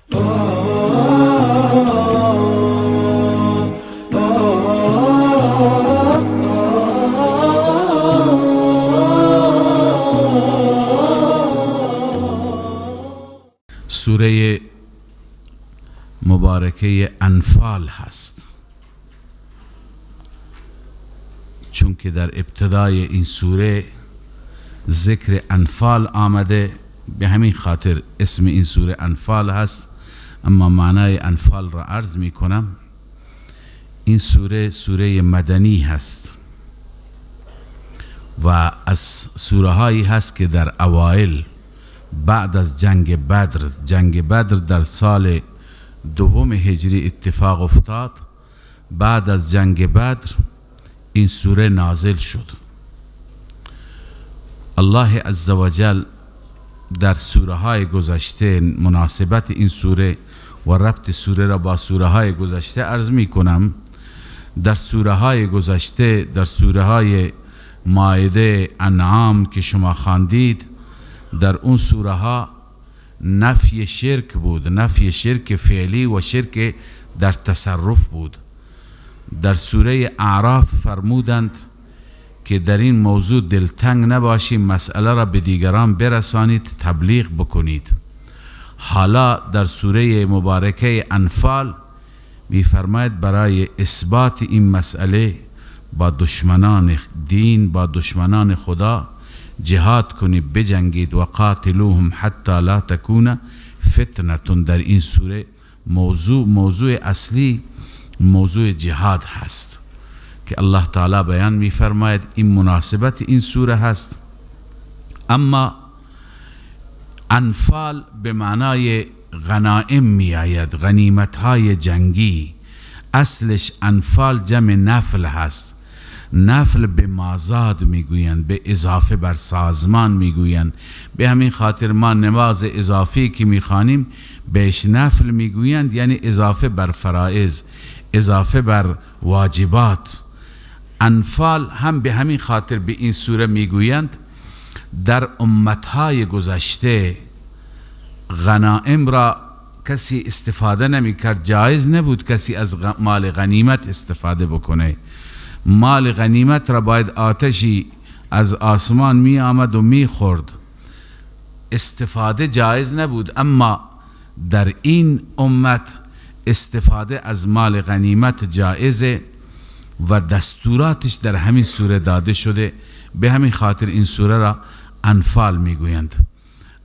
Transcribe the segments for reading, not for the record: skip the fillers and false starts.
سوره مبارکه انفال هست. چون که در ابتدای این سوره ذکر انفال آمده، به همین خاطر اسم این سوره انفال هست. اما معنای انفال را عرض می کنم. این سوره سوره مدنی هست و از سوره هایی هست که در اوائل بعد از جنگ بدر، جنگ بدر در سال دوم هجری اتفاق افتاد، بعد از جنگ بدر این سوره نازل شد. الله عزوجل در سوره های گذشته مناسبت این سوره و ربط سوره را با سوره های گذشته عرض می کنم. در سوره های گذشته، در سوره های مائده، انعام که شما خواندید، در اون سوره ها نفی شرک بود، نفی شرک فعلی و شرک در تصرف بود. در سوره اعراف فرمودند که در این موضوع دلتنگ نباشیم، مسئله را به دیگران برسانید، تبلیغ بکنید. حالا در سوره مبارکه انفال می‌فرماید برای اثبات این مسئله با دشمنان دین، با دشمنان خدا جهاد کنید، بجنگید. و قاتلوهم حتی لا تکون فتنه. در این سوره موضوع اصلی موضوع جهاد هست که الله تعالی بیان می‌فرماید. این مناسبت این سوره هست. اما انفال به معنای غنائم می آید، غنیمت های جنگی. اصلش انفال جمع نفل هست. نفل به مازاد میگویند، به اضافه بر سازمان میگویند. به همین خاطر ما نماز اضافی که میخوانیم بهش نفل میگویند، یعنی اضافه بر فرائض، اضافه بر واجبات. انفال هم به همین خاطر به این سوره میگویند. در امتهای گذشته غنائم را کسی استفاده نمیکرد، جایز نبود کسی از مال غنیمت استفاده بکنه. مال غنیمت را باید آتشی از آسمان می آمد و می خورد، استفاده جایز نبود. اما در این امت استفاده از مال غنیمت جایزه و دستوراتش در همین سوره داده شده. به همین خاطر این سوره را انفال میگویند.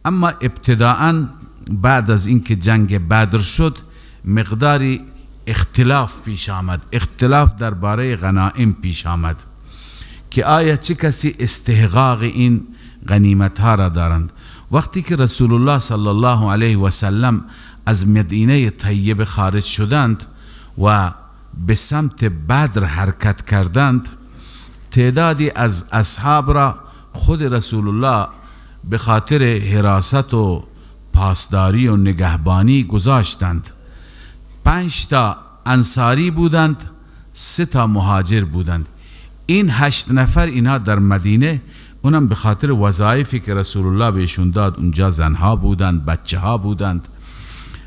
اما ابتداعا بعد از اینکه جنگ بدر شد مقداری اختلاف پیش آمد، اختلاف درباره غنائم پیش آمد که آیا چه کسی استحقاق این غنیمت ها را دارند. وقتی که رسول الله صلی الله علیه و سلم از مدینه طیبه خارج شدند و به سمت بدر حرکت کردند، تعدادی از اصحاب را خود رسول الله به خاطر حراست و پاسداری و نگهبانی گذاشتند. 5 تا انصاری بودند، 3 تا مهاجر بودند. این 8 نفر اینها در مدینه، اونم به خاطر وظایفی که رسول الله بهشون داد، اونجا زنها بودند، بچه ها بودند.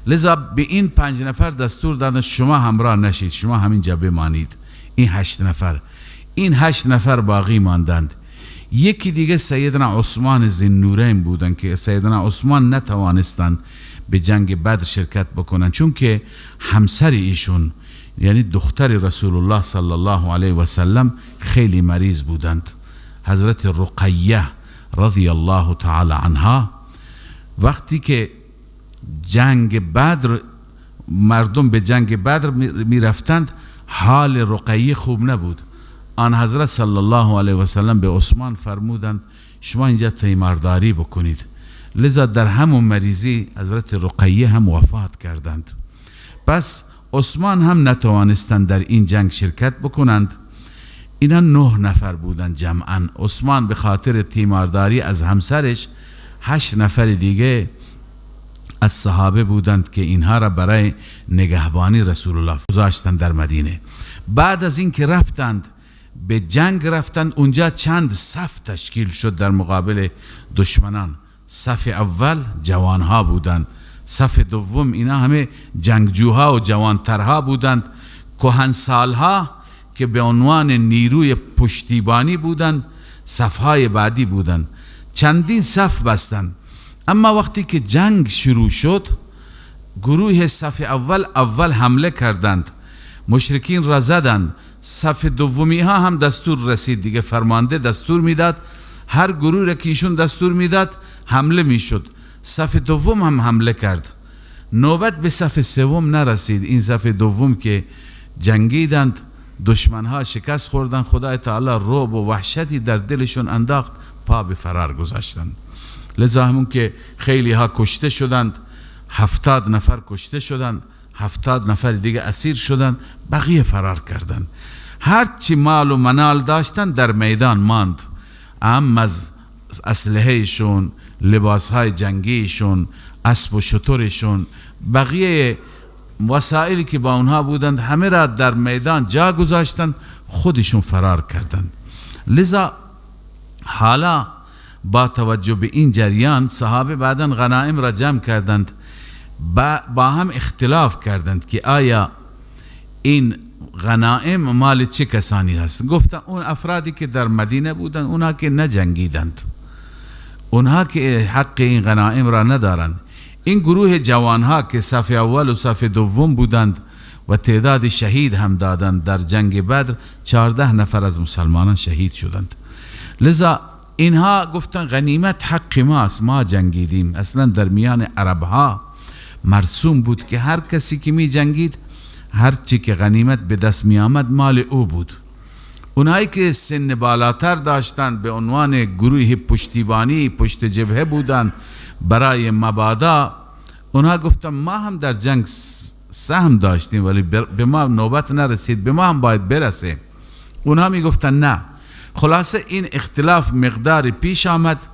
لذا به این 5 نفر دستور دادن شما همراه نشید، شما همینجا بمانید. این 8 نفر، این 8 نفر باقی ماندند. یکی دیگه سیدنا عثمان ذوالنورین بودند که سیدنا عثمان نتوانستند به جنگ بدر شرکت بکنن، چون که همسر ایشون یعنی دختر رسول الله صلی الله علیه و سلم خیلی مریض بودند، حضرت رقیه رضی الله تعالی عنها. وقتی که جنگ بدر، مردم به جنگ بدر می رفتند، حال رقیه خوب نبود. آن حضرت صلی الله علیه و سلم به عثمان فرمودند شما اینجا تیمارداری بکنید. لذا در همون مریضی حضرت رقیه هم وفات کردند. پس عثمان هم نتوانستند در این جنگ شرکت بکنند. اینا 9 نفر بودند جمعا. عثمان به خاطر تیمارداری از همسرش، 8 نفر دیگه از صحابه بودند که اینها را برای نگهبانی رسول الله گذاشتند در مدینه. بعد از اینکه رفتند به جنگ رفتند، اونجا چند صف تشکیل شد در مقابل دشمنان. صف اول جوانها بودند، صف دوم اینا همه جنگجوها و جوانترها بودند. کهنسالها که به عنوان نیروی پشتیبانی بودند صفهای بعدی بودند. چندین صف بستند. اما وقتی که جنگ شروع شد، گروه صف اول حمله کردند، مشرکین را زدند. صف دومی ها هم دستور رسید دیگه، فرمانده دستور میداد، هر گروه را که ایشون دستور میداد حمله میشد. صف دوم هم حمله کرد. نوبت به صف سوم نرسید. این صف دوم که جنگیدند، دشمنها شکست خوردند، خدای تعالی رعب و وحشتی در دلشون انداخت، پا به فرار گذاشتند. لذا همون که خیلی ها کشته شدند، 70 نفر کشته شدند، 70 نفر دیگه اسیر شدند، بقیه فرار کردند. هرچی مال و منال داشتند در میدان ماند، ام از اسلحهشون، لباسهای جنگیشون، اسب و شترشون، بقیه وسایلی که با اونها بودند همه را در میدان جا گذاشتند، خودشون فرار کردند. لذا حالا با توجه به این جریان صحابه بعدا غنایم را جمع کردند، با هم اختلاف کردند که آیا این غنایم مال چه کسانی هست. گفتن اون افرادی که در مدینه بودند، اونها که نجنگیدند، اونها که حق این غنایم را ندارند. این گروه جوانها که صف اول و صف دوم بودند و تعداد شهید هم دادند در جنگ بدر، 14 نفر از مسلمانان شهید شدند. لذا اینها گفتن غنیمت حق ماست، ما جنگیدیم. اصلا در میان عربها مرسوم بود که هر کسی که می جنگید، هر چی که غنیمت به دست می آمد مال او بود. اونهایی که سن بالاتر داشتند به عنوان گروه پشتیبانی پشت جبهه بودند برای مبادا، اونها گفتن ما هم در جنگ سهم داشتیم ولی به ما نوبت نرسید، به ما هم باید برسه. اونها می گفتن نه. خلاصه این اختلاف مقدار پیش آمد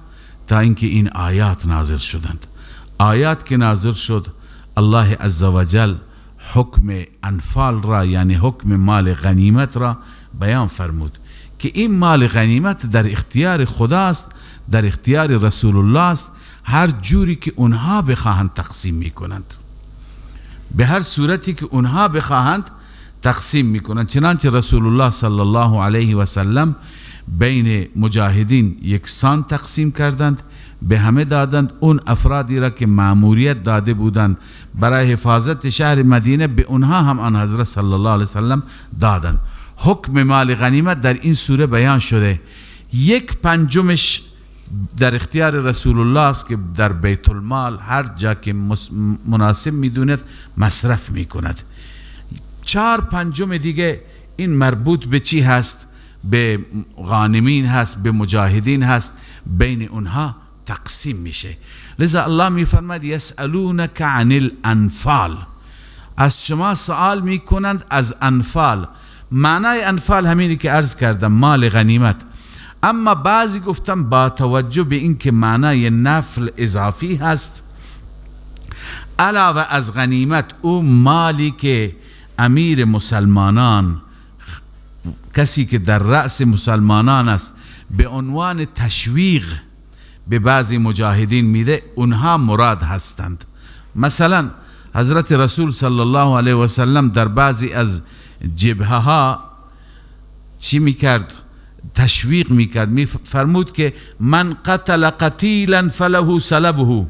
تا اینکه این آیات نازل شدند. آیات که نازل شد، الله عزوجل حکم انفال را، یعنی حکم مال غنیمت را بیان فرمود که این مال غنیمت در اختیار خداست، در اختیار رسول الله است، هر جوری که اونها بخواهند تقسیم میکنند، به هر صورتی که اونها بخواهند تقسیم میکنند. چنانچه رسول الله صلی الله علیه و سلم بین مجاهدین یکسان تقسیم کردند، به همه دادند. اون افرادی را که مأموریت داده بودند برای حفاظت شهر مدینه، به اونها هم آن حضرت صلی الله علیه وسلم دادند. حکم مال غنیمت در این سوره بیان شده. 1/5 در اختیار رسول الله است که در بیت المال هر جا که مناسب میدوند مصرف میکند. 4/5 دیگه این مربوط به چی هست؟ به غانمین هست، به مجاهدین هست، بین اونها تقسیم میشه. لذا الله میفرماید یسألونک عن الانفال، از شما سوال میکنند از انفال. معنای انفال همینی که عرض کردم، مال غنیمت. اما بعضی گفتم با توجه به اینکه معنای نفل اضافی هست، علاوه از غنیمت او مالی که امیر مسلمانان، کسی که در رأس مسلمانان است، به عنوان تشویق به بعضی مجاهدین میده، اونها مراد هستند. مثلا حضرت رسول صلی الله علیه و سلم در بعضی از جبهه ها چی میکرد؟ تشویق میکرد، میفرمود که من قتل قتیلا فله سلبه،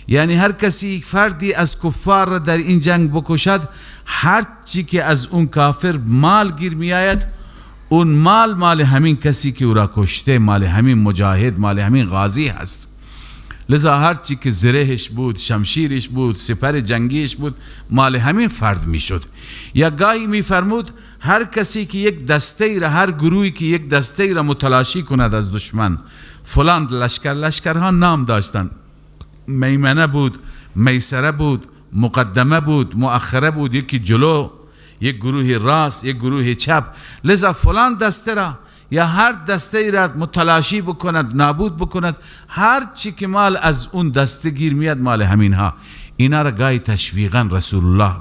یعنی هر کسی فردی از کفار را در این جنگ بکشد، هر چی که از اون کافر مال گیر میآید، اون مال مال همین کسی که او را کشته، مال همین مجاهد، مال همین غازی هست. لذا هر چی که زرهش بود، شمشیرش بود، سپر جنگیش بود، مال همین فرد میشد. یا گاهی میفرمود هر کسی که یک دسته را، هر گروهی که یک دسته را متلاشی کند از دشمن، فلان لشکر، لشکرها نام داشتند، میمنه بود، میسره بود، مقدمه بود، مؤخره بود، یکی جلو، یک گروه راست، یک گروه چپ. لذا فلان دسته را یا هر دسته ای را متلاشی بکند، نابود بکند، هر چی که مال از اون دسته گیر میاد مال همین ها. اینا را گاهی تشویقا رسول الله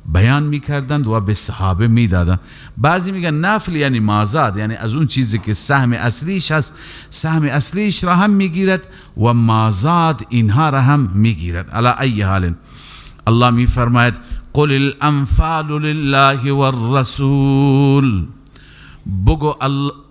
بیان میکردند و به صحابه میدادند. بعضی میگن نفل یعنی مازاد، یعنی از اون چیزی که سهم اصلیش هست، سهم اصلیش را هم میگیرد و مازاد اینها را هم میگیرد. علی ای حال الله میفرماید قل الانفال لله والرسول، بگو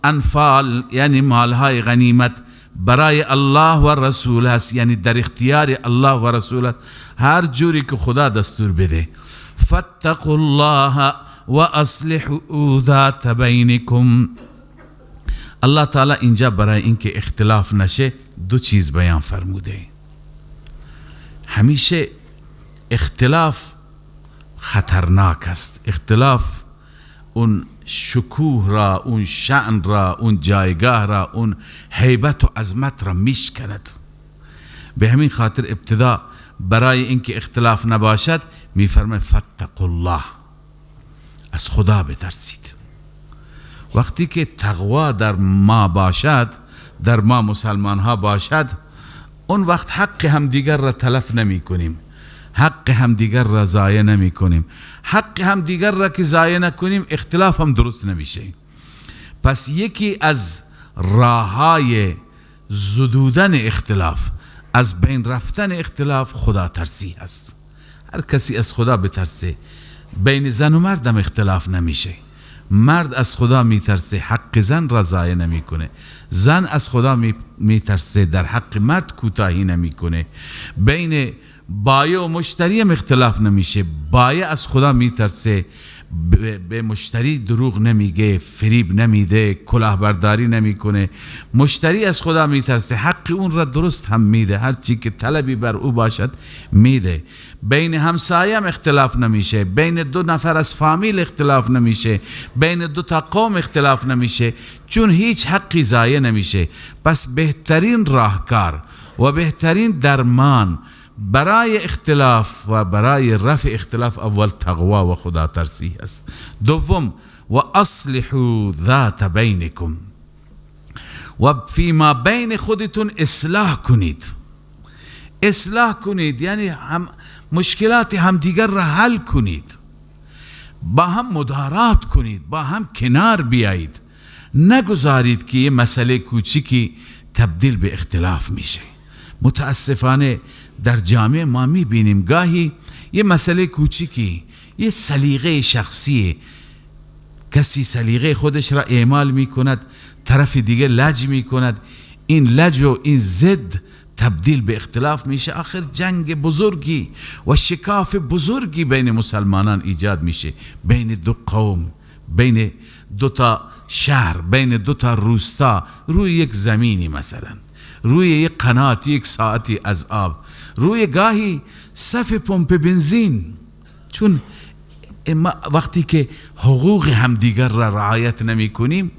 انفال یعنی مالهای غنیمت برای الله و رسول هست، یعنی در اختیار الله و رسول هست، هر جوری که خدا دستور بده. فاتقوا الله و اصلحوا ذات بینکم. الله تعالی اینجا برای اینکه اختلاف نشه دو چیز بیان فرموده. همیشه اختلاف خطرناک است. اختلاف اون شکوه را، اون شأن را، اون جایگاه را، اون هیبت و عظمت را میشکند. به همین خاطر ابتدا برای اینکه اختلاف نباشد میفرماید فاتقوا الله، از خدا بترسید. وقتی که تقوا در ما باشد، در ما مسلمان ها باشد، اون وقت حق همدیگر را تلف نمی کنیم، حق همدیگر را ضایع نمی کنیم. حق همدیگر را که ضایع نکنیم اختلاف هم درست نمیشه. پس یکی از راههای زدودن اختلاف، از بین رفتن اختلاف، خدا ترسی است. هر کسی از خدا بترسه، بین زن و مردم اختلاف نمیشه. مرد از خدا میترسه، حق زن را ضایع نمیکنه. زن از خدا میترسه، در حق مرد کوتاهی نمیکنه. بین بایع و مشتری هم اختلاف نمیشه. بایع از خدا میترسه، به مشتری دروغ نمیگه، فریب نمیده، کلاهبرداری نمیکنه. مشتری از خدا میترسه، حق اون را درست هم میده، هر چی که طلبی بر او باشد میده. بین همسایه هم اختلاف نمیشه، بین دو نفر از فامیل اختلاف نمیشه، بین دو تا قوم اختلاف نمیشه، چون هیچ حقی ضایع نمیشه. پس بهترین راهکار و بهترین درمان برای اختلاف و برای رفع اختلاف اول تقوا و خدا ترسی است. دوم و اصلحوا ذات بینکم، و فیما بین خودتون اصلاح کنید. اصلاح کنید یعنی هم مشکلات همدیگر را حل کنید، با هم مدارات کنید، با هم کنار بیایید. نگذارید که یه مسئله کوچیکی تبدیل به اختلاف میشه. متاسفانه در جامعه ما میبینیم گاهی یه مسئله کوچیکی، یه سلیقه شخصی، کسی سلیقه خودش را اعمال میکند، طرف دیگه لج میکند، این لج و این ضد تبدیل به اختلاف میشه. آخر جنگ بزرگی و شکاف بزرگی بین مسلمانان ایجاد میشه، بین دو قوم، بین دو تا شهر، بین دو تا روستا، روی یک زمینی مثلا، روی یک قنات، یک ساعتی از آب، روی گاهی صف پمپ بنزین. چون ما وقتی که حقوق همدیگر را رعایت نمی کنیم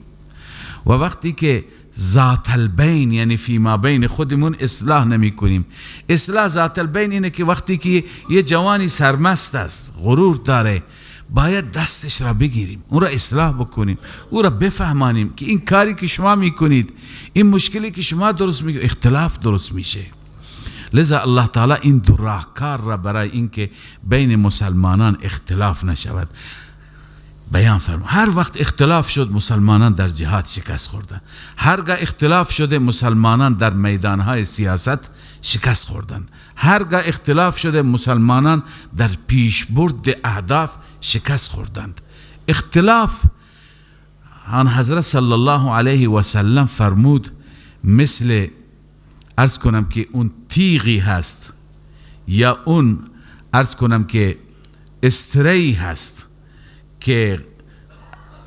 و وقتی که ذات البین یعنی فیما بین خودمون اصلاح نمی کنیم. اصلاح ذات البین اینه که وقتی که یه جوانی سرمست است، غرور داره، باید دستش را بگیریم، اون را اصلاح بکنیم، او را بفهمانیم که این کاری که شما میکنید، این مشکلی که شما درست میکنید، اختلاف درست میشه. لذا الله تعالی این دو راهکار را برای اینکه بین مسلمانان اختلاف نشود بیان فرمود. هر وقت اختلاف شد مسلمانان در جهاد شکست خوردند. هرگاه اختلاف شده مسلمانان در میدانهای سیاست شکست خوردند. هرگاه اختلاف شده مسلمانان در پیشبرد اهداف شکست خوردند. اختلاف، آن حضرت صلی الله علیه و سلم فرمود مثل عرض کنم که اون تیغی هست یا اون عرض کنم که استری هست که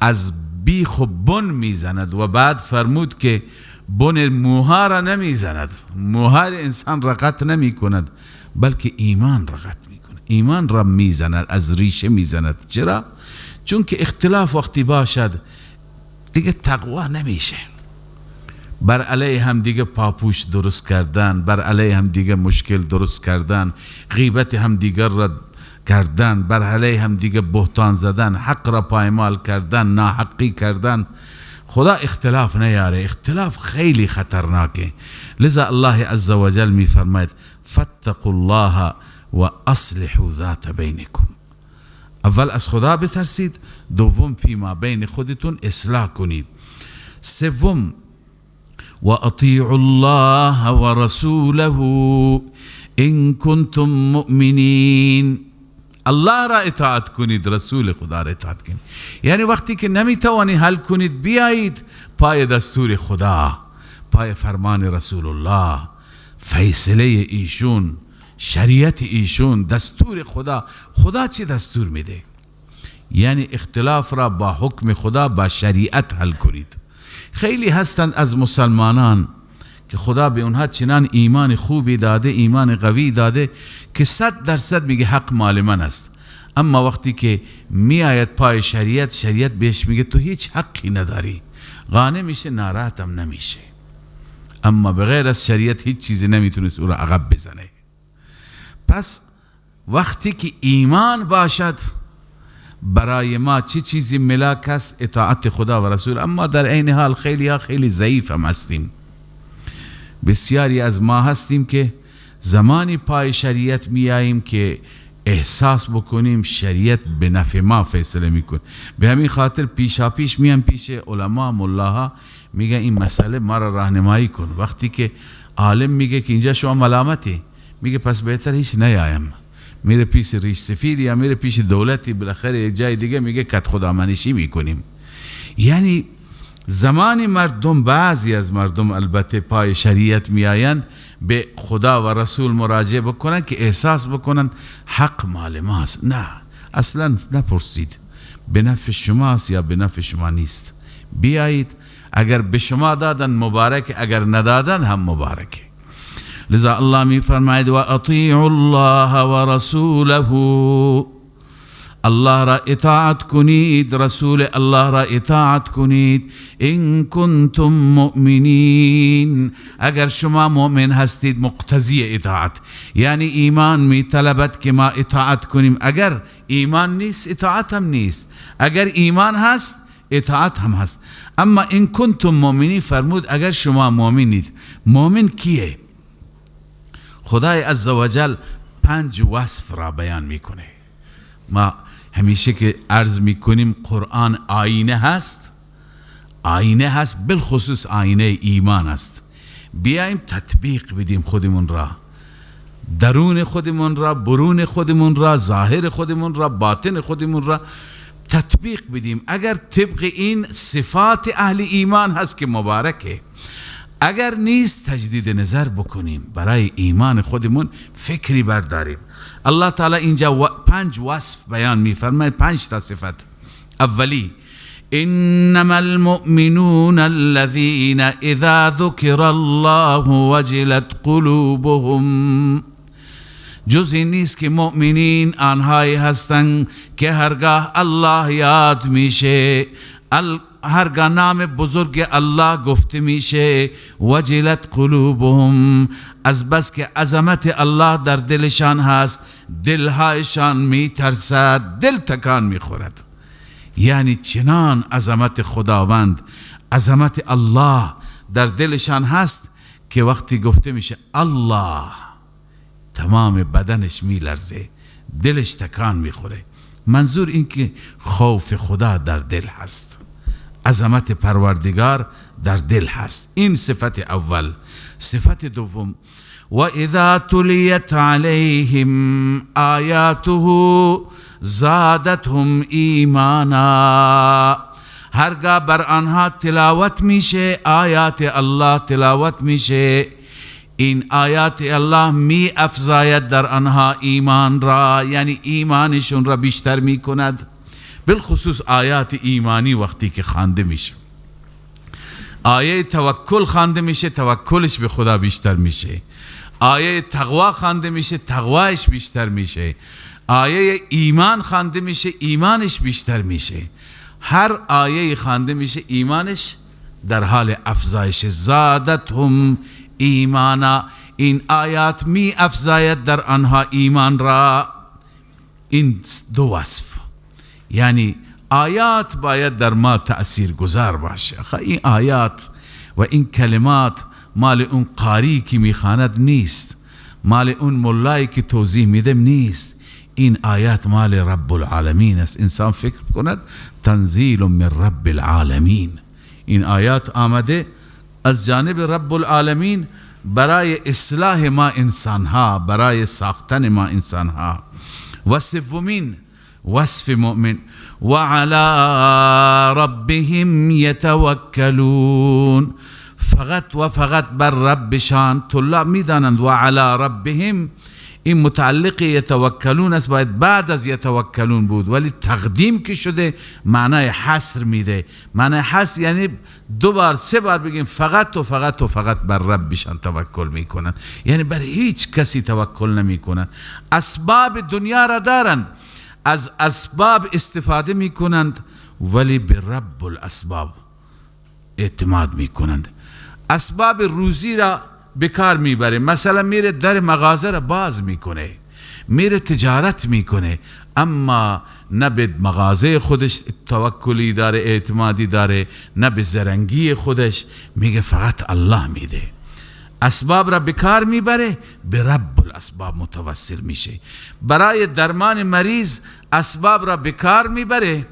از بیخ و بن میزند، و بعد فرمود که بن موها را نمیزند، موها انسان را قطع نمی کند، بلکه ایمان را قطع می کند، ایمان را میزند، از ریشه میزند. چرا؟ چون که اختلاف وقتی باشد دیگه تقوا نمیشه، بر علیه هم دیگه پاپوش درست کردن، بر علیه هم دیگه مشکل درست کردن، غیبت هم دیگر را کردن، بر علیه هم دیگه بهتان زدن، حق را پایمال کردن، ناحقی کردن. خدا اختلاف نیاره، اختلاف خیلی خطرناکه. لذا الله عز وجل می فرماید فاتقوا الله و اصلحوا ذات بینکم. اول از خدا بترسید، دوم فیما بین خودتون اصلاح کنید، سوم و اطیعوا الله و رسوله ان کنتم مؤمنین. الله را اطاعت کنید، رسول خدا را اطاعت کنید. یعنی وقتی که نمیتوانی حل کنید، بیایید پای دستور خدا، پای فرمان رسول الله، فیصله ایشون، شریعت ایشون، دستور خدا. خدا چی دستور میده؟ یعنی اختلاف را با حکم خدا، با شریعت حل کنید. خیلی هستند از مسلمانان که خدا به اونها چنان ایمان خوبی داده، ایمان قوی داده که 100% میگه حق مال من است، اما وقتی که میآید پای شریعت، شریعت بهش میگه تو هیچ حقی نداری، قانع میشه، ناراحتم نمیشه. اما بغیر از شریعت هیچ چیزی نمیتونست او را عقب بزنه. پس وقتی که ایمان باشد، برای ما چه چیزی ملاک است؟ اطاعت خدا و رسول. اما در عین حال خیلی ها خیلی ضعیف هم هستیم. بسیاری از ما هستیم که زمانی پای شریعت میاییم که احساس بکنیم شریعت به نفع ما فیصله میکنه. به همین خاطر پیشا پیش میان پیش علما، ملاها، میگن این مسئله ما را راهنمایی کن. وقتی که عالم میگه که اینجا شما ملامتی، میگه پس بهتر هیچ نیایم. میره پیش ریش سفید یا میره پیش دولتی، بالاخره یک جای دیگه میگه کت خدا منشی میکنیم. یعنی زمانی مردم، بعضی از مردم البته پای شریعت میآیند به خدا و رسول مراجعه بکنن که احساس بکنن حق مال ماست. نه، اصلا نپرسید به نفع شماست یا به نفع شما نیست. بیایید، اگر به شما دادن مبارک، اگر ندادن هم مبارکه. لذا الله می فرماید و اطیعوا الله و رسوله. الله را اطاعت کنید، رسول الله را اطاعت کنید. ان کنتم مؤمنین، اگر شما مؤمن هستید، مقتضی اطاعت، یعنی ایمان می طلبد که ما اطاعت کنیم. اگر ایمان نیست، اطاعت هم نیست. اگر ایمان هست، اطاعت هم هست. اما ان کنتم مؤمنین فرمود اگر شما مؤمنید. مؤمن کیه؟ خدای عزوجل 5 وصف را بیان میکنه. ما همیشه که عرض میکنیم قرآن آینه هست، آینه هست، بالخصوص آینه ایمان است. بیایم تطبیق بدیم خودمون را، درون خودمون را، برون خودمون را، ظاهر خودمون را، باطن خودمون را تطبیق بدیم. اگر طبق این صفات اهل ایمان هست که مبارکه، اگر نیست تجدید نظر بکنیم، برای ایمان خودمون فکری برداریم. الله تعالی اینجا 5 وصف بیان میفرماید، 5 تا صفت. اولی انما المؤمنون الذين اذا ذکر الله وجلت قلوبهم. جز این نیست که مؤمنین آنهایی هستند که هرگاه الله یاد میشه، هرگاه نام بزرگ الله گفته میشه، وجلت قلوبهم، از بس که عظمت الله در دلشان هست، دلهایشان میترسد، دل تکان میخورد. یعنی چنان عظمت خداوند، عظمت الله در دلشان هست که وقتی گفته میشه الله، تمام بدنش میلرزه، دلش تکان میخوره. منظور این که خوف خدا در دل هست، عظمت پروردگار در دل هست. این صفت اول. صفت دوم و اذا تلیت علیهم آیاته زادتهم ایمانا. هرگاه بر آنها تلاوت میشه، آیات الله تلاوت میشه، این آیات الله می افزاید در آنها ایمان را، یعنی ایمانشون را بیشتر می کند. بالخصوص آیات ایمانی وقتی که خوانده میشه، آیه توکل خوانده میشه، توکلش به خدا بیشتر میشه. آیه تقوا خوانده میشه، تقوایش بیشتر میشه. آیه ایمان خوانده میشه، ایمانش بیشتر میشه. هر آیه خوانده میشه، ایمانش در حال افزایش. زادتهم ایمانا، این آیات می افزاید در آنها ایمان را. این دو وصف، یعنی آیات باید در ما تأثیر گذار باشه. این آیات و این کلمات مال اون قاری که میخواند نیست، مال اون ملایی که توضیح میدم نیست. این آیات مال رب العالمین است. انسان فکر کند تنزیل من رب العالمین، این آیات آمده از جانب رب العالمین برای اصلاح ما انسانها، برای ساختن ما انسانها. و سومین وصف مؤمن، و علی ربهم یتوکلون، فقط و فقط بر ربشان. طلاب میدانند و علی ربهم این متعلق یتوکلون است، باید بعد از یتوکلون بود، ولی تقدیم که شده معنای حصر میده. معنای حصر یعنی دو بار سه بار بگیم فقط و فقط و فقط بر ربشان توکل میکنند، یعنی بر هیچ کسی توکل نمیکنند. اسباب دنیا را دارند، از اسباب استفاده میکنند، ولی به رب الاسباب اعتماد میکنند. اسباب روزی را به کار میبره، مثلا میره در مغازه را باز میکنه، میره تجارت میکنه، اما نه به مغازه خودش توکلی داره، اعتمادی داره، نه به زرنگی خودش، میگه فقط الله میده. اسباب را به کار میبره، به رب الاسباب متوسل میشه. برای درمان مریض اسباب را به کار میبره،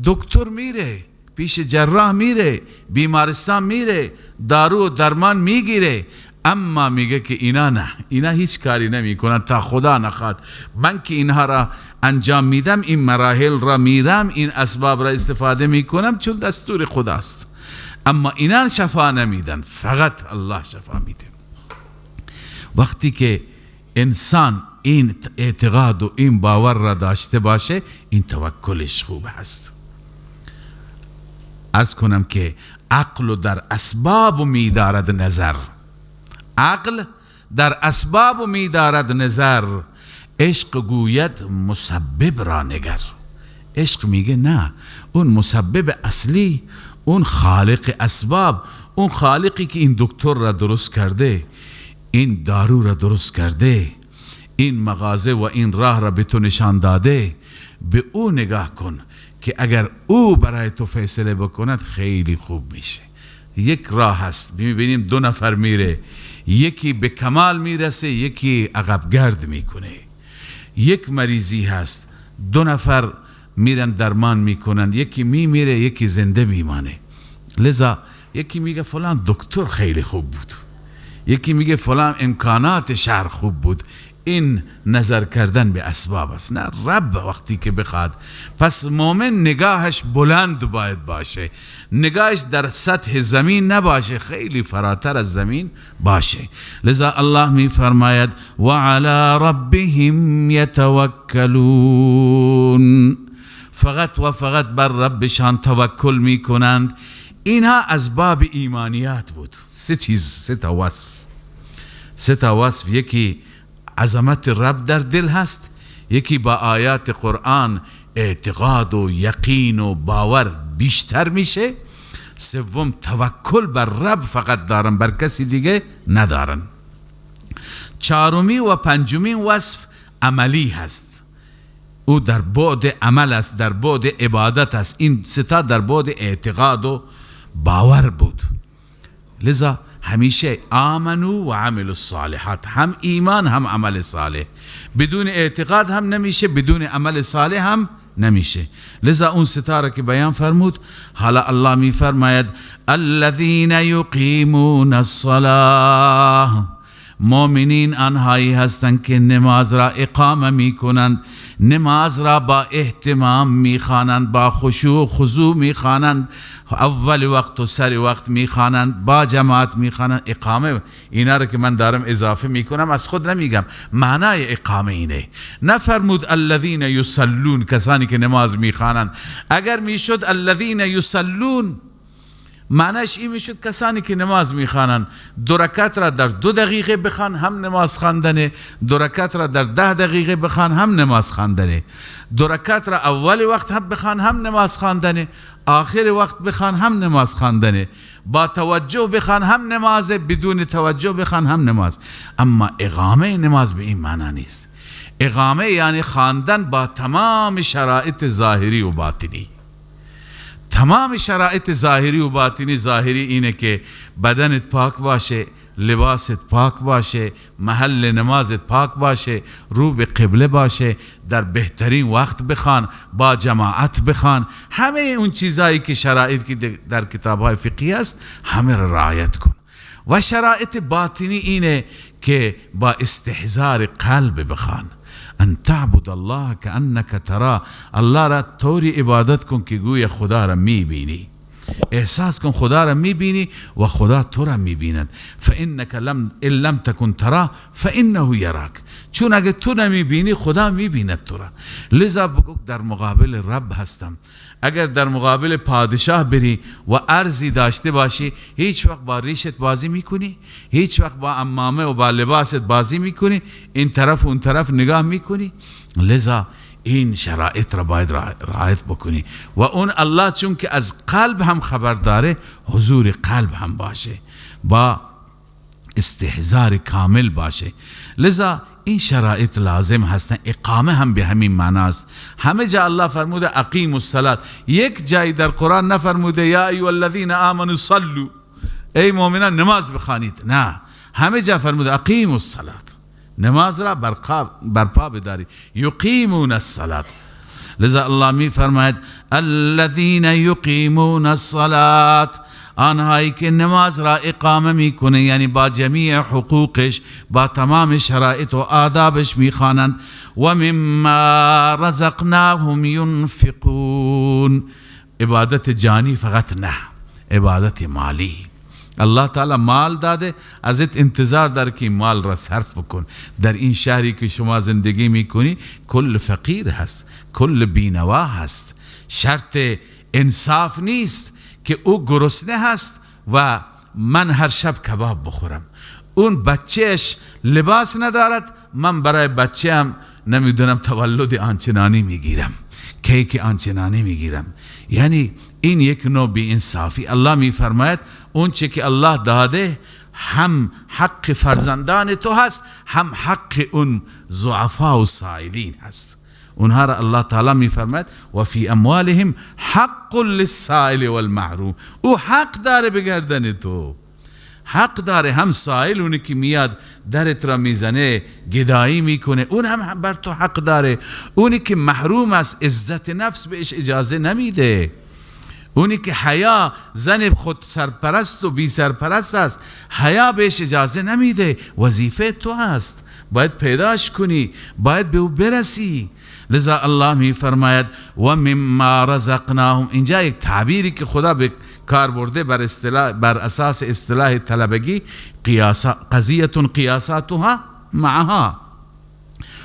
دکتر میره، پیش جراح میره، بیمارستان میره، دارو و درمان میگیره، اما میگه که اینا نه، اینا هیچ کاری نمیکنن تا خدا نخواد. من که اینها را انجام میدم، این مراحل را میرم، این اسباب را استفاده میکنم چون دستور خداست، اما اینا شفا نمیدن، فقط الله شفا میده. وقتی که انسان این اعتقاد و این باور را داشته باشه، این توکلش خوب هست. عرض کنم که عقل در اسباب میدارد نظر، عقل در اسباب میدارد نظر، عشق گوید مسبب را نگر. عشق میگه نه، اون مسبب اصلی، اون خالق اسباب، اون خالقی که این دکتر را درست کرده، این دارو را درست کرده، این مغازه و این راه را به تو نشان داده، به او نگاه کن که اگر او برای تو فیصله بکند خیلی خوب میشه. یک راه هست، میبینیم دو نفر میره، یکی به کمال میرسه، یکی عقب گرد میکنه. یک مریضی هست، دو نفر میرن درمان میکنن، یکی میمیره، یکی زنده میمانه. لذا یکی میگه فلان دکتر خیلی خوب بود، یکی میگه فلان امکانات شهر خوب بود. این نظر کردن به اسباب است، نه رب وقتی که بخواد. پس مؤمن نگاهش بلند باید باشه، نگاهش در سطح زمین نباشه، خیلی فراتر از زمین باشه. لذا الله می فرماید و علی ربهم یتوکلون، فقط و فقط بر ربشان توکل می کنند. اینها از باب ایمانیات بود. سه چیز، سه تا وصف، سه تا وصف. یکی عظمت رب در دل هست، یکی با آیات قرآن اعتقاد و یقین و باور بیشتر میشه، سوم توکل بر رب فقط دارن، بر کسی دیگه ندارن. چهارمی و پنجمین وصف عملی هست، او در بعد عمل است، در بعد عبادت است. این ستا در بعد اعتقاد و باور بود. لذا همیشه آمنو و عملوا الصالحات، هم ایمان هم عمل صالح. بدون اعتقاد هم نمیشه، بدون عمل صالح هم نمیشه. لذا اون ستاره که بیان فرمود، حالا الله می فرماید الذین یقیمون الصلاة، مؤمنین آنهایی هستند که نماز را اقامه می کنند، نماز را با اهتمام می خوانند، با خشوع و خضوع می خوانند، اول وقت و سر وقت می خوانند، با جماعت می خوانند. اقامه اینا را که من دارم اضافه می کنم از خود نمیگم، معنای اقامه اینه. نفرمود الذین یصلون، کسانی که نماز می خوانند. اگر میشد الذین یصلون، معنیش این میشد کسانی که نماز میخوانند دو رکعت را در 2 دقیقه بخوان هم نماز خواندنه، 2 رکعت را در 10 دقیقه بخوان هم نماز خواندنه، 2 رکعت را اول وقت هم بخوان هم نماز خواندنه، آخر وقت بخوان هم نماز خواندنه، با توجه بخوان هم نماز، بدون توجه بخوان هم نماز. اما اقامه نماز به این معنا نیست. اقامه یعنی خواندن با تمام شرایط ظاهری و باطنی. تمام شرایط ظاهری و باطنی. ظاهری اینه که بدنت پاک باشه، لباست پاک باشه، محل نمازت پاک باشه، رو به قبله باشه، در بهترین وقت بخوان، با جماعت بخوان. همه اون چیزایی که شرایط که در کتاب‌های فقهی است همه را رعایت کن. و شرایط باطنی اینه که با استحضار قلب بخوان. ان تعبد الله كأنك تراه، الله را طوری عبادت کن که گویا خدا را میبینی. احساس کن خدا را میبینی و خدا تو را میبیند. فانک لم ان لم تکن تراه فانه یراک، چون اگه تو نمیبینی خدا میبیند تو را. لذا بگو در مقابل رب هستم. اگر در مقابل پادشاه بری و ارزی داشته باشی، هیچ وقت با ریشت بازی میکنی؟ هیچ وقت با عمامه و با لباست بازی میکنی؟ این طرف و اون طرف نگاه میکنی؟ لذا این شرایط را باید رعایت بکنی. و اون الله چون که از قلب هم خبر داره، حضور قلب هم باشه، با استحضار کامل باشه. لذا این شرایط لازم هستن. اقامه هم به همین معناست. همه جا الله فرموده اقیموا الصلاة، یک جایی در قرآن نفرموده یا ایها الذین آمنوا صلوا، ای مؤمنان نماز بخوانید. نه، همه جا فرموده اقیموا الصلاة، نماز را برپا بداری. یقیمون الصلاة. لذا الله می فرماید الذین یقیمون الصلاة، آنهایی که نماز را اقامه میکنه، یعنی با جمیع حقوقش، با تمام شرایط و آدابش میخوانند. و مما رزقناهم ینفقون. عبادت جانی فقط نه، عبادت مالی. الله تعالی مال داده، ازت انتظار داره که مال را صرف بکن. در این شهری که شما زندگی میکنی کل فقیر هست، کل بینوا هست. شرط انصاف نیست که او گرسنه هست و من هر شب کباب بخورم، اون بچهش لباس ندارد، من برای بچه هم نمیدونم تولد آنچنانی میگیرم، کیک آنچنانی میگیرم. یعنی این یک نوع بی انصافی. الله میفرماید اون چه که الله داده هم حق فرزندان تو هست، هم حق اون ضعفا و سائلین هست. اونها را الله تعالی میفرماید و فی اموالهم حق للسائل والمحروم. او حق داره به گردن تو، حق داره. هم سائل، اونی که میاد درت را میزنه گدایی میکنه، اون هم بر تو حق داره. اونی که محروم است، عزت نفس بهش اجازه نمیده. اونی که حیا، زن خود سرپرست و بی سرپرست است، حیا بهش اجازه نمیده. وظیفه تو هست، باید پیداش کنی، باید به او برسی. لذا الله می فرماید و مما رزقناهم. اینجا یک تعبیری که خدا به کار برده بر اساس اصطلاح طلبگی، قضیه قیاساتها معها.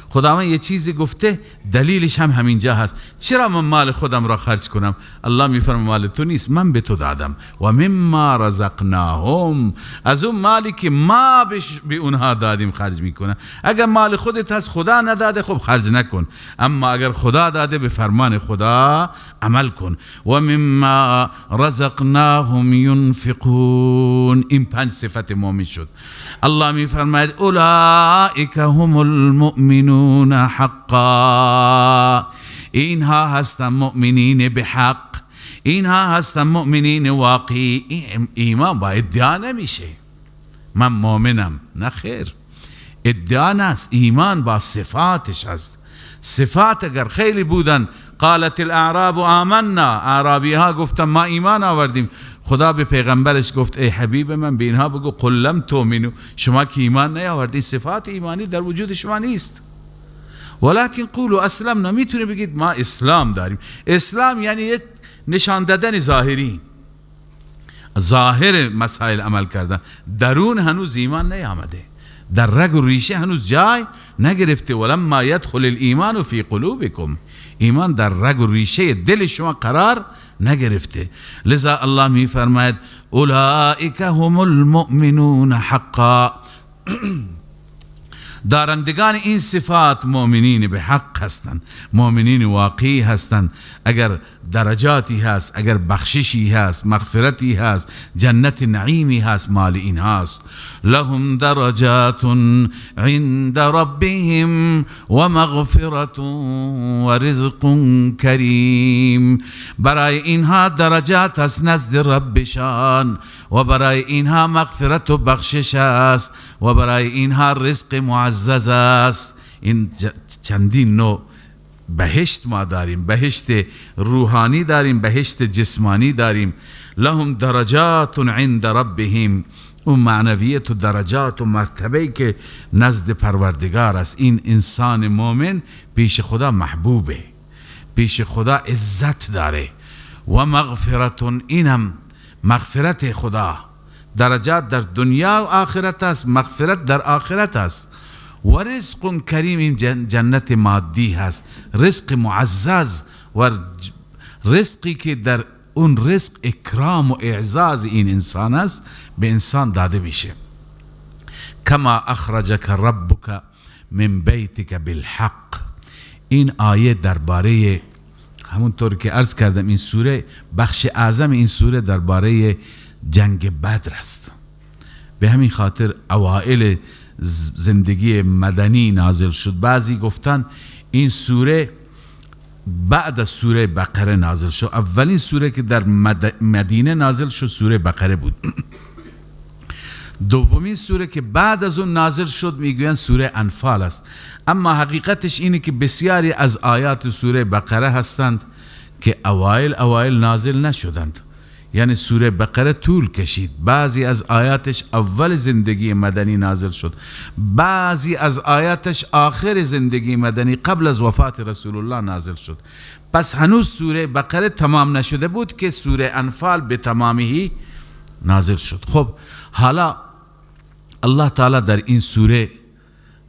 خداوند یه چیزی گفته، دلیلش هم همینجا هست. چرا من مال خودم را خرج کنم؟ الله میفرماید مال تو نیست، من به تو دادم. و مما رزقناهم، از اون مالی که ما به اونها دادیم خرج میکنن. اگر مال خودت هست خدا نداده، خب خرج نکن، اما اگر خدا داده به فرمان خدا عمل کن. و مما رزقناهم ینفقون. این 5 صفت مؤمن شد. الله میفرماید اولئک هم المؤمنون حقا. اینها هستن مؤمنین به حق، اینها هستن مؤمنین واقعی. ایمان با ادعا نمیشه، من مؤمنم، نه خیر، ادعا نیست. ایمان با صفاتش هست. صفات اگر خیلی بودن، قالت الاعراب آمنا، اعرابی ها گفتن ما ایمان آوردیم. خدا به پیغمبرش گفت ای حبیب من به اینها بگو قل لم تؤمنوا، شما که ایمان نیاوردی، صفات ایمانی در وجود شما نیست. ولكن قولوا اسلمنا، میتونه بگید ما اسلام داریم. اسلام یعنی نشان دادن ظاهری، ظاهر مسائل عمل کردن، درون هنوز ایمان نیامده، در رگ و ریشه هنوز جای نگرفته. ولما يدخل الایمان فی قلوبکم، ایمان در رگ و ریشه دل شما قرار نگرفته. لذا الله می فرماید اولئک هم المؤمنون حقا. دارندگان این صفات مؤمنین به حق هستند، مؤمنین واقعی هستند. اگر درجاتی هست، اگر بخششی هست، مغفرتی هست، جنت نعیمی هست، مال این هست. لهم درجات عند ربهم و مغفرت و رزق کریم. برای اینها درجات هست نزد ربشان و برای اینها مغفرت و بخشش است و برای اینها رزق معزز است. این چندین نوع بهشت ما داریم، بهشت روحانی داریم، بهشت جسمانی داریم. لهم درجات عند ربهم، اون معنویت و درجات و مرتبه‌ای که نزد پروردگار است. این انسان مؤمن پیش خدا محبوبه، پیش خدا عزت داره. و مغفرت، اینم مغفرت خدا. درجات در دنیا و آخرت است، مغفرت در آخرت است. و رزق کریم، این جنت مادی هست، رزق معزز و رزقی که در اون رزق اکرام و اعزاز این انسان است، به انسان داده میشه. کما اخرجک ربک من بیتک بالحق. این آیه درباره، همونطور که عرض کردم، این سوره، بخش اعظم این سوره درباره جنگ بدر است. به همین خاطر اوائل زندگی مدنی نازل شد. بعضی گفتن این سوره بعد از سوره بقره نازل شد. اولین سوره که در مدینه نازل شد سوره بقره بود. دومین سوره که بعد از اون نازل شد میگوین سوره انفال است. اما حقیقتش اینه که بسیاری از آیات سوره بقره هستند که اوایل نازل نشدند. یعنی سوره بقره طول کشید، بعضی از آیاتش اول زندگی مدنی نازل شد، بعضی از آیاتش آخر زندگی مدنی قبل از وفات رسول الله نازل شد. پس هنوز سوره بقره تمام نشده بود که سوره انفال به تمامی نازل شد. خب حالا الله تعالی در این سوره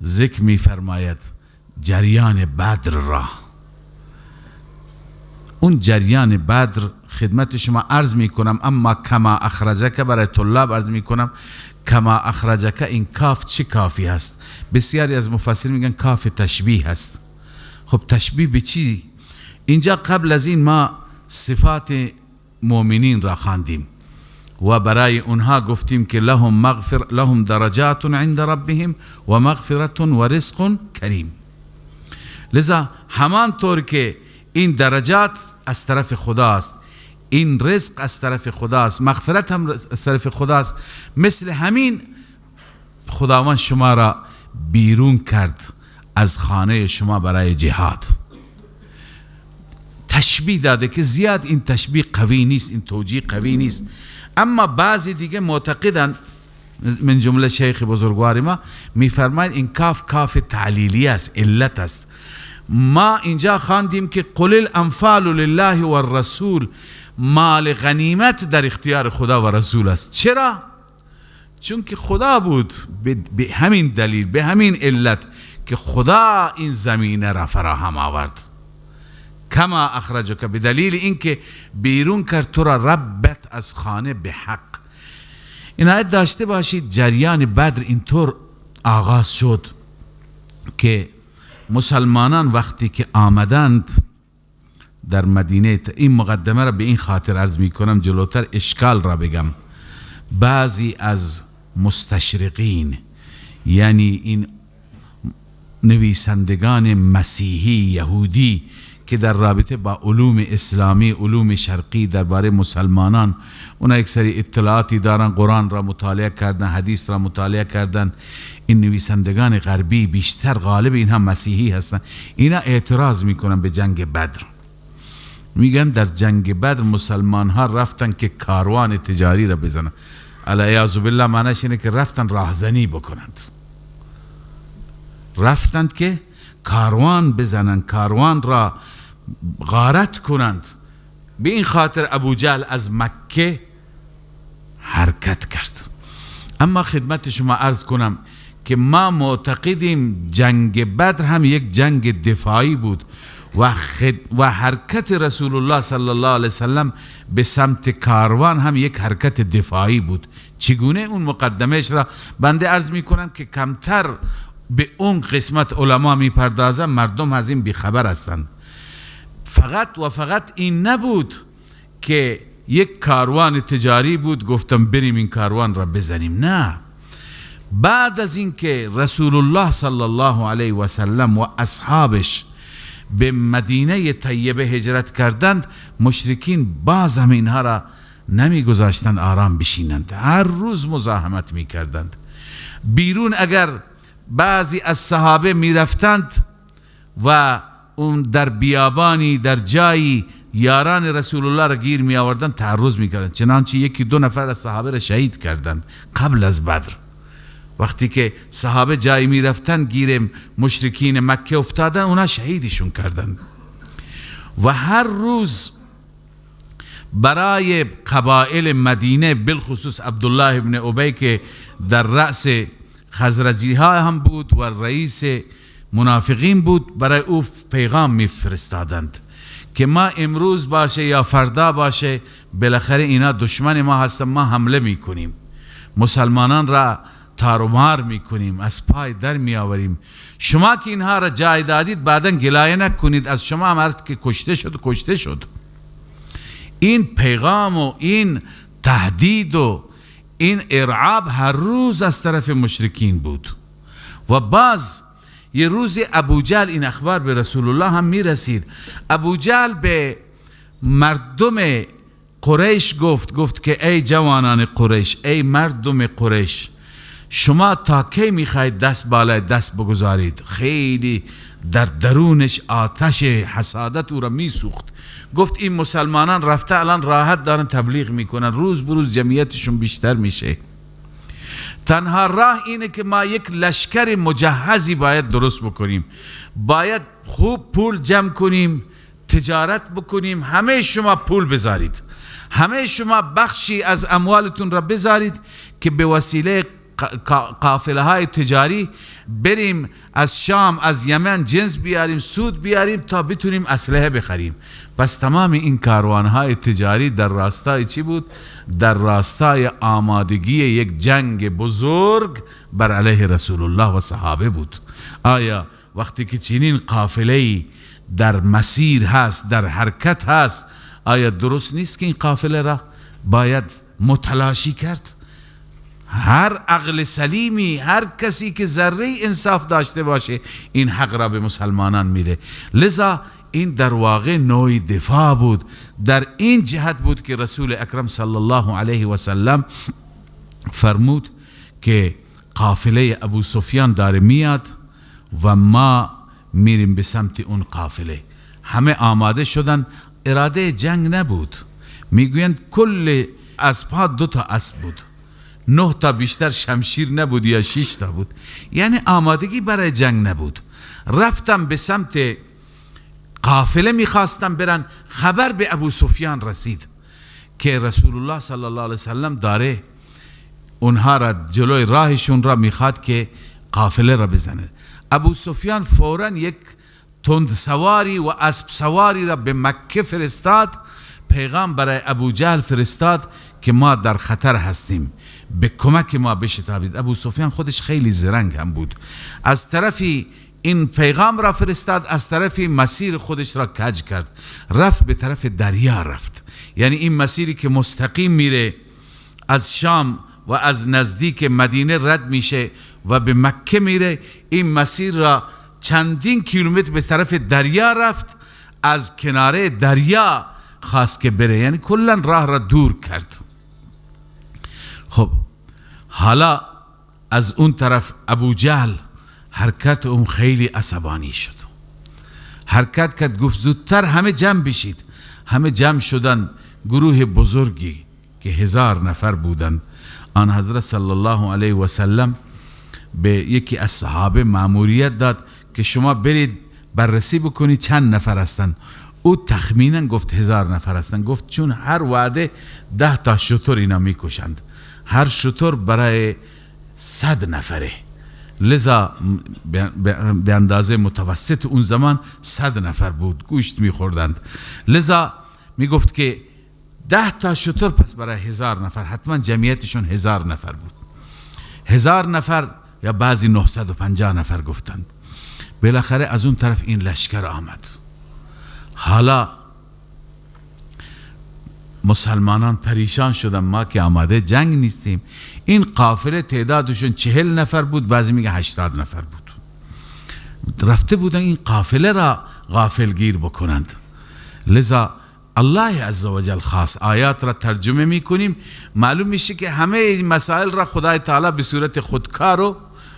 ذکر می فرماید جریان بدر را. اون جریان بدر خدمت شما عرض می کنم، اما کما اخرجک برای طلاب عرض می کنم. کما اخرجک، این کاف چه کافی هست؟ بسیاری از مفسرین میگن کاف تشبیه هست. خب تشبیه به چی؟ اینجا قبل از این ما صفات مؤمنین را خواندیم و برای اونها گفتیم که لهم مغفر، لهم درجات عند ربهم و مغفرت و رزق کریم. لذا همانطور که این درجات از طرف خداست، این رزق از طرف خداست، مغفرت هم از طرف خداست، مثل همین خداوند شما را بیرون کرد از خانه شما برای جهاد. تشبیه داده که زیاد این تشبیه قوی نیست، این توجیه قوی نیست. اما بعضی دیگه معتقدن، من جمله شیخ بزرگوار ما میفرماید این کاف کاف تعلیلی است، علت است. ما اینجا خواندیم که قل الانفال لله والرسول، مال غنیمت در اختیار خدا و رسول است. چرا؟ چون که خدا بود، به همین دلیل، به همین علت که خدا این زمینه را فراهم آورد. کما اخرجک، به دلیل اینکه بیرون کرد تو را ربت از خانه به حق. عنایت داشته باشید جریان بدر اینطور آغاز شد که مسلمانان وقتی که آمدند در مدینه، این مقدمه را به این خاطر عرض می کنم جلوتر اشکال را بگم. بعضی از مستشرقین، یعنی این نویسندگان مسیحی یهودی که در رابطه با علوم اسلامی، علوم شرقی درباره مسلمانان اونا یک سری اطلاعاتی دارن، قرآن را مطالعه کردن، حدیث را مطالعه کردن، این نویسندگان غربی بیشتر غالب اینها مسیحی هستن، اینا اعتراض میکنن به جنگ بدر. میگن در جنگ بدر مسلمان ها رفتن که کاروان تجاری را بزنن، العیاذ بالله معنیش اینه که رفتن راهزنی بکنند، رفتند که کاروان بزنند، کاروان را غارت کنند. به این خاطر ابو جهل از مکه حرکت کرد. اما خدمت شما عرض کنم که ما معتقدیم جنگ بدر هم یک جنگ دفاعی بود و حرکت رسول الله صلی الله علیه وسلم به سمت کاروان هم یک حرکت دفاعی بود. چگونه؟ اون مقدمهش را بنده عرض می کنم که کمتر به اون قسمت علما میپردازن، مردم از این بیخبر هستند. فقط و فقط این نبود که یک کاروان تجاری بود گفتم بریم این کاروان را بزنیم، نه. بعد از اینکه رسول الله صلی الله علیه و سلم و اصحابش به مدینه طیبه هجرت کردند، مشرکین باز هم اینها را نمیگذاشتند آرام بشینند، هر روز مزاحمت میکردند. بیرون اگر بعضی از صحابه میرفتند و اون در بیابانی در جایی یاران رسول الله را گیر می آوردند، تعرض می کردند، چنانچه یکی دو نفر از صحابه را شهید کردند قبل از بدر. وقتی که صحابه جایی می رفتند گیر مشرکین مکه افتادن، اونا شهیدشون کردند. و هر روز برای قبایل مدینه، بالخصوص عبدالله ابن ابی که در رأس خزرجی ها هم بود و رئیس منافقین بود، برای او پیغام می فرستادند که ما امروز باشه یا فردا باشه، بالاخره اینا دشمن ما هستن، ما حمله میکنیم، مسلمانان را تارومار میکنیم، از پای در میآوریم، شما که اینها را جای دادید بعدا گلایه نکنید، از شما هم هر که کشته شد کشته شد. این پیغام و این تهدید و این ارعاب هر روز از طرف مشرکین بود. و باز یه روز ابوجهل، این اخبار به رسول الله هم میرسید، ابوجهل به مردم قریش گفت که ای جوانان قریش، ای مردم قریش، شما تا کی میخواید دست بالای دست بگذارید؟ خیلی در درونش آتش حسادت او را میسوخت. گفت این مسلمانان رفته الان راحت دارن تبلیغ میکنن، روز بروز جمعیتشون بیشتر میشه، تنها راه اینه که ما یک لشکر مجهزی باید درست بکنیم، باید خوب پول جمع کنیم، تجارت بکنیم، همه شما پول بذارید، همه شما بخشی از اموالتون را بذارید که به وسیله قافله های تجاری بریم از شام، از یمن جنس بیاریم، سود بیاریم تا بتونیم اسلحه بخریم. پس تمام این کاروان های تجاری در راستای چی بود؟ در راستای آمادگی یک جنگ بزرگ بر علیه رسول الله و صحابه بود. آیا وقتی که چنین قافله‌ای در مسیر هست، در حرکت هست، آیا درست نیست که این قافله را باید متلاشی کرد؟ هر عقل سلیمی، هر کسی که ذره انصاف داشته باشه، این حق را به مسلمانان میده. لذا این در واقع نوع دفاع بود. در این جهت بود که رسول اکرم صلی الله علیه و سلم فرمود که قافله ابو سفیان داره میاد و ما میریم به سمت اون قافله. همه آماده شدن، اراده جنگ نبود. میگویند کل اسبها 2 تا اسب بود، 9 تا بیشتر شمشیر نبود یا 6 تا بود، یعنی آمادگی برای جنگ نبود. رفتم به سمت قافله، میخواستم برن، خبر به ابو سفیان رسید که رسول الله صلی الله علیه وسلم داره اونها را جلوی راهشون را میخواد که قافله را بزنه. ابو سفیان فوراً یک تند سواری و اسب سواری را به مکه فرستاد، پیغام برای ابو جهل فرستاد که ما در خطر هستیم، به کمک ما بشتابید. ابو سفیان خودش خیلی زرنگ هم بود، از طرفی این پیغام را فرستاد، از طرفی مسیر خودش را کج کرد، رفت به طرف دریا رفت. یعنی این مسیری که مستقیم میره از شام و از نزدیک مدینه رد میشه و به مکه میره، این مسیر را چندین کیلومتر به طرف دریا رفت، از کناره دریا خواست که بره، یعنی کلا راه را دور کرد. خب حالا از اون طرف ابو جهل حرکت اون خیلی عصبانی شد، حرکت کرد، گفت زودتر همه جمع بشید. همه جمع شدن، گروه بزرگی که 1000 نفر بودن. آن حضرت صلی الله علیه و سلم به یکی از صحابه مأموریت داد که شما برید بررسی بکنید چند نفر هستند. او تخمینا گفت 1000 نفر هستند. گفت چون هر وعده 10 تا شتر اینا میکشند، هر شتر برای 100 نفره، لذا به اندازه متوسط اون زمان 100 نفر بود گوشت میخوردند. لذا میگفت که 10 تا شتر پس برای 1000 نفر، حتما جمعیتشون 1000 نفر بود. 1000 نفر یا بعضی 950 نفر گفتند. بالاخره از اون طرف این لشکر آمد. حالا مسلمانان پریشان شدن، ما که آماده جنگ نیستیم. این قافله تعدادشون 40 نفر بود، بعضی میگه 80 نفر بود. رفته بودن این قافله را غافلگیر بکنند. لذا الله عزوجل خاص آیات را ترجمه میکنیم، معلوم میشه که همه این مسائل را خدای تعالی به صورت خودکار و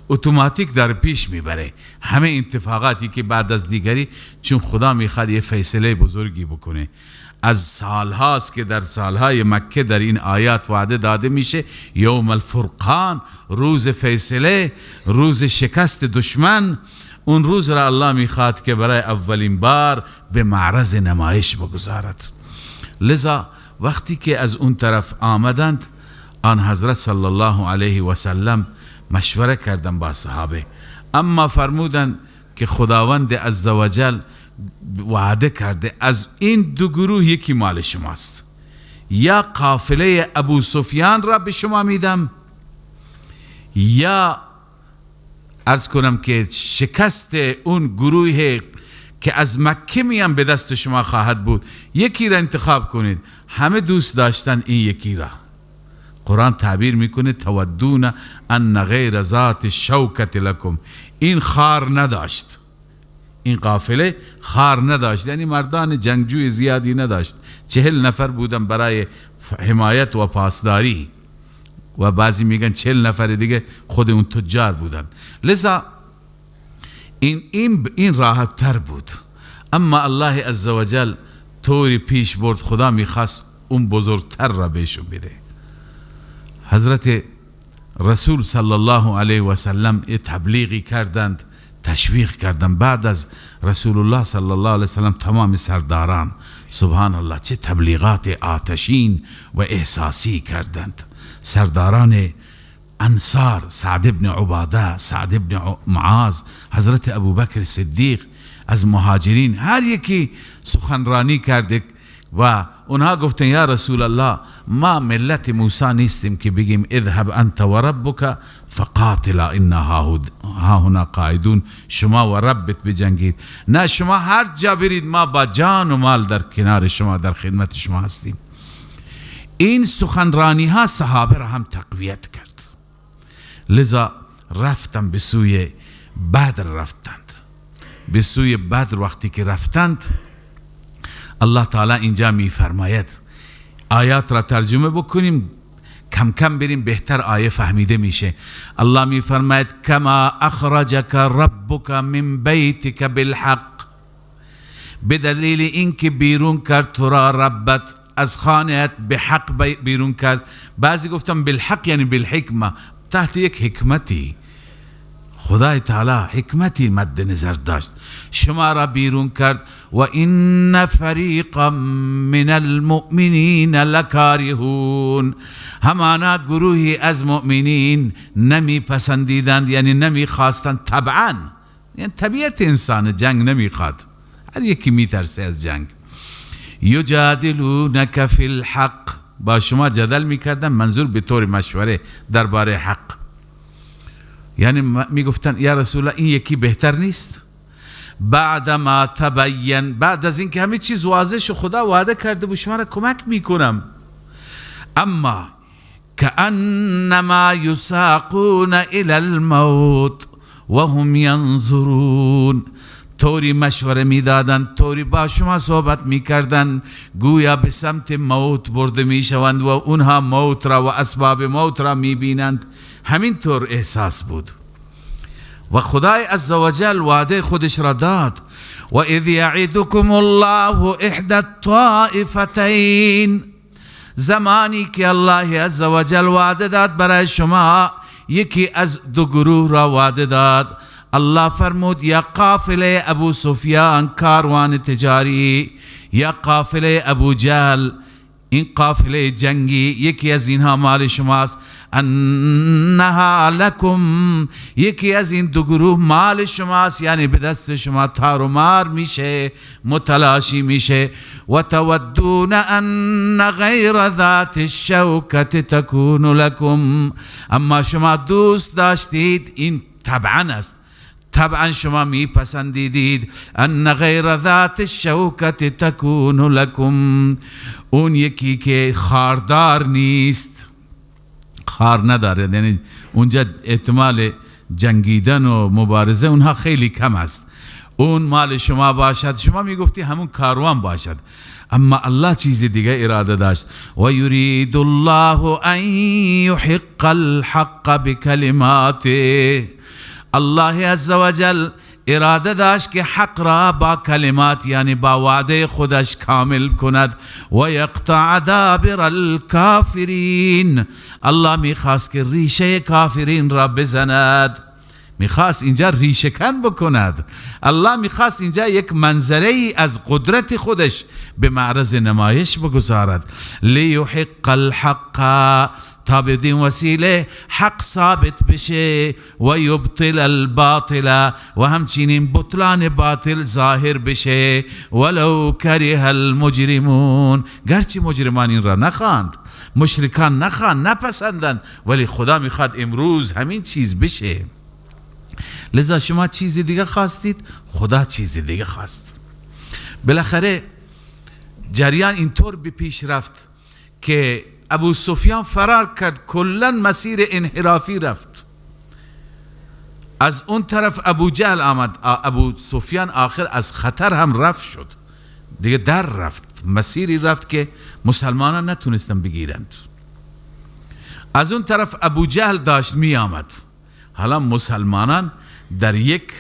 اتوماتیک در پیش میبره، همه اتفاقاتی که بعد از دیگری، چون خدا میخواد یه فیصله بزرگی بکنه. از سالهاست که در سالهای مکه در این آیات وعده داده میشه، یوم الفرقان، روز فیصله، روز شکست دشمن. اون روز را الله میخواد که برای اولین بار به معرض نمایش بگذارد. لذا وقتی که از اون طرف آمدند، آن حضرت صلی الله علیه و سلم مشوره کردن با صحابه، اما فرمودند که خداوند عزوجل وعده کرده از این دو گروه یکی مال شماست، یا قافله ابو سفیان را به شما میدم، یا عرض کنم که شکست اون گروه که از مکه میان به دست شما خواهد بود. یکی را انتخاب کنید. همه دوست داشتن این یکی را. قرآن تعبیر میکنه تودون ان غیر ذات شوکت لکم. این خار نداشت، این قافله خار نداشت، یعنی مردان جنگجوی زیادی نداشت. 40 نفر بودن برای حمایت و پاسداری، و بعضی میگن 40 نفر دیگه خود اون تجار بودن. لذا این راحت تر بود. اما الله عزوجل طوری پیش برد، خدا میخواست اون بزرگتر را بهشون بده. حضرت رسول صلی الله علیه و سلم تبلیغی کردند، تشویق کردند. بعد از رسول الله صلی الله علیه و سلم تمام سرداران، سبحان الله، چه تبلیغات آتشین و احساسی کردند. سرداران انصار، سعد ابن عباده، سعد ابن معاذ، حضرت ابوبکر صدیق، از مهاجرین هر یکی سخنرانی کرده و اونها گفتن یا رسول الله، ما ملت موسی نیستیم که بگیم اذهب انت و ربک فقاتلا انا هاهنا قاعدون، شما و ربت بجنگید. نه، شما هر جا برید ما با جان و مال در کنار شما، در خدمت شما هستیم. این سخنرانی ها صحابه را هم تقویت کرد. لذا رفتن به سوی بدر، رفتند به سوی بدر. وقتی که رفتند، الله تعالی اینجا می فرماید، آیات را ترجمه بکنیم کم کم بریم بهتر آیه فهمیده میشه. الله می فرماید کما اخرجک ربک من بیتک بالحق، به دلیل اینکه بیرون کرد تو را ربت از خانه‌ات به حق بیرون کرد. بعضی گفتن بالحق یعنی بالحکمه، تحت یک حکمتی، خدای تعالی حکمتی مد نظر داشت، شما را بیرون کرد. و این فریقا من المؤمنین لکارهون، همانا گروهی از مؤمنین نمی پسندیدند، یعنی نمی خواستند. طبعا یعنی طبیعت انسان جنگ نمی خواد، هر یکی می ترسه از جنگ. یجادلونک فی الحق، با شما جدل میکردن، منظور به طور مشوره درباره حق، یعنی میگفتن یا رسول الله این یکی بهتر نیست؟ بعد ما تبین، بعد از اینکه همه چیز واضح شد، خدا وعده کرده بود شما را کمک میکنم، اما کأنما یساقون الی الموت وهم ینظرون، طوری مشوره میدادند، طوری با شما صحبت میکردند، گویا به سمت موت برده میشوند و اونها موت را و اسباب موت را میبینند. همینطور احساس بود و خدای عزوجل وعده خودش را داد. و اذ یعدکم الله احدى الطائفتین، زمانی که الله عزوجل وعده داد برای شما یکی از دو گروه را وعده داد. الله فرمود یا قافله ابو سفیان کاروان تجاری، یا قافله ابو جهل، این قافله جنگی یکی از اینها مال شماست، انها لکم، یکی از این دو گروه مال شماست، یعنی به دست شما تار و مار میشه، متلاشی میشه. و تودون ان غیر ذات الشوکت تکون لکم، اما شما دوست داشتید، این طبعا است، طبعا شما میپسندیدید، ان غیر ذات الشوکت تکون لکم، اون یکی که خاردار نیست، خار نداره، یعنی اونجا احتمال جنگیدن و مبارزه اونها خیلی کم است، اون مال شما باشد، شما میگفتی همون کاروان باشد، اما الله چیز دیگه اراده داشت. و یرید الله ان یحق الحق بکلماته، الله عزوجل اراده داشت که حق را با کلمات، یعنی با وعده خودش کامل کند. و یقطع دابر الکافرین، الله میخواست که ریشه کافرین را بزند، میخواست اینجا ریشه کن بکند. الله میخواست اینجا یک منظره ای از قدرت خودش به معرض نمایش بگذارد. لیحق الحق، تا بدین وسیله حق ثابت بشه، و یبطل الباطل، و همچنین بطلان باطل ظاهر بشه. ولو کره المجرمون، گرچه مجرمان این را نخواند، مشرکان نخواند، نپسندند، ولی خدا میخواد امروز همین چیز بشه. لذا شما چیز دیگه خواستید، خدا چیز دیگه خواست. بالاخره جریان اینطور به پیش رفت که ابو سفیان فرار کرد، کلا مسیر انحرافی رفت. از اون طرف ابو جهل آمد، ابو سفیان آخر از خطر هم رفت شد دیگه، در رفت، مسیری رفت که مسلمانان نتونستن بگیرند. از اون طرف ابو جهل داشت می آمد. حالا مسلمانان در یک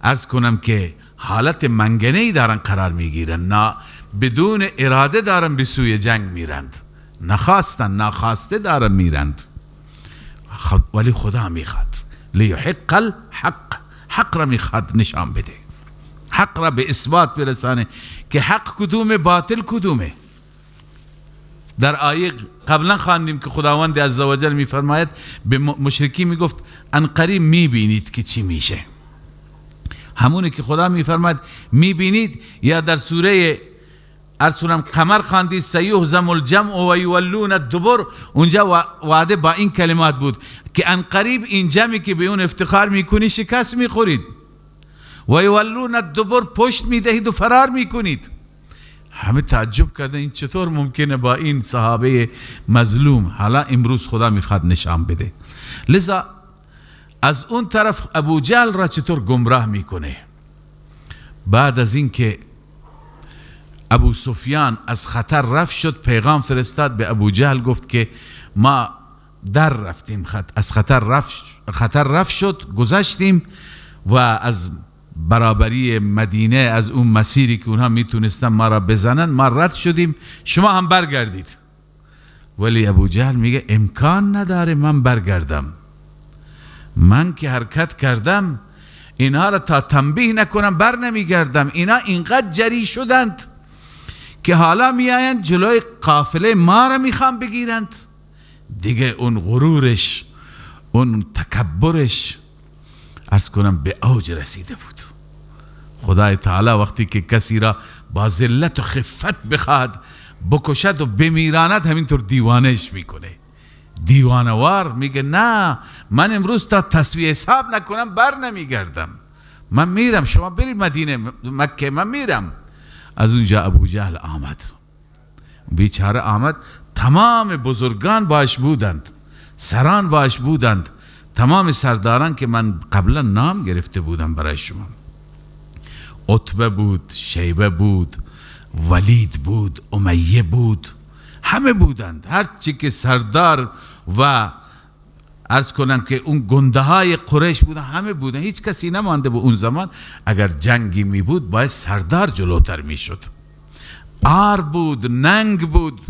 عرض کنم که حالت منگنه‌ای دارن قرار میگیرن، نه بدون اراده دارن به سوی جنگ میرند، نخواستن، ناخواسته دارن میرند، ولی خدا میخواد لیحق الحق، حق را میخواد نشان بده، حق را به اثبات برسانه که حق کدومه، باطل کدومه. در آیه قبلا خواندیم که خداوند عزوجل میفرماید به مشرکی میگفت ان قریب میبینید که چی میشه. همونه که خدا میفرماید میبینید، یا در سوره ارسولم قمر خواندی سیهزم الجمع و یولون الدبر، اونجا وعده با این کلمات بود که ان قریب این جمعی که به اون افتخار میکنی شکست میخورید، و یولون الدبر، پشت میدهید و فرار میکنید. همه تعجب کردن این چطور ممکنه با این صحابه مظلوم. حالا امروز خدا میخواد نشان بده. لذا از اون طرف ابو جهل را چطور گمراه میکنه. بعد از اینکه ابو سفیان از خطر رفت شد، پیغام فرستاد به ابو جهل، گفت که ما در رفتیم، از خطر رفت شد، گذشتیم و از برابری مدینه، از اون مسیری که اونها میتونستن ما را بزنن، ما رد شدیم، شما هم برگردید. ولی ابو جهل میگه امکان نداره من برگردم، من که حرکت کردم اینها را تا تنبیه نکنم بر نمیگردم. اینا اینقدر جری شدند که حالا میآیند جلوی قافله ما را میخوان بگیرند. دیگه اون غرورش، اون تکبرش عرض کنم به اوج رسیده بود. خدای تعالی وقتی که کسی را با ذلت و خفت بخواد بکشد و بمیراند، همینطور دیوانش میکنه، دیوانوار میگه نه من امروز تا تسویه حساب نکنم بر نمیگردم، من میرم، شما برید مدینه مکه، من میرم. از اونجا ابو جهل آمد، بیچاره آمد، تمام بزرگان باش بودند، سران باش بودند، تمام سرداران که من قبلا نام گرفته بودم برای شما، عتبه بود، شیبه بود، ولید بود، امیه بود، همه بودند. هر چی که سردار و عرض کنم که اون گنده های قریش بودن، همه بودن، هیچ کسی نمانده بود. اون زمان اگر جنگی می بود باید سردار جلوتر می شد. عار بود، ننگ بود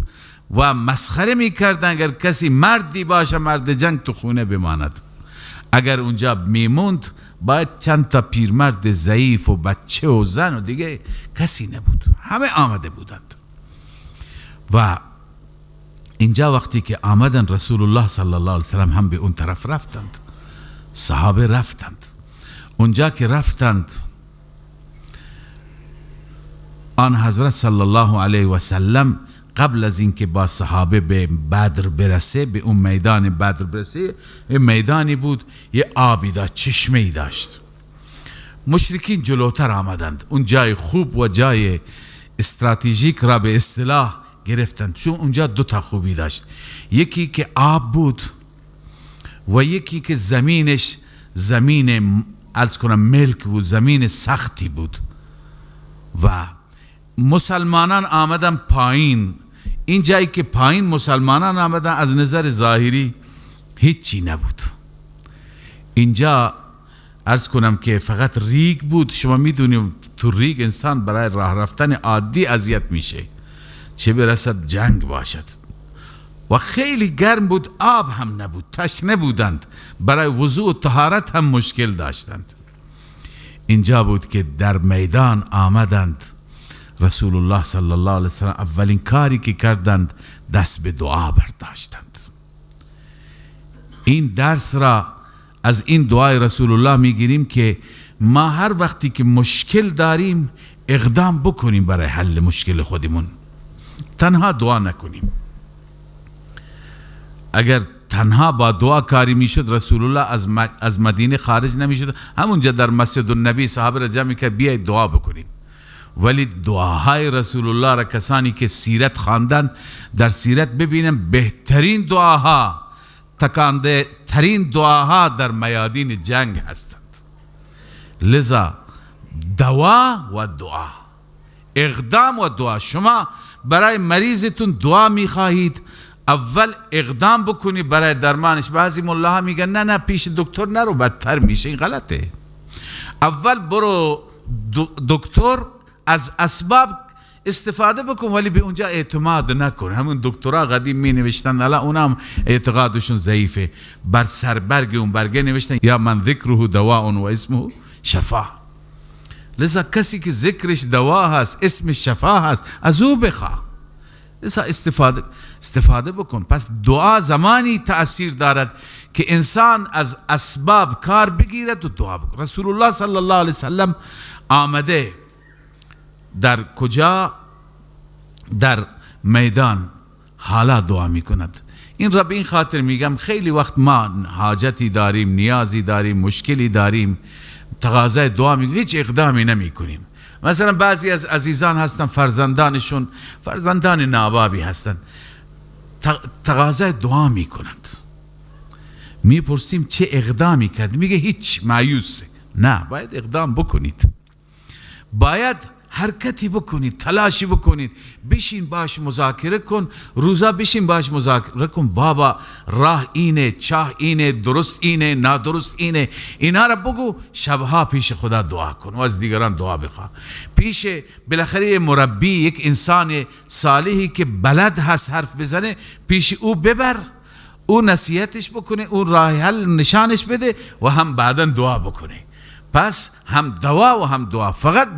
و مسخره می کردن اگر کسی مردی باشه، مرد جنگ تو خونه بماند. اگر اونجا میموند باید چند تا پیرمرد ضعیف و بچه و زن و دیگه کسی نبود، همه آمده بودند. و اینجا وقتی که آمدن رسول الله صلی الله علیه وسلم هم به اون طرف رفتند، صحابه رفتند. اونجا که رفتند، آن حضرت صلی الله علیه و سلم قبل از اینکه با صحابه به بدر برسه، به اون میدان بدر برسه، یه میدانی بود، یه آبی داشت، چشمه‌ای داشت. مشرکین جلوتر آمدند، اون جای خوب و جای استراتژیک را به اصطلاح گرفتند، چون اونجا دو تا خوبی داشت، یکی که آب بود و یکی که زمینش زمین عرض کنم ملک بود، زمین سختی بود. و مسلمانان آمدن پایین، این جایی که پایین مسلمانان آمدن از نظر ظاهری هیچی نبود. اینجا عرض کنم که فقط ریگ بود. شما میدونیم تو ریگ انسان برای راه رفتن عادی اذیت میشه، چه برسد جنگ باشد. و خیلی گرم بود، آب هم نبود، تشنه بودند، برای وضوع و طهارت هم مشکل داشتند. اینجا بود که در میدان آمدند. رسول الله صلی الله علیه وسلم اولین کاری که کردند دست به دعا برداشتند. این درس را از این دعای رسول الله میگیریم که ما هر وقتی که مشکل داریم اقدام بکنیم برای حل مشکل خودمون، تنها دعا نکنیم. اگر تنها با دعا کاری میشد رسول الله از مدینه خارج نمیشد، همونجا در مسجد النبی صحابه را جمع کرد بیایید دعا بکنیم. ولی دعاهای رسول الله را کسانی که سیرت خواندند در سیرت ببینم بهترین دعاها، تکانده ترین دعاها در میادین جنگ هستند. لذا دوا و دعا، اقدام و دعا. شما برای مریضتون دعا میخواهید، اول اقدام بکنی برای درمانش. بعضی ملاها میگن نه نه پیش دکتر نرو بدتر میشه، این غلطه. اول برو دکتر، از اسباب استفاده بکن، ولی به اونجا اعتماد نکن. همون دکترا قدیم می نوشتن، الان اونم اعتقادشون ضعیفه، بر سربرگ اون برگه نوشتن یا من ذکره دواء و اسمه شفا. لذا کسی که ذکرش دوا هست، اسم شفا هست، از او بخواه. لذا استفاده بکن. پس دعا زمانی تأثیر دارد که انسان از اسباب کار بگیرد و دعا بکن. رسول الله صلی الله علیه وسلم آمده در کجا؟ در میدان، حالا دعا میکند. این را به این خاطر میگم خیلی وقت ما حاجتی داریم، نیازی داریم، مشکلی داریم، تقاضای دعا میکنیم، هیچ اقدامی نمیکنیم. مثلا بعضی از عزیزان هستن فرزندانشون فرزندان نابابی هستند، تقاضای دعا میکنند. میپرسیم چه اقدامی کرد؟ میگه هیچ، مایوسه. نه، باید اقدام بکنید، باید حرکتی بکنید، تلاشی بکنید، بشین باش مذاکره کن، روزا بشین باش مذاکره کن، بابا راه اینه، چاه اینه، درست اینه، نادرست اینه، اینا را بگو. شبها پیش خدا دعا کن و از دیگران دعا بخواه. پیش بالاخره مربی، یک انسان صالحی که بلد هست حرف بزنه، پیش او ببر، او نصیحتش بکنه، او راه حل نشانش بده و هم بعدا دعا بکنه. پس هم دوا و هم دعا، فقط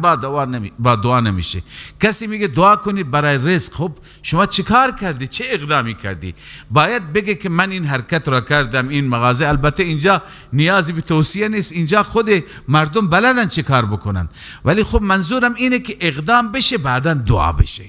با دعا نمیشه. کسی میگه دعا کنید برای رزق، خب شما چه کار کردی؟ چه اقدامی کردی؟ باید بگه که من این حرکت را کردم، این مغازه. البته اینجا نیازی به توصیه نیست، اینجا خود مردم بلدن چه کار بکنن، ولی خب منظورم اینه که اقدام بشه بعدا دعا بشه.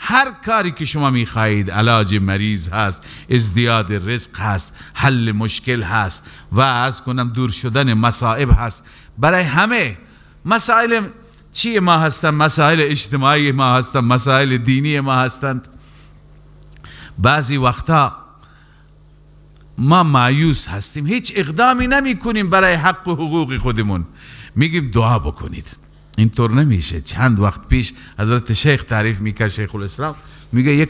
هر کاری که شما میخواهید، علاج مریض هست، ازدیاد رزق هست، حل مشکل هست و عرض کنم دور شدن مصائب هست. برای همه مسائل چی ما هستند؟ مسائل اجتماعی ما هستند، مسائل دینی ما هستند. بعضی وقتا ما مایوس هستیم، هیچ اقدامی نمی کنیم برای حق و حقوق خودمون، میگیم دعا بکنید. اینطور نمیشه. چند وقت پیش حضرت شیخ تعریف میکرد، شیخ الاسلام میگه یک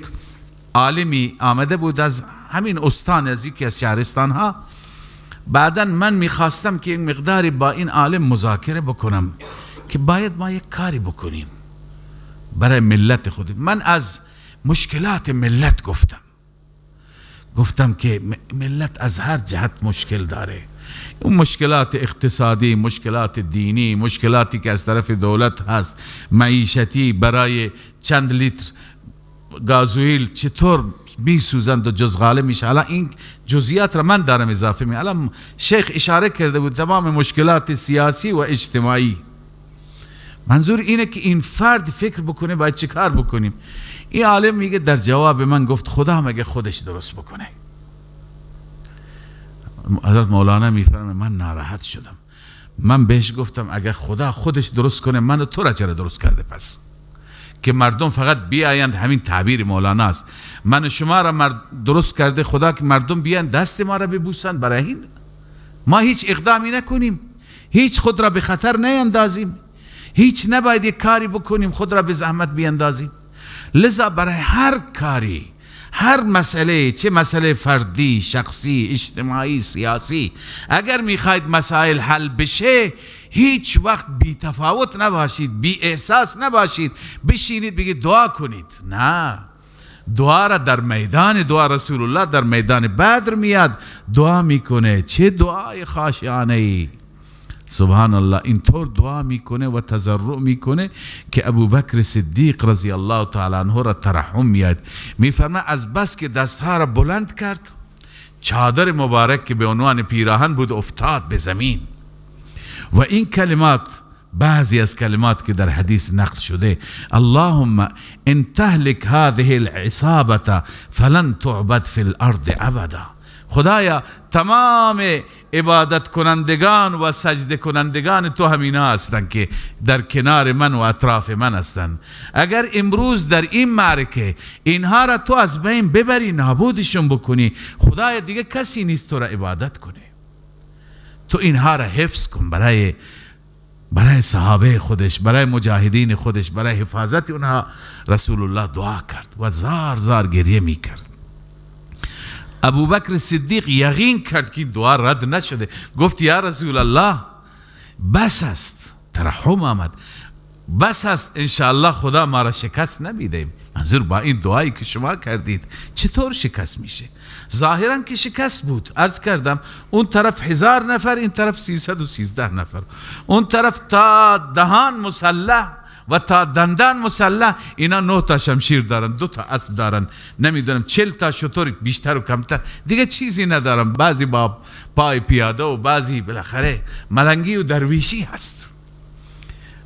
عالمی آمده بود از همین استان، از یکی از شهرستان ها. بعدا من میخواستم که این مقداری با این عالم مذاکره بکنم که باید ما یک کاری بکنیم برای ملت خود. من از مشکلات ملت گفتم که ملت از هر جهت مشکل داره، اون مشکلات اقتصادی، مشکلات دینی، مشکلاتی که از طرف دولت هست، معیشتی، برای چند لیتر گازوئیل چطور میسوزند و جزغاله میشه. الان این جزئیات را من دارم اضافه می، الان شیخ اشاره کرده بود تمام مشکلات سیاسی و اجتماعی. منظور اینه که این فرد فکر بکنه باید چه کار بکنیم. این عالم میگه در جواب من گفت خدا مگه خودش درست بکنه. حضرت مولانا میفرمه من ناراحت شدم، من بهش گفتم اگه خدا خودش درست کنه منو تو را چرا درست کرده؟ پس که مردم فقط بیایند، همین تعبیر مولانا است، من و شما را درست کرده خدا که مردم بیایند دست ما را ببوسند، برای این ما هیچ اقدامی نکنیم، هیچ خود را به خطر نیندازیم، هیچ نباید یک کاری بکنیم خود را به زحمت بیندازیم. لذا برای هر کاری، هر مسئله، چه مسئله فردی، شخصی، اجتماعی، سیاسی، اگر میخواید مسائل حل بشه هیچ وقت بی تفاوت نباشید، بی احساس نباشید، بشینید بگید دعا کنید. نه، دعا را در میدان دعا، رسول الله در میدان بدر میاد دعا میکنه، چه دعای خاشعانه ای، سبحان الله، اینطور دعا میکنه و تضرع میکنه که ابوبکر صدیق رضی الله تعالی عنه را ترحم میاد. میفرمه از بس که دستها را بلند کرد، چادر مبارک که به عنوان پیراهن بود افتاد به زمین. و این کلمات، بعضی از کلمات که در حدیث نقل شده، اللهم ان تهلك هذه العصابة فلن تعبد في الارض ابدا. خدایا تمام عبادت کنندگان و سجده کنندگان تو همینا هستند که در کنار من و اطراف من هستند. اگر امروز در این معرکه اینها را تو از بین ببری، نابودشون بکنی، خدایا دیگه کسی نیست تو را عبادت کنه. تو اینها را حفظ کن برای صحابه خودش، برای مجاهدین خودش، برای حفاظت اونها. رسول الله دعا کرد و زار زار گریه می کرد. ابوبکر صدیق یقین کرد که این دعا رد نشده، گفت یا رسول الله بس است، ترحم آمد، بس است، انشاءالله خدا ما را شکست نمیده. منظور با این دعایی که شما کردید چطور شکست میشه؟ ظاهرا که شکست بود، عرض کردم اون طرف 1000 نفر، این طرف 313 نفر، اون طرف تا دهان مسلح و تا دندان مسلح، اینا 9 تا شمشیر دارن، 2 تا اسب دارن، نمیدونم 40 تا شتر بیشتر و کمتر، دیگه چیزی ندارن، بعضی با پای پیاده و بعضی بالاخره ملنگی و درویشی هست.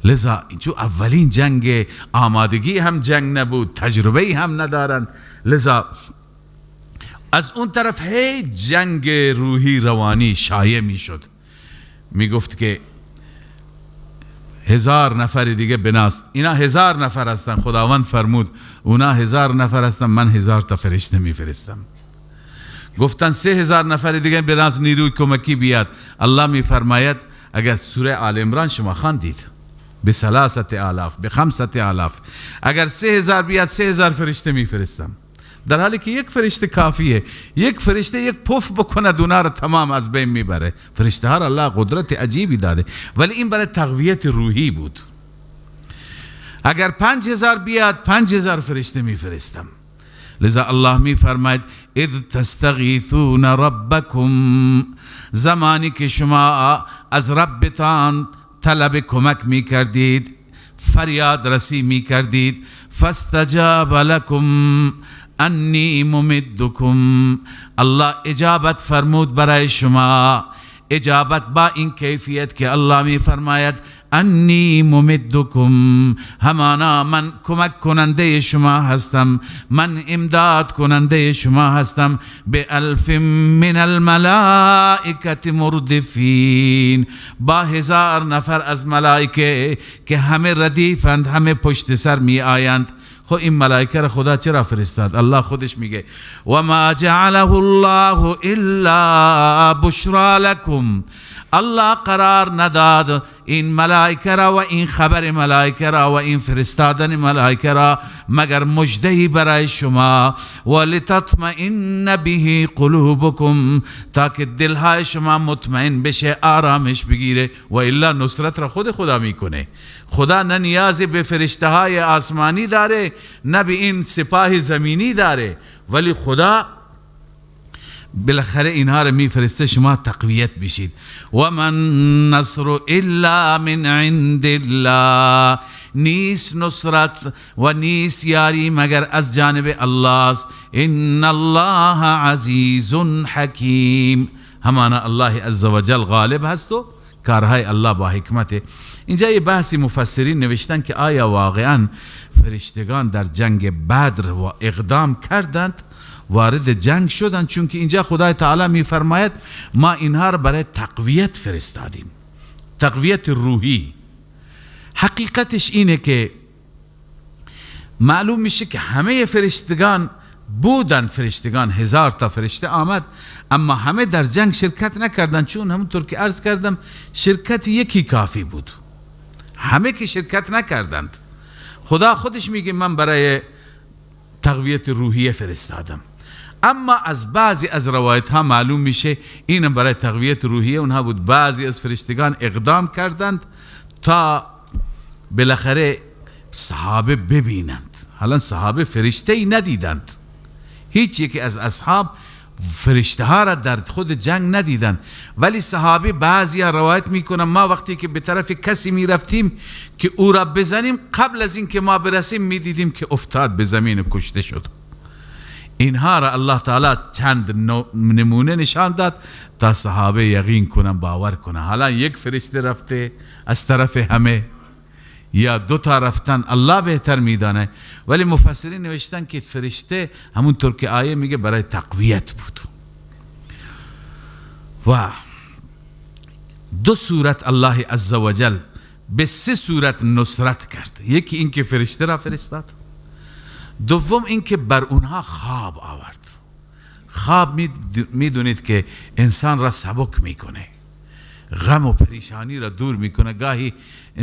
لذا اینجا اولین جنگ، آمادگی هم جنگ نبود، تجربه هم ندارن. لذا از اون طرف هی جنگ روحی روانی شایع میشد. میگفت که 1000 نفر دیگه بناست، اینا 1000 نفر هستن، خداوند فرمود اونا 1000 نفر هستن، من 1000 تا فرشته میفرستم. گفتن 3000 نفر دیگه بناست نیروی کمکی بیاد. الله میفرماید اگر سوره آل عمران شما خواندید، به 3000، به 5000، اگر 3000 بیاد 3000 فرشته میفرستم، در حالی که یک فرشته کافیه، یک فرشته یک پف بکنه اونا رو تمام از بین میبره. فرشته ها را الله قدرت عجیبی داده، ولی این برای تقویت روحی بود. اگر 5000 بیاد 5000 فرشته میفرستم. لذا الله میفرماید اذ تستغیثون ربکم، زمانی که شما از ربتان طلب کمک میکردید، فریاد رسی میکردید، فاستجاب لکم انی ممدکم، الله اجابت فرمود برای شما. اجابت با این کیفیت که الله می فرماید انی ممدکم، همانا من کمک کننده شما هستم، من امداد کننده شما هستم، به الف من الملائکة مردفین، با 1000 نفر از ملائکه که همه ردیفند، همه پشت سر می آیند. خب این ملائکه را خدا چرا فرستاد؟ الله خودش میگه و ما جعله الله الا بشرا لکم، الله قرار نداد این ملائکه را و این خبر ملائکه را و این فرستادن ملائکه را مگر مژده‌ای برای شما، و لتطمئن به قلوبکم، تا که دلهای شما مطمئن بشه، آرامش بگیره. و الا نصرت را خود خدا میکنه. خدا نه نیاز به فرشته های آسمانی داره، نه به این سپاه زمینی داره، ولی خدا بالاخره اینها رو میفرسته شما تقویت بشید. و من نصر الا من عند الله، نیست نصرت و نیست یاری مگر از جانب الله است. ان الله عزیز حکیم، همانا الله عزوجل غالب هست و کارهای الله با حکمت. اینجا یه بحثی مفسرین نوشتن که آیا واقعا فرشتگان در جنگ بدر و اقدام کردند، وارد جنگ شدند؟ چون که اینجا خدای تعالی میفرماید ما اینها را برای تقویت فرستادیم، تقویت روحی. حقیقتش اینه که معلوم میشه که همه فرشتگان بودن، فرشتگان 1000 تا فرشته آمد، اما همه در جنگ شرکت نکردن، چون همونطور که عرض کردم شرکت یکی کافی بود، همه که شرکت نکردند. خدا خودش میگه من برای تقویت روحیه فرستادم، اما از بعضی از روایت ها معلوم میشه اینم برای تقویت روحیه اونها بود. بعضی از فرشتگان اقدام کردند تا بالاخره صحابه ببینند. حالا صحابه فرشته ای ندیدند، هیچ یکی از اصحاب فرشته ها را در خود جنگ ندیدند، ولی صحابه بعضی ها روایت میکنن ما وقتی که به طرف کسی میرفتیم که او را بزنیم، قبل از اینکه ما برسیم میدیدیم که افتاد به زمین و کشته شد. اینها را الله تعالی چند نمونه نشان داد تا صحابه یقین کنن، باور کنن. حالا یک فرشته رفته از طرف همه یا دو تا رفتن، الله بهتر میدانه، ولی مفسرین نوشتن که فرشته همونطور که آیه میگه برای تقویت بود. و دو صورت الله عزوجل به سه صورت نصرت کرد. یکی اینکه فرشته را فرستاد، دوم اینکه بر اونها خواب آورد. خواب میدونید که انسان را سبک میکنه، غم و پریشانی را دور میکنه. گاهی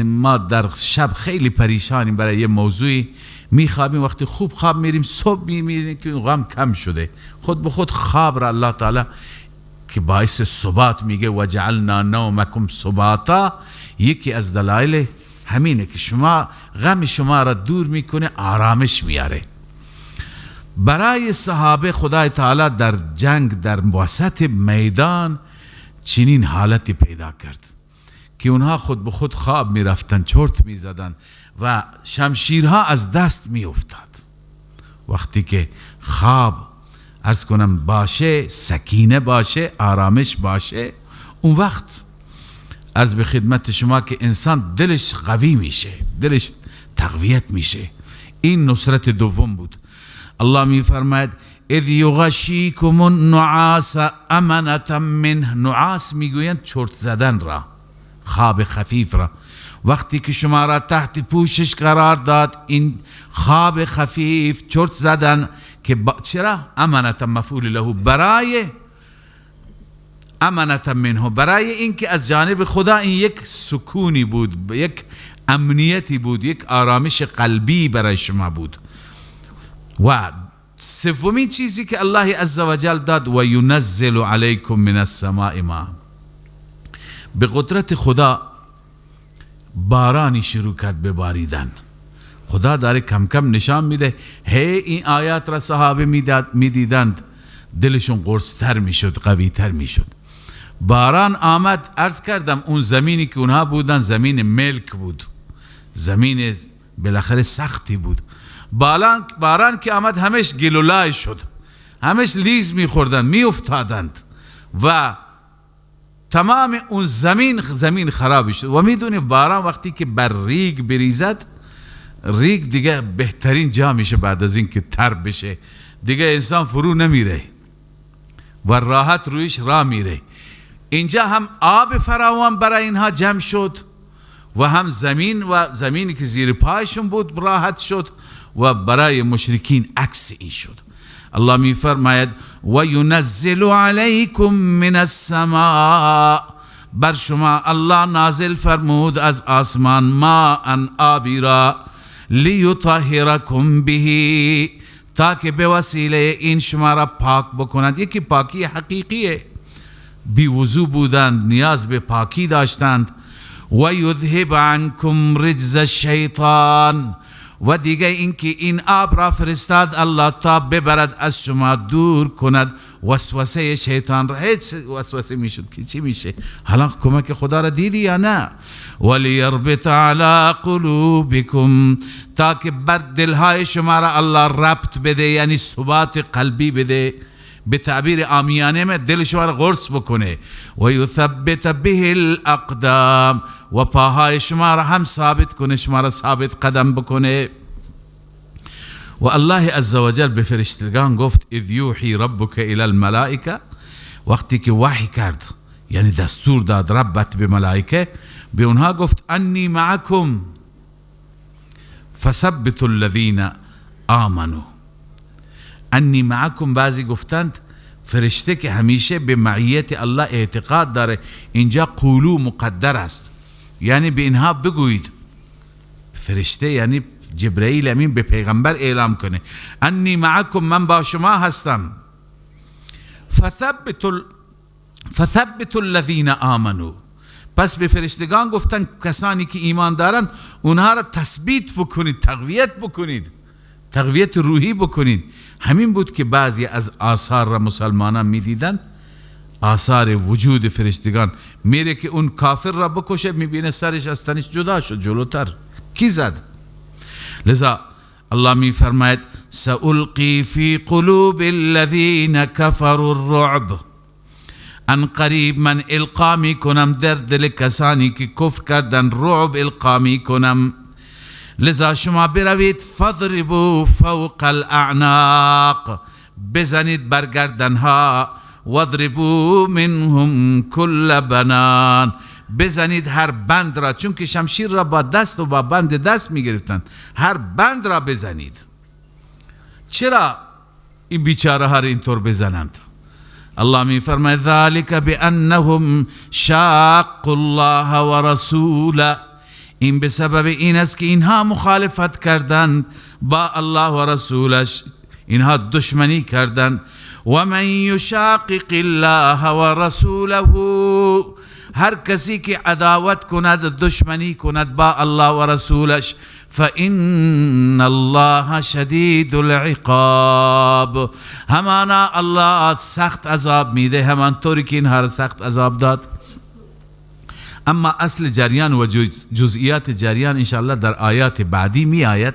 ما در شب خیلی پریشانیم برای یه موضوعی، میخوابیم، وقتی خوب خواب میریم صبح میمیریم که غم کم شده. خود به خود خواب را الله تعالی که باعث ثبات میگه وجعلنا نومکم سباتا، یکی از دلایل همینه که شما غم شما را دور میکنه، آرامش میاره. برای صحابه خدای تعالی در جنگ در وسط میدان چنین حالتی پیدا کرد که اونها خود به خود خواب می رفتن، چرت می زدن و شمشیرها از دست می افتاد. وقتی که خواب عرض کنم باشه، سکینه باشه، آرامش باشه، اون وقت عرض به خدمت شما که انسان دلش قوی میشه، دلش تقویت میشه. این نصرت دوم بود. الله می فرماید اذ یغشیکم النعاس امنة منه. نعاس میگویند چرت زدن را، خواب خفیف را. وقتی که شما را تحت پوشش قرار داد، این خواب خفیف، چرت زدن که چرا؟ امنة مفعول له، برای امنة منه، برای اینکه از جانب خدا این یک سکونی بود، یک امنیتی بود، یک آرامش قلبی برای شما بود. و سومین چیزی که الله عزوجل داد، و ینزل علیکم من السماء ماء. به قدرت خدا بارانی شروع کرد به باریدن. خدا داره کم کم نشان میده. هی این آیات را صحابه میدیدند، دلشون قرصتر میشد، قویتر میشد. باران آمد. عرض کردم اون زمینی که اونها بودن زمین ملک بود، زمین بالاخره سختی بود. باران که آمد همش گلولای شد، همش لیز میخوردند، میافتادند و تمام اون زمین خراب شد. و میدونی باران وقتی که بر ریگ بریزد، ریگ دیگه بهترین جا میشه بعد از این که تر بشه، دیگه انسان فرو نمیره و راحت رویش را میره. اینجا هم آب فراوان برای اینها جمع شد و هم زمین و زمینی که زیر پایشون بود راحت شد و برای مشرکین عکس این شد. الله می فرماید و ینزل علیکم من السماء، بر شما الله نازل فرمود از آسمان ماء، آبی را، لیطهرکم به، تا که به وسیله این شما را پاک بکند. یکی پاکی حقیقیه، بی وضو بودند، نیاز به پاکی داشتند. و یذهب عنکم رجز الشیطان، و دیگه اینکه این آب را فرستاد الله تا ببرد از شما دور کند وسوسه شیطان را. هیچ وسوسه میشد که چی میشه؟ حالا کمک خدا را دیدی یا نه؟ ولیربط علی قلوبکم، تا که بر دلهای شما را الله ربط بده، یعنی ثبات قلبی بده، به تعبیر عامیانه میں دل شما را قرص بکنه. و یثبت به الاقدام، و پاهای شما را هم ثابت کنه، شما را ثابت قدم بکنه. و الله عزوجل به فرشتگان گفت اذ یوحی ربک الی الملائکه، وقتی که وحی کرد یعنی دستور داد ربت به ملائکه، به اونها گفت انی معکم فثبتوا الذین آمنوا. انی معکم، بعضی گفتند فرشته که همیشه به معیت الله اعتقاد داره، اینجا قولو مقدر است، یعنی به اینها بگویید. فرشته یعنی جبرئیل امین به پیغمبر اعلام کنه انی معکم، من با شما هستم. فثبتوا الذین آمنوا، پس به فرشتگان گفتن کسانی که ایمان دارند اونها را تثبیت بکنید، تقویت بکنید، تقویت روحی بکنید. همین بود که بعضی از آثار را مسلمانان میدیدند، آثار وجود فرشتگان. میره که اون کافر را بکشه، میبینه سرش از تنش جدا شد، جلوتر کی زد؟ لذا الله می فرماید سألقی فی قلوب الذین کفروا الرعب، ان قریب من القا می کنم در دل کسانی که کفر کردن، رعب القا می کنم. لذا شما بروید فضربوا فوق الاعناق، بزنید بر گردنها، واضربوا منهم کل بنان، بزنید هر بند را، چون که شمشیر را با دست و با بند دست می گرفتند، هر بند را بزنید. چرا این بیچاره ها را اینطور بزنند؟ الله می فرماید ذلك بانهم شاقوا الله ورسوله، این به سبب این است که اینها مخالفت کردند با الله و رسولش، اینها دشمنی کردند. و من یشاقق الله و رسوله، هر کسی که عداوت کند، دشمنی کند با الله و رسولش، فإن الله شدید العقاب، همانا الله سخت عذاب میده، همانطوری که اینها را سخت عذاب داد. اما اصل جریان و جزئیات جریان انشاءالله در آیات بعدی می آید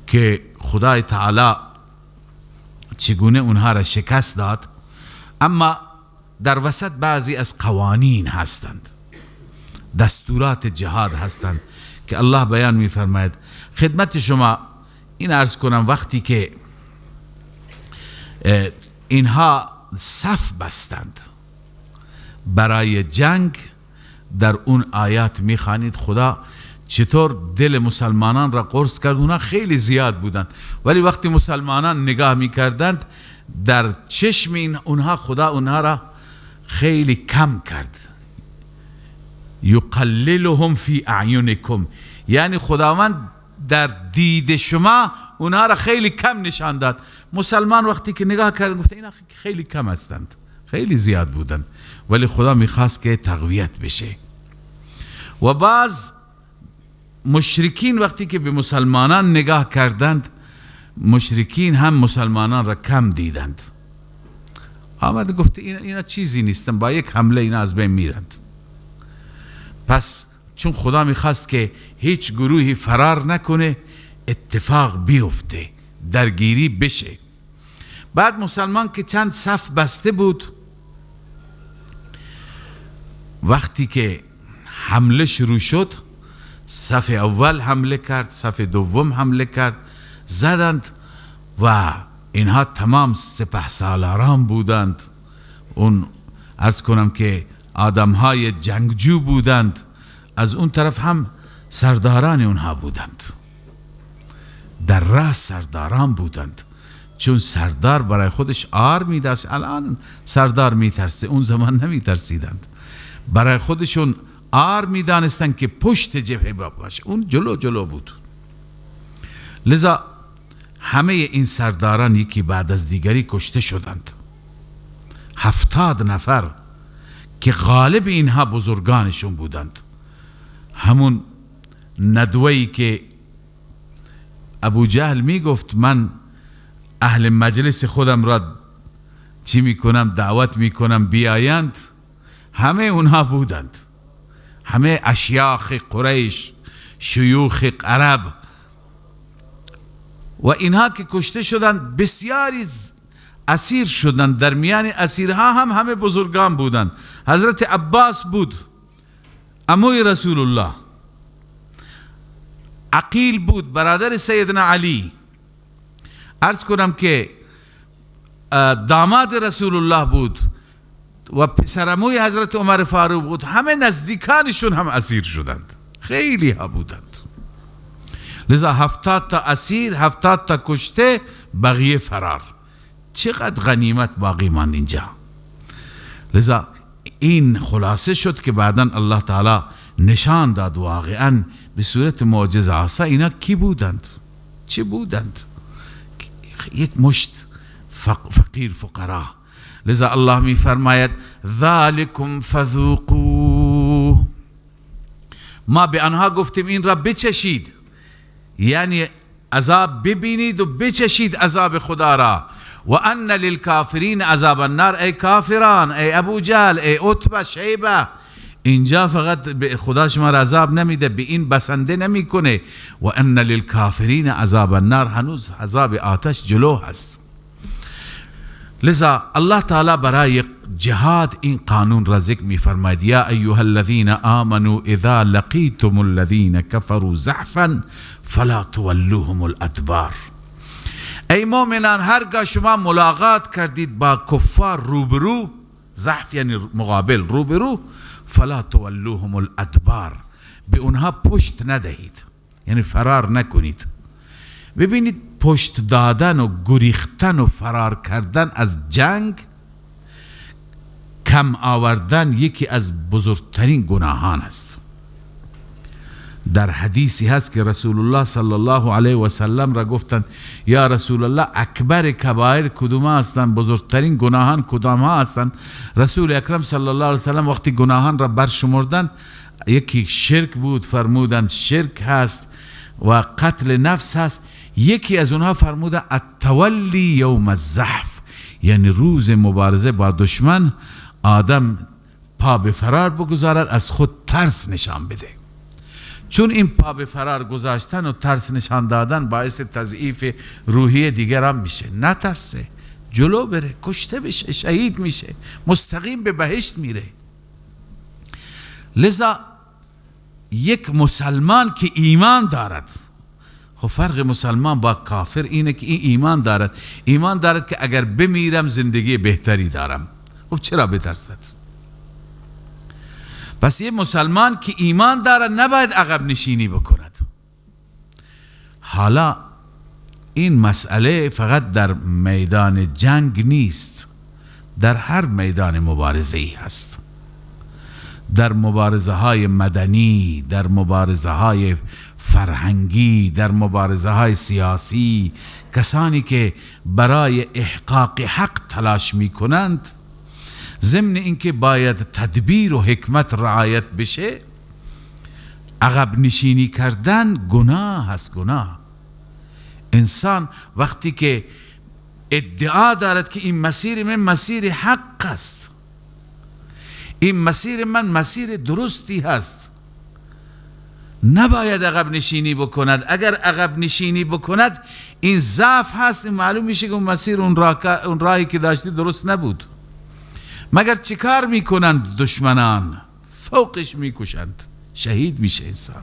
که خدای تعالی چگونه اونها را شکست داد. اما در وسط بعضی از قوانین هستند، دستورات جهاد هستند که الله بیان می فرماید. خدمت شما این عرض کنم، وقتی که اینها صف بستند برای جنگ، در اون آیات میخوانید خدا چطور دل مسلمانان را قرص کرد. اونا خیلی زیاد بودند، ولی وقتی مسلمانان نگاه میکردند در چشم این اونها خدا اونها را خیلی کم کرد. یقللهم فی اعینکم، یعنی خداوند در دید شما اونها را خیلی کم نشان داد. مسلمان وقتی که نگاه کرد گفت اینا خیلی کم هستند، خیلی زیاد بودند، ولی خدا میخواست که تقویت بشه. و بعض مشرکین وقتی که به مسلمانان نگاه کردند، مشرکین هم مسلمانان را کم دیدند. آمد گفت اینا چیزی نیستن، با یک حمله اینا از بین میرند. پس چون خدا میخواست که هیچ گروهی فرار نکنه، اتفاق بیفته، درگیری بشه. بعد مسلمان که چند صف بسته بود، وقتی که حمله شروع شد، صف اول حمله کرد، صف دوم حمله کرد، زدند و اینها تمام سپه سالاران بودند، اون عرض کنم که آدمهای جنگجو بودند، از اون طرف هم سرداران اونها بودند، در رأس سرداران بودند. چون سردار برای خودش آر میداشت، الان سردار میترسه، اون زمان نمیترسیدند، برای خودشون آر میدانستند که پشت جبهه باشه، اون جلو جلو بود. لذا همه این سرداران یکی بعد از دیگری کشته شدند. 70 نفر که غالب اینها بزرگانشون بودند. همون ندوه‌ای که ابو جهل میگفت من اهل مجلس خودم را چی میکنم، دعوت میکنم بیایند، همه اونها بودند، همه اشیاخ قریش، شیوخ عرب، و اینها که کشته شدند بسیاری اسیر شدند. در میان اسیرها هم همه بزرگان بودند. حضرت عباس بود، عموی رسول الله، عقیل بود، برادر سیدنا علی، عرض کنم که داماد رسول الله بود و پسرعموی حضرت عمر فاروق بود. همه نزدیکانشون هم اسیر شدند، خیلی ها بودند. لذا 70 تا اسیر، 70 تا کشته، بقیه فرار. چقدر غنیمت باقی ماند اینجا. لذا این خلاصه شد که بعدا الله تعالی نشان داد واقعا به صورت معجزه آسا اینا کی بودند، چه بودند، یک مشت فقیر فقرا. لذا الله می فرماید ذالکم فذوقوه، ما به آنها گفتیم این را بچشید، یعنی عذاب ببینید و بچشید عذاب خدا را. و ان للکافرین عذاب النار، ای کافران، ای ابو جهل، ای عتبه، شیبه، اینجا فقط به خدا شما را عذاب نمیده، به این بسنده نمیکنه. و ان للکافرین عذاب النار، هنوز عذاب آتش جلو هست. لذا الله تعالی برای جهاد این قانون را ذکر میفرماید، یا ایها الذین آمنوا اذا لقیتم الذین کفروا زحفا فلا تولوهم الادبار. ای مؤمنان، هرگاه شما ملاقات کردید با کفار روبرو، زحف یعنی مقابل، روبرو، فلا تولوهم الادبار، به اونها پشت ندهید، یعنی فرار نکنید. ببینید پشت دادن و گریختن و فرار کردن از جنگ، کم آوردن، یکی از بزرگترین گناهان است. در حدیثی هست که رسول الله صلی الله علیه و سلم را گفتند یا رسول الله اکبر کبایر کدوم هستند، بزرگترین گناهان کدام ها هستند؟ رسول اکرم صلی الله علیه و سلم وقتی گناهان را برشمردند، یکی شرک بود، فرمودند شرک هست و قتل نفس هست. یکی از اونها فرموده التولی یوم الزحف، یعنی روز مبارزه با دشمن آدم پا به فرار بگذارد، از خود ترس نشان بده. چون این پا به فرار گذاشتن و ترس نشان دادن باعث تضعیف روحی دیگران میشه. نترسه، جلو بره، کشته بشه، شهید میشه، مستقیم به بهشت میره. لذا یک مسلمان که ایمان دارد، خب فرق مسلمان با کافر اینه که این ایمان دارد، ایمان دارد که اگر بمیرم زندگی بهتری دارم، خب چرا بترسد؟ پس یه مسلمان که ایمان دارد نباید عقب نشینی بکند. حالا این مسئله فقط در میدان جنگ نیست، در هر میدان مبارزه ای هست، در مبارزه های مدنی، در مبارزه های فرهنگی، در مبارزه های سیاسی، کسانی که برای احقاق حق تلاش می کنند، ضمن اینکه باید تدبیر و حکمت رعایت بشه، عقب نشینی کردن گناه هست. گناه. انسان وقتی که ادعا دارد که این مسیر من مسیر حق است، این مسیر من مسیر درستی هست، نباید عقب نشینی بکند. اگر عقب نشینی بکند این ضعف هست، این معلوم میشه که اون مسیر، اون راهی که داشتی درست نبود. مگر چیکار میکنند دشمنان؟ فوقش میکشند، شهید میشه انسان،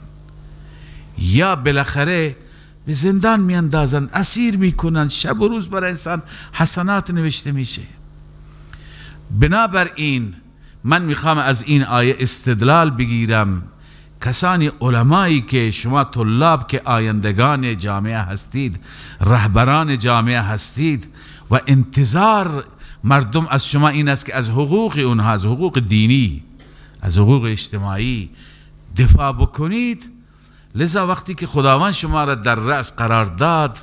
یا بالاخره به زندان میاندازند، اسیر میکنند، شب و روز برای انسان حسنات نوشته میشه. بنابراین من میخوام از این آیه استدلال بگیرم. کسانی علمایی که شما طلاب که آیندگان جامعه هستید، رهبران جامعه هستید و انتظار مردم از شما این است که از حقوق اونها، از حقوق دینی، از حقوق اجتماعی دفاع بکنید. لذا وقتی که خداوند شما را در رأس قرار داد،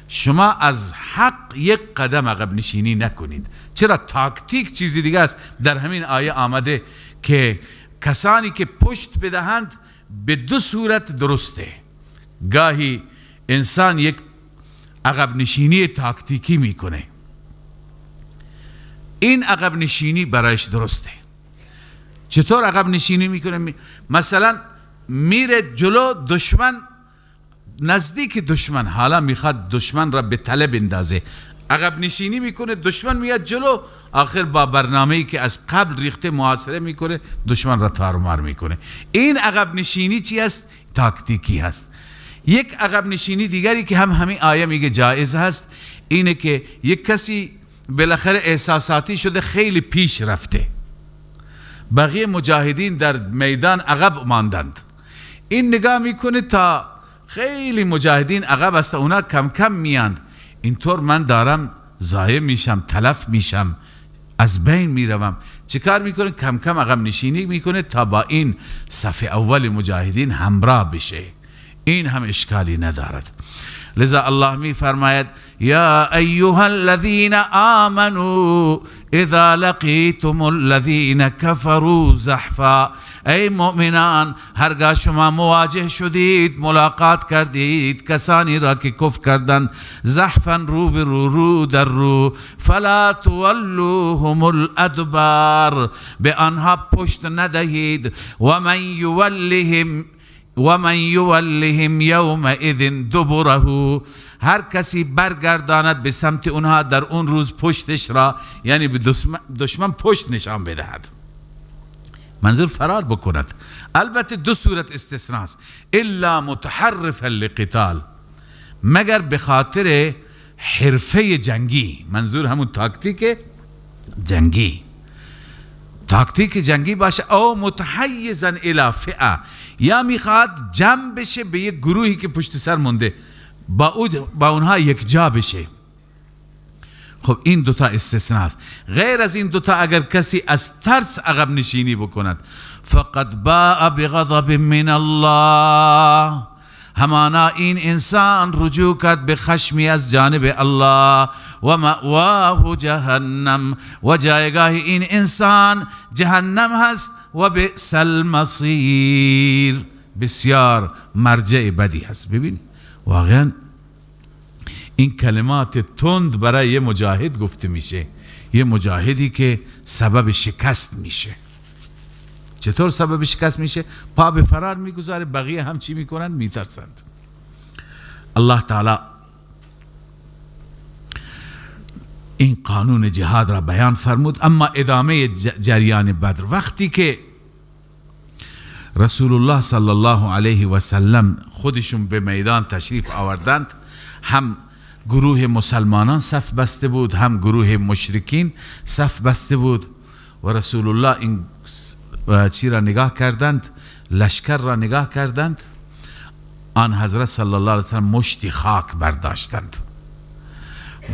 شما از حق یک قدم عقب نشینی نکنید. چرا؟ تاکتیک چیزی دیگه است. در همین آیه آمده که کسانی که پشت بدهند به دو صورت درسته، گاهی انسان یک عقب نشینی تاکتیکی میکنه، این عقب نشینی برایش درسته. چطور عقب نشینی میکنه؟ مثلا میره جلو دشمن، نزدیک دشمن، حالا میخواد دشمن را به تله بندازه، عقب نشینی میکنه، دشمن میاد جلو، آخر با برنامه‌ای که از قبل ریخته محاصره میکنه، دشمن را تارمار میکنه. این عقب نشینی چی است؟ تاکتیکی هست. یک عقب نشینی دیگری که هم همین آیه میگه جایز هست، اینه که یک کسی بالاخره احساساتی شده، خیلی پیش رفته، بقیه مجاهدین در میدان عقب ماندند، این نگاه میکنه تا خیلی مجاهدین عقب است، اونا کم کم میاند، اینطور من دارم ضایع میشم، تلف میشم، از بین میروم. چیکار میکنه؟ کم کم عقب نشینی میکنه تا با این صف اول مجاهدین همراه بشه. این هم اشکالی ندارد. لذا الله می فرماید یا ایها الذین آمنوا اذا لقیتم الذین کفروا زحفا، ای مؤمنان هرگاه شما مواجه شدید، ملاقات کردید کسانی را که کفر کردند، زحفا رو به رو، رو در رو، فلا تولوهم الادبار، به آنها پشت ندهید، و من یولهم و من یولهم یومئذ دبره، هر کسی برگرداند به سمت اونها در اون روز پشتش را، یعنی به دشمن پشت نشان بدهد، منظور فرار بکند. البته دو صورت استثناء است، الا متحرفا لقتال، مگر به خاطر حرفه جنگی، منظور همون تاکتیک جنگی، تاکتیک جنگی باشه، او متحیزا الی فئه، یا میخواد جمع بشه به یک گروهی که پشت سر مونده، با اونها یک جا بشه. خب این دوتا استثناء است. غیر از این دوتا اگر کسی از ترس عقب نشینی بکند، فقد باء بغضب من الله، همانا این انسان رجوع کرد به خشمی از جانب الله، و مأواه جهنم، و جایگاه این انسان جهنم هست، و بئس المصیر، بسیار مرجع بدی هست. ببین واقعا این کلمات تند برای یه مجاهد گفته میشه، یه مجاهدی که سبب شکست میشه. چطور سبب شکست میشه؟ پا به فرار میگذاره، بقیه هم چی میکنند؟ میترسند. الله تعالی این قانون جهاد را بیان فرمود. اما ادامه جریان بدر، وقتی که رسول الله صلی الله علیه و سلم خودشون به میدان تشریف آوردند، هم گروه مسلمانان صف بسته بود، هم گروه مشرکین صف بسته بود، و رسول الله این چی را نگاه کردند؟ لشکر را نگاه کردند. آن حضرت صلی الله علیه و سلم مشتی خاک برداشتند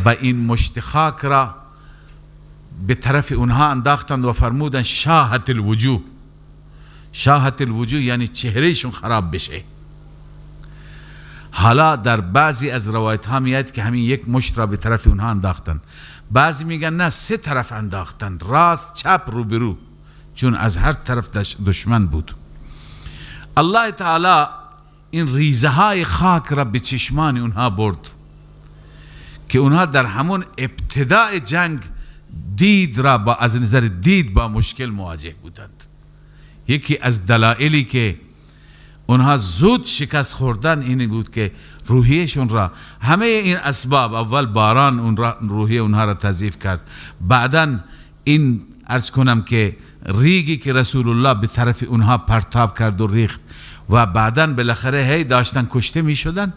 و این مشت خاک را به طرف اونها انداختند و فرمودند شاهت الوجوه. شاهت الوجوه یعنی چهرهشون خراب بشه. حالا در بعضی از روایت ها میاد که همین یک مشت را به طرف اونها انداختند، بعضی میگن نه، سه طرف انداختند، راست، چپ، روبرو، چون از هر طرف دشمن بود. الله تعالی این ریزه های خاک را به چشمان اونها برد که اونها در همون ابتداء جنگ دید را با از نظر دید با مشکل مواجه بودند. یکی از دلایلی که اونها زود شکست خوردن این بود که روحیهشون را، همه این اسباب، اول باران اون را، روحیه اونها را تضعیف کرد، بعدا این عرض کنم که ریگی که رسول الله به طرف اونها پرتاب کرد و ریخت و بعدا بالاخره هی داشتن کشته می شدن،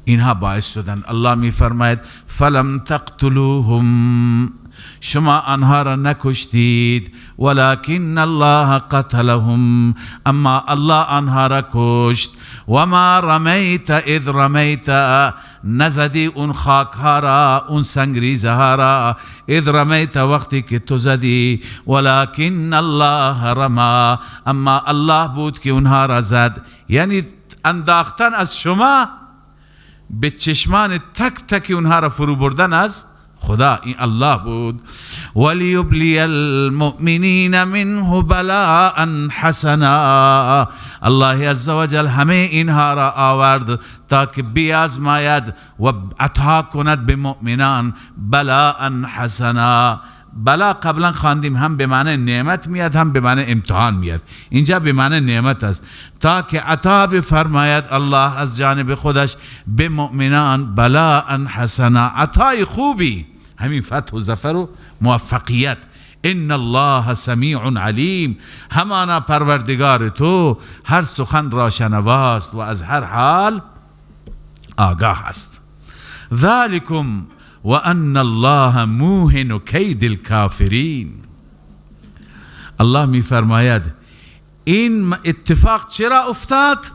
اینها باعث شدن. الله می فرماید فلم تقتلوهم، شما آنها را نکشتید، ولكن الله قتلهم، اما الله آنها را کشت. و ما رمیت اذ رمیت، نزدی اون خاک ها را، اون سنگریزه ها را، اذ رمیت وقتی که تو زدی، ولكن الله رما، اما الله بود که اونها را زد. یعنی انداختن از شما به چشمان تک تک اونها را فرو بردن از خدا، این الله بود. ولیبلی المؤمنین منه بلاء حسنا. الله عزوجل همه اینها را آورد تا که بیازماید و عطا کند به مؤمنان بلاء حسنا. بلا قبلا خواندیم هم به معنی نعمت میاد هم به معنی امتحان میاد، اینجا به معنی نعمت است، تا که عطا بفرماید الله از جانب خودش به مؤمنان بلاء حسنا، عطای خوبی، همین فتح و ظفر و موفقیت. ان الله سمیع علیم، همانا پروردگار تو هر سخن را شنواست و از هر حال آگاه است. ذالکم و ان الله موهن کید الکافرین. الله می فرماید این اتفاق چرا افتاد؟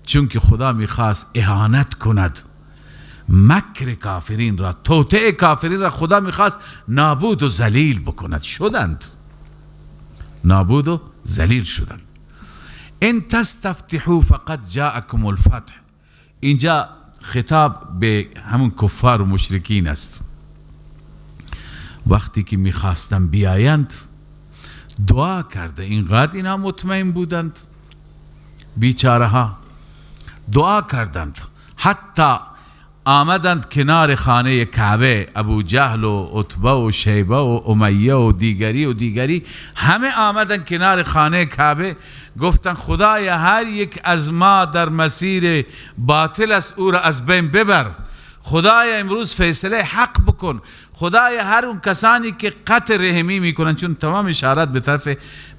چون که خدا میخواست اهانت کند مکر کافرین را، توطئه کافرین را خدا میخواست نابود و ذلیل بکند. شدند، نابود و ذلیل شدند. ان تستفتحوا فقد جاءکم الفتح. اینجا خطاب به همون کفار و مشرکین است. وقتی که میخواستن بیایند دعا کرده، اینقدر اینها مطمئن بودند بیچاره ها، دعا کردند حتی آمدند کنار خانه کعبه، ابو جهل و عتبه و شیبه و امیه و دیگری و دیگری همه آمدند کنار خانه کعبه، گفتند خدای هر یک از ما در مسیر باطل است او را از بین ببر، خدای امروز فیصله حق بکن، خدای هر اون کسانی که قطع رحمی میکنن، چون تمام اشارات به طرف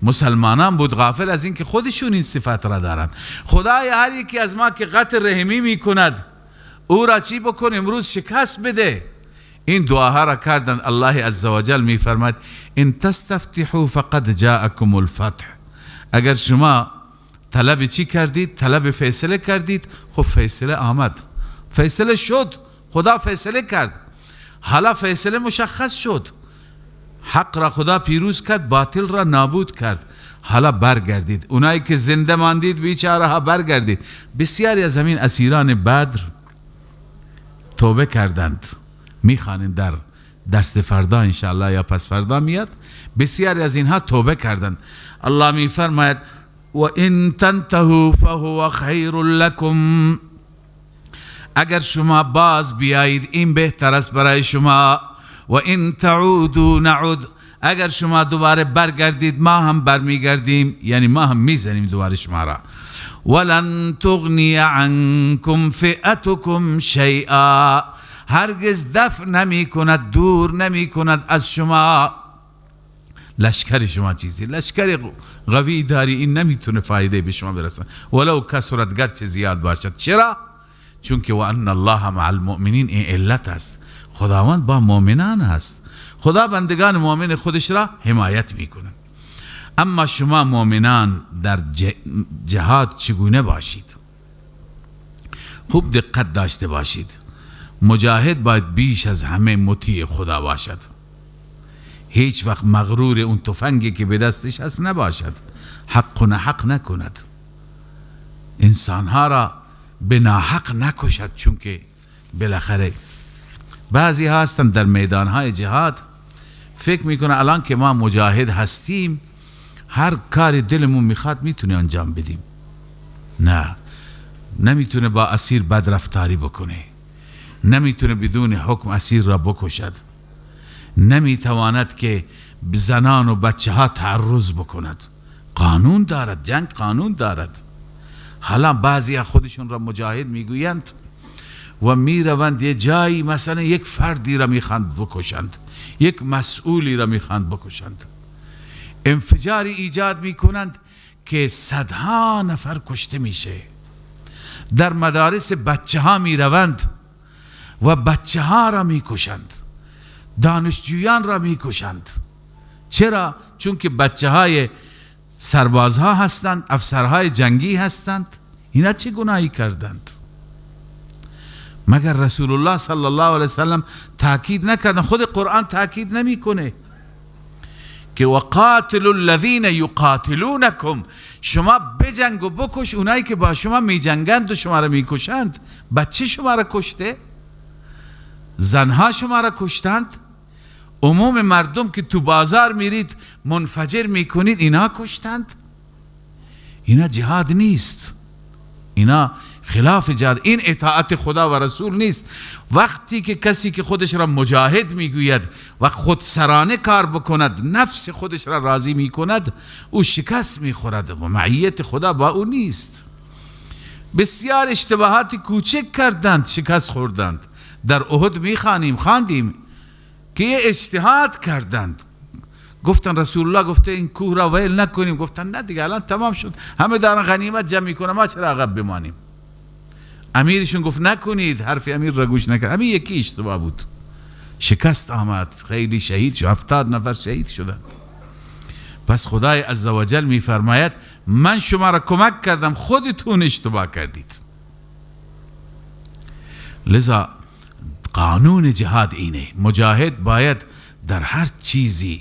مسلمانان بود، غافل از اینکه خودشون این صفت را دارند. خدای هر یکی از ما که قطع رحمی میکند او را چی بکن؟ امروز شکست بده. این دعاها را کردند. الله عزوجل میفرماد ان تستفتحوا فقد جاءکم الفتح. اگر شما طلب چی کردید؟ طلب فیصله کردید، خب فیصله آمد، فیصله شد، خدا فیصله کرد. حالا فیصله مشخص شد، حق را خدا پیروز کرد، باطل را نابود کرد. حالا برگردید، اونایی که زنده ماندید بیچاره ها برگردید. بسیاری از همین اسیران بدر توبه کردند، میخوانید در درس فردا انشاءالله یا پس فردا میاد. بسیاری از اینها توبه کردند. الله میفرماید و ان تنتهوا فهو خیر لکم. اگر شما باز بیایید این بهتر است برای شما. و ان تعودوا نعود. اگر شما دوباره برگردید ما هم برمیگردیم، یعنی ما هم میزنیم دوباره شما را. ولن تغنی عنکم فئتکم شیئا. هرگز دفع نمی کند، دور نمی کند از شما لشکر شما چیزی، لشکر قوی داری این نمیتونه فایده به شما برسن، ولو کثرت، گرچه زیاد باشد. چرا؟ چون که و ان الله مع المؤمنین، این علت است، خداوند با مؤمنان است، خدا بندگان مؤمن خودش را حمایت میکنه. اما شما مؤمنان در جهاد چگونه باشید؟ خوب دقت داشته باشید. مجاهد باید بیش از همه مطیع خدا باشد، هیچ وقت مغرور اون تفنگی که به دستش هست نباشد، حق و نحق نکند، انسانها را به ناحق نکشد. چون که بالاخره بعضی هستند در میدانهای جهاد فکر میکنه الان که ما مجاهد هستیم هر کاری دلمون میخواد میتونه انجام بدیم. نه، نمیتونه با اسیر بد رفتاری بکنه، نمیتونه بدون حکم اسیر را بکشد، نمیتواند که زنان و بچه ها تعرض بکند. قانون دارد، جنگ قانون دارد. حالا بعضی خودشون را مجاهد میگویند و میروند یه جایی مثلا یک فردی را میخواند بکشند، یک مسئولی را میخواند بکشند، انفجاری ایجاد میکنند که صدها نفر کشته میشه. در مدارس بچه ها میروند و بچه ها را میکشند، دانشجویان را میکشند. چرا؟ چون که بچه های سربازها هستند، افسرهای جنگی هستند. اینا چه گناهی کردند؟ مگر رسول الله صلی الله علیه وسلم تاکید نکردن؟ خود قرآن تاکید نمیکنه که وقاتلوا الذین یقاتلونکم، شما بجنگ و بکش اونایی که با شما میجنگند و شما را میکشند. بچه شما را کشته، زنها شما را کشتند، عموم مردم که تو بازار میرید منفجر میکنید اینا کشتند. اینا جهاد نیست، اینا خلاف جهاد، این اطاعت خدا و رسول نیست. وقتی که کسی که خودش را مجاهد میگوید و خودسرانه کار بکند، نفس خودش را راضی میکند، او شکست میخورد و معیت خدا با او نیست. بسیار اشتباهات کوچک کردند، شکست خوردند. در احد میخوانیم، خواندیم که اجتهاد کردند، گفتن رسول الله گفته این کوه را ویل نکنیم، گفتن نه دیگه الان تمام شد، همه دارن غنیمت جمع میکنن، ما چرا عقب بمانیم؟ امیرشون گفت نکنید، حرف امیر را گوش نکرد. همین یکی اشتباه بود، شکست آمد، خیلی شهید شد، 70 نفر شهید شدند. پس خدای عزوجل میفرماید من شما را کمک کردم، خودتون اشتباه کردید. لذا قانون جهاد اینه، مجاهد باید در هر چیزی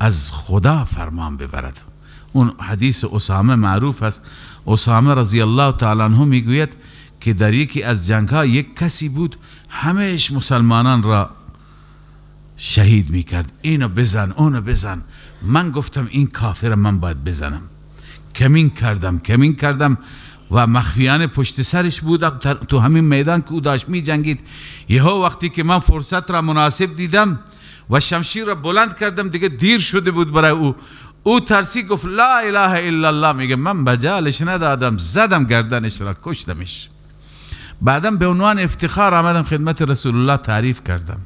از خدا فرمان ببرد. اون حدیث اسامه معروف است، اسامه رضی الله تعالی عنه میگوید که در یکی از جنگ ها یک کسی بود همش مسلمانان را شهید میکرد، اینو بزن اونو بزن. من گفتم این کافر من باید بزنم، کمین کردم کمین کردم و مخفیانه پشت سرش بودم تو همین میدان که او داشت می جنگید. یهو وقتی که من فرصت را مناسب دیدم و شمشیر را بلند کردم، دیگه دیر شده بود برای او. او ترسی گفت لا اله الا الله، میگه من بجالش ندادم، زدم گردنش را، کشتمش. بعدم به عنوان افتخار آمدم خدمت رسول الله تعریف کردم.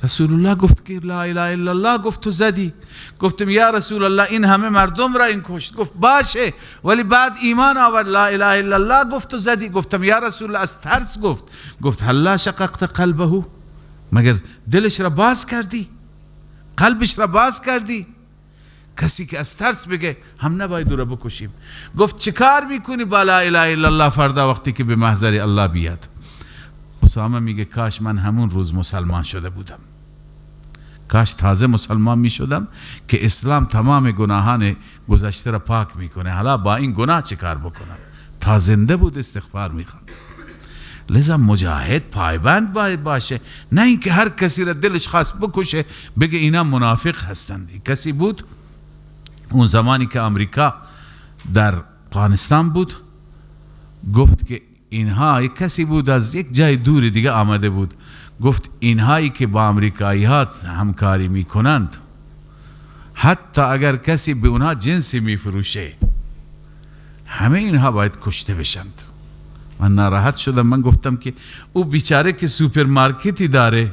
رسول الله گفت که لا اله الا الله، گفت تو زدی. گفتم یا رسول الله این همه مردم را این کشت. گفت باشه، ولی بعد ایمان آورد، لا اله الا الله، گفت تو زدی. گفتم یا رسول الله از ترس گفت. گفت هلا شققت قلبه، مگر دلش را باز کردی، قلبش را باز کردی؟ کسی که از ترس بگه هم نباید او را بکشیم. گفت چیکار میکنی با لا اله الا الله فردا وقتی که به محضر الله بیاد؟ اسامه میگه کاش من همون روز مسلمان شده بودم، کاش تازه مسلمان می شدم که اسلام تمام گناهان گذشته را پاک میکنه، حالا با این گناه چه کار بکنم؟ تا زنده بود استغفار میخواد. لذا مجاهد پایبند باید باشه، نه اینکه هر کسی را دلش خواست بکشه بگه اینا منافق هستند. کسی بود اون زمانی که امریکا در افغانستان بود، گفت که اینها، یک کسی بود از یک جای دور دیگه آمده بود، گفت اینهایی که با امریکایی ها همکاری میکنند، حتی اگر کسی به اونها جنسی میفروشه، همه اینها باید کشته بشند. من ناراحت شدم، من گفتم که او بیچاره که سوپرمارکتی داره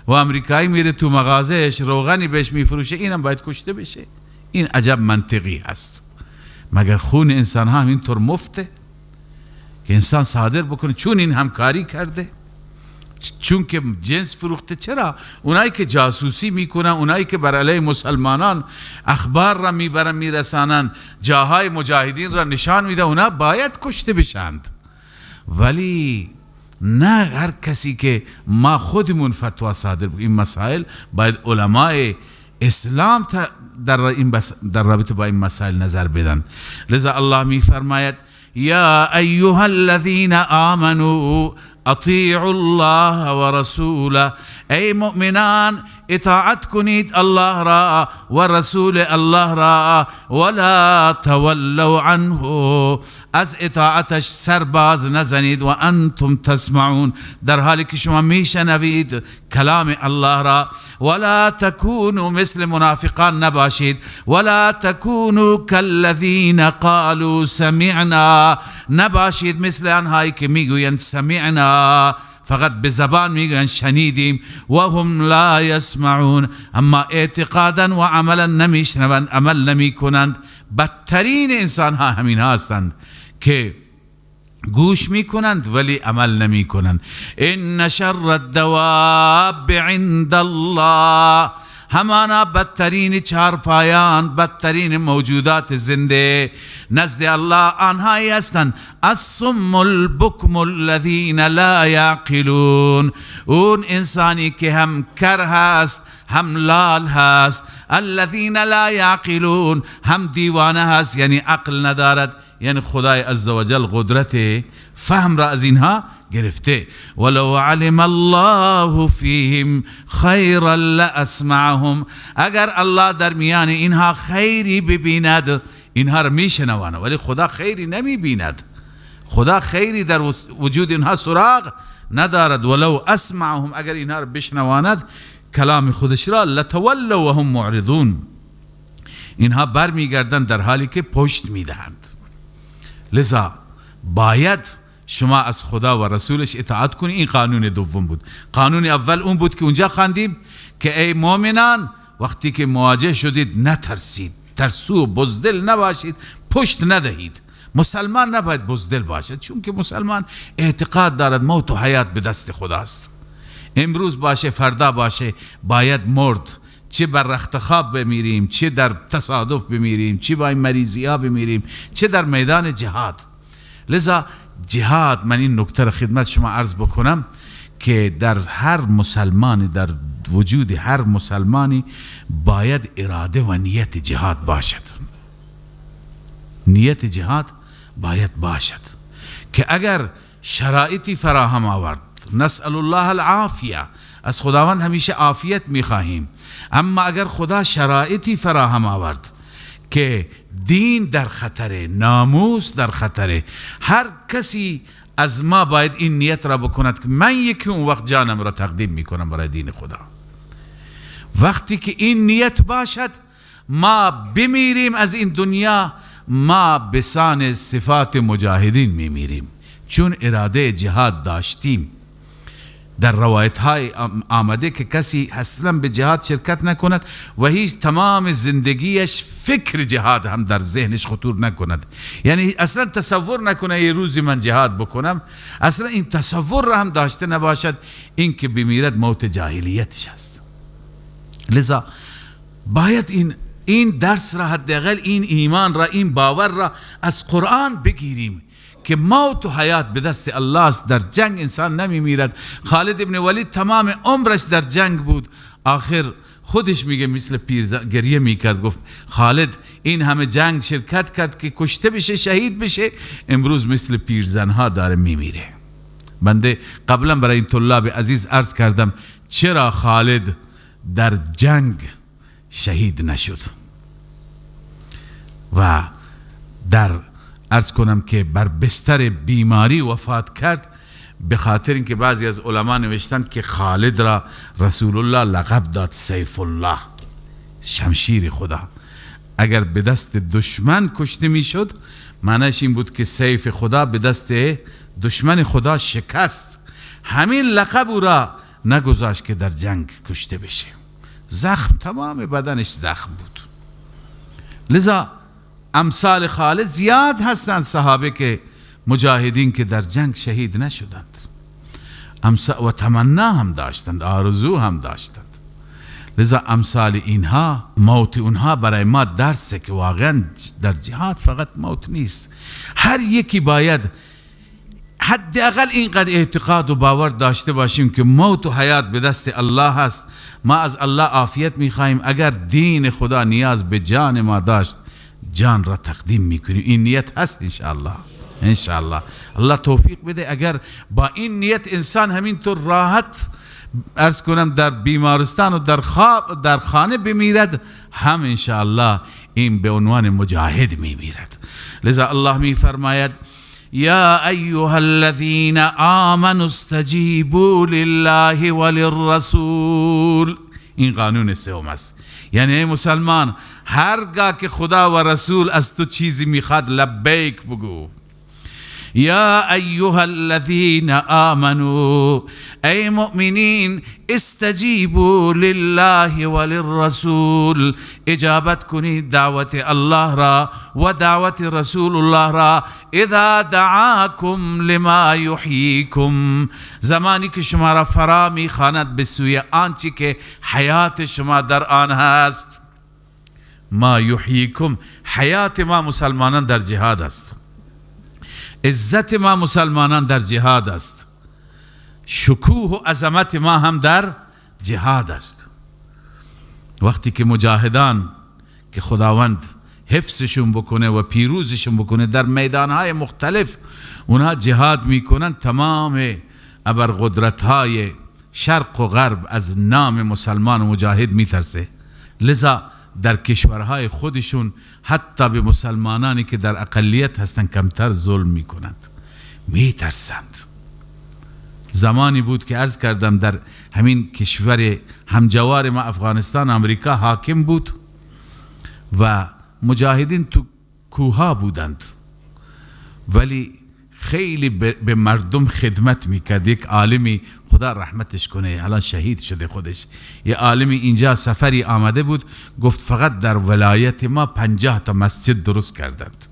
و امریکایی میره تو مغازهش روغنی بهش میفروشه، اینم باید کشته بشه؟ این عجب منطقی هست. مگر خون انسان ها همینطور مفته که انسان صادر بکنه چون این همکاری کرده، چون که جنس فروخته؟ چرا اونایی که جاسوسی میکنن، اونایی که بر علیه مسلمانان اخبار را میبرن میرسانن، جاهای مجاهدین را نشان میده، اونا باید کشته بشند. ولی نه هر کسی که ما خودمون فتوا صادر بکنیم. این مسائل باید علمای اسلام در رابطه با این مسائل نظر بدن. لذا الله میفرماید یا ایها الذین آمنوا اطیعوا الله و رسوله، ای مؤمنان اطاعت کنید الله را و رسول الله را، ولا تولوا عنه، از اطاعتش سرباز نزنید، و انتم تسمعون، در حالی که شما میشنوید کلام الله را. ولا تکونوا مثل منافقان نباشید، ولا تکونوا کالذین قالوا سمعنا، نباشید مثل آنهایی که میگویند سمعنا، فقط به زبان میگن شنیدیم، و هم لا یسمعون، اما اعتقادا و عملا نمیشنوند، عمل نمیکنند. بدترین انسان ها همین ها هستند که گوش میکنند ولی عمل نمیکنند. ان شر الدواب عند الله، همانا بدترین چارپایان، بدترین موجودات زنده نزد الله آنهایی هستند، الصم البکم الذین لا یعقلون، اون انسانی که هم کر هست هم لال هست، الذین لا یعقلون، هم دیوانه هست، یعنی عقل ندارد، یعنی خدای عزوجل قدرت فهم را از اینها گرفته. ولو علم الله فیهم خیرا لاسمعهم، اگر الله در میان اینها خیری ببیند اینها را میشنوانه، ولی خدا خیری نمیبیند، خدا خیری در وجود اینها سراغ ندارد. ولو اسمعهم، اگر اینها را بشنواند کلام خودش را، لتولوا وهم معرضون، اینها برمیگردند در حالی که پشت میدهند. لذا باید شما از خدا و رسولش اطاعت کنی. این قانون دوم بود. قانون اول اون بود که اونجا خواندیم که ای مؤمنان وقتی که مواجه شدید نترسید، ترسو بزدل نباشید، پشت ندهید. مسلمان نباید بزدل باشد، چون که مسلمان اعتقاد دارد موت و حیات به دست خداست. امروز باشه فردا باشه باید مرد، چه بر رخت خواب بمیریم، چه در تصادف بمیریم، چه با این مریضی ها بمیریم، چه در میدان جهاد. لذا جهاد، من این نکته را خدمت شما عرض بکنم که در هر مسلمانی، در وجود هر مسلمانی باید اراده و نیت جهاد باشد. نیت جهاد باید باشد که اگر شرایطی فراهم آورد، نسأل الله العافیه، از خداوند همیشه عافیت میخواهیم، اما اگر خدا شرایطی فراهم آورد که دین در خطره، ناموس در خطره، هر کسی از ما باید این نیت را بکند که من یکی اون وقت جانم را تقدیم میکنم برای دین خدا. وقتی که این نیت باشد ما بمیریم از این دنیا، ما بسان صفات مجاهدین میمیریم، چون اراده جهاد داشتیم. در روایت های آمده که کسی اصلا به جهاد شرکت نکند و هیچ تمام زندگیش فکر جهاد هم در ذهنش خطور نکند، یعنی اصلا تصور نکنه یه روزی من جهاد بکنم، اصلا این تصور را هم داشته نباشد، این که بمیرد موت جاهلیتش است. لذا باید این درس را، حداقل این ایمان را، این باور را از قرآن بگیریم که موت و حیات به دست الله است. در جنگ انسان نمی میرد. خالد ابن ولید تمام عمرش در جنگ بود، آخر خودش میگه مثل پیر گریه میکرد، گفت خالد این همه جنگ شرکت کرد که کشته بشه، شهید بشه، امروز مثل پیرزنها داره میمیره. بنده قبلا برای این طلاب عزیز عرض کردم چرا خالد در جنگ شهید نشد و در عرض کنم که بر بستر بیماری وفات کرد، به خاطر اینکه بعضی از علما نوشتند که خالد را رسول الله لقب داد سیف الله، شمشیر خدا. اگر به دست دشمن کشته میشد معنیش این بود که سیف خدا به دست دشمن خدا شکست. همین لقب او را نگذاشت که در جنگ کشته بشه. زخم، تمام بدنش زخم بود. لذا امثال خالد زیاد هستند، صحابه که مجاهدین که در جنگ شهید نشدند و تمنا هم داشتند، آرزو هم داشتند. لذا امثال اینها، موت اونها برای ما درسه که واقعا در جهاد فقط موت نیست. هر یکی باید حداقل اینقدر اعتقاد و باور داشته باشیم که موت و حیات به دست الله هست. ما از الله عافیت میخواهیم، اگر دین خدا نیاز به جان ما داشت جان را تقدیم میکنیم. این نیت هست انشاءالله، انشاءالله الله توفیق بده. اگر با این نیت انسان همینطور راحت عرض کنم در بیمارستان و در خواب در خانه بمیرد، هم انشاءالله این به عنوان مجاهد میمیرد. لذا الله میفرماید یا ایها الذین آمنوا استجیبوا لله وللرسول. این قانون سوم است. یعنی ای مسلمان، هرگاه که خدا و رسول از تو چیزی میخواد لبیک بگو. یا ایها الذین آمنوا، ای مؤمنین، استجیبوا لله وللرسول، اجابت کنید دعوت الله را و دعوت رسول الله را. اذا دعاکم لما یحییکم، زمانی که شما را فرا میخواند به سوی آنچه که حیات شما در آن هست. ما یحییکم، حیات ما مسلمانان در جهاد است، عزت ما مسلمانان در جهاد است، شکوه و عظمت ما هم در جهاد است. وقتی که مجاهدان که خداوند حفظشون بکنه و پیروزشون بکنه. در میدانهای مختلف اونها جهاد میکنن، تمام ابرقدرت‌های شرق و غرب از نام مسلمان و مجاهد میترسه. لذا در کشورهای خودشون حتی به مسلمانانی که در اقلیت هستند کمتر ظلم میکنند، میترسند. زمانی بود که عرض کردم در همین کشور همجوار ما افغانستان امریکا حاکم بود و مجاهدین تو کوها بودند، ولی خیلی به مردم خدمت میکرد. یک عالمی خدا رحمتش کنه، الان شهید شده خودش، یه عالمی اینجا سفری آمده بود، گفت فقط در ولایت ما 50 تا مسجد درست کردند.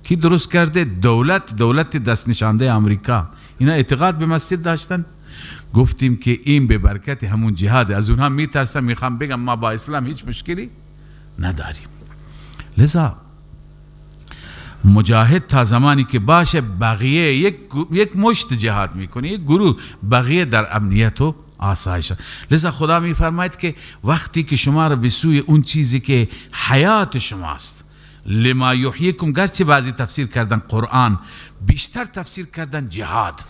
کی درست کرده؟ دولت دست نشانده آمریکا. اینا اعتقاد به مسجد داشتن. گفتیم که این به برکت همون جهاد، از اونها میترسم، میخوام بگم ما با اسلام هیچ مشکلی نداریم. لذا مجاهد تا زمانی که باشه بقیه یک مشت جهاد میکنه، یک گروه، بقیه در امنیت و آسایش. لذا خدا میفرماید که وقتی که شما را به سوی اون چیزی که حیات شماست، لما یحییکم، گرچه بعضی تفسیر کردن قرآن، بیشتر تفسیر کردن جهاد،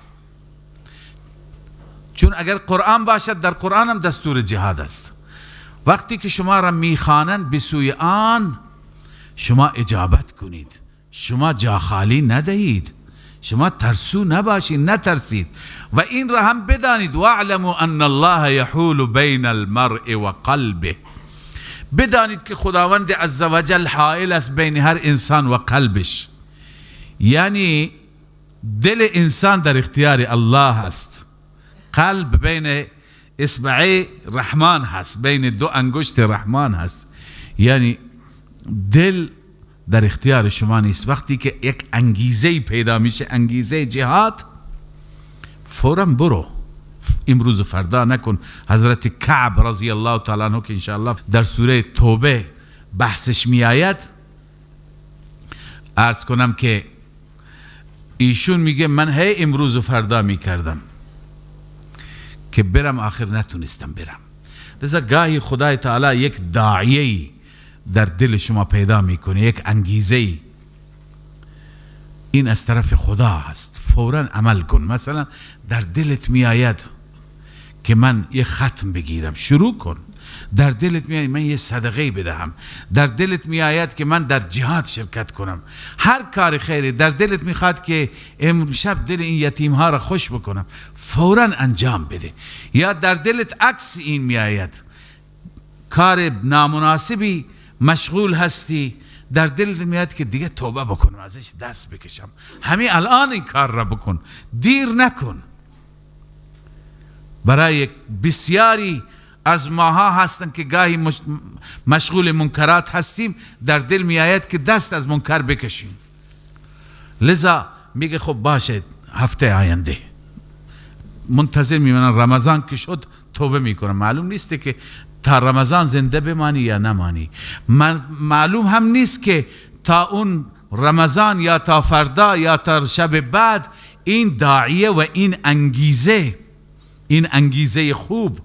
چون اگر قرآن باشد در قرآن هم دستور جهاد است. وقتی که شما را میخوانند به سوی آن شما اجابت کنید، شما جا خالی ندهید، شما ترسو نباشید، نترسید. و این را هم بدانید، واعلموا ان الله یحول بین المرء و قلبه، بدانید که خداوند عزوجل حائل است بین هر انسان و قلبش. یعنی دل انسان در اختیار الله است، قلب بین اصبع رحمان هست، بین دو انگشت رحمان هست. یعنی دل در اختیار شما نیست. وقتی که یک انگیزه پیدا میشه، انگیزه جهاد، فوراً برو، امروز و فردا نکن. حضرت کعب رضی الله تعالی عنه که انشاءالله در سوره توبه بحثش میآید، عرض کنم که ایشون میگه من هی امروز و فردا میکردم که برم، آخر نتونستم برم. لذا گاهی خدای تعالی یک داعیه‌ای در دل شما پیدا میکنه، یک انگیزه، این از طرف خدا هست، فوراً عمل کن. مثلا در دلت میآید که من یه ختم بگیرم، شروع کن. در دلت میآید من یه صدقه بدهم، در دلت میآید که من در جهاد شرکت کنم، هر کار خیری در دلت میخواد که امشب دل این یتیم ها را خوش بکنم، فوراً انجام بده. یا در دلت عکس این میآید، کار نامناسبی مشغول هستی، در دلت میاد که دیگه توبه بکنم، ازش دست بکشم، همین الان این کار را بکن، دیر نکن. برای بسیاری از ماها هستن که گاهی مشغول منکرات هستیم، در دل میآید که دست از منکر بکشیم. لذا میگه خب باشه هفته آینده، منتظر میمونن رمضان که شد توبه میکنم. معلوم نیست که تا رمضان زنده بمانی یا نمانی، معلوم هم نیست که تا اون رمضان یا تا فردا یا تا شب بعد این داعیه و این انگیزه، این انگیزه خوب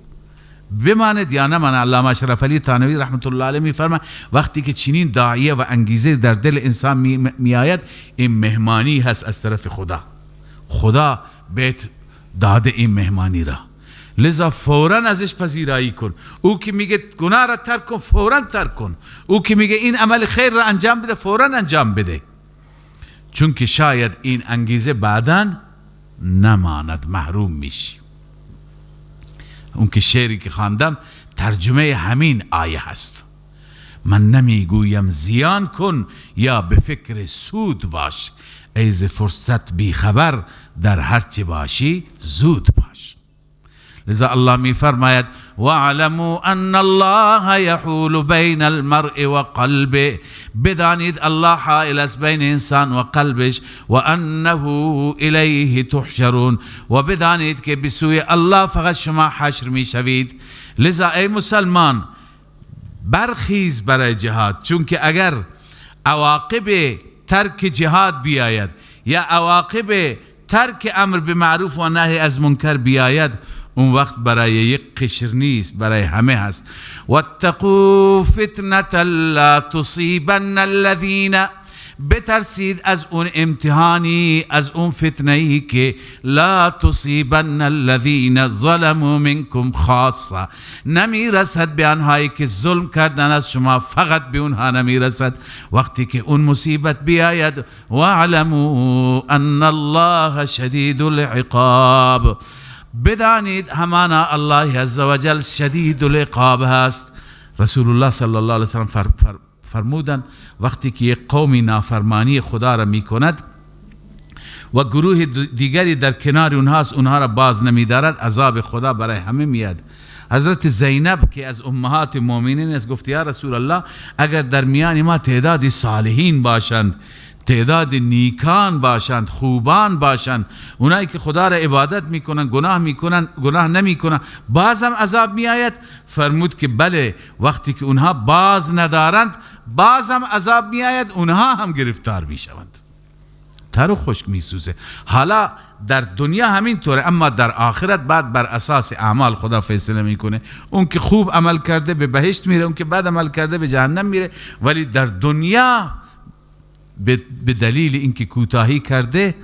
بماند یا نماند. علامه اشرف علی تانوی رحمت الله علیه میفرماید وقتی که چنین داعیه و انگیزه در دل انسان میآید، این مهمانی هست از طرف خدا، خدا بهت داده این مهمانی را، لذا فوراً ازش پذیرایی کن. او که میگه گناه را ترک کن، فوراً ترک کن. او که میگه این عمل خیر را انجام بده، فوراً انجام بده، چون که شاید این انگیزه بعداً نماند، محروم میشی. اون که شعری که خواندم ترجمه همین آیه هست. من نمیگویم زیان کن یا به فکر سود باش، ای ز فرصت بی خبر در هرچه باشی زود باش. لذا الله می فرماید واعلموا ان الله یحول بین المرء و قلبه، بدانید الله حائل است بین انسان و قلبش، و انه الیه تحشرون، و بدانید که به سوی الله فقط شما حشر می شوید. لذا ای مسلمان برخیز برای جهاد، چون که اگر عواقب ترک جهاد بیاید یا عواقب ترک امر به معروف و نهی از منکر بیاید، اون وقت برای یک قشر نیست، برای همه هست. واتقوا فتنة لا تصیبن الذین، بترسید از اون امتحانی، از اون فتنه‌ای که لا تصیبن الذین ظلموا منکم خاصه، نمیرسد به آنهایی که ظلم کردن از شما، فقط به اونها نمیرسد. وقتی که اون مصیبت بیاید، واعلموا ان الله شدید العقاب، بدانید همانا الله عزوجل شدید العقاب هست. رسول الله صلی الله علیه وسلم فرمودند وقتی که یک قومی نافرمانی خدا را میکند و گروه دیگری در کنار اونهاست، اونها را باز نمیدارد، عذاب خدا برای همه میاد. حضرت زینب که از امهات مؤمنین است گفت یا رسول الله، اگر در میان ما تعداد صالحین باشند، تعداد نیکان باشند، خوبان باشند، اونایی که خدا را عبادت میکنن، گناه میکنن، گناه نمیکنن، بازم عذاب میآید؟ فرمود که بله، وقتی که اونها باز ندارند بازم عذاب میآید، اونها هم گرفتار میشوند، تر و خشک میسوزه. حالا در دنیا همینطوره، اما در آخرت بعد بر اساس اعمال خدا فیصله میکنه. اون که خوب عمل کرده به بهشت میره، اون که بد عمل کرده به جهنم میره. ولی در دنیا به دلیل اینکه کوتاهی کرده،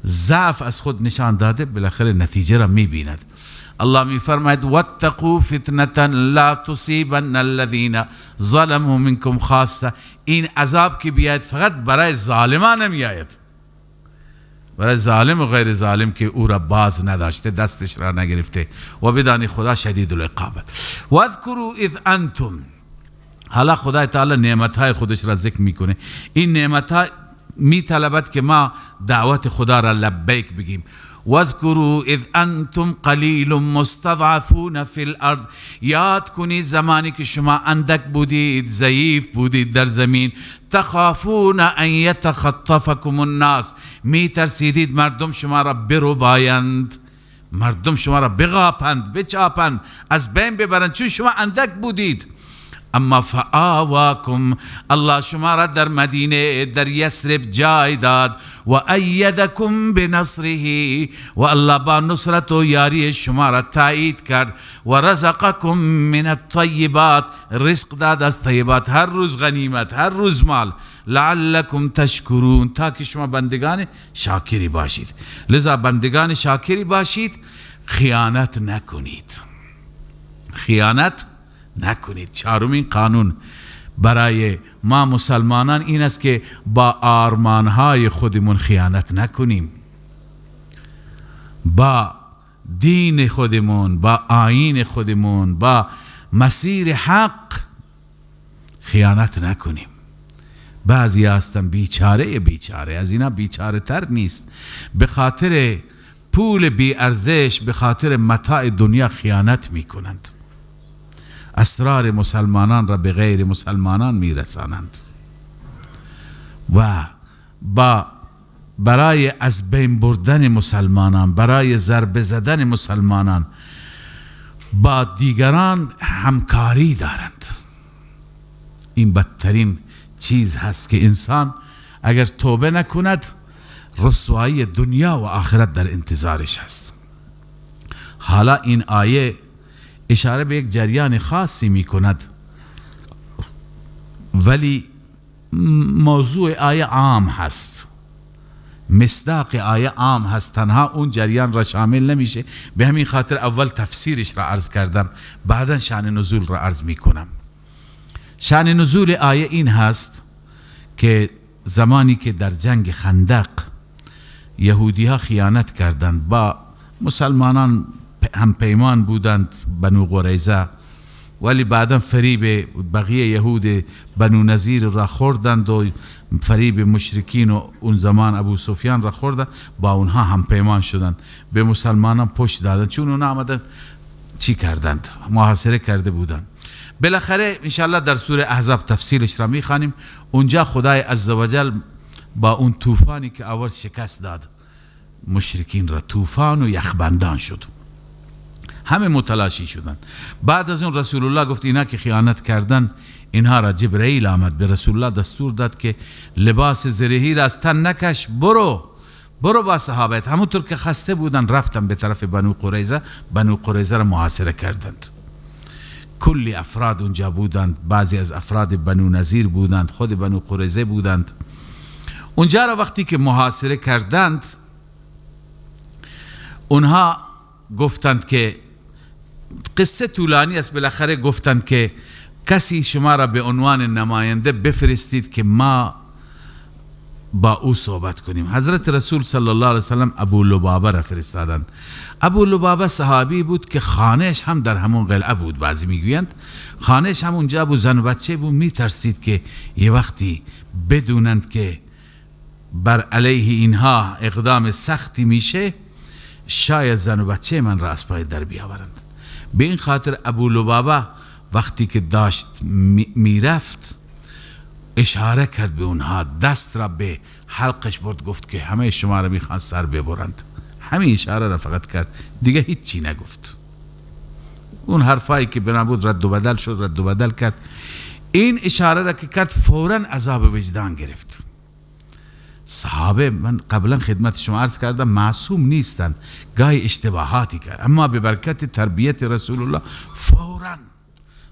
ضعف از خود نشان داده، بالاخره نتیجه را میبیند. الله میفرماید واتقوا فتنة لا تصیبن الذین ظلموا منکم خاصه. این عذاب که بیاید فقط برای ظالمان نمیآید، برای ظالم و غیر ظالم که او را باز نداشته، دستش را نگرفته. و بدانی خدا شدید العقاب. واذکروا اذ انتم، حالا خدای تعالی نعمتهای خودش را ذکر میکنه. این نعمتها میطلبد که ما دعوت خدا را لبیک بگیم. واذکروا اذ انتم قلیل مستضعفون فی الارض، یاد کنید زمانی که شما اندک بودید، ضعیف بودید در زمین. تخافون ان یتخطفکم الناس، میترسیدید مردم شما را بربایند، مردم شما را بغاپند، بچاپند، از بین ببرند، چون شما اندک بودید. اما فآواکم، الله شما را در مدینه، در یثرب جای داد. و ایدکم بنصره، و الله با نصرت و یاری شما را تایید کرد. و رزقکم من الطیبات، رزق داد از طیبات، هر روز غنیمت، هر روز مال. لعلکم تشکرون، تا که شما بندگان شاکری باشید. لذا بندگان شاکری باشید، خیانت نکنید، خیانت نکنید. چهارمین قانون برای ما مسلمانان این است که با آرمانهای خودمون خیانت نکنیم، با دین خودمون، با آیین خودمون، با مسیر حق خیانت نکنیم. بعضی هستن بیچاره بیچاره، از اینا بیچاره تر نیست، به خاطر پول بی ارزش، به خاطر متاع دنیا خیانت میکنند، اسرار مسلمانان را به غیر مسلمانان میرسانند و با برای از بین بردن مسلمانان، برای ضربه زدن مسلمانان با دیگران همکاری دارند. این بدترین چیز هست که انسان اگر توبه نکند رسوایی دنیا و آخرت در انتظارش هست. حالا این آیه اشاره به یک جریان خاصی می کند، ولی موضوع آیه عام هست، مصداق آیه عام هست، تنها اون جریان را شامل نمیشه. به همین خاطر اول تفسیرش را عرض کردم، بعدا شأن نزول را عرض می کنم. شأن نزول آیه این هست که زمانی که در جنگ خندق یهودی ها خیانت کردند، با مسلمانان هم پیمان بودند بنو قریظه، ولی بعدا فریب بقیه یهود بنو نظیر را خوردند و فریب مشرکین و اون زمان ابو سفیان را خوردند، با اونها هم پیمان شدند، به مسلمانان پشت دادند، چون اونها آمدند چی کردند؟ محاصره کرده بودند. بالاخره انشاءالله در سوره احزاب تفصیلش را میخوانیم. اونجا خدای عزوجل با اون طوفانی که آورد شکست داد مشرکین را، طوفان و یخبندان شد، همه متلاشی شدند. بعد از اون رسول الله گفت اینا که خیانت کردن، اینها را جبرئیل آمد به رسول الله دستور داد که لباس زرهی را از تن نکش، برو برو با صحابت. همونطور که خسته بودن رفتن به طرف بنو قریظه، بنو قریظه را محاصره کردند. کلی افراد اونجا بودند، بعضی از افراد بنو نظیر بودند، خود بنو قریظه بودند. اونجا را وقتی که محاصره کردند، اونها گفتند که قصه طولانی است، بالاخره گفتند که کسی شما را به عنوان نماینده بفرستید که ما با او صحبت کنیم. حضرت رسول صلی الله علیه وسلم ابو لبابه را فرستادند. ابو لبابه صحابی بود که خانهش هم در همون قلعه بود، بعضی میگویند خانهش هم اونجا بود، زن و بچه بود. میترسید که یه وقتی بدونند که بر علیه اینها اقدام سختی میشه، شاید زن و بچه من را از پای در بیاورند. به این خاطر ابو لبابه وقتی که داشت میرفت اشاره کرد به اونها، دست را به حلقش برد، گفت که همه شما را میخوان سر ببرند. همین اشاره را فقط کرد، دیگه هیچی نگفت. اون حرفایی که بنا بود رد و بدل شد، رد و بدل کرد. این اشاره را که کرد فوراً عذاب وجدان گرفت. صحابه، من قبلا خدمت شما عرض کردم، معصوم نیستند، گاهی اشتباهاتی کرد، اما به برکت تربیت رسول الله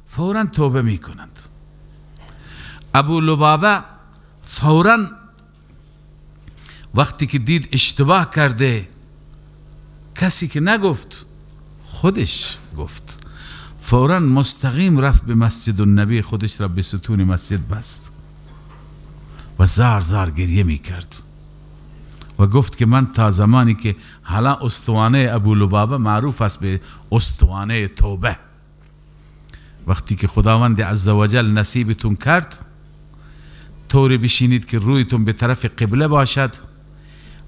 فوراً توبه میکنند. ابو لبابه فوراً وقتی که دید اشتباه کرده، کسی که نگفت خودش گفت، فوراً مستقیم رفت به مسجد النبی، خودش را به ستون مسجد بست و زار زار گریه می کرد و گفت که من تا زمانی که حالا استوانه ابو لبابه معروف است به استوانه توبه، وقتی که خداوند عزوجل نصیبتون کرد طوری بشینید که رویتون به طرف قبله باشد،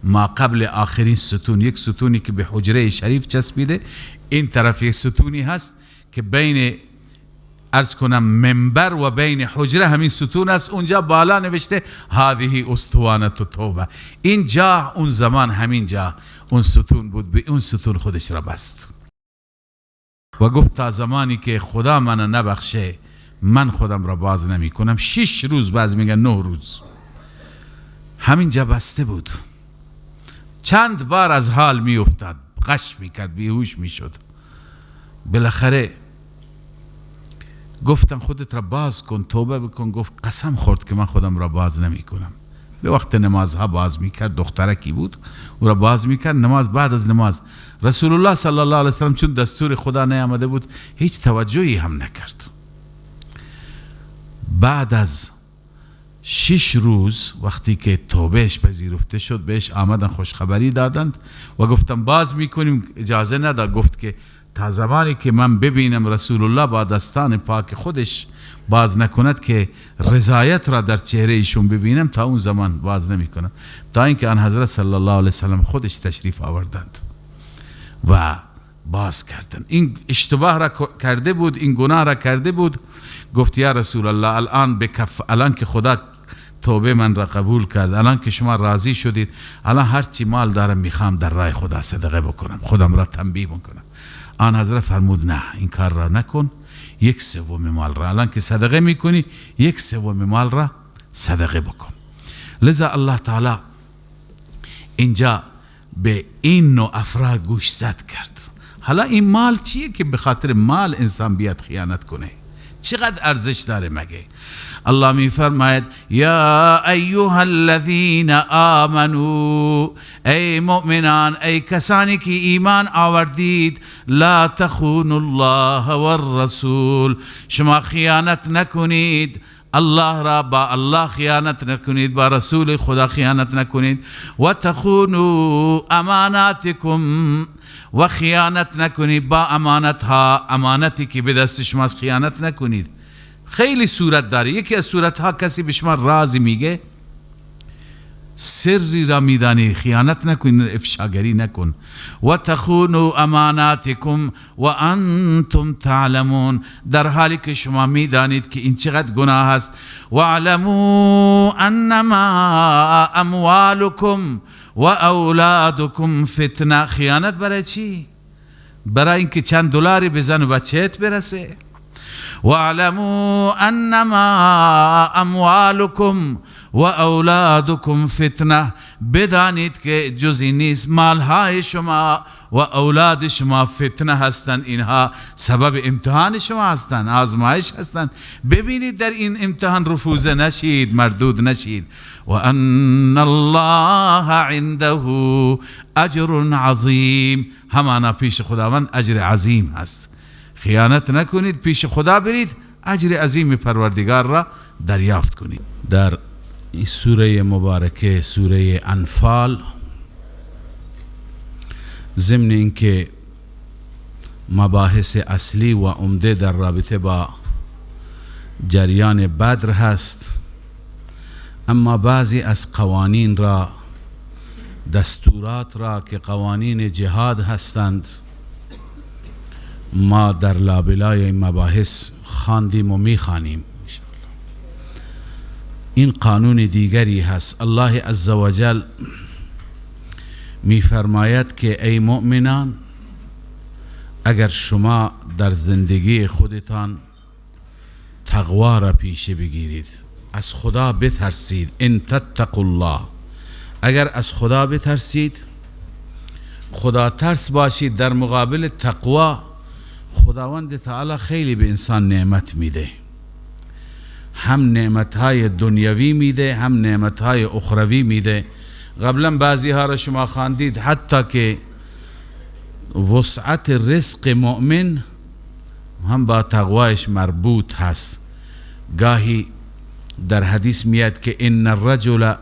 ما قبل آخرین ستون، یک ستونی که به حجره شریف چسبیده، این طرف یک ستونی هست که بین عرض کنم منبر و بین حجره همین ستون است، اونجا بالا نوشته هذه استوانه توبه. این جا اون زمان همین جا اون ستون بود، به اون ستون خودش را بست و گفت تا زمانی که خدا منو نبخشه من خودم را باز نمی کنم. 6 روز، باز میگن 9 روز همینجا بسته بود. چند بار از حال می افتاد، غش می کرد، بیهوش می شد. بالاخره گفتن خودت را باز کن، توبه بکن. گفت قسم خورد که من خودم را باز نمی کنم. به وقت نمازها باز می کرد، دخترکی بود او را باز می کرد، نماز بعد از نماز. رسول الله صلی الله علیه وسلم چون دستور خدا نیامده بود هیچ توجهی هم نکرد. بعد از 6 روز وقتی که توبهش پذیرفته شد، بهش آمدن خوشخبری دادند و گفتن باز میکنیم، اجازه نداد. گفت که تا زمانی که من ببینم رسول الله با دستان پاک خودش باز نکند که رضایت را در چهره ایشون ببینم، تا اون زمان باز نمی کنم. تا اینکه آن حضرت صلی الله علیه وسلم خودش تشریف آوردند و باز کردند. این اشتباه را کرده بود، این گناه را کرده بود. گفت یا رسول الله الان به کف، الان که خدا توبه من را قبول کرد، الان که شما راضی شدید، الان هرچی مال دارم میخوام در راه خدا صدقه بکنم، خودم را تنبیه بکنم. آن حضرت فرمود نه، این کار را نکن، 1/3 مال را الان که صدقه میکنی 1/3 مال را صدقه بکن. لذا الله تعالی اینجا به این نوع افراد گوش زد کرد. حالا این مال چیه که به خاطر مال انسان بیاد خیانت کنه؟ چقدر ارزش داره مگه؟ الله می فرماید یا ایها الذین آمنو، ای مؤمنان، ای کسانی که ایمان آوردید، لا تخونوا الله والرسول، شما خیانت نکنید، الله را با الله خیانت نکنید، با رسول خدا خیانت نکنید، و تخونوا اماناتکم، و خیانت نکنید با امانت ها، امانتی که به دست شماست خیانت نکنید. خیلی صورت داره. یکی از صورت ها کسی به شما رازی میگه، سری را میدانی، خیانت نکن، افشاگری نکن. و تخونوا اماناتکم و انتم تعلمون، در حالی که شما میدانید که این چقدر گناه است. و اعلموا انما اموالکم و اولادکم فتنه. خیانت برای چی؟ برای اینکه چند دلاری به زن و بچهت برسه. واعلموا انما اموالکم و اولادکم فتنه. بدانید که جزی نیست مالهای شما و اولاد شما فتنه هستند، اینها سبب امتحان شما هستند، آزمایش هستند. ببینید در این امتحان رفوزه نشید، مردود نشید. و ان الله عنده اجر عظیم، همانا پیش خداوند اجر عظیم هست. خیانت نکنید، پیش خدا برید، اجر عظیم پروردگار را دریافت کنید. در سوره مبارکه، سوره انفال، ضمن اینکه مباحث اصلی و عمده در رابطه با جریان بدر هست، اما بعضی از قوانین را، دستورات را که قوانین جهاد هستند، ما در لابلای این مباحث خواندیم و میخوانیم. این قانون دیگری هست. الله عزوجل میفرماید که ای مؤمنان، اگر شما در زندگی خودتان تقوا را پیشه بگیرید، از خدا بترسید، ان تتقوا الله، اگر از خدا بترسید، خدا ترس باشید، در مقابل تقوا خداوند تعالی خیلی به انسان نعمت میده، هم نعمتهای دنیوی میده، هم نعمتهای اخروی میده. قبلا بعضی ها را شما خواندید، حتی که وسعت رزق مؤمن هم با تقوایش مربوط هست. گاهی در حدیث میاد که ان الرجل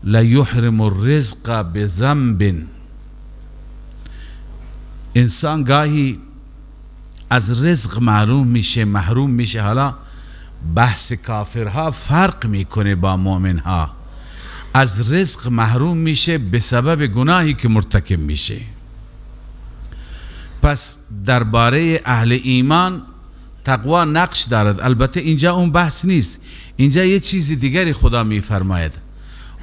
لیحرم الرزق بذنب، انسان گاهی از رزق محروم میشه، محروم میشه. حالا بحث کافرها فرق میکنه با مؤمنها، از رزق محروم میشه به سبب گناهی که مرتکب میشه. پس درباره اهل ایمان تقوا نقش دارد. البته اینجا اون بحث نیست، اینجا یه چیز دیگری خدا میفرماید،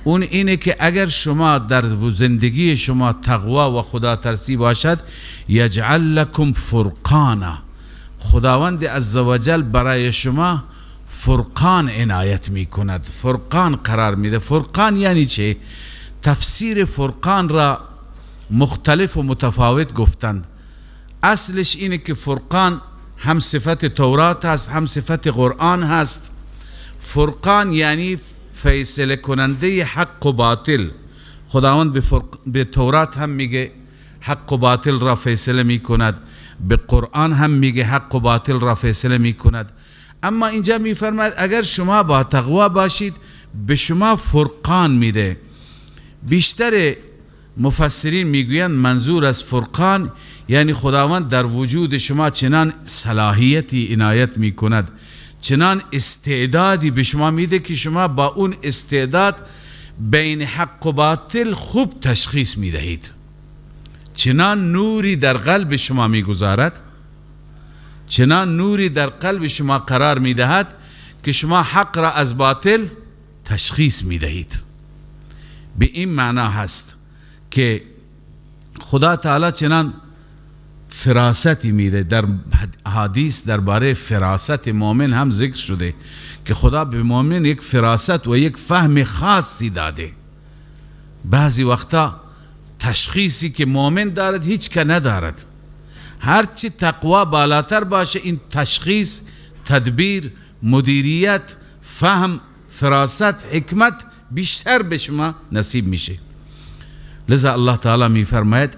اون اینه که اگر شما در زندگی شما تقوا و خدا ترسی باشد، یجعل لکم فرقانا، خداوند عزوجل برای شما فرقان عنایت میکند، فرقان قرار میده. فرقان یعنی چه؟ تفسیر فرقان را مختلف و متفاوت گفتند. اصلش اینه که فرقان هم صفت تورات هست، هم صفت قرآن هست. فرقان یعنی فیصله کننده حق و باطل. خداوند به تورات هم میگه حق و باطل را فیصله میکند، به قرآن هم میگه حق و باطل را فیصله میکند. اما اینجا میفرماید اگر شما با تقوا باشید به شما فرقان میده. بیشتر مفسرین میگویند منظور از فرقان یعنی خداوند در وجود شما چنان صلاحیتی عنایت میکند، چنان استعدادی به شما میده که شما با اون استعداد بین حق و باطل خوب تشخیص میدهید. چنان نوری در قلب شما میگذارد، چنان نوری در قلب شما قرار میدهد که شما حق را از باطل تشخیص میدهید. به این معنا هست که خدا تعالی چنان فراستی میده. در حدیث درباره فراست مؤمن هم ذکر شده که خدا به مؤمن یک فراست و یک فهم خاصی داده. بعضی وقتا تشخیصی که مؤمن دارد هیچ که ندارد. هرچی تقوا بالاتر باشه این تشخیص، تدبیر، مدیریت، فهم، فراست، حکمت بیشتر به شما نصیب میشه. لذا الله تعالی میفرماید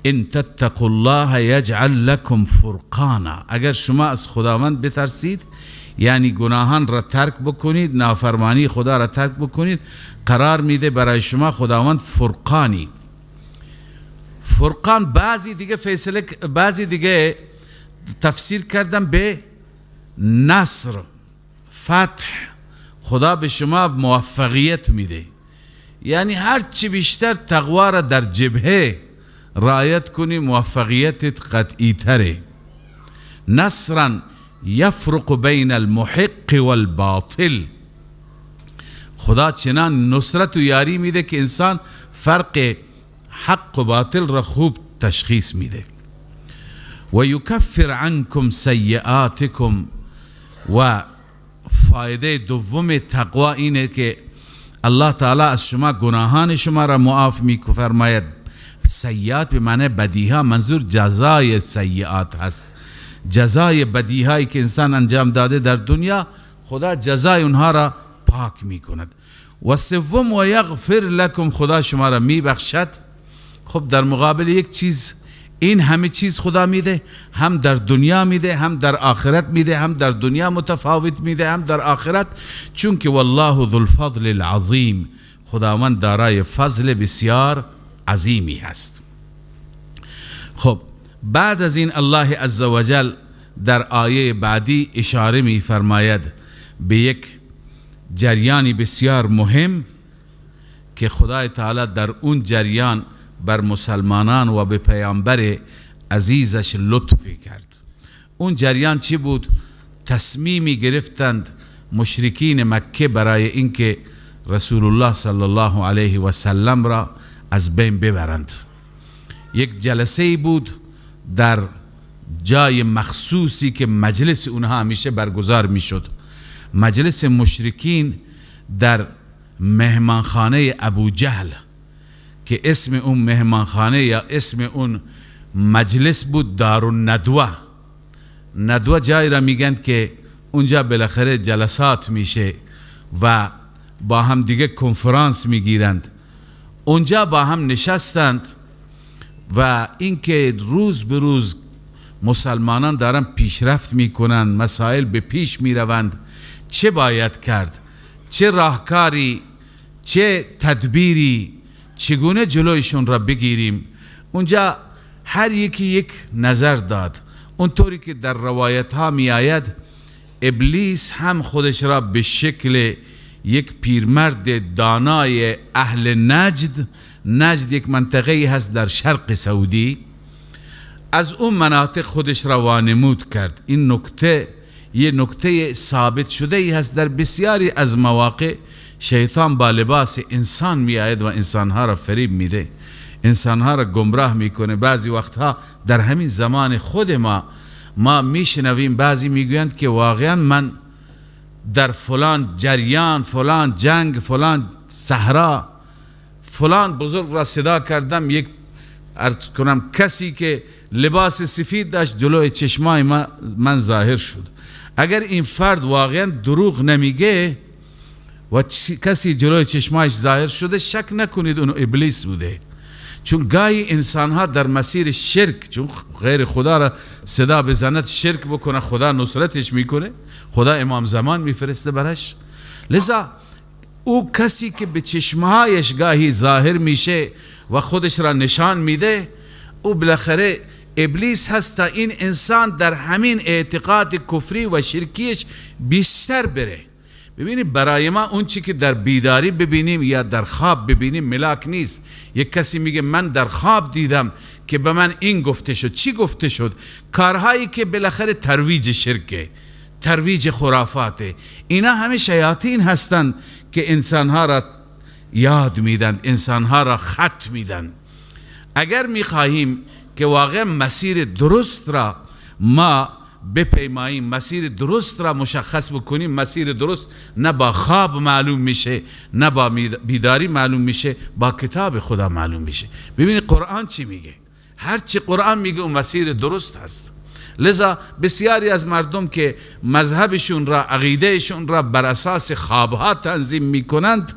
ان تتقوا الله یجعل لکم فرقانا، اگر شما از خداوند بترسید، یعنی گناهان را ترک بکنید، نافرمانی خدا را ترک بکنید، قرار میده برای شما خداوند فرقانی. فرقان بعضی دیگه فیصله، بعضی دیگه تفسیر کردن به نصر، فتح. خدا به شما موفقیت میده، یعنی هرچی بیشتر تقوا را در جبهه رعایت کنی موفقیتت قطعی تره. نصرا یفرق بین المحق والباطل، خدا چنان نصرت و یاری میده که انسان فرق حق و باطل را خوب تشخیص میده. و یکفر عنکم سیئاتکم. و فایده دوم تقوا اینه که الله تعالی از شما گناهان شما را معاف می‌فرماید. سیئات به معنی بدیها، منظور جزای سیئات هست، جزای بدیهایی که انسان انجام داده در دنیا، خدا جزای اونها را پاک میکند. و سوم و یغفر لکم، خدا شما را میبخشد. خب در مقابل یک چیز، این همه چیز خدا میده، هم در دنیا میده، هم در آخرت میده، هم در دنیا متفاوت میده، هم در آخرت، چون که والله ذو الفضل العظیم، خداوند دارای فضل بسیار عظیمی هست. خب بعد از این الله عزوجل در آیه بعدی اشاره می فرماید به یک جریانی بسیار مهم که خدای تعالی در اون جریان بر مسلمانان و به پیامبر عزیزش لطف کرد. اون جریان چی بود؟ تصمیمی گرفتند مشرکین مکه برای اینکه رسول الله صلی الله علیه و سلم را از بین ببرند. یک جلسه بود در جای مخصوصی که مجلس اونها همیشه برگزار میشد، مجلس مشرکین در مهمانخانه ابو جهل که اسم اون مهمانخانه یا اسم اون مجلس بود دارالندوه. ندوه جایی را میگن که اونجا بالاخره جلسات میشه و با هم دیگه کنفرانس میگیرند. اونجا با هم نشستند و اینکه روز به روز مسلمانان دارن پیشرفت میکنن، مسائل به پیش میروند، چه باید کرد، چه راهکاری، چه تدبیری، چگونه جلویشون را بگیریم. اونجا هر یکی یک نظر داد. اونطوری که در روایت ها می آید، ابلیس هم خودش را به شکل یک پیرمرد دانای اهل نجد، نجد یک منطقه هست در شرق سعودی، از اون مناطق خودش را وانمود کرد. این نکته یه نکته ثابت شده ای هست، در بسیاری از مواقع شیطان با لباس انسان می آید و انسانها را فریب میده، انسانها را گمراه میکنه. بعضی وقتها در همین زمان خود ما میشنویم بعضی میگویند که واقعا من در فلان جریان، فلان جنگ، فلان صحرا، فلان بزرگ را صدا کردم، یک عرض کنم کسی که لباس سفید داشت جلوی چشمای من ظاهر شد. اگر این فرد واقعا دروغ نمیگه و کسی جلوی چشمایش ظاهر شده، شک نکنید اونو ابلیس بوده. چون گاهی انسان ها در مسیر شرک، چون غیر خدا را صدا بزند شرک بکنه، خدا نصرتش میکنه، خدا امام زمان میفرسته برش. لذا او کسی که به چشمهایش گاهی ظاهر میشه و خودش را نشان میده، او بالاخره ابلیس هست تا این انسان در همین اعتقاد کفری و شرکیش بیشتر بره. ببینید برای ما اون چی که در بیداری ببینیم یا در خواب ببینیم ملاک نیست. یک کسی میگه من در خواب دیدم که به من این گفته شد. چی گفته شد؟ کارهایی که بالاخره ترویج شرکه، ترویج خرافاته، اینا همه شیاطین هستند که انسانها را یاد میدن، انسانها را خط میدن. اگر میخواهیم که واقعا مسیر درست را ما بپیماییم، مسیر درست را مشخص بکنیم، مسیر درست نه با خواب معلوم میشه، نه با بیداری معلوم میشه، با کتاب خدا معلوم میشه. ببینید قرآن چی میگه، هر چی قرآن میگه اون مسیر درست هست. لذا بسیاری از مردم که مذهبشون را، عقیدهشون را بر اساس خوابها تنظیم میکنند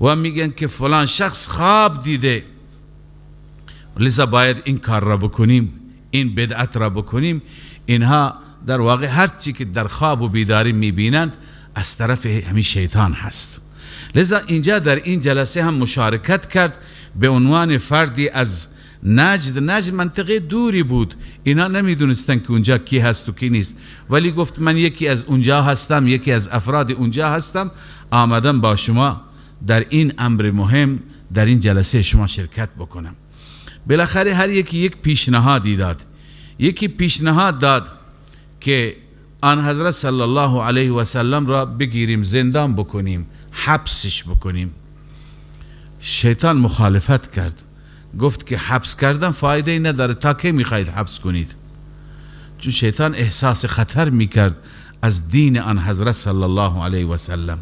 و میگن که فلان شخص خواب دیده، لذا باید این کار را بکنیم، این بدعت را بکنیم، اینها در واقع هر چی که در خواب و بیداری میبینند از طرف همین شیطان هست. لذا اینجا در این جلسه هم مشارکت کرد به عنوان فردی از نجد. نجد منطقه دوری بود، اینا نمیدونستن که اونجا کی هست و کی نیست، ولی گفت من یکی از اونجا هستم، یکی از افراد اونجا هستم، آمدم با شما در این امر مهم در این جلسه شما شرکت بکنم. بالاخره هر یکی یک پیشنهادی داد. یکی پیشنهاد داد که آن حضرت صلی الله علیه و سلم را بگیریم، زندان بکنیم، حبسش بکنیم. شیطان مخالفت کرد، گفت که حبس کردن فایده ای نداره، تا کی میخواید حبس کنید؟ چون شیطان احساس خطر میکرد از دین آن حضرت صلی الله علیه و سلم.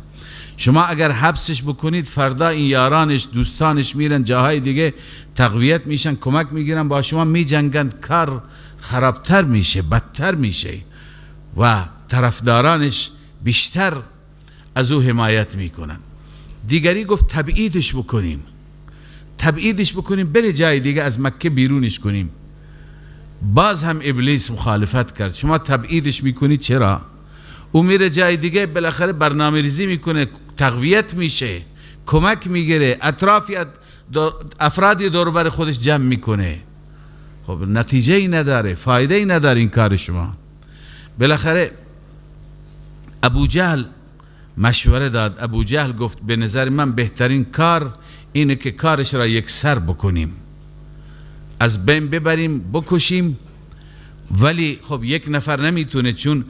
شما اگر حبسش بکنید، فردا این یارانش، دوستانش میرن جاهای دیگه تقویت میشن، کمک میگیرن، با شما میجنگند، کار خرابتر میشه، بدتر میشه و طرفدارانش بیشتر از او حمایت میکنن. دیگری گفت تبعیدش بکنیم، تبعیدش بکنیم، بره جای دیگه، از مکه بیرونش کنیم. باز هم ابلیس مخالفت کرد، شما تبعیدش میکنید چرا؟ او میره جای دیگه، بالاخره برنامه ریزی میکنه، تقویت میشه، کمک میگیره، اطرافی افرادی دور بر خودش جمع میکنه. خب نتیجه ای نداره، فایده ای نداره این کار شما. بالاخره ابو جهل مشوره داد. ابو جهل گفت به نظر من بهترین کار اینه که کارش را یکسر بکنیم، از بین ببریم، بکشیم. ولی خب یک نفر نمیتونه، چون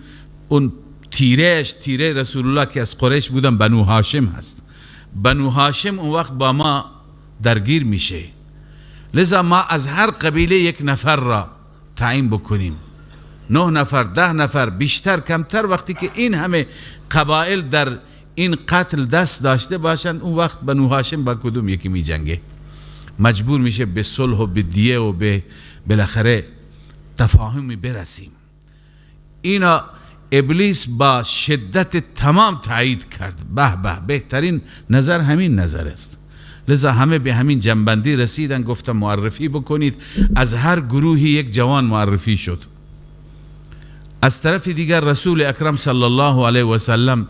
اون تیرهش، تیره رسول الله که از قریش بودن، بنو هاشم هست. بنو هاشم اون وقت با ما درگیر میشه، لذا ما از هر قبیله یک نفر را تعیین بکنیم، 9 نفر، 10 نفر، بیشتر کمتر. وقتی که این همه قبایل در این قتل دست داشته باشند، اون وقت بنو هاشم با کدوم یکی می جنگه؟ مجبور میشه به صلح و به دیه و به بالاخره تفاهمی برسیم. اینا ابلیس با شدت تمام تایید کرد، به به، بهترین نظر همین نظر است. لذا همه به همین جنبندی رسیدن. گفتم معرفی بکنید، از هر گروهی یک جوان معرفی شد. از طرف دیگر رسول اکرم صلی الله علیه و سلم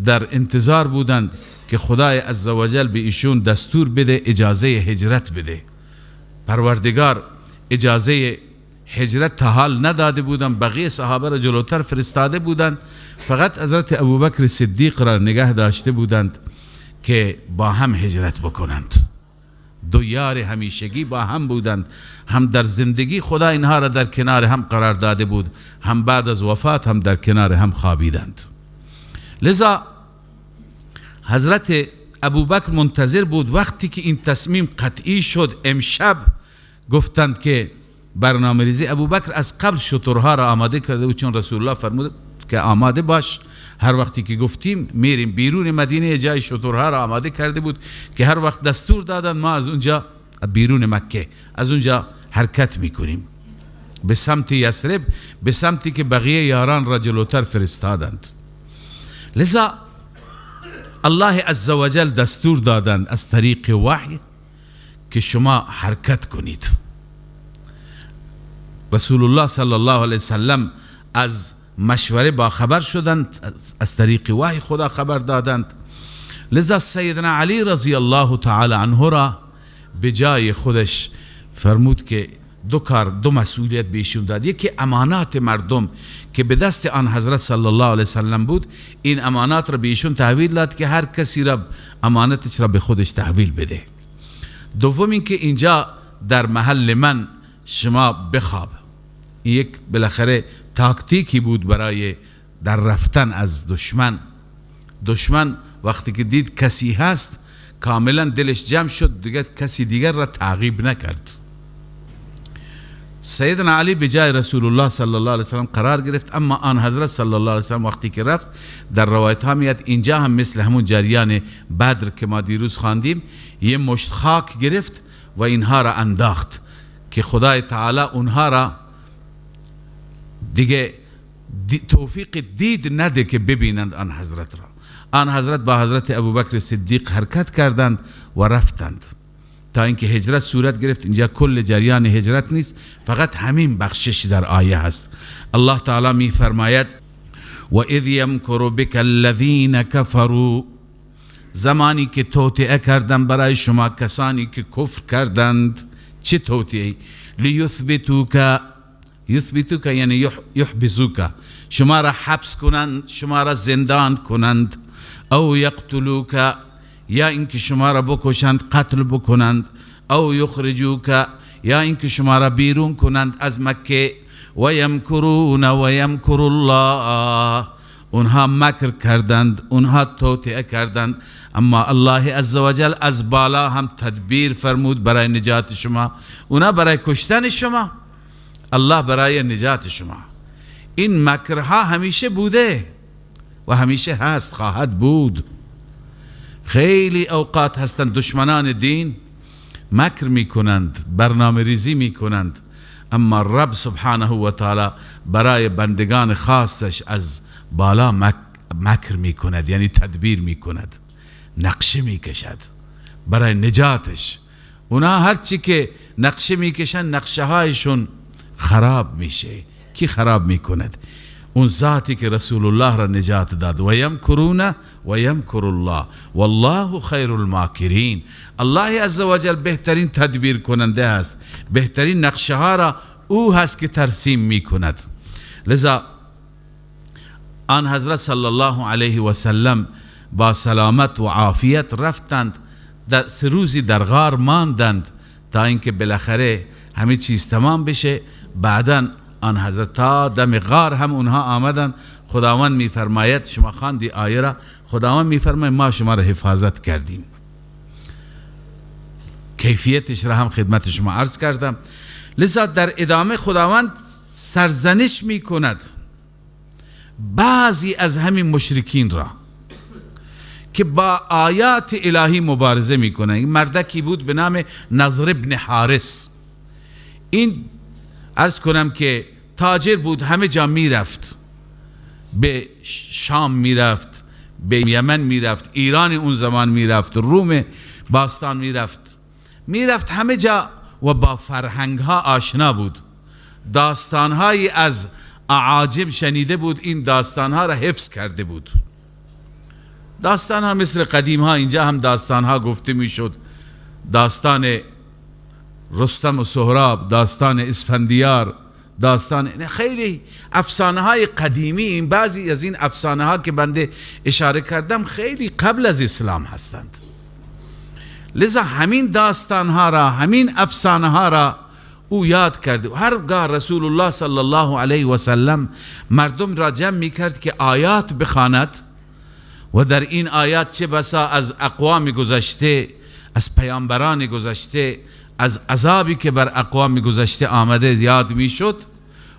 در انتظار بودند که خدای عزوجل به ایشون دستور بده، اجازه هجرت بده. پروردگار اجازه هجرت تا حال نداده بودند، بقیه صحابه را جلوتر فرستاده بودند، فقط حضرت ابوبکر صدیق را نگه داشته بودند که با هم هجرت بکنند. دو یار همیشگی با هم بودند، هم در زندگی خدا اینها را در کنار هم قرار داده بود، هم بعد از وفات هم در کنار هم خوابیدند. لذا حضرت ابوبکر منتظر بود. وقتی که این تصمیم قطعی شد، امشب گفتند که برنامه ریزی، ابوبکر از قبل شترها را آماده کرده بود، چون رسول الله فرمود که آماده باش، هر وقتی که گفتیم میریم بیرون مدینه، جای شترها را آماده کرده بود که هر وقت دستور دادن ما از اونجا بیرون مکه، از اونجا حرکت میکنیم به سمت یثرب، به سمتی که بقیه یاران را جلوتر فرستادند. لذا الله عزوجل دستور دادند از طریق وحی که شما حرکت کنید. رسول الله صلی الله علیه وسلم از مشوره با خبر شدند، از طریق وحی خدا خبر دادند. لذا سیدنا علی رضی الله تعالی عنه را به جای خودش فرمود که دو کار، دو مسئولیت به ایشون داد. یکی امانات مردم که به دست آن حضرت صلی الله علیه وسلم بود، این امانات را به ایشون تحویل داد که هر کسی را امانتش را به خودش تحویل بده. دوم اینکه اینجا در محل من شما بخواب. یک بالاخره تاکتیکی بود برای در رفتن از دشمن. دشمن وقتی که دید کسی هست، کاملا دلش جمع شد، دیگه کسی دیگر را تعقیب نکرد. سیدنا علی به جای رسول الله صلی الله علیه وسلم قرار گرفت. اما آن حضرت صلی الله علیه وسلم وقتی که رفت، در روایت ها میاد اینجا هم مثل همون جریان بدر که ما دیروز خواندیم، یه مشت خاک گرفت و اینها را انداخت که خدای تعالی اونها را دیگه توفیق دید نده که ببینند آن حضرت را. آن حضرت با حضرت ابوبکر صدیق حرکت کردند و رفتند تا اینکه هجرت صورت گرفت. اینجا کل جریان هجرت نیست، فقط همین بخشش در آیه هست. الله تعالی می فرماید و اذ یمکر بک الذین کفروا، زمانی که توطئه کردند برای شما کسانی که کفر کردند. چه توطئه؟ لیثبتوک، یثبتوک یعنی یحبسوک، شما را حبس کنند، شما را زندان کنند، او یقتلوک، یا اینکه شما را بکشند، قتل بکنند، او یخرجوک، یا اینکه شما را بیرون کنند از مکه. و یمکرون و یمکر الله، اونها مکر کردند، اونها توطئه کردند، اما الله عزوجل از بالا هم تدبیر فرمود برای نجات شما. اونها برای کشتن شما، الله برای نجات شما. این مکرها همیشه بوده و همیشه هست، خواهد بود. خیلی اوقات هستند دشمنان دین مکر میکنند، برنامه ریزی میکنند، اما رب سبحانه و تعالی برای بندگان خاصش از بالا مکر میکند، یعنی تدبیر میکند، نقشه میکشد برای نجاتش. اونا هرچی که نقشه میکشن نقشه هایشون خراب میشه. کی خراب میکند؟ اون ذاتی که رسول الله را نجات داد. و یمکرون و یمکر الله والله خیر الماکرین. الله عزوجل بهترین تدبیر کننده است، بهترین نقشه ها را او هست که ترسیم میکند. لذا آن حضرت صلی الله علیه و سلم با سلامت و عافیت رفتند، در 3 روزی در غار ماندند تا اینکه بالاخره همه چیز تمام بشه. بعدا آن حضرت تا دم غار هم اونها آمدن. خداوند میفرماید، شما خواندی آیه را، خداوند میفرماید ما شما را حفاظت کردیم. کیفیتش را هم خدمت شما عرض کردم. لذا در ادامه خداوند سرزنش میکند بعضی از همین مشرکین را که با آیات الهی مبارزه میکنن. این مردکی بود به نام نضر ابن حارث. این عرض کنم که تاجر بود، همه جا میرفت، به شام میرفت، به یمن میرفت، ایران اون زمان میرفت، روم باستان میرفت، میرفت همه جا و با فرهنگ ها آشنا بود. داستان هایی از اعاجم شنیده بود، این داستان ها را حفظ کرده بود. داستان ها مثل قدیم ها، اینجا هم داستان ها گفته میشد، داستان رستم و سهراب، داستان اسفندیار، داستان خیلی افسانه های قدیمی. این بعضی از این افسانه ها که بنده اشاره کردم خیلی قبل از اسلام هستند. لذا همین داستان ها را، همین افسانه ها را او یاد کرد. هرگاه رسول الله صلی الله علیه و سلم مردم را جمع می کرد که آیات بخواند و در این آیات چه بسا از اقوام گذشته، از پیامبران گذشته، از عذابی که بر اقوام گذشته آمده یاد میشد،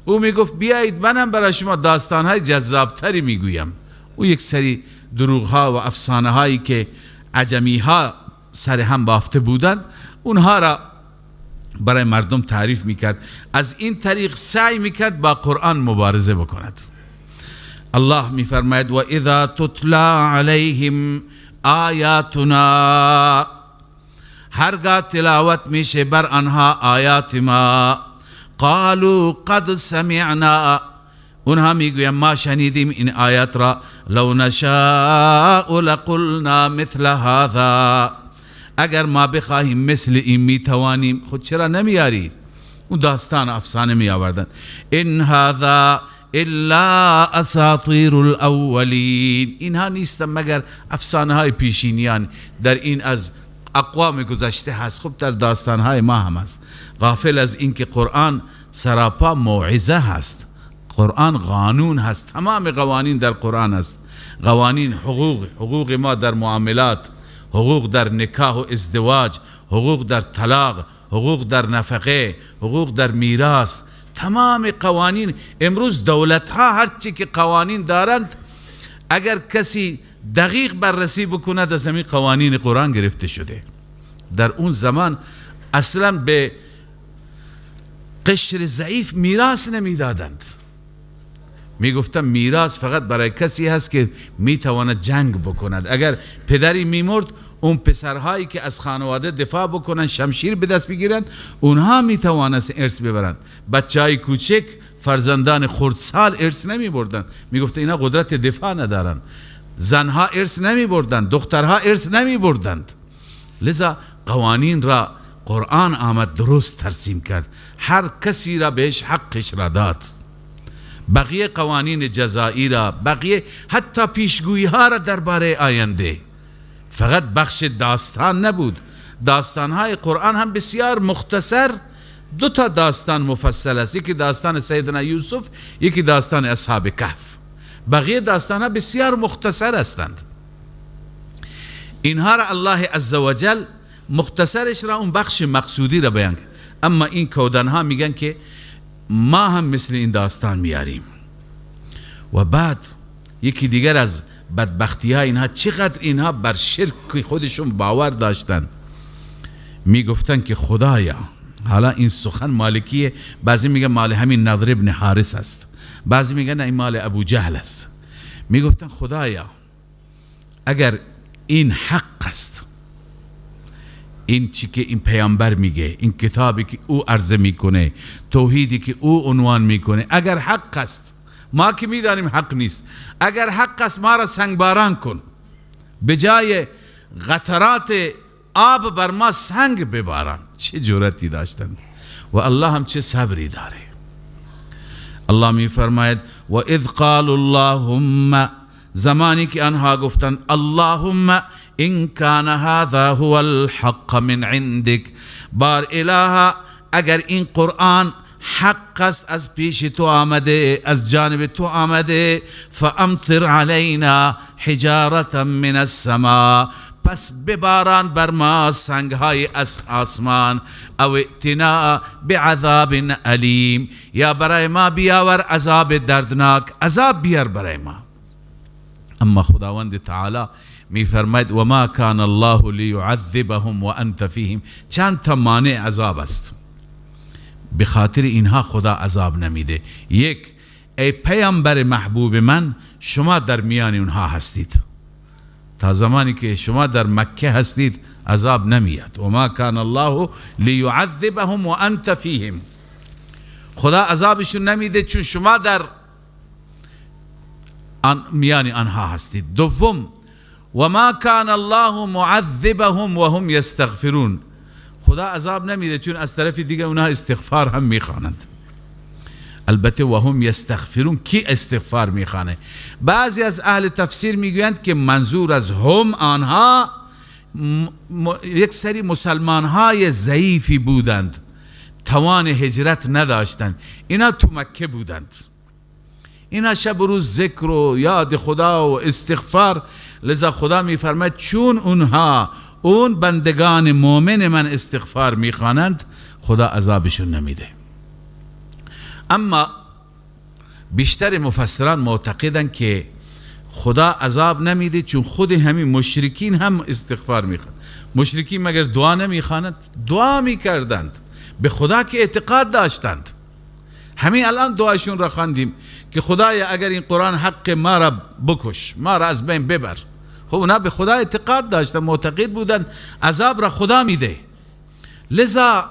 او میگفت بیایید منم برای شما داستانهای جذابتری میگویم. او یک سری دروغها و افسانه هایی که عجمی ها سر هم بافته بودند اونها را برای مردم تعریف میکرد. از این طریق سعی میکرد با قرآن مبارزه بکند. الله میفرماید و اذا تتلا علیهم آیاتنا، هرگاه تلاوت میشه بر آنها آیات ما، قالوا قد سمعنا، اونها میگوین ما شنیدیم این آیات را، لو نشاء لقلنا مثل هذا، اگر ما بخواهیم مثل این میتوانیم. خود چرا نمیارید؟ اون داستان افسانه می آوردن. ان هذا الا اساطیر الاولین، اینها نیستن مگر افسانه های پیشینیان، در این از اقوام گذشته هست. خب در داستان های ما هم هست. غافل از اینکه قرآن سراپا موعظه هست، قرآن قانون هست، تمام قوانین در قرآن هست. قوانین حقوق، حقوق ما در معاملات، حقوق در نکاح و ازدواج، حقوق در طلاق، حقوق در نفقه، حقوق در میراث، تمام قوانین. امروز دولت ها هرچی که قوانین دارند اگر کسی دقیق بررسی بکند از همین قوانین قرآن گرفته شده. در اون زمان اصلا به قشر ضعیف میراث نمیدادند، میگفتم میراث فقط برای کسی هست که میتواند جنگ بکند. اگر پدری میمرد اون پسرهایی که از خانواده دفاع بکنند، شمشیر به دست بگیرند، اونها میتوانست ارث ببرند. بچهای کوچک، فرزندان خردسال ارث نمیبردند، میگفت اینا قدرت دفاع ندارند. زنها ارث نمیبردند، دخترها ارث نمیبردند. لذا قوانین را قرآن آمد درست ترسیم کرد، هر کسی را بهش حقش را داد. بقیه قوانین جزایی را، بقیه حتی پیشگویی ها را درباره آینده، فقط بخش داستان نبود. داستان های قرآن هم بسیار مختصر، دو تا داستان مفصل است، یکی داستان سیدنا یوسف، یکی داستان اصحاب کهف. بقیه داستان ها بسیار مختصر هستند. اینها را الله عزوجل مختصرش را، اون بخش مقصودی را بیان کرد. اما این کودن ها میگن که ما هم مثل این داستان میاریم. و بعد یکی دیگر از بدبختی ها اینها، چقدر اینها بر شرک خودشون باور داشتن، میگفتن که خدایا، حالا این سخن مالکیه، بعضی میگن مال همین نضر ابن حارث است، بعضی میگن این مال ابو جهل است. میگفتن خدایا اگر این حق است، این چی که این پیامبر میگه، این کتابی که او عرضه میکنه، توحیدی که او عنوان میکنه، اگر حق است، ما که میدانیم حق نیست، اگر حق است ما را سنگباران کن، به جای قطرات آب بر ما سنگ بباران. چه جرأتی داشتند و الله هم چه صبری داره. الله می فرماید و اذ قالوا اللهم، زمانی که آنها گفتند اللهم ان کان هذا هو الحق من عندك، بار اله اگر این قرآن حق است از پیش تو آمده، از جانب تو آمده، فامطر علینا حجارة من السماء، پس بباران بر ما سنگهای از آسمان، او ائتنا بعذاب الیم، یا برای ما بیاور عذاب دردناک، عذاب بیار برای ما. اما خداوند تعالی می فرماید و ما کان الله لیعذبهم و انت فیهم. چند تا مانع عذاب است، به خاطر اینها خدا عذاب نمیده. یک، ای پیامبر محبوب من، شما در میان اونها هستید، تا زمانی که شما در مکه هستید عذاب نمیاد. و ما کان الله لیعذبهم و انت فیهم، خدا عذابشون نمیده چون شما در میان آنها هستید. دوم، و ما کان الله معذبهم و هم یستغفرون، خدا عذاب نمیده چون از طرف دیگه اونها استغفار هم میخوانند. البته و هم یستغفرون، کی استغفار میخوانه؟ بعضی از اهل تفسیر میگویند که منظور از هم آنها یک سری مسلمان های ضعیفی بودند، توان هجرت نداشتند، اینا تو مکه بودند، اینا شب و روز ذکر و یاد خدا و استغفار. لذا خدا میفرماید چون اونها، اون بندگان مؤمن من استغفار میخوانند، خدا عذابشون نمیده. اما بیشتر مفسران معتقدند که خدا عذاب نمیده چون خود همین مشرکین هم استغفار میخوانند. مشرکین مگر دعا نمیخوانند؟ دعا میکردند، به خدا که اعتقاد داشتند. همین الان دعاشون را خواندیم که خدایا اگر این قرآن حق ما را بکش، ما را از بین ببر. خب اونا به خدا اعتقاد داشتن، معتقد بودن عذاب را خدا میده. لذا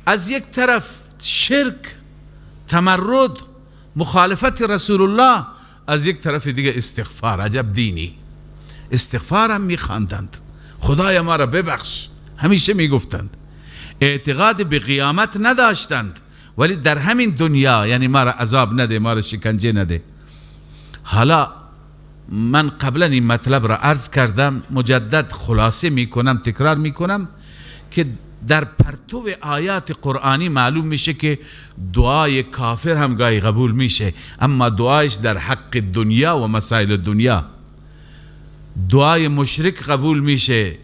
از یک طرف شرک، تمرد، مخالفت رسول الله، از یک طرف دیگه استغفار. عجب دینی! استغفار هم میخواندند، خدایا ما را ببخش همیشه میگفتند. اعتقاد به قیامت نداشتند، ولی در همین دنیا، یعنی ما را عذاب نده، ما را شکنجه نده. حالا من قبلا این مطلب را عرض کردم، مجدد خلاصه میکنم، تکرار میکنم که در پرتو آیات قرآنی معلوم میشه که دعای کافر هم گاهی قبول میشه، اما دعایش در حق دنیا و مسائل دنیا. دعای مشرک قبول میشه،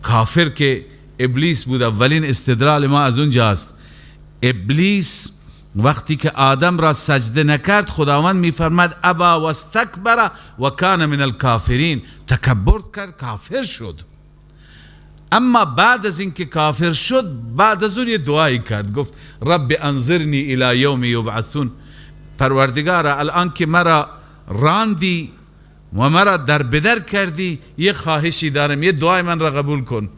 کافر که ابلیس بود، اولین استدلال ما از اونجاست. ابلیس وقتی که آدم را سجده نکرد، خداوند میفرماد ابا واستکبر و کان من الکافرین، تکبر کرد، کافر شد. اما بعد از اینکه کافر شد، بعد از اون یه دعایی کرد، گفت رب انظرنی الی یوم یبعثون، پروردگارا الان که مرا راندی و مرا در بدر کردی، یه خواهشی دارم، یه دعای من را قبول کن.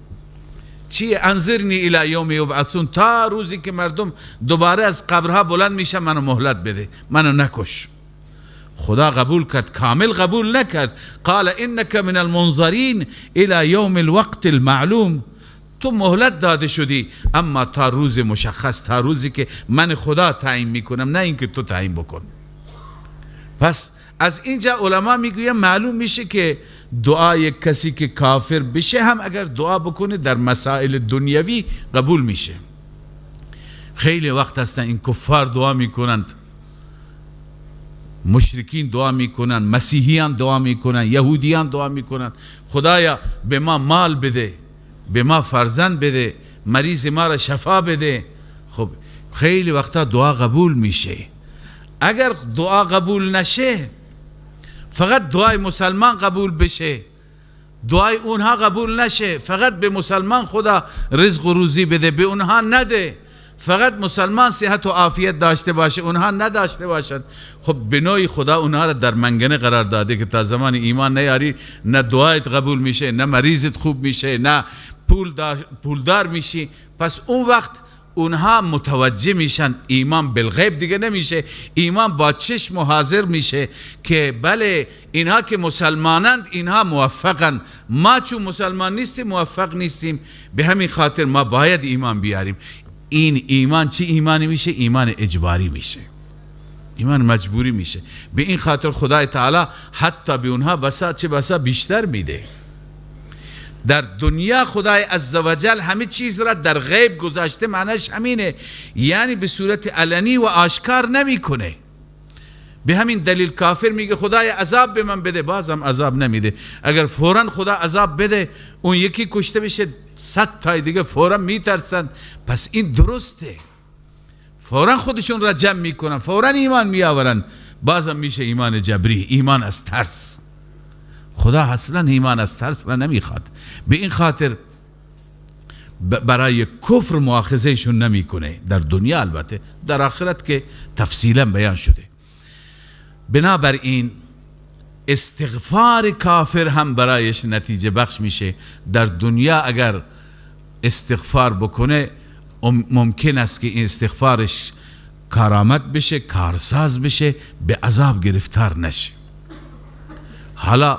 چی؟ انظرنی الی یوم یبعثون، تا روزی که مردم دوباره از قبرها بلند میشن منو مهلت بده، منو نکش. خدا قبول کرد، کامل قبول نکرد. قال انک من المنظرین الی یوم الوقت المعلوم، تو مهلت داده شدی اما تا روز مشخص، تا روزی که من خدا تعیین میکنم، نه اینکه تو تعیین بکن. پس از اینجا علما میگوین معلوم میشه که دعای کسی که کافر بشه هم اگر دعا بکنه در مسائل دنیوی قبول میشه. خیلی وقت هستن این کفار دعا میکنند، مشرکین دعا میکنند، مسیحیان دعا میکنند، یهودیان دعا میکنند، خدایا به ما مال بده، به ما فرزند بده، مریض ما را شفا بده. خب خیلی وقتا دعا قبول میشه. اگر دعا قبول نشه، فقط دعای مسلمان قبول بشه، دعای اونها قبول نشه، فقط به مسلمان خدا رزق و روزی بده، به اونها نده، فقط مسلمان صحت و عافیت داشته باشه، اونها نداشته باشد، خب به نوعی خدا اونها را در منگنه قرار داده که تا زمان ایمان نیاری نه دعایت قبول میشه، نه مریضت خوب میشه، نه پولدار میشی. پس اون وقت اونها متوجه میشن، ایمان بالغیب دیگه نمیشه، ایمان با چشم و حاضر میشه که بله اینها که مسلمانند اینها موفقند، ما چون مسلمان نیستیم موفق نیستیم، به همین خاطر ما باید ایمان بیاریم. این ایمان چی ایمانی میشه؟ ایمان اجباری میشه، ایمان مجبوری میشه. به این خاطر خدای تعالی حتی به اونها بسا چه بسا بیشتر میده. در دنیا خدای عزوجل همه چیز را در غیب گذاشته، معنیش همینه، یعنی به صورت علنی و آشکار نمیکنه. به همین دلیل کافر میگه خدای عذاب به من بده، بازم عذاب نمیده. اگر فورا خدا عذاب بده اون یکی کشته بشه، 100 تای دیگه فورا میترسند. پس این درسته، فورا خودشون را جمع میکنن، فورا ایمان میآورند. بازم میشه ایمان جبری، ایمان از ترس. خدا اصلا ایمان از ترس را نمیخواد. به این خاطر برای کفر مؤاخذهشون نمیکنه در دنیا، البته در آخرت که تفصیلا بیان شده. بنابراین استغفار کافر هم برایش نتیجه بخش میشه. در دنیا اگر استغفار بکنه ممکن است که این استغفارش کارآمد بشه، کارساز بشه، به عذاب گرفتار نشه. حالا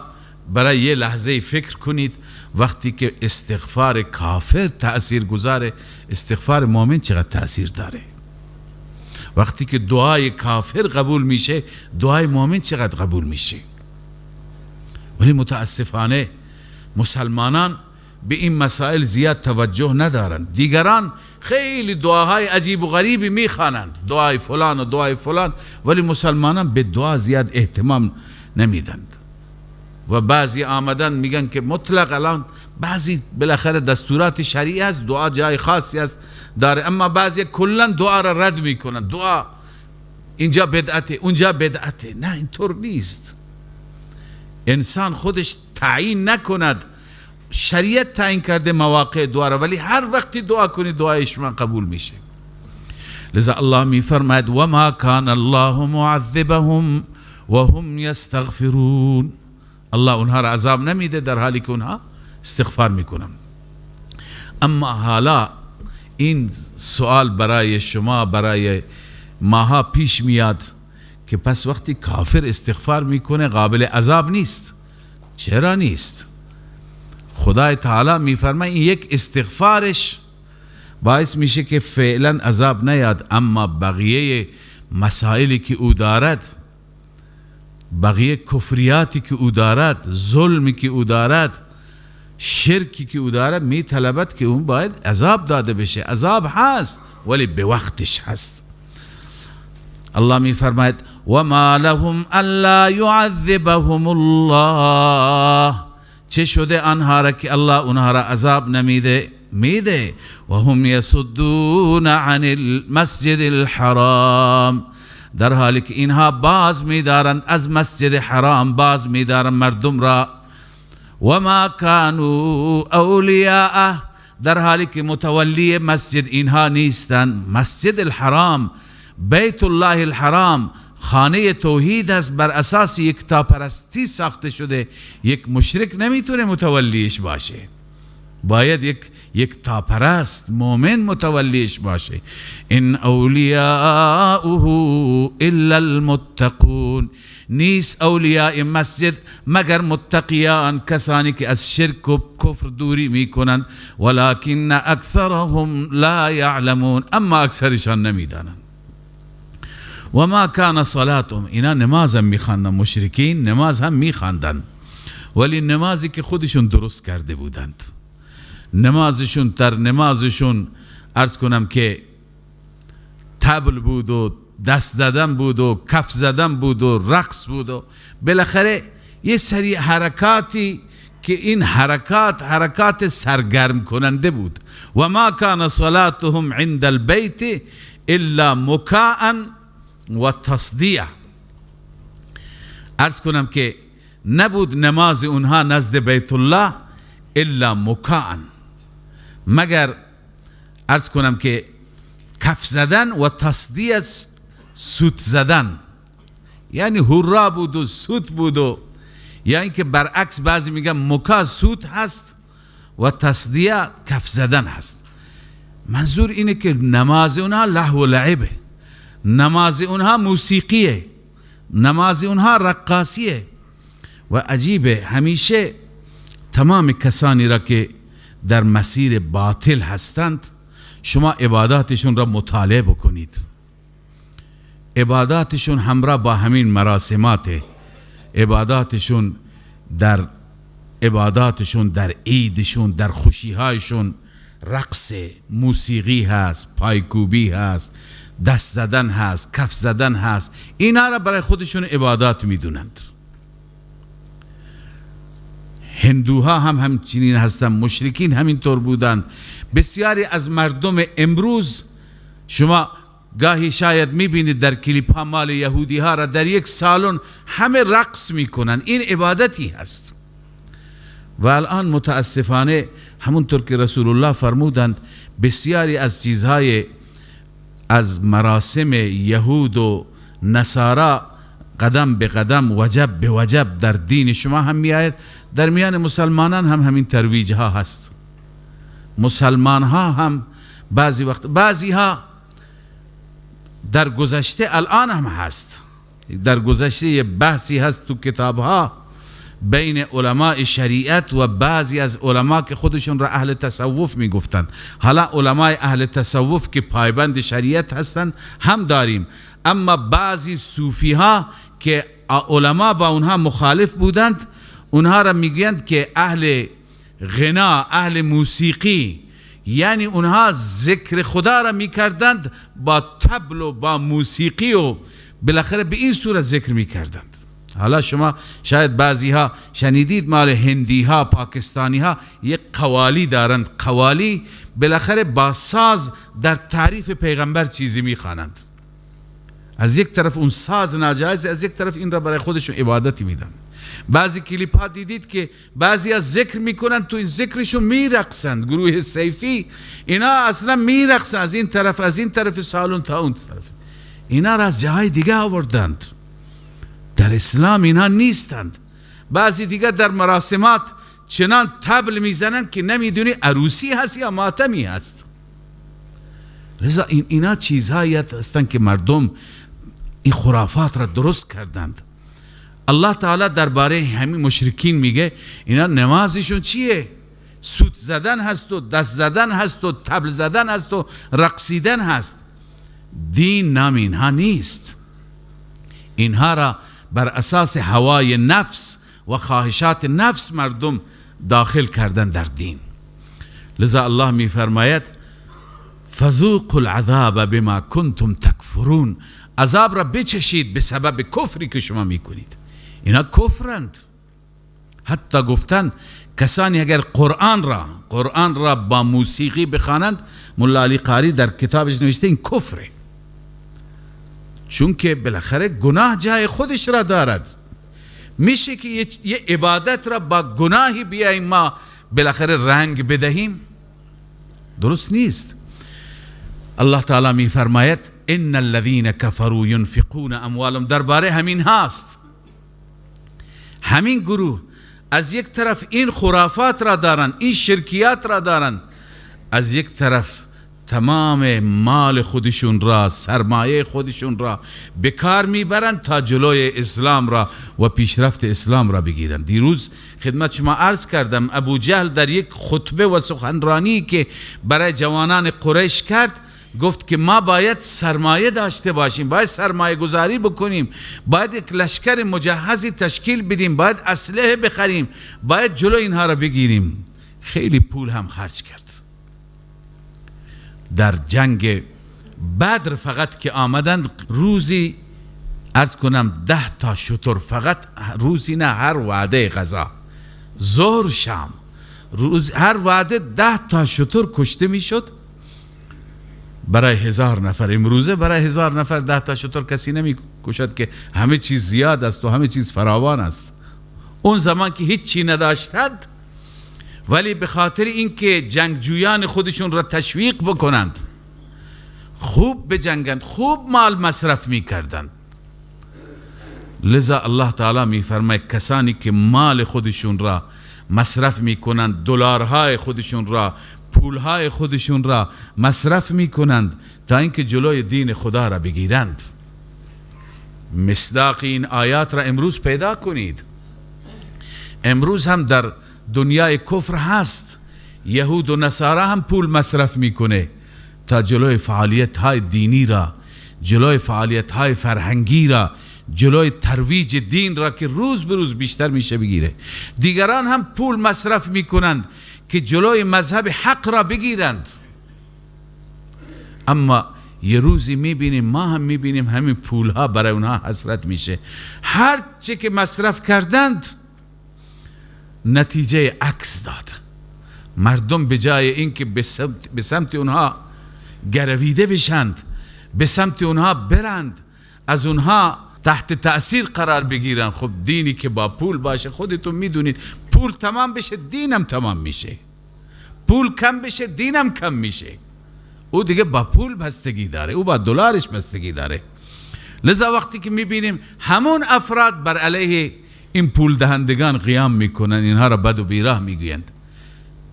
برای یه لحظه فکر کنید، وقتی که استغفار کافر تأثیر گذاره، استغفار مؤمن چقدر تأثیر داره؟ وقتی که دعای کافر قبول میشه، دعای مؤمن چقدر قبول میشه؟ ولی متاسفانه مسلمانان به این مسائل زیاد توجه ندارند. دیگران خیلی دعاهای عجیب و غریبی میخوانند، دعای فلان و دعای فلان، ولی مسلمانان به دعا زیاد اهتمام نمیدند. و بعضی آمدن میگن که مطلق الان بعضی بالاخره دستورات شرعی هست، دعا جای خاصی هست داره، اما بعضی کلا دعا را رد میکنن، دعا اینجا بدعته اونجا بدعته. نه، اینطور نیست. انسان خودش تعیین نکند، شریعت تعیین کرده مواقع دعا را، ولی هر وقتی دعا کنی دعای شما قبول میشه. لذا الله میفرماید و ما کان الله معذبهم و هم یستغفرون. الله اونها را عذاب نمیده در حالی که اونها استغفار میکنن. اما حالا این سوال برای شما، برای ماها پیش میاد که پس وقتی کافر استغفار میکنه قابل عذاب نیست. چرا نیست؟ خدای تعالی میفرماید این یک استغفارش باعث میشه که فعلا عذاب نیاد، اما بقیه مسائلی که او دارد، بقیه کفریاتی که او دارد، ظلمی که او دارد، شرکی که او دارد، می طلبد که اون باید عذاب داده بشه. عذاب هست ولی به وقتش هست. الله می فرماید و ما لهم الا يعذبهم الله. چه شده آنها را که الله اونها را عذاب نمیده؟ میده. و هم یصدون عن المسجد الحرام، در حالی که اینها باز میدارند از مسجد حرام، باز میدارند مردم را. و ما کانوا اولیاءه، در حالی که متولی مسجد اینها نیستند. مسجد الحرام، بیت الله الحرام، خانه توحید است، بر اساس یکتاپرستی ساخته شده. یک مشرک نمیتونه متولیش باشه، باید یک یکتاپرست مؤمن متولیش باشه. ان اولیاؤه الا المتقون، نیست اولیاء مسجد مگر متقیان، کسانی که از شرک و کفر دوری میکنند. ولکن اکثرهم لا یعلمون، اما اکثرشان نمیدانند. و ما کان صلاتهم، اینا نماز هم میخواندن، مشرکین نماز هم میخواندن، ولی نمازی که خودشون درست کرده بودند، نمازشون در نمازشون عرض کنم که طبل بود و دست زدن بود و کف زدن بود و رقص بود و بالاخره یه سری حرکاتی که این حرکات حرکات سرگرم کننده بود. و ما کان صلاتهم عند البیت الا مکاء و تصدیه. عرض کنم که نبود نماز اونها نزد بیت الله الا مکاء، مگر عرض کنم که کف زدن و تصدیه سوت زدن، یعنی هورا بود و سوت بود، و یا اینکه برعکس بعضی میگن مکا سوت هست و تصدیه کف زدن هست. منظور اینه که نماز اونها لهو و لعبه، نماز اونها موسیقیه، نماز اونها رقاصیه. و عجیبه همیشه تمام کسانی را که در مسیر باطل هستند شما عباداتشون را مطالعه بکنید، عباداتشون همراه با همین مراسماته، عباداتشون در عیدشون، در خوشیهایشون رقص، موسیقی هست، پایکوبی هست، دست زدن هست، کف زدن هست. اینا را برای خودشون عبادات میدونند. هندوها هم همچنین هستند، مشرکین همینطور بودند. بسیاری از مردم امروز شما گاهی شاید میبینید در کلیپ ها مال یهودی ها را در یک سالن همه رقص میکنند، این عبادتی هست. و الان متاسفانه همونطور که رسول الله فرمودند بسیاری از چیزهای از مراسم یهود و نصارا قدم به قدم، وجب به وجب در دین شما هم میآید. در میان مسلمانان هم همین ترویج ها هست. مسلمان ها هم بعضی وقت، بعضی ها در گذشته، الان هم هست، در گذشته یه بحثی هست تو کتاب ها بین علماء شریعت و بعضی از علما که خودشون را اهل تصوف میگفتند. حالا علماء اهل تصوف که پایبند شریعت هستند هم داریم، اما بعضی صوفی ها که علما با اونها مخالف بودند، اونها را میگویند که اهل غنا، اهل موسیقی، یعنی اونها ذکر خدا را میکردند با طبل و با موسیقی و بالاخره به این صورت ذکر میکردند. حالا شما شاید بعضی ها شنیدید مال هندی ها، پاکستانی ها یک قوالی دارند. قوالی بالاخره با ساز در تعریف پیغمبر چیزی میخوانند. از یک طرف اون ساز ناجایز، از یک طرف این را برای خودشون عبادتی میدن. بعضی کلیپ ها دیدید که بعضی از ذکر میکنن، تو این ذکرشون میرقصند. گروه سیفی اینا اصلا میرقصن از این طرف، از این طرف سالن تا اون طرف. اینا را از جاهای دیگه آوردند، در اسلام اینا نیستند. بعضی دیگه در مراسمات چنان طبل میزنند که نمیدونی عروسی هست یا ماتمی هست. لذا اینا چیزهایی هستند که مردم این خرافات را درست کردند. الله تعالی درباره همین مشرکین میگه اینا نمازشون چیه؟ سوت زدن هست و دست زدن هست و طبل زدن هست و رقصیدن هست. دین نام اینها نیست. اینها را بر اساس هوای نفس و خواهشات نفس مردم داخل کردن در دین. لذا الله میفرماید فذوقوا العذاب بما کنتم تکفرون، عذاب را بچشید به سبب کفری که شما میکنید. اینا کفرند. حتی گفتن کسانی اگر قرآن را با موسیقی بخوانند، ملا علی قاری در کتابش نوشته این کفره، چون که بالاخره گناه جای خودش را دارد. میشه که یه عبادت را با گناهی بیاییم ما بالاخره رنگ بدهیم؟ درست نیست. الله تعالی میفرماید ان الذين كفروا ينفقون اموالهم، درباره همین هاست. همین گروه از یک طرف این خرافات را دارند، این شرکیات را دارند، از یک طرف تمام مال خودشون را، سرمایه خودشون را به کار میبرند تا جلوی اسلام را و پیشرفت اسلام را بگیرند. دیروز خدمت شما عرض کردم ابو جهل در یک خطبه و سخنرانی که برای جوانان قریش کرد گفت که ما باید سرمایه داشته باشیم، باید سرمایه گذاری بکنیم، باید یک لشکر مجهزی تشکیل بدیم، باید اسلحه بخریم، باید جلو اینها را بگیریم. خیلی پول هم خرج کرد. در جنگ بدر فقط که آمدند روزی عرض کنم 10 تا شتر فقط، روزی نه، هر وعده غذا، ظهر شام، روز هر وعده 10 تا شتر کشته میشد. برای 1000 نفر. امروزه برای 1000 نفر 10 تا شتر کسی نمی کشد که همه چیز زیاد است و همه چیز فراوان است. اون زمان که هیچی نداشتند، ولی به خاطر اینکه جنگجویان خودشون را تشویق بکنند، خوب بجنگند، خوب مال مصرف میکردند. لذا الله تعالی میفرماید کسانی که مال خودشون را مصرف میکنند، دلارهای خودشون را، پولهای خودشون را مصرف میکنند تا اینکه جلوی دین خدا را بگیرند. مصداق این آیات را امروز پیدا کنید. امروز هم در دنیای کفر هست، یهود و نصارا هم پول مصرف میکنه تا جلوی فعالیت های دینی را، جلوی فعالیت های فرهنگی را، جلوی ترویج دین را که روز به روز بیشتر میشه بگیره. دیگران هم پول مصرف میکنند که جلوی مذهب حق را بگیرند. اما یه روزی میبینیم، ما هم میبینیم همین پولها برای اونها حسرت میشه. هر چه که مصرف کردند نتیجه عکس داد. مردم به جای اینکه به سمت اونها گرویده بشند، به سمت اونها برند، از اونها تحت تأثیر قرار بگیرن. خب دینی که با پول باشه، خودتون میدونید، پول تمام بشه دینم تمام میشه، پول کم بشه دینم کم میشه. او دیگه با پول بستگی داره، او با دلارش بستگی داره. لذا وقتی که میبینیم همون افراد بر علیه این پول دهندگان قیام میکنن، اینها را بد و بیراه میگویند،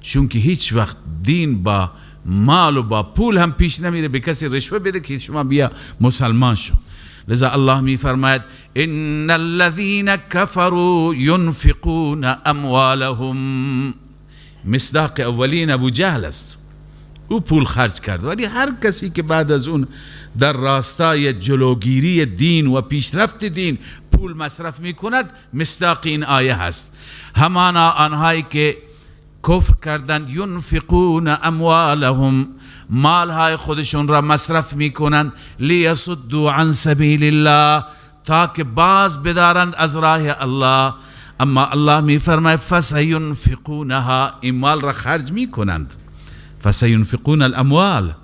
چون که هیچ وقت دین با مال و با پول هم پیش نمیره به کسی رشوه بده که شما بیا مسلمان شو. لذا الله میفرماید ان الذين كفروا ينفقون اموالهم. مصداق اولین ابو جهل است، او پول خرج کرد، ولی هر کسی که بعد از اون در راستای جلوگیری دین و پیشرفت دین پول مصرف میکند، مصداق این آیه هست. همانا آنهایی که کفر کردند، ینفقون اموالهم، مالهای خودشون را مصرف میکنند، لیصدوا عن سبیل الله، تا که باز بدارند از راه الله. اما الله میفرماید فسینفقونها، این مال را خرج میکنند، فسینفقون الاموال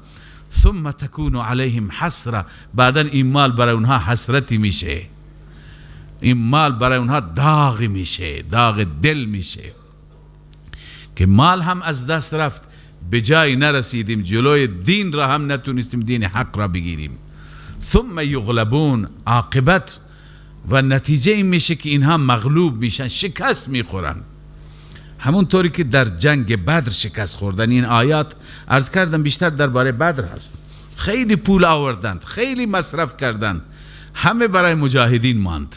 ثم تکون علیهم حسره، بعدا این مال برای اونها حسرتی میشه، این مال برای اونها داغ میشه، داغ دل میشه که مال هم از دست رفت، به جای نرسیدیم، جلوی دین را هم نتونستیم دین حق را بگیریم. ثم یغلبون، عاقبت و نتیجه این میشه که اینها مغلوب میشن، شکست میخورن، همونطوری که در جنگ بدر شکست خوردن. این آیات عرض کردم بیشتر درباره بدر هست. خیلی پول آوردند، خیلی مصرف کردند، همه برای مجاهدین ماند.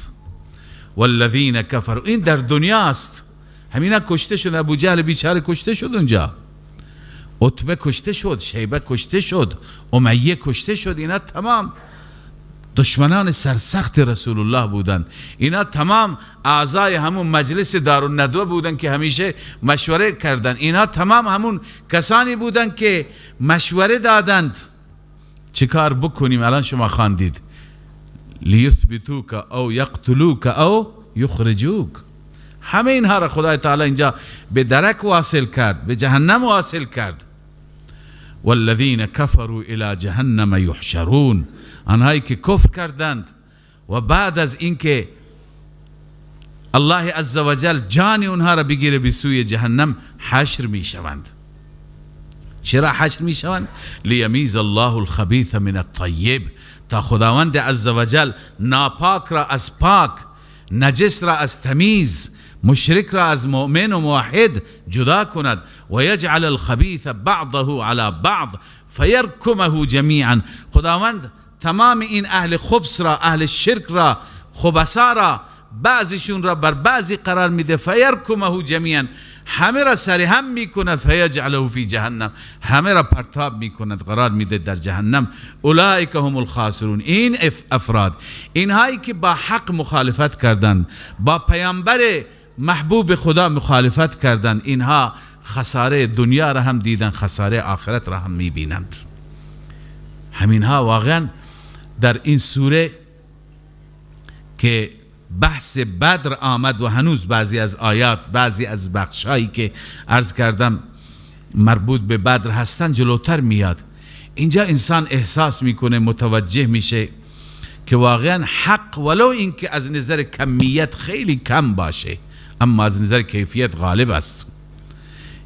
والذین کفروا، این در دنیا است، همینا کشته شد، ابو جهل بیچاره کشته شد اونجا، عتبه کشته شد، شیبه کشته شد، امیه کشته شد. اینا تمام دشمنان سرسخت رسول الله بودند، اینا تمام اعضای همون مجلس دارالندوه بودند که همیشه مشوره کردند، اینا تمام همون کسانی بودند که مشوره دادند چیکار بکنیم. الان شما خواندید لیثبتوک او یقتلوک او یخرجوک، همه اینها را خدای تعالی اینجا به درک واصل کرد، به جهنم واصل کرد. والذین کفروا الی جهنم یحشرون، آنهایی که کفر کردند و بعد از اینکه الله عزوجل جان اونها را بگیره به سوی جهنم حشر میشوند. چرا حشر میشوند؟ لیمیز الله الخبیث من الطیب، تا خداوند عزوجل ناپاک را از پاک، نجس را از تمیز، مشرک را از مؤمن و موحد جدا کند. و یجعل الخبیث بعضه علی بعض فیرکمه جمیعا، خداوند تمام این اهل خبث را، اهل شرک را، خبثا را، بعضیشون را بر بعضی قرار میده، فیرکمه جمیعا، همه را سر هم میکند، فیجعله فی جهنم، همه را پرتاب میکند، قرار میده در جهنم. اولئک هم الخاسرون، این افراد، اینهایی که با حق مخالفت کردند، با پیامبر محبوب خدا مخالفت کردند، اینها خساره دنیا را هم دیدن، خساره آخرت را هم میبینند. همینها واقعا در این سوره که بحث بدر آمد و هنوز بعضی از آیات، بعضی از بخشایی که عرض کردم مربوط به بدر هستن جلوتر میاد. اینجا انسان احساس میکنه، متوجه میشه که واقعا حق ولو اینکه از نظر کمیت خیلی کم باشه، اما از نظر کیفیت غالب است.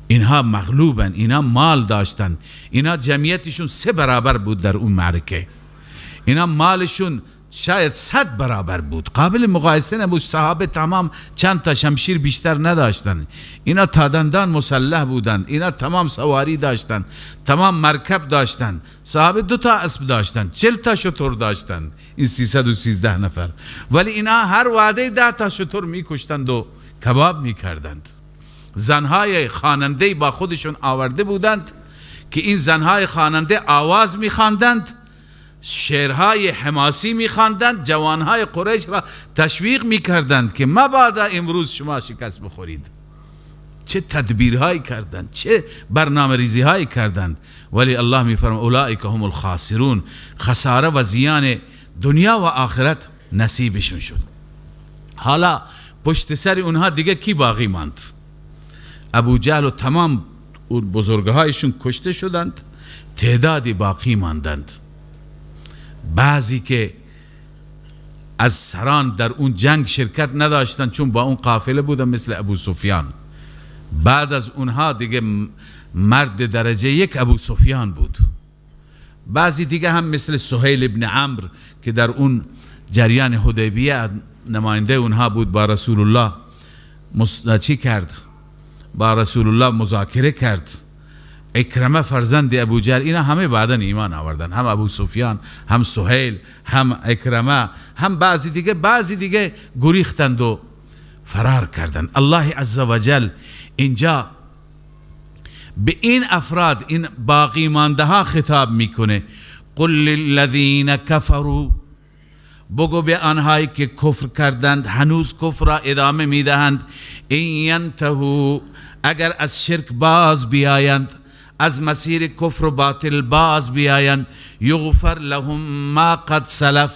اینها مغلوبن، اینها مال داشتن، اینها جمعیتشون 3 برابر بود در اون معرکه، اینا مالشون شاید 100 برابر بود، قابل مقایسه نبود. صحابه تمام چند تا شمشیر بیشتر نداشتن، اینا تا دندان مسلح بودند، اینا تمام سواری داشتن، تمام مرکب داشتن. صحابه 2 تا اسب داشتن، 40 تا شتر داشتن، این 313 نفر، ولی اینا هر وعده 10 تا شتر میکشتند و کباب میکردند. زنهای خواننده با خودشون آورده بودند که این زنهای خواننده آواز میخواندند، شعرهای حماسی میخواندند، جوانهای قریش را تشویق میکردند که مبادا امروز شما شکست بخورید. چه تدبیرهایی کردند، چه برنامه ریزی هایی کردند، ولی الله میفرماید اولئک هم الخاسرون. خساره و زیان دنیا و آخرت نصیبشون شد. حالا پشت سر اونها دیگه کی باقی ماند؟ ابو جهل و تمام بزرگهایشون کشته شدند، تعدادی باقی ماندند. بعضی که از سران در اون جنگ شرکت نداشتند چون با اون قافله بودن، مثل ابو سفیان. بعد از اونها دیگه مرد درجه 1 ابو سفیان بود. بعضی دیگه هم مثل سهیل ابن عمرو که در اون جریان حدیبیه نماینده اونها بود، با رسول الله چی کرد؟ با رسول الله مذاکره کرد. اکرمه فرزند ابو جهل، اینا همه بعدا ایمان آوردن، هم ابو سفیان، هم سهیل، هم اکرمه، هم بعضی دیگه. بعضی دیگه گریختند و فرار کردند. الله عزوجل اینجا به این افراد، این باقی مانده ها خطاب میکنه. قل للذین کفروا، بگو به آنهایی که کفر کردند، هنوز کفر را ادامه میدهند، این ینتهوا، اگر از شرک باز بیایند، از مسیر کفر و باطل باز بیایند، یغفر لهم ما قد سلف،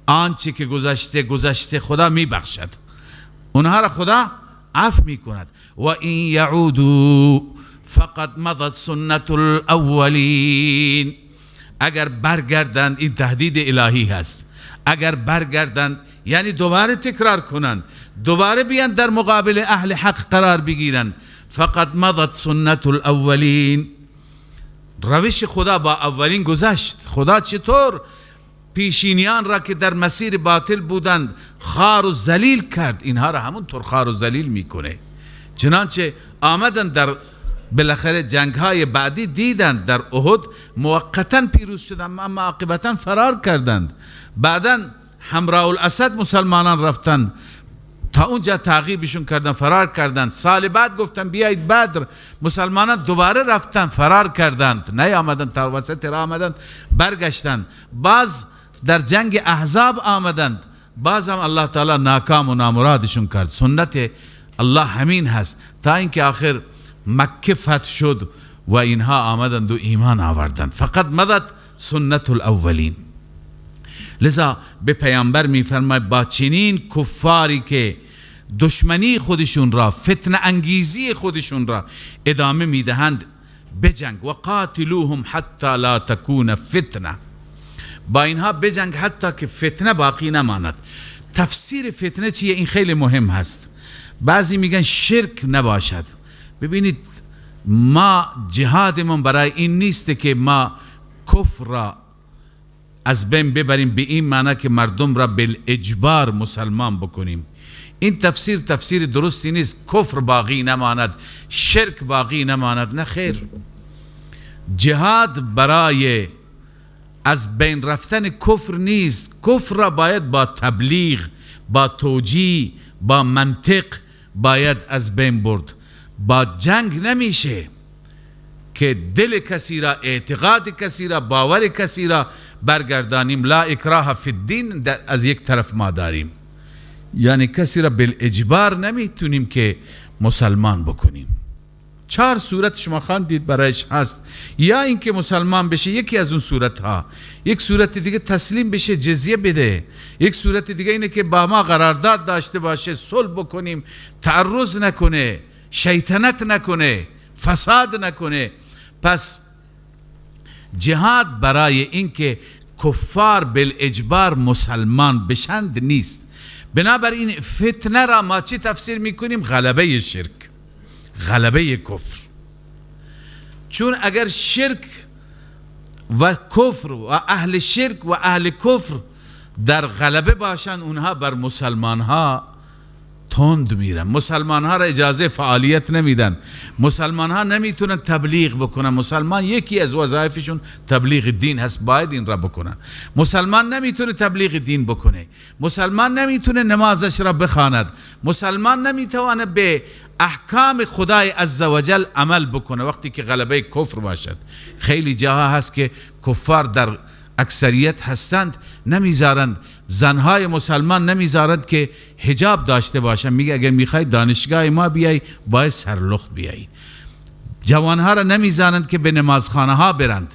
آنچه که گذشته گذشته خدا میبخشد، اونها را خدا عفو میکند. و این یعودوا فقد مضت سنت الاولین، اگر برگردند، این تهدید الهی هست، اگر برگردند یعنی دوباره تکرار کنند، دوباره بیان در مقابل اهل حق قرار بگیرند، فقد مضت سنت الاولین، روش خدا با اولین گذشت. خدا چطور پیشینیان را که در مسیر باطل بودند خار و ذلیل کرد، اینها را همونطور خار و ذلیل میکنه. چنانچه آمدن در بالاخره جنگ های بعدی دیدند در احد موقتا پیروز شدند، اما عاقبتا فرار کردند. بعدا حمراء الاسد مسلمانان رفتند، تا اونجا تعقیبشون کردن، فرار کردند. سال بعد گفتن بیایید بدر، مسلمانان دوباره رفتن فرار کردند، نیامدند، تا وسط راه آمدند برگشتند. باز در جنگ احزاب آمدند، باز هم الله تعالی ناکام و نامرادشون کرد. سنت الله همین هست، تا اینکه آخر مکه فتح شد و اینها آمدند و ایمان آوردند. فقط مدد سنت الاولین. لذا به پیامبر میفرماید با چنین کفاری که دشمنی خودشون را، فتنه انگیزی خودشون را ادامه میدهند، بجنگ. و قاتلوهم حتی لا تکون فتنه، با اینها بجنگ حتی که فتنه باقی نماند. تفسیر فتنه چیه؟ این خیلی مهم هست. بعضی میگن شرک نباشد. ببینید ما جهادمون برای این نیست که ما کفر را از بین ببریم، به این معنی که مردم را بالاجبار مسلمان بکنیم. این تفسیر تفسیر درستی نیست. کفر باقی نماند، شرک باقی نماند، نه خیر. جهاد برای از بین رفتن کفر نیست. کفر را باید با تبلیغ، با توجیه، با منطق باید از بین برد. با جنگ نمیشه که دل کسی را، اعتقاد کسی را، باور کسی را برگردانیم. لا اکراه فی الدین از یک طرف ما داریم، یعنی کسی را بالاجبار نمیتونیم که مسلمان بکنیم. 4 صورت شما خواندید برایش هست، یا اینکه مسلمان بشه یکی از اون صورت ها، یک صورت دیگه تسلیم بشه جزیه بده، یک صورت دیگه اینه که با ما قرارداد داشته باشه، صلح بکنیم، تعرض نکنه، شیطنت نکنه، فساد نکنه. پس جهاد برای اینکه کفار بالاجبار مسلمان بشند نیست. بنابراین فتنه را ما چی تفسیر میکنیم؟ غلبه شرک، غلبه کفر. چون اگر شرک و کفر و اهل شرک و اهل کفر در غلبه باشند، اونها بر مسلمان ها تند میرن، مسلمان ها را اجازه فعالیت نمیدن، مسلمان ها نمیتونن تبلیغ بکنن. مسلمان یکی از وظایفشون تبلیغ دین هست، باید این را بکنن. مسلمان نمیتونه تبلیغ دین بکنه، مسلمان نمیتونه نمازش را بخواند، مسلمان نمیتونه به احکام خدای عزوجل عمل بکنه وقتی که غلبه کفر باشد. خیلی جاها هست که کفار در اکثریت هستند، نمیذارند زنهای مسلمان نمیذارند که حجاب داشته باشند. میگه اگر میخوای دانشگاه ما بیای باید سرلخت بیای. جوانها را نمیذارند که به نمازخانه ها برند،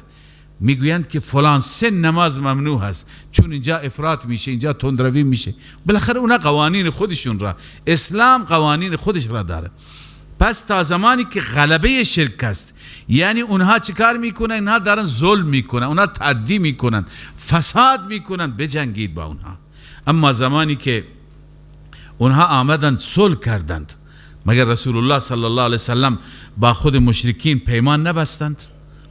میگویند که فلان سن نماز ممنوع هست، چون اینجا افراط میشه، اینجا تندروی میشه. بالاخره اونا قوانین خودشون را، اسلام قوانین خودش را داره. پس تا زمانی که غلبه شرک است، یعنی اونها چیکار میکنن؟ اینها دارن ظلم میکنن، اونها تعدی میکنن، فساد میکنن، بجنگید با اونها. اما زمانی که اونها آمدند صلح کردند، مگر رسول الله صلی الله علیه وسلم با خود مشرکین پیمان نبستند؟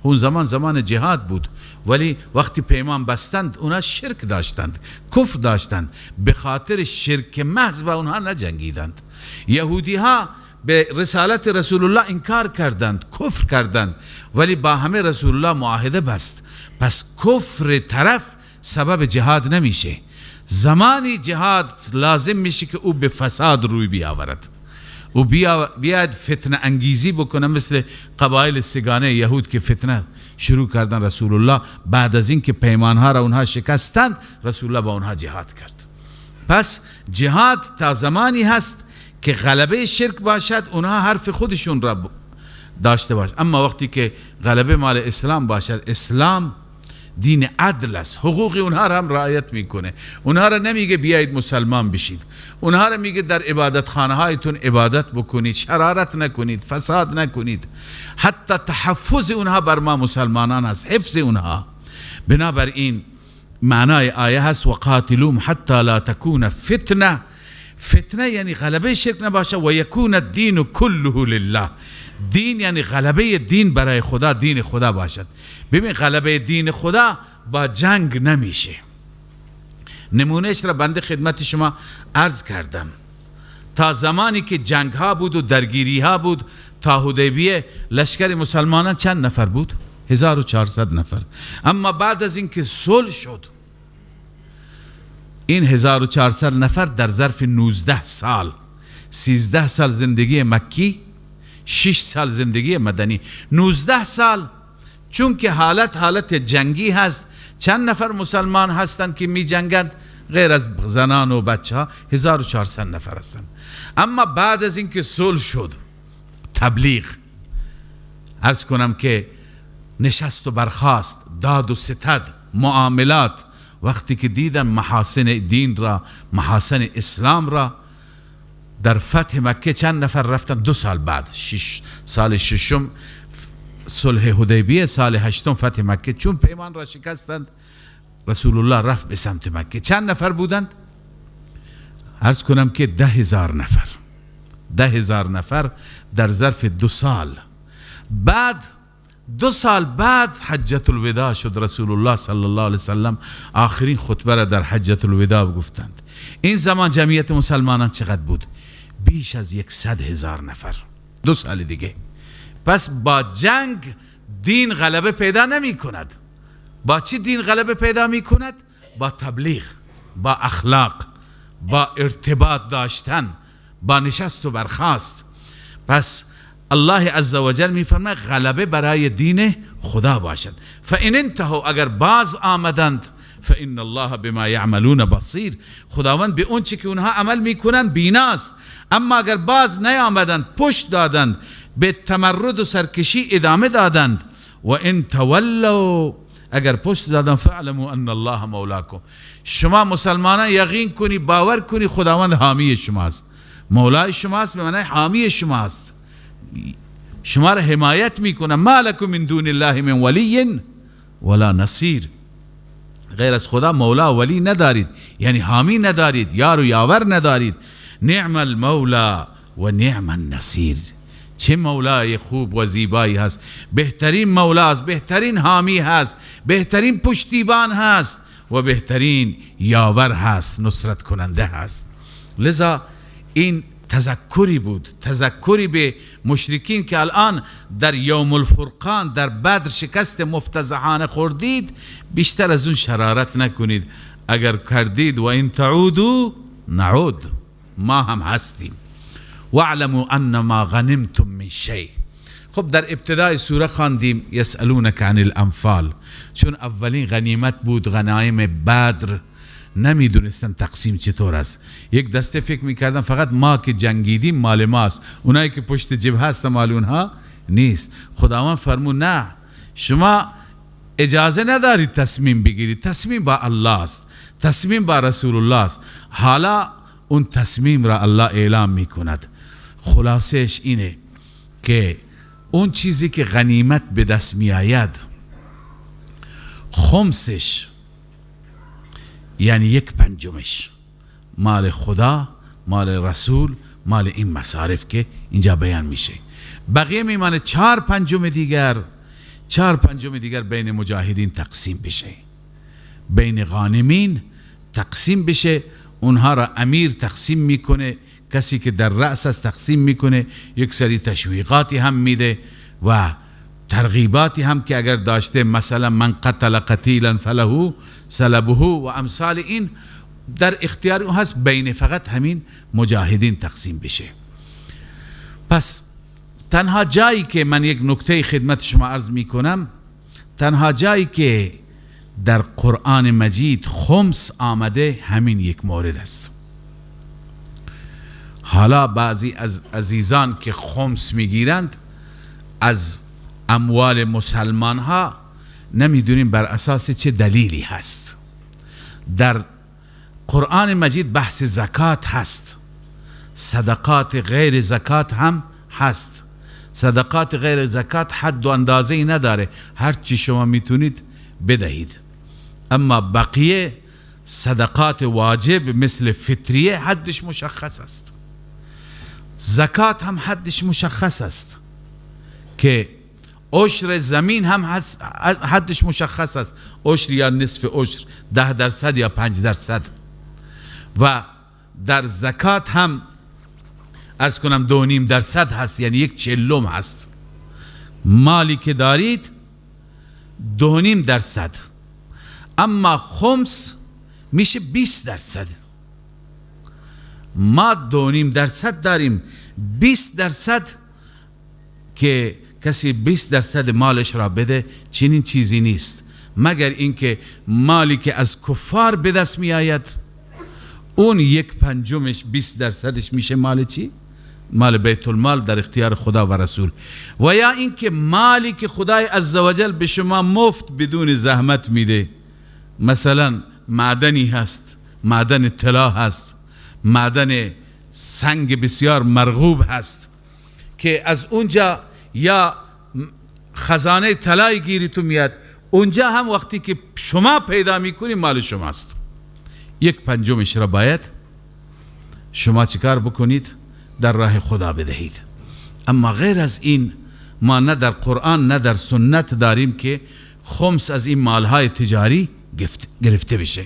اون زمان زمان جهاد بود، ولی وقتی پیمان بستند اونها شرک داشتند، کفر داشتند، به خاطر شرک محض با اونها نجنگیدند. یهودی ها به رسالت رسول الله انکار کردند، کفر کردند، ولی با همه رسول الله معاهده بست. پس کفر طرف سبب جهاد نمیشه. زمانی جهاد لازم میشه که او به فساد روی بیاورد، او بیاد فتنه انگیزی بکنه، مثل قبایل سگانه یهود که فتنه شروع کردن. رسول الله بعد از اینکه پیمانها را اونها شکستند، رسول الله با اونها جهاد کرد. پس جهاد تا زمانی هست که غلبه شرک باشد، اونها حرف خودشون را داشته باشد. اما وقتی که غلبه مال اسلام باشد، اسلام دین عدل است، حقوق اونها را هم رعایت میکنه. اونها را نمیگه بیایید مسلمان بشید، اونها را میگه در عبادت خانه هایتون عبادت بکنید، شرارت نکنید، فساد نکنید. حتی تحفظ اونها بر ما مسلمانان است، حفظ اونها. بنابراین معنای آیه هست وقاتلوهم حتی لا تکون فتنه. فتنه یعنی غلبه شرک نباشه، و یکون الدین کله لله. دین یعنی غلبه دین برای خدا، دین خدا باشد. ببین غلبه دین خدا با جنگ نمیشه. نمونهش را بنده خدمت شما عرض کردم. تا زمانی که جنگ ها بود و درگیری ها بود، تا حدیبیه لشکر مسلمانان چند نفر بود؟ 1400 نفر. اما بعد از اینکه صلح شد، این 1400 نفر در ظرف 19 سال، 13 سال زندگی مکی، 6 سال زندگی مدنی، 19 سال، چون که حالت جنگی هست، چند نفر مسلمان هستند که می جنگند غیر از زنان و بچه ها؟ 1400 نفر هستند. اما بعد از اینکه صلح شد، تبلیغ، عرض کنم که نشست و برخاست، داد و ستد، معاملات، وقتی که دیدن محاسن دین را، محاسن اسلام را، در فتح مکه چند نفر رفتن؟ 2 سال بعد، سال ششم صلح حدیبیه، سال هشتم فتح مکه، چون پیمان را شکستند رسول الله رفت به سمت مکه. چند نفر بودند؟ عرض کنم که 10,000 نفر. 10,000 نفر در ظرف 2 سال. بعد 2 سال بعد حجة الوداع شد. رسول الله صلی الله علیه وسلم آخرین خطبه را در حجة الوداع گفتند. این زمان جمعیت مسلمانان چقدر بود؟ بیش از 100,000 نفر. 2 سال دیگه. پس با جنگ دین غلبه پیدا نمی کند. با چی دین غلبه پیدا می کند؟ با تبلیغ، با اخلاق، با ارتباط داشتن، با نشست و برخاست. پس الله عزوجل می فرماید غلبه برای دین خدا باشد. فإن انتهوا، اگر باز آمدند، فإن الله بما یعملون بصیر، خداوند به اون چی که اونها عمل میکنن بیناست. اما اگر باز نیامدند، پشت دادند، به تمرد و سرکشی ادامه دادند، و ان تولوا، اگر پشت دادند، فاعلموا ان الله مولاکم، شما مسلمانان یقین کنی، باور کنی خداوند حامی شماست، مولای شماست، به معنای حامی شماست، شما را حمایت میکنه. ما لکم من دون الله من ولی ولا نصیر. غیر از خدا مولا ولی ندارید، یعنی حامی ندارید، یار و یاور ندارید. نعم المولا و نعم النصیر. چه مولای خوب و زیبایی هست، بهترین مولا است، بهترین حامی هست، بهترین پشتیبان هست و بهترین یاور هست، نصرت کننده هست. لذا این تذکری بود، تذکری به مشرکین که الان در یوم الفرقان در بدر شکست مفتضحانه خوردید، بیشتر از اون شرارت نکنید. اگر کردید و این تعودوا نعود، ما هم هستیم. واعلموا انما غنمتم من شیء. خب در ابتدای سوره خواندیم یسألونک عن الانفال، چون اولین غنیمت بود، غنایم بدر، نمیدونستن تقسیم چطور است. یک دسته فکر میکردن فقط ما که جنگیدیم مال ماست، اونایی که پشت جبهه هست مال اونها نیست. خداوند فرمود نه، شما اجازه ندارید تصمیم بگیرید، تصمیم با الله است، تصمیم با رسول الله است. حالا اون تصمیم را الله اعلام میکند. خلاصش اینه که اون چیزی که غنیمت به دست می آید، خمسش یعنی 1/5 مال خدا، مال رسول، مال این مصارف که اینجا بیان میشه. بقیه میمانه 4/5 دیگر، 4/5 دیگر بین مجاهدین تقسیم بشه، بین غانمین تقسیم بشه. اونها را امیر تقسیم میکنه، کسی که در رأس است تقسیم میکنه، یک سری تشویقاتی هم میده و ترغیباتی هم که اگر داشته، مثلا من قتل قتیلا فله سلبه و امثال این در اختیار او هست، بین فقط همین مجاهدین تقسیم بشه. پس تنها جایی که من یک نکته خدمت شما عرض میکنم، تنها جایی که در قرآن مجید خمس آمده همین یک مورد است. حالا بعضی از عزیزان که خمس میگیرند از اموال مسلمان ها، نمیدونیم بر اساس چه دلیلی هست. در قرآن مجید بحث زکات هست، صدقات غیر زکات هم هست. صدقات غیر زکات حد و اندازه نداره، هر چی شما میتونید بدهید. اما بقیه صدقات واجب مثل فطریه حدش مشخص است، زکات هم حدش مشخص است که عشر زمین هم حدش مشخص است، عشر یا نصف عشر، 10% یا 5%. و در زکات هم عرض کنم 2.5% هست، یعنی 1/40 هست. مالی که دارید 2.5%، اما خمس میشه 20%. ما 2.5% داریم، 20% که کسی 20% مالش را بده چنین چیزی نیست، مگر اینکه مالی که از کفار به دست می آید اون 1/5 20% میشه مال چی؟ مال بیت المال در اختیار خدا و رسول. و یا اینکه مالی که خدای عزوجل به شما مفت بدون زحمت میده، مثلا معدنی هست، معدن طلا هست، معدن سنگ بسیار مرغوب هست که از اونجا یا خزانه طلای گیری تو میاد، اونجا هم وقتی که شما پیدا میکنی مال شماست. 1/5 را باید شما چیکار بکنید؟ در راه خدا بدهید. اما غیر از این ما نه در قرآن نه در سنت داریم که خمس از این مالهای تجاری گرفته بشه.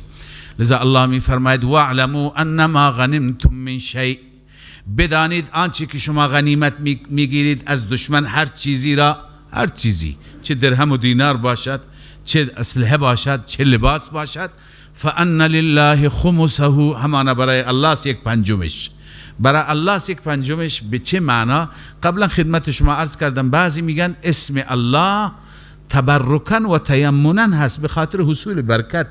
لذا الله می فرماید واعلموا انما غنمتم من شیء، بدانید آنچه که شما غنیمت میگیرید از دشمن، هر چیزی را، هر چیزی، چه درهم و دینار باشد، چه اسلحه باشد، چه لباس باشد، فان لله خمسه، همانا برای الله 1/5. برای الله 1/5 به چه معنا؟ قبلا خدمت شما عرض کردم، بعضی میگن اسم الله تبرکن و تیمنن هست به خاطر حصول برکت،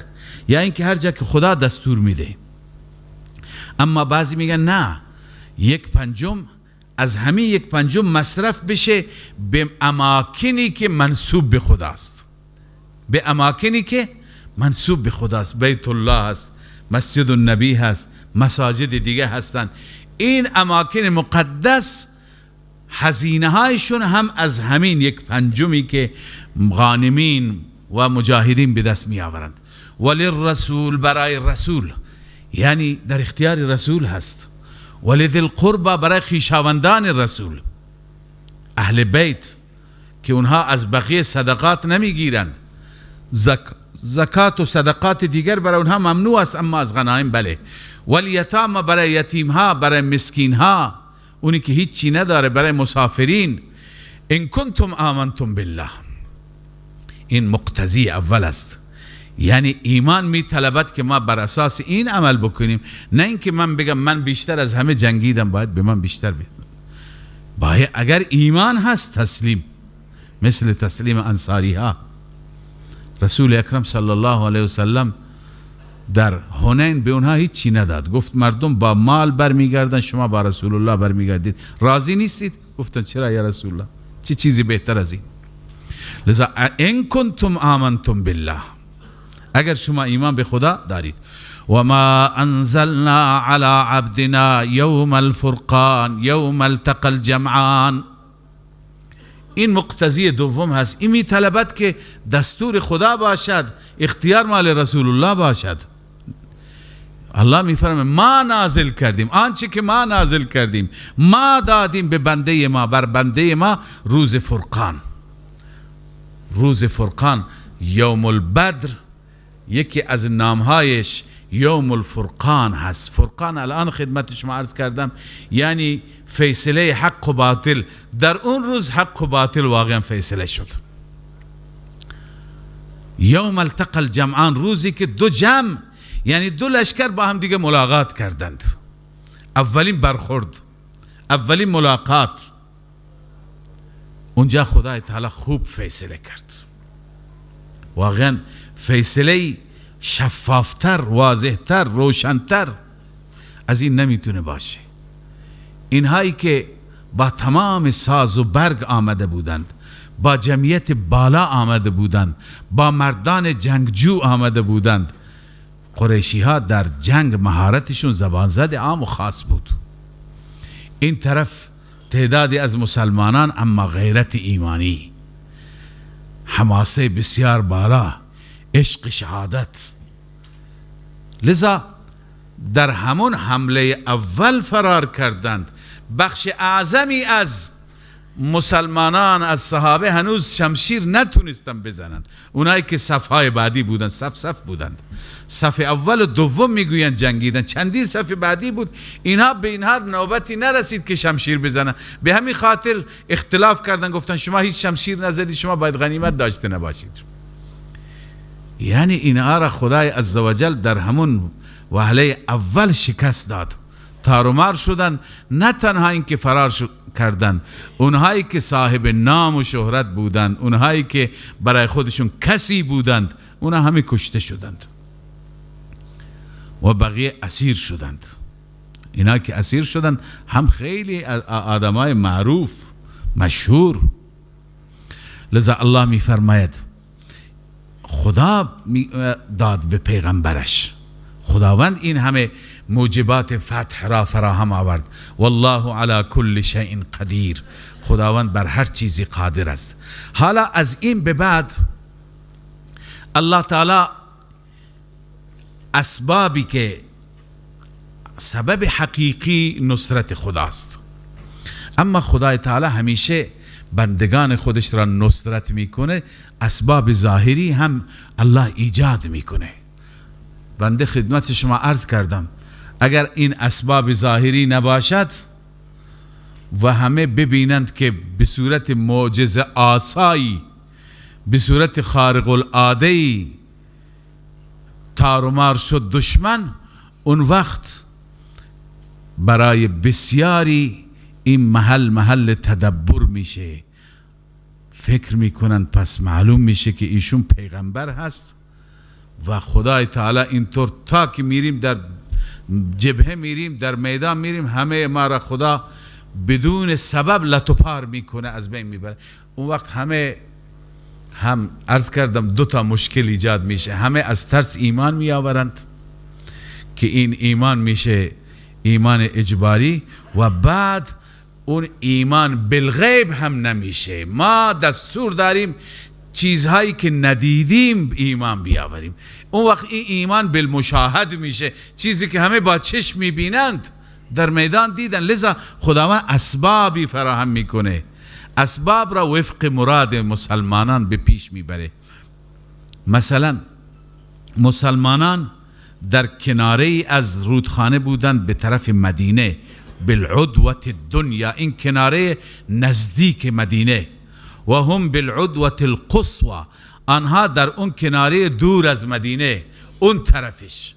یا اینکه هر جا که خدا دستور میده. اما بعضی میگن نه، 1/5 از همین 1/5 مصرف بشه به اماکنی که منسوب به خداست، به اماکنی که منسوب به خداست، بیت الله هست، مسجد النبی هست، مساجد دیگه هستند. این اماکن مقدس هزینه هایشون هم از همین 1/5 که غانمین و مجاهدین به دست می آورند. وللرسول، برای رسول، یعنی در اختیار رسول هست. ولذی القربى، برای خویشاوندان رسول، اهل بیت که اونها از بقیه صدقات نمیگیرند، زکات و صدقات دیگر برای اونها ممنوع است، اما از غنایم بله. والیتام، برای یتیم ها، برای مسکین ها، اونی که هیچی نداره، برای مسافرین. ان کنتم آمنتم بالله، این مقتضی اول است، یعنی ایمان می طلبد که ما بر اساس این عمل بکنیم، نه اینکه من بگم من بیشتر از همه جنگیدم باید به من بیشتر بدن. باید اگر ایمان هست تسلیم، مثل تسلیم انصاری ها. رسول اکرم صلی الله علیه وسلم در حنین به اونها هیچی نداد، گفت مردم با مال برمیگردن، شما با رسول الله برمیگردید، راضی نیستید؟ گفتن چرا یا رسول الله، چه چیزی بهتر از این؟ لذا ان کنتم آمنتم بالله، اگر شما ایمان به خدا دارید. و ما انزلنا علی عبدنا یوم الفرقان یوم التقى الجمعان، این مقتضی دوم هست. این می طلبد که دستور خدا باشد، اختیار مال رسول الله باشد. الله می فرماید ما نازل کردیم، آنچه که ما نازل کردیم، ما دادیم به بنده ما، بر بنده ما روز فرقان. روز فرقان یوم البدر، یکی از نامهایش یوم الفرقان هست. فرقان الان خدمت شما عرض کردم، یعنی فیصله حق و باطل. در اون روز حق و باطل واقعا فیصله شد. یوم التقى الجمعان، روزی که دو جمع یعنی دو لشکر با هم دیگه ملاقات کردند، اولین برخورد، اولین ملاقات. اونجا خدای تعالی خوب فیصله کرد، واقعا فیصله شفافتر، واضحتر، روشنتر از این نمیتونه باشه. اینهایی که با تمام ساز و برگ آمده بودند، با جمعیت بالا آمده بودند، با مردان جنگجو آمده بودند، قریشی ها در جنگ مهارتشون زبان زد عام و خاص بود. این طرف تعدادی از مسلمانان، اما غیرت ایمانی، حماسه بسیار بالا، عشق شهادت. لذا در همون حمله اول فرار کردند. بخش اعظمی از مسلمانان، از صحابه هنوز شمشیر نتونستن بزنند. اونایی که صفهای بعدی بودند، صف صف بودند، صف اول و دوم میگویند جنگیدن، چندین صف بعدی بود، اینها به اینها نوبتی نرسید که شمشیر بزنن. به همین خاطر اختلاف کردن، گفتن شما هیچ شمشیر نزدید، شما باید غنیمت داشته نباشید. یعنی اینها را خدای عزوجل در همون وهله اول شکست داد، تارومار شدن. نه تنها اینکه فرار کردن، اونهایی که صاحب نام و شهرت بودند، اونهایی که برای خودشون کسی بودند، اونها همه کشته شدند و بقیه اسیر شدند. اینا که اسیر شدند هم خیلی آدمای معروف مشهور. لذا الله می فرماید خدا داد به پیغمبرش، خداوند این همه موجبات فتح را فراهم آورد. والله علی کل شیء قدیر، خداوند بر هر چیزی قادر است. حالا از این به بعد الله تعالی اسبابی که سبب حقیقی نصرت خداست، اما خدای تعالی همیشه بندگان خودش را نصرت میکنه، اسباب ظاهری هم الله ایجاد میکنه. بنده خدمت شما عرض کردم اگر این اسباب ظاهری نباشد و همه ببینند که به صورت معجزه آسایی، به صورت خارق العاده تارومار شد دشمن، اون وقت برای بسیاری این محل محل تدبر میشه، فکر میکنن پس معلوم میشه که ایشون پیغمبر هست و خدای تعالی اینطور تا که میریم در جبهه میریم، در میدان میریم، همه ما را خدا بدون سبب لطوپار میکنه، از بین میبره. اون وقت همه هم عرض کردم دو تا مشکل ایجاد میشه، همه از ترس ایمان میآورند که این ایمان میشه ایمان اجباری، و بعد اون ایمان بالغیب هم نمیشه. ما دستور داریم چیزهایی که ندیدیم ایمان بیاوریم. اون وقت این ایمان بالمشاهد میشه، چیزی که همه با چشم میبینند در میدان دیدن. لذا خداوند اسبابی فراهم میکنه، اسباب را وفق مراد مسلمانان به پیش میبره. مثلا مسلمانان در کناره از رودخانه بودند به طرف مدینه، بالعدوة الدنیا، این کناره نزدیک مدینه، و هم بالعدوة القصوى، آنها در اون کناره دور از مدینه، اون طرفش،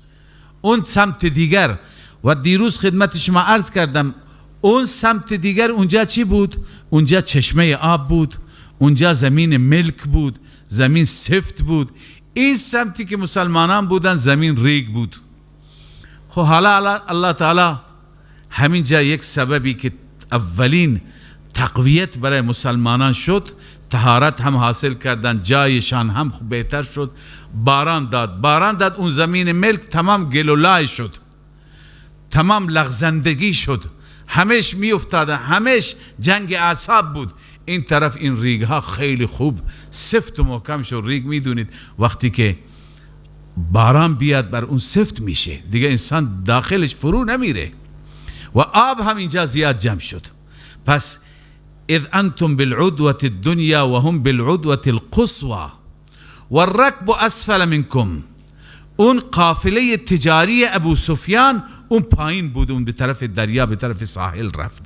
اون سمت دیگر. و دیروز خدمت شما عرض کردم اون سمت دیگر اونجا چی بود؟ اونجا چشمه آب بود، اونجا زمین ملک بود، زمین سفت بود. این سمتی که مسلمانان بودن زمین ریگ بود. خب حالا الله تعالی همینجا یک سببی که اولین تقویت برای مسلمانان شد، طهارت هم حاصل کردن، جایشان هم بهتر شد، باران داد، باران داد، اون زمین ملک تمام گل و لای شد، تمام لغزندگی شد، همش می افتاده، همش جنگ اعصاب بود. این طرف این ریگ ها خیلی خوب سفت و محکم شد. ریگ میدونید وقتی که باران بیاد بر اون سفت میشه دیگه، انسان داخلش فرو نمیره و آب هم اینجا زیاد جمع شد. پس اذ انتم بالعدوة الدنیا و هم بالعدوة القصوى والركب اسفل منکم، اون قافله تجاری ابو سفیان اون پایین بود، اون به طرف دریا، به طرف ساحل رفت.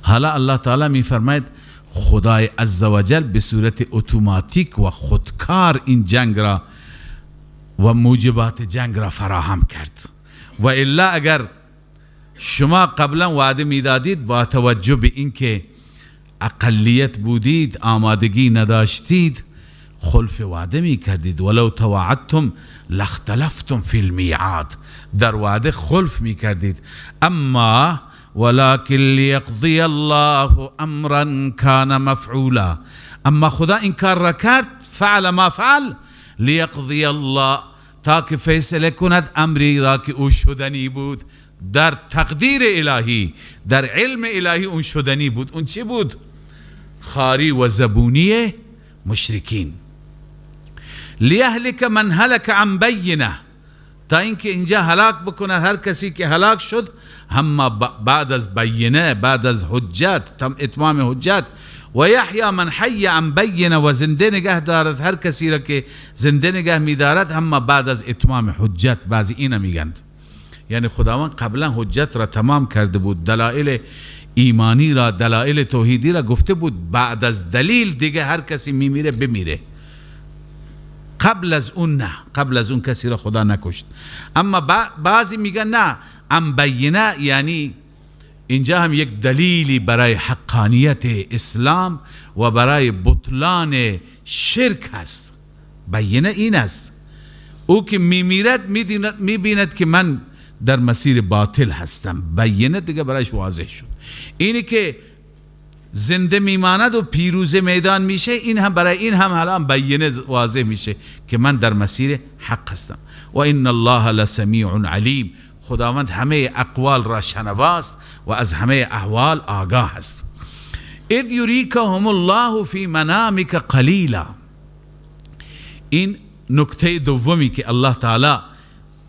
حالا الله تعالی می فرماید خدای عزوجل به صورت اتوماتیک و خودکار این جنگ را و موجبات جنگ را فراهم کرد. و الا اگر شما قبلا وعده میدادید با توجه به اینکه اقلیت بودید، آمادگی نداشتید، خلف وعده می کردید. ولو تواعدتم لاختلفتم فی المیعاد، در وعده خلف می کردید. اما ولكن لیقضی الله امرا کان مفعولا، اما خدا این کار را کرد، فعل ما فعل، لیقضی الله، تا که فیصله کند امری را که او شدنی بود، در تقدیر الهی، در علم الهی اون شدنی بود. اون چی بود؟ خاری و زبونی مشرکین. لیهلک من هلک عن بینه، تا اینکه اینجا هلاک بکنه هر کسی که هلاک شد، اما بعد از بینه، بعد از حجت، اتمام حجت. و یحیی من حی عن بینه، و زنده نگه دارد هر کسی را که زنده نگه میدارد، اما بعد از اتمام حجت. بعضی اینا میگند، یعنی خداوند قبلا حجت را تمام کرده بود، دلائل ایمانی را، دلائل توحیدی را گفته بود، بعد از دلیل دیگه هر کسی میمیره بمیره، قبل از اون نه، قبل از اون کسی را خدا نکشت. اما بعضی میگن نه، ام بینه یعنی اینجا هم یک دلیلی برای حقانیت اسلام و برای بطلان شرک هست. بینه این است، او که میمیرد میبیند که من در مسیر باطل هستم، بینه دیگه برایش واضح شد. اینی که زنده میماند و پیروز میدان میشه، این هم برای این هم حالا بینه واضح میشه که من در مسیر حق هستم. و ان الله لسمیع علیم، خداوند همه اقوال را شنواست و از همه احوال آگاه است. اذ یریکهم الله فی منامک قلیلا، این نکته دومی که الله تعالی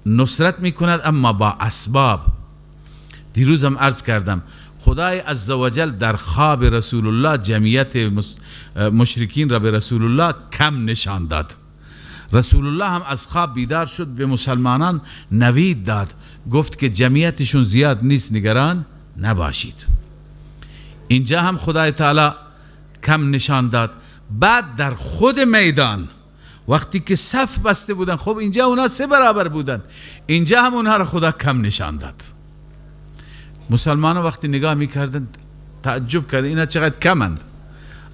نصرت میکند اما با اسباب. دیروز هم عرض کردم خدای عزوجل در خواب رسول الله جمعیت مشرکین را به رسول الله کم نشان داد. رسول الله هم از خواب بیدار شد، به مسلمانان نوید داد، گفت که جمعیتشون زیاد نیست، نگران نباشید. اینجا هم خدای تعالی کم نشان داد. بعد در خود میدان وقتی که صف بسته بودن، خب اینجا اونا 3 برابر بودن، اینجا هم اونها را خدا کم نشان داد. مسلمانان وقتی نگاه میکردن تعجب کردن اینا چقدر کمند.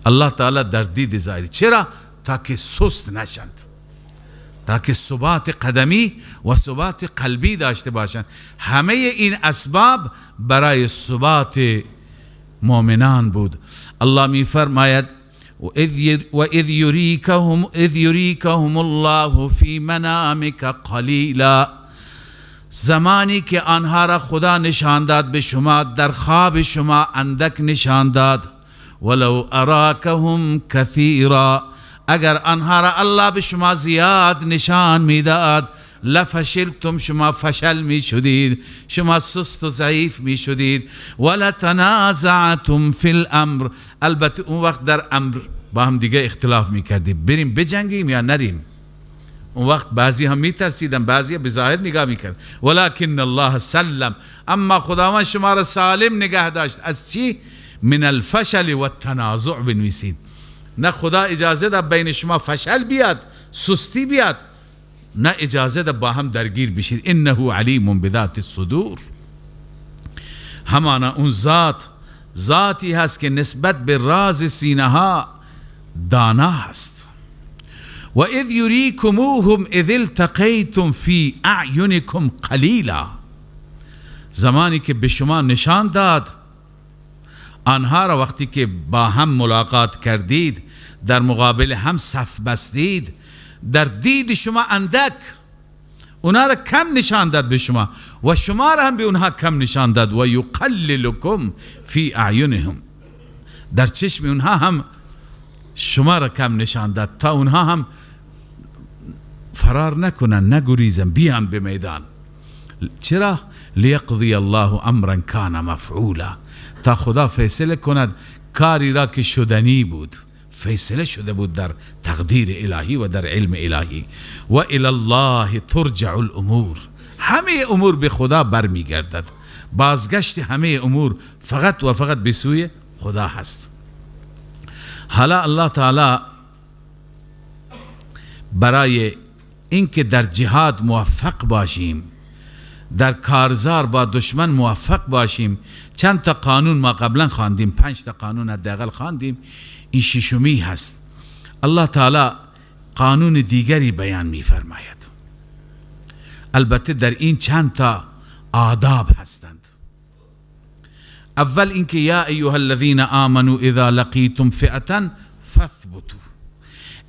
الله تعالی در دید ظاهری، چرا؟ تا که سست نشند، تا که ثبات قدمی و ثبات قلبی داشته باشند. همه این اسباب برای ثبات مؤمنان بود. الله می فرماید وَإِذْ يُرِيكَهُمُ اللَّهُ فِي مَنَامِكَ قَلِيلًا، زمانی که آنها را خدا نشان داد به شما در خواب شما اندک نشان داد. ولو اراکهم کثیرا، اگر آنها را الله به شما زیاد نشان میداد، لفشلتم، شما فشل می شدید، شما سست و ضعیف می شدید. ولتنازعتم فی الامر، البته اون وقت در امر با هم دیگه اختلاف می کردید، بریم بجنگیم یا نریم. اون وقت بعضی هم می ترسیدن، بعضی به ظاهر نگاه می کرد. ولکن الله سلم، اما خداوند شما را سالم نگه داشت. از چی؟ من الفشل والتنازع بنویسید. نه خدا اجازه داد بین شما فشل بیاد، سستی بیاد، نه اجازه داد با هم درگیر بشید. انه علیم بذات الصدور، همانا اون ذات ذاتی هست که نسبت به راز سینه ها دانا هست. و اذ یریکموهم اذ التقیتم فی اعینکم قلیلا، زمانی که به شما نشان داد آنها را وقتی که با هم ملاقات کردید، در مقابل هم صف بستید، در دید شما اندک، اونها را کم نشان داد به شما و شما را هم به اونها کم نشان داد. و یقللکم فی اعینهم، در چشم اونها هم شما را کم نشان داد تا اونها هم فرار نکنن، نگریزن، بیان به میدان. چرا؟ لیقضی الله امرا کان مفعولا، تا خدا فیصله کند کاری را که شدنی بود، فیصله شده بود در تقدیر الهی و در علم الهی. و الی الله ترجع الامور، همه امور به خدا برمیگردد، بازگشت همه امور فقط و فقط به سوی خدا هست. حالا الله تعالی برای اینکه در جهاد موفق باشیم، در کارزار با دشمن موفق باشیم، چند تا قانون ما قبلا خواندیم، 5 تا قانون حداقل خواندیم، این ششمی هست. الله تعالی قانون دیگری بیان می فرماید. البته در این چند تا آداب هستند. اول اینکه یا ایها الذین آمنوا اذا لقیتم فئة فاثبتوا،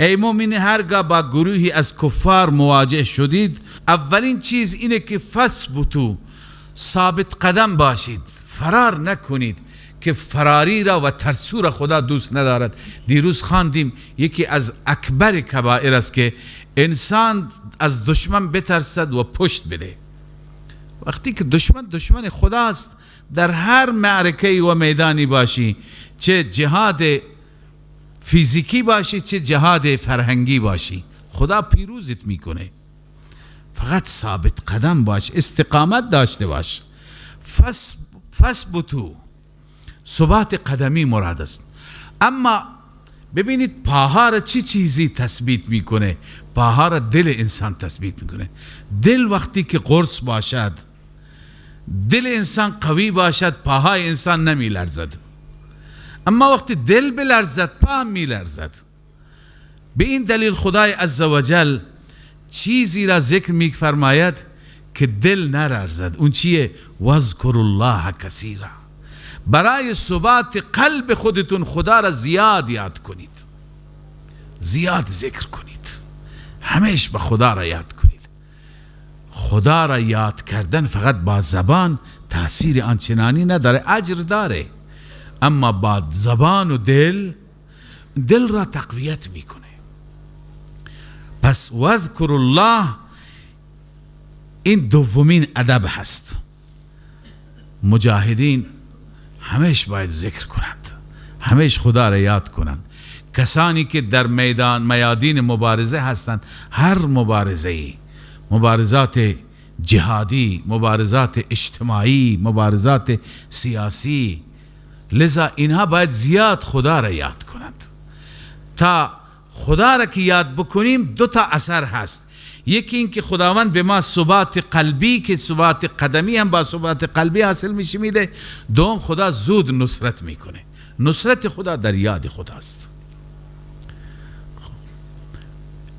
ای مؤمن هرگاه با گروهی از کفار مواجه شدید، اولین چیز اینه که فاثبتوا، ثابت قدم باشید، فرار نکنید که فراری را و ترسو را خدا دوست ندارد. دیروز خواندیم یکی از اکبر کبائر است که انسان از دشمن بترسد و پشت بده. وقتی که دشمن دشمن خداست، در هر معرکه و میدانی باشی، چه جهاد فیزیکی باشی چه جهاد فرهنگی باشی، خدا پیروزت میکنه. فقط ثابت قدم باش، استقامت داشته باش. فثبتوا، ثبات قدمی مراد است. اما ببینید پاها را چه چیزی تثبیت میکنه؟ پاها را دل انسان تثبیت میکنه. دل وقتی که قرص باشد، دل انسان قوی باشد، پاهای انسان نمی لرزد. اما وقتی دل بلرزد، پا می لرزد. به این دلیل خدای عزوجل چیزی را ذکر می فرماید که دل نلرزد. اون چیه؟ واذکر الله کثیرا. برای ثبات قلب خودتون خدا را زیاد یاد کنید، زیاد ذکر کنید، همیش به خدا را یاد کنید. خدا را یاد کردن فقط با زبان تاثیر آنچنانی نداره، اجر داره، اما با زبان و دل، دل را تقویت میکنه. پس واذکر الله این دومین ادب هست. مجاهدین همیش باید ذکر کنند، همیش خدا را یاد کنند. کسانی که در میدان میادین مبارزه هستند، هر مبارزه‌ای، مبارزات جهادی، مبارزات اجتماعی، مبارزات سیاسی، لذا اینها باید زیاد خدا را یاد کنند. تا خدا را که یاد بکنیم دو تا اثر هست. یکی این که خداوند به ما ثبات قلبی که ثبات قدمی هم با ثبات قلبی حاصل میشه میده. دوم خدا زود نصرت میکنه. نصرت خدا در یاد خداست.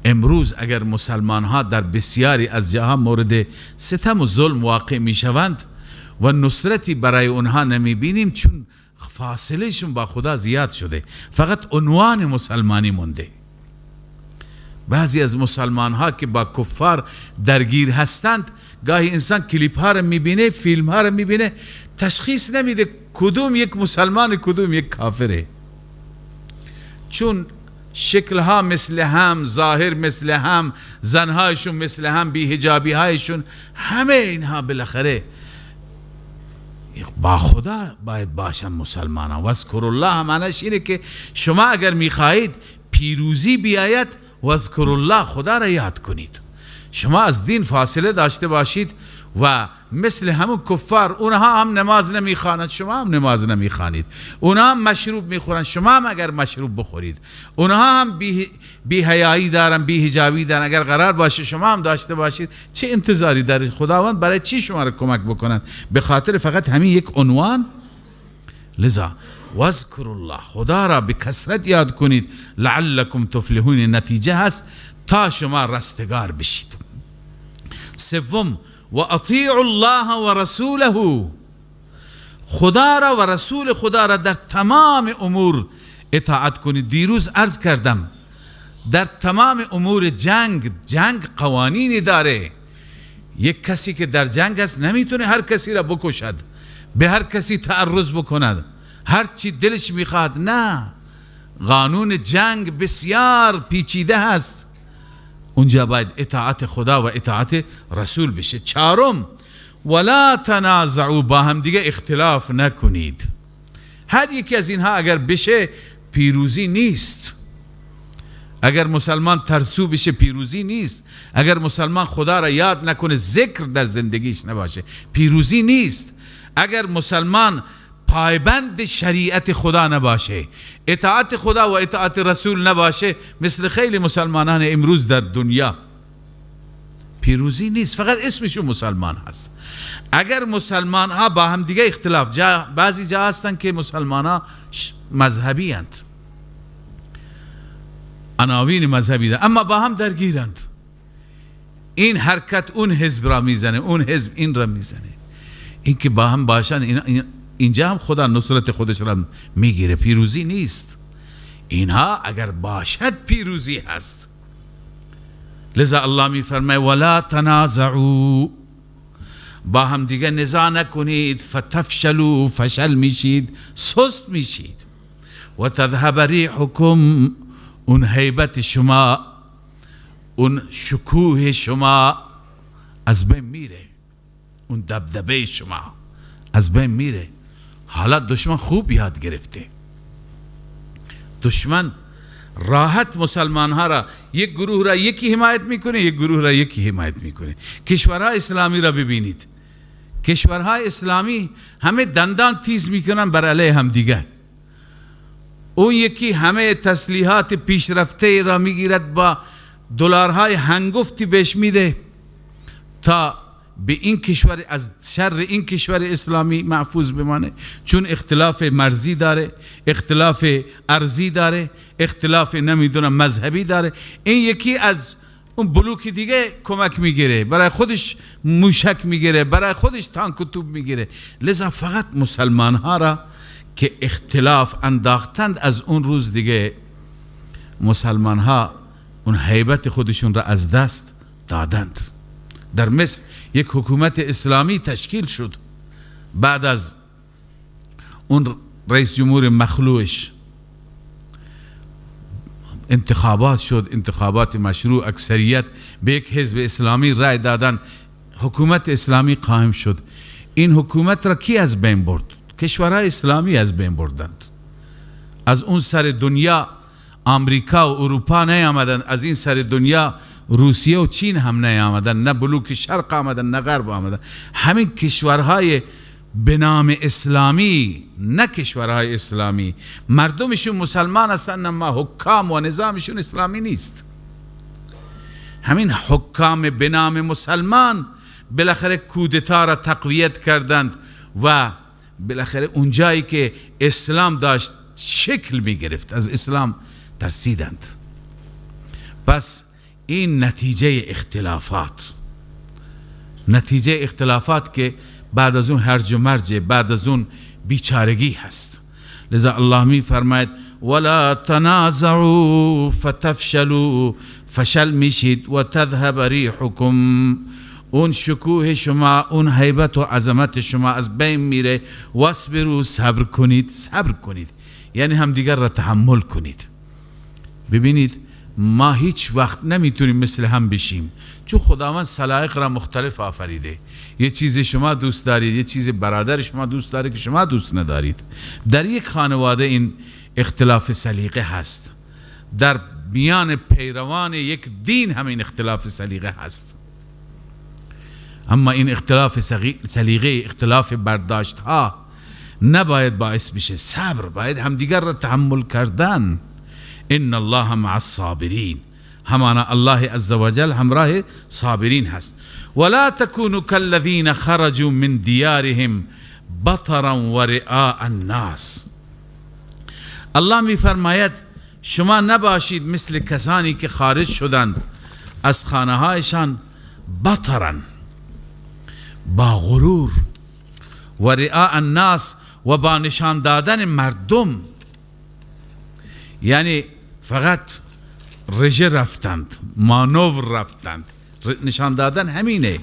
امروز اگر مسلمان ها در بسیاری از جاها مورد ستم و ظلم واقع میشوند و نصرتی برای اونها نمیبینیم، چون فاصله شون با خدا زیاد شده، فقط عنوان مسلمانی مونده. بعضی از مسلمان ها که با کفار درگیر هستند، گاهی انسان کلیپ ها رو میبینه، فیلم ها رو میبینه، تشخیص نمیده کدوم یک مسلمان کدوم یک کافره. چون شکلها مثل هم، ظاهر مثل هم، زنهایشون مثل هم، بی‌حجابی هایشون، همه اینها بالاخره با خدا باید باشن مسلمانان. واذکر الله معنیش اینه که شما اگر میخواهید پیروزی بیاید، واذکر الله، خدا را یاد کنید. شما از دین فاصله داشته باشید و مثل همون کفار، اونها هم نماز نمیخوانند، شما هم نماز نمیخوانید، اونها هم مشروب میخورند، شما هم اگر مشروب بخورید، اونها هم بی حیایی دارن، بی حجابی دارن، اگر قرار باشه شما هم داشته باشید، چه انتظاری دارید؟ خداوند برای چی شما را کمک بکنند؟ به خاطر فقط همین یک عنوان؟ لذا واذکر الله، خدا را به کثرت یاد کنید، لعلکم تفلحون، نتیجه هست تا شما رستگار بشید. سوم، و اطیعوا الله و رسوله، خدا را و رسول خدا را در تمام امور اطاعت کنید. دیروز عرض کردم در تمام امور جنگ، جنگ قوانینی داره. یک کسی که در جنگ است نمیتونه هر کسی را بکشد، به هر کسی تعرض بکند، هر چی دلش میخواد. نه، قانون جنگ بسیار پیچیده هست. اونجا باید اطاعت خدا و اطاعت رسول بشه. چهارم، ولا تنازعوا، با هم دیگه اختلاف نکنید. هر یکی از اینها اگر بشه پیروزی نیست. اگر مسلمان ترسو بشه پیروزی نیست. اگر مسلمان خدا را یاد نکنه، ذکر در زندگیش نباشه، پیروزی نیست. اگر مسلمان پایبند شریعت خدا نباشه، اطاعت خدا و اطاعت رسول نباشه، مثل خیلی مسلمانان امروز در دنیا، پیروزی نیست، فقط اسمشون مسلمان هست. اگر مسلمان ها با هم دیگه اختلاف، بعضی جا هستن که مسلمان ها مذهبی هستند، عناوین مذهبی دارند، اما با هم درگیرند. این حرکت اون حزب را میزنه، اون حزب این را میزنه. این که با هم باشن، اینجا هم خدا نصرت خودش را میگیره، پیروزی نیست. اینها اگر باشد پیروزی هست. لذا الله میفرماید ولا تنازعوا، با هم دیگه نزاع نکنید، فتفشلوا، فشل میشید، سست میشید، و تذهب ریحکم، اون هیبت شما، اون شکوه شما از بین میره، اون دبدبه شما از بین میره. حالا دشمن خوب یاد گرفته، دشمن راحت مسلمان ها را، یک گروه را یکی حمایت میکنه، یک گروه را یکی حمایت میکنه. کشورهای اسلامی را ببینید، کشورهای اسلامی همه دندان تیز میکنن بر علیه هم دیگه. اون یکی همه تسلیحات پیشرفته را میگیرد، با دلارهای هنگفتی بهش میده تا به این کشور، از شر این کشور اسلامی محفوظ بمانه، چون اختلاف مرزی داره، اختلاف ارضی داره، اختلاف نمیدونم مذهبی داره. این یکی از اون بلوک دیگه کمک میگیره، برای خودش موشک میگیره، برای خودش تانک و توپ میگیره. لذا فقط مسلمان ها را که اختلاف انداختند، از اون روز دیگه مسلمان ها اون هیبت خودشون را از دست دادند. در مصر یک حکومت اسلامی تشکیل شد بعد از اون رئیس جمهور مخلوعش، انتخابات شد، انتخابات مشروع، اکثریت به یک حزب اسلامی رای دادن، حکومت اسلامی قائم شد. این حکومت را کی از بین برد؟ کشورهای اسلامی از بین بردند. از اون سر دنیا آمریکا و اروپا نیامدند، از این سر دنیا روسیه و چین هم نیامدن، نه بلوک شرق آمدن نه غرب آمدن. همین کشورهای به نام اسلامی، نه کشورهای اسلامی، مردمشون مسلمان هستند اما حکام و نظامشون اسلامی نیست. همین حکام به نام مسلمان بالاخره کودتا را تقویت کردند و بالاخره اونجایی که اسلام داشت شکل می گرفت از اسلام ترسیدند. پس این نتیجه اختلافات، نتیجه اختلافات که بعد از اون هرج و مرج، بعد از اون بیچارگی هست. لذا الله می فرماید ولا تنازعوا فتفشلوا، فشل میشید، و تذهب ریحکم، اون شکوه شما، اون هیبت و عظمت شما از بین میره. واصبروا، صبر کنید، صبر کنید یعنی همدیگر را تحمل کنید. ببینید ما هیچ وقت نمیتونیم مثل هم بشیم، چون خداوند سلایق را مختلف آفریده. یه چیز شما دوست دارید، یه چیز برادر شما دوست داره که شما دوست ندارید. در یک خانواده این اختلاف سلیقه هست، در میان پیروان یک دین همین اختلاف سلیقه هست. اما این اختلاف سلیقه، اختلاف برداشت ها نباید باعث بشه. صبر، باید همدیگر را تحمل کردن. ان الله مع الصابرین، همانا الله عزوجل همراه صابرین هست. ولا تكونوا كالذین خرجوا من دیارهم بطرا ورئاء الناس. الله می فرماید شما نباشید مثل کسانی که خارج شدند از خانه هایشان بطرا، با غرور، و رئاء الناس، و با نشان دادن مردم، یعنی فقط رژه رفتند، مانور رفتند، نشان دادن همینه،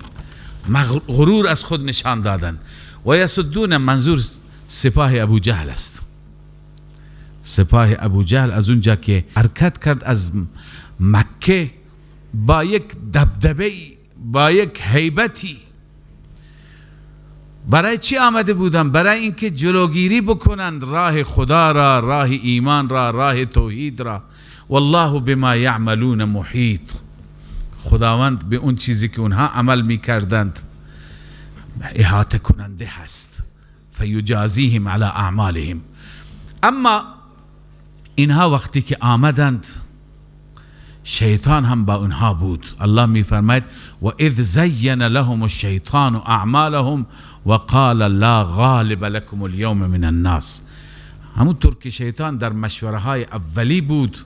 غرور از خود نشان دادن. و یصدون، منظور سپاه ابو جهل است. سپاه ابو جهل از اونجا که حرکت کرد از مکه با یک دبدبه، با یک هیبتی. برای چی آمده بودن؟ برای اینکه جلوگیری بکنند راه خدا را، راه ایمان را، راه توحید را. والله بما یعملون محیط. خداوند به اون چیزی که اونها عمل میکردند احاطه کننده هست. فیجازیهم علی اعمالهم. اما اینها وقتی که آمدند، شیطان هم با اونها بود. الله میفرماید و اذ زین لهم الشیطان اعمالهم وقال لا غالب لكم اليوم من الناس. همونطور که شیطان در مشوره های اولی بود،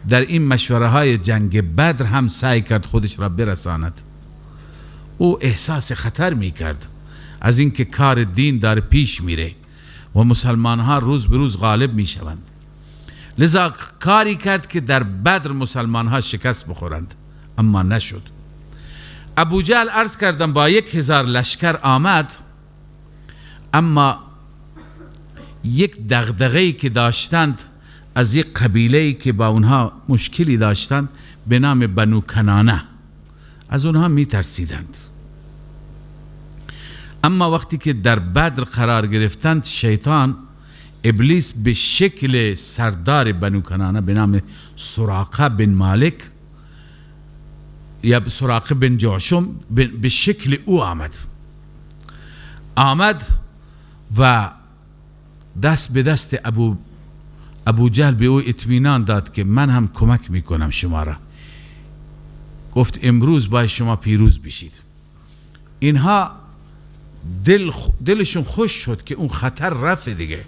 در این مشوره های جنگ بدر هم سعی کرد خودش را برساند. او احساس خطر میکرد از اینکه کار دین داره پیش میره و مسلمان ها روز به روز غالب میشوند. لذا کاری کرد که در بدر مسلمان ها شکست بخورند، اما نشد. ابو جهل عرض کردم با 1000 لشکر آمد، اما یک دغدغه‌ای که داشتند از یک قبیله‌ای که با اونها مشکلی داشتند به نام بنو کنانه، از اونها میترسیدند. اما وقتی که در بدر قرار گرفتند، شیطان ابلیس به شکل سردار بنو کنانه به نام سراقه بن مالک یا سراقه بن جعشم به شکل او آمد و دست به دست ابو جهل به او اطمینان داد که من هم کمک میکنم شما را. گفت امروز باید شما پیروز بشید. اینها دلشون خوش شد که اون خطر رفت دیگه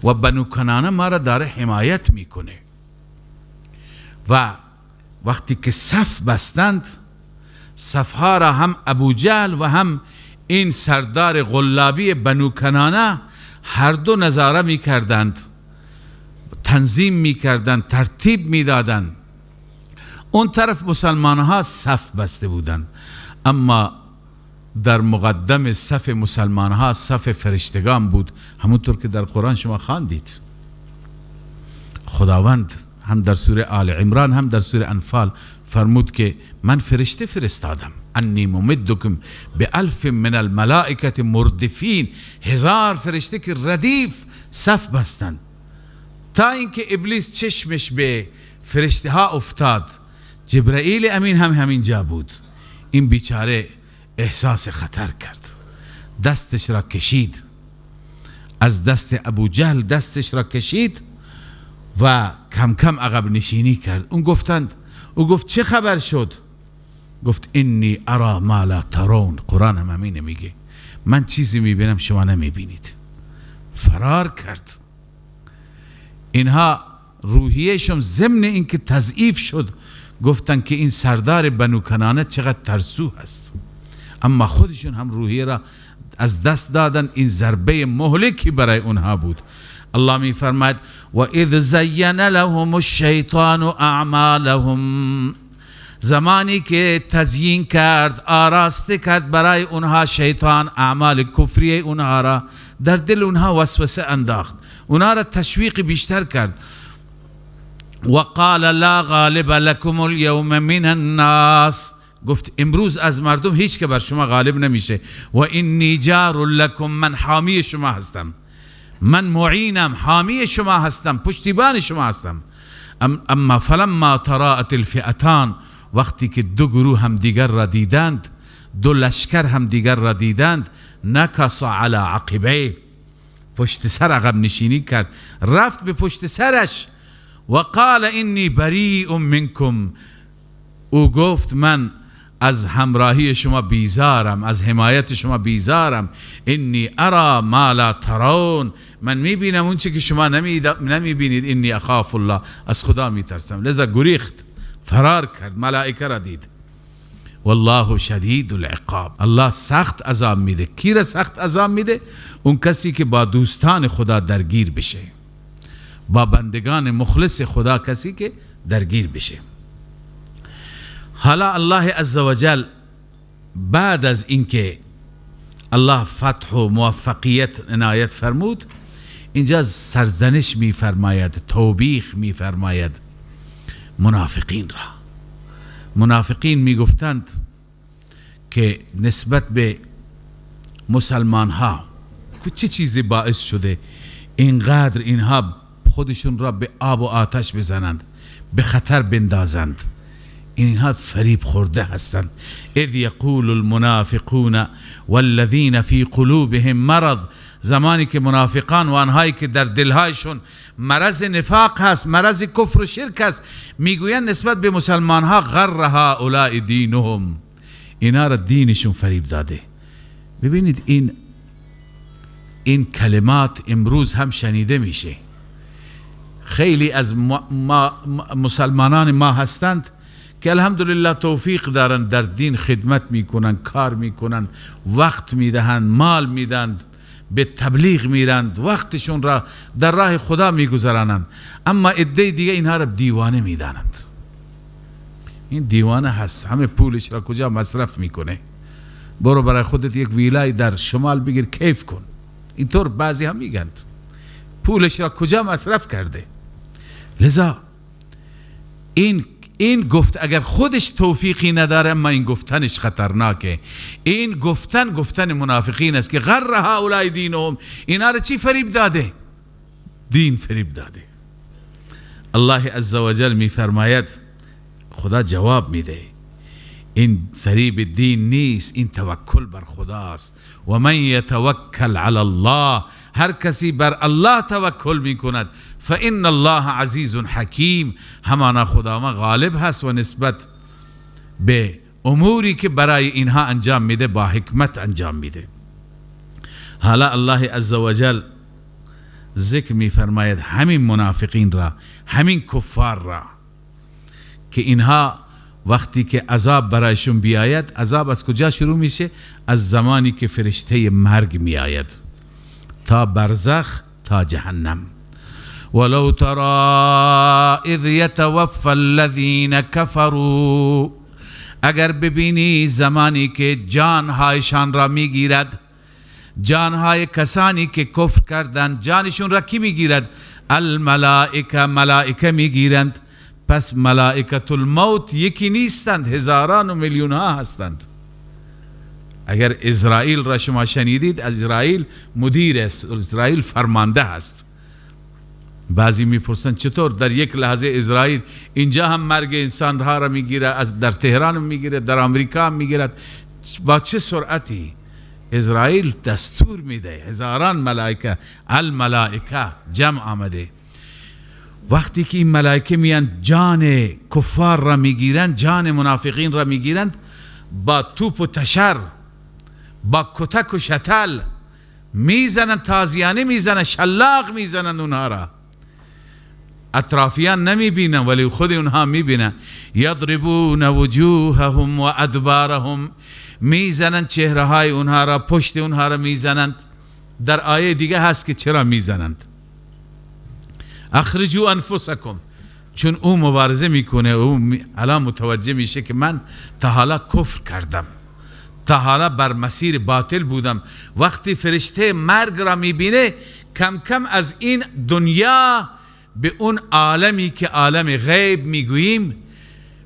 و بنو کنانه ما را داره حمایت میکنه. و وقتی که صف بستند، صفها را هم ابو جهل و هم این سردار غلابی بنو کنانه هر دو نظاره میکردند، تنظیم میکردند، ترتیب میدادند. اون طرف مسلمان ها صف بسته بودند، اما در مقدم صف مسلمان ها صف فرشتگان بود، همونطور که در قرآن شما خواندید. خداوند هم در سوره آل عمران هم در سوره انفال فرمود که من فرشته فرستادم، انی ممدکم بالف من الملائکه مردفین، 1000 فرشته که ردیف صف بستند، تا اینکه ابلیس چشمش به فرشته ها افتاد. جبرئیل امین هم همینجا بود. این بیچاره احساس خطر کرد، دستش را کشید از دست ابو جهل، دستش را کشید و کم کم عقب نشینی کرد. اون گفتند، او گفت چه خبر شد؟ گفت انی ارا ما لا ترون. قرآن هم همینه میگه، من چیزی میبینم شما نمیبینید. فرار کرد. اینها روحیهشون ضمن اینکه تضعیف شد، گفتن که این سردار بنو کنانه چقدر ترسو هست، اما خودشون هم روحیه را از دست دادن. این ضربه مهلکی برای اونها بود. الله می فرماید و اذ زین لهم الشیطان اعمالهم، زمانی که تزیین کرد، آراسته کرد برای اونها شیطان اعمال کفری اونها را، در دل اونها وسوسه انداخت، اونها را تشویق بیشتر کرد. و قال لا غالب لكم اليوم من الناس، گفت امروز از مردم هیچ که بر شما غالب نمیشه. و انی جار لكم، من حامی شما هستم، من معینم، حامی شما هستم، پشتیبان شما هستم. اما فلما تراءت الفئتان، وقتی که دو گروه هم دیگر را دیدند، دو لشکر هم دیگر را دیدند، نکص علی عقبیه، پشت سر عقب نشینی کرد، رفت به پشت سرش. و قال انی بریء منکم، او گفت من از همراهی شما بیزارم، از حمایت شما بیزارم. انی ارا ما لا ترون، من میبینم اون چی که شما نمیبینید. انی اخاف الله، از خدا میترسم. لذا گریخت، فرار کرد، ملائکه را دید. والله شدید العقاب، الله سخت عذاب میده. کی را سخت عذاب میده؟ اون کسی که با دوستان خدا درگیر بشه، با بندگان مخلص خدا کسی که درگیر بشه. حالا الله عزوجل بعد از اینکه الله فتح و موفقیت عنایت فرمود، اینجا سرزنش میفرماید، توبیخ میفرماید منافقین را. منافقین میگفتند که نسبت به مسلمان ها چه چیزی باعث شده اینقدر اینها خودشون را به آب و آتش بزنند، به خطر بندازند؟ اینها فریب خورده هستند. اذ یقول المنافقون والذین فی قلوبهم مرض، زمانی که منافقان و آنهایی که در دلهایشون مرض نفاق هست، مرض کفر و شرک هست، میگویند نسبت به مسلمان ها غر هؤلاء دینهم، اینا را دینشون فریب داده. ببینید این کلمات امروز هم شنیده میشه. خیلی از ما مسلمانان ما هستند که الحمدلله توفیق دارند، در دین خدمت میکنن، کار میکنن، وقت میدهند، مال میدند، به تبلیغ میرند، وقتشون را در راه خدا میگذرانند. اما عده دیگه اینها را دیوانه میدانند. این دیوانه هست، همه پولش را کجا مصرف میکنه، برو برای خودت یک ویلای در شمال بگیر کیف کن. اینطور بعضی هم میگند پولش را کجا مصرف کرده. لذا این گفت اگر خودش توفیقی نداره، اما این گفتنش خطرناکه. این گفتن گفتن منافقین است که غر هؤلاء دینهم، اینا را چی فریب داده؟ دین فریب داده. الله عزوجل میفرماید، خدا جواب میده، این فریب دین نیست، این توکل بر خداست. و من یتوکل علی الله، هر کسی بر الله توکل میکند، فان الله عزیز حکیم، همانا خداوند غالب هست و نسبت به اموری که برای اینها انجام میده با حکمت انجام میده. حالا الله عزوجل ذکر میفرماید همین منافقین را، همین کفار را، که اینها وقتی که عذاب برایشون بیاید، عذاب از کجا شروع میشه؟ از زمانی که فرشته مرگ میآید تا برزخ، تا جهنم. ولو ترى اذ یتوفى الذین کفروا، اگر ببینی زمانی که جانهایشان را میگیرد، جانهای کسانی که کفر کردند، جانشون را کی میگیرد؟ الملائکه، ملائکه میگیرند. پس ملائکة الموت یکی نیستند، هزاران و میلیون ها هستند. اگر اسرائیل را شما شنیدید، اسرائیل مدیر است، اسرائیل فرمانده است. بعضی میپرسند چطور در یک لحظه اسرائیل اینجا هم مرگ انسان ها را میگیره، از در تهران میگیره، در آمریکا هم میگیرد، با چه سرعتی؟ اسرائیل دستور میده، هزاران ملائکه، الملائکه جمع آمده. وقتی که این ملائکه میان جان کفار را میگیرند، جان منافقین را میگیرند، با توپ و تشر، با کتک و شتل میزنند، تازیانه میزنند، شلاق میزنند اونها را. اطرافیان نمیبینن ولی خود اونها میبینن. یضربون وجوههم و ادبارهم، میزنند چهره های اونها را، پشت اونها را میزنند. در آیه دیگه هست که چرا میزنند؟ اخرجوا انفسکم، چون او مبارزه میکنه، او الان متوجه میشه که من تا حالا کفر کردم، تا حالا بر مسیر باطل بودم. وقتی فرشته مرگ را میبینه، کم کم از این دنیا به اون عالمی که عالم غیب میگوییم،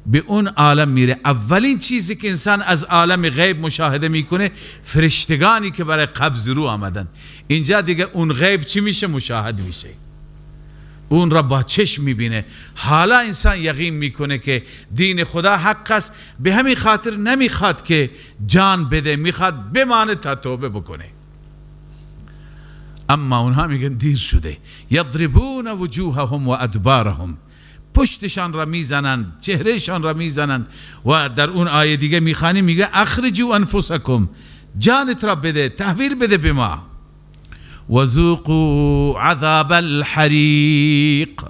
به اون عالم میره. اولین چیزی که انسان از عالم غیب مشاهده میکنه فرشتگانی که برای قبض روح آمدن. اینجا دیگه اون غیب چی میشه؟ مشاهد میشه، اون را با چشم میبینه. حالا انسان یقین میکنه که دین خدا حق است، به همین خاطر نمیخواد که جان بده، میخواد بمانه تا توبه بکنه. اما اونها میگن دیر شده. یضربون وجوههم و ادبارهم، پشتشان را میزنند، چهرهشان را میزنند. و در اون آیه دیگه میخوانی میگه اخرجوا انفسکم، جانت را بده، تحویل بده به ما. وذوقوا عذاب الحریق،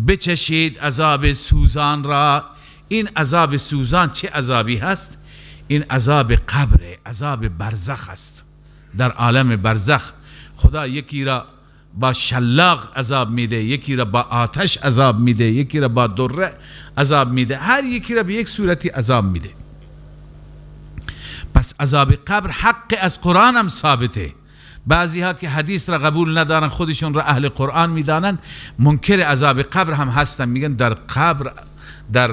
بچشید عذاب سوزان را. این عذاب سوزان چه عذابی هست؟ این عذاب قبر، عذاب برزخ است. در عالم برزخ خدا یکی را با شلاق عذاب میده، یکی را با آتش عذاب میده، یکی را با دره عذاب میده، هر یکی را به یک صورتی عذاب میده. پس عذاب قبر حق از قرآن هم ثابته. بعضی ها که حدیث را قبول ندارن، خودشون را اهل قرآن میدانند، منکر عذاب قبر هم هستن، میگن در قبر، در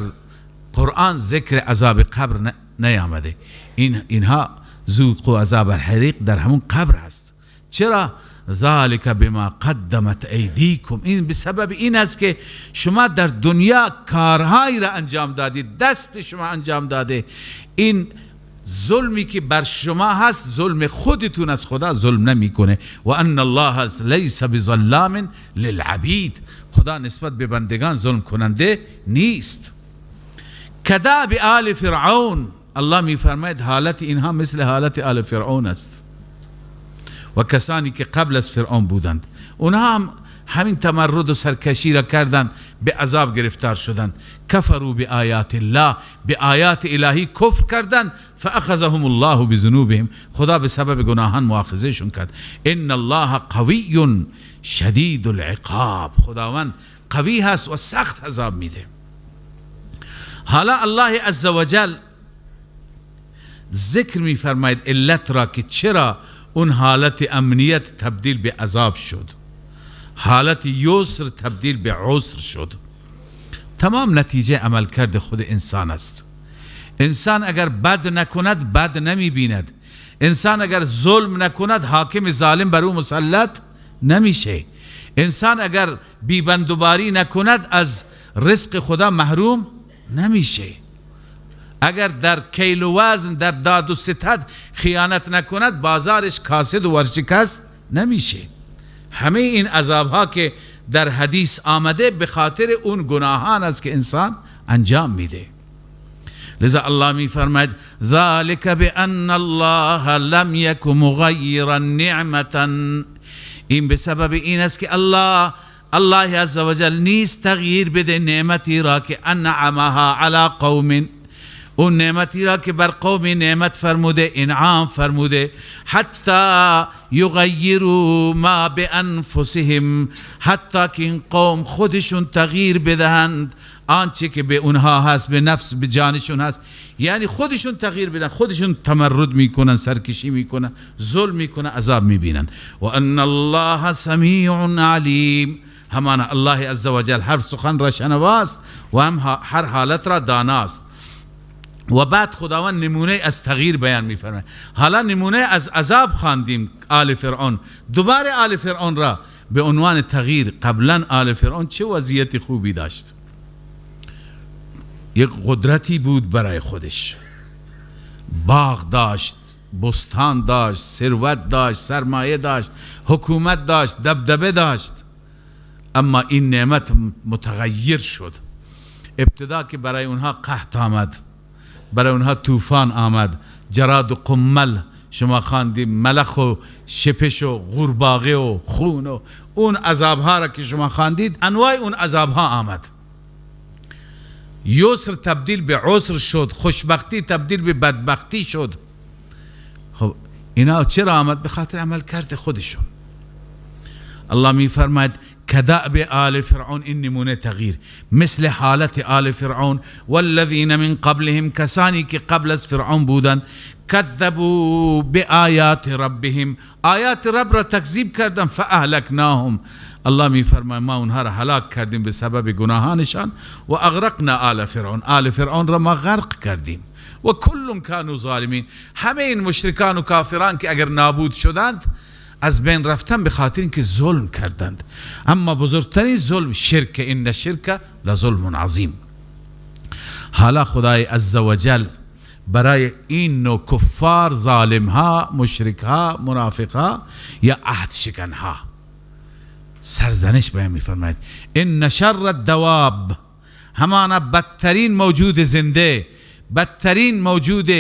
قرآن ذکر عذاب قبر نیامده. اینها ذوق عذاب الحریق در همون قبر هست. چرا؟ ذالک بما قدمت ایدیکم، این به سبب این است که شما در دنیا کارهایی را انجام دادید، دست شما انجام داده. این ظلمی که بر شما هست ظلم خودتون از خدا ظلم نمیکنه. و ان الله لیس بظلام للعبید، خدا نسبت به بندگان ظلم کننده نیست. کداب آل فرعون، الله میفرماید حالت اینها مثل حالت آل فرعون است و کسانی که قبل از فرعون بودند، اونها هم همین تمرد و سرکشی را کردند، به عذاب گرفتار شدند. کفروا بآیات الله، به آیات الهی کفر کردند. فاخذهم الله بذنوبهم، خدا به سبب گناهان مؤاخذهشون کرد. ان الله قوی شدید العقاب، خداوند قوی هست و سخت عذاب میده. حالا الله عزوجل ذکر میفرماید علت را که چرا اون حالت امنیت تبدیل به عذاب شد، حالت یسر تبدیل به عسر شد. تمام نتیجه عملکرد خود انسان است. انسان اگر بد نکند بد نمی بیند، انسان اگر ظلم نکند حاکم ظالم بر او مسلط نمیشه، انسان اگر بیبندوباری نکند از رزق خدا محروم نمیشه، اگر در کیل و وزن در داد و ستد خیانت نکند بازارش کاسد و ورشکست نمیشه. همه این عذاب ها که در حدیث آمده به خاطر اون گناهان است که انسان انجام میده. لذا الله می فرماید ذالک بان الله لم یک مغیرا نعمتا، این به سبب این است که الله عزوجل نیست تغییر بده نعمتی را که انعمها علی قوم، اون نعمتی را که بر قوم نعمت فرموده، انعام فرموده، حتی یغیروا ما بانفسهم، حتی که این قوم خودشون تغییر بدهند آنچه که به اونها هست، به نفس، به جانشون هست. یعنی خودشون تغییر بدن، خودشون تمرد میکنن، سرکشی میکنن، ظلم میکنن، عذاب میبینن. و ان الله سمیع علیم، همان الله عزوجل هر سخن را شنواست و هم هر حالت را داناست. و بعد خداوند نمونه از تغییر بیان می‌فرماید. حالا نمونه از عذاب خواندیم آل فرعون، دوباره آل فرعون را به عنوان تغییر. قبلا آل فرعون چه وضعیت خوبی داشت، یک قدرتی بود برای خودش، باغ داشت، بستان داشت، ثروت داشت، سرمایه داشت، حکومت داشت، دبدبه داشت. اما این نعمت متغیر شد. ابتدا که برای اونها قحط آمد، برای اونها طوفان آمد، جراد و قمل شما خواندیم، ملخ و شپش و قورباغه و خون و اون عذابها را که شما خواندید، انواع اون عذابها آمد. یسر تبدیل به عسر شد، خوشبختی تبدیل به بدبختی شد. خب اینا چرا آمد؟ به خاطر عمل کرد خودشون. الله می فرماید کدأب آل فرعون، این نمونه تغییر، مثل حالت آل فرعون، والذین من قبلهم، کسانی که قبل از فرعون بودند، کذبوا بآیات ربهم، آیات رب را تکذیب کردند، فاهلکناهم، الله می فرماید ما اونها را هلاک کردیم به سبب گناهانشان، و اغرقنا آل فرعون، آل فرعون را ما غرق کردیم، و کل کانوا ظالمین. همه این مشرکان و کافران که اگر نابود شدند از بین رفتن به خاطر اینکه ظلم کردند. اما بزرگترین ظلم شرک، ان الشرک لظلم عظیم. حالا خدای عزوجل برای این نوع کفار، ظالم ها، مشرک ها، منافق ها یا عهد شکن ها سرزنش بیان می‌فرماید. ان شر الدواب، همانا بدترین موجود زنده، بدترین موجود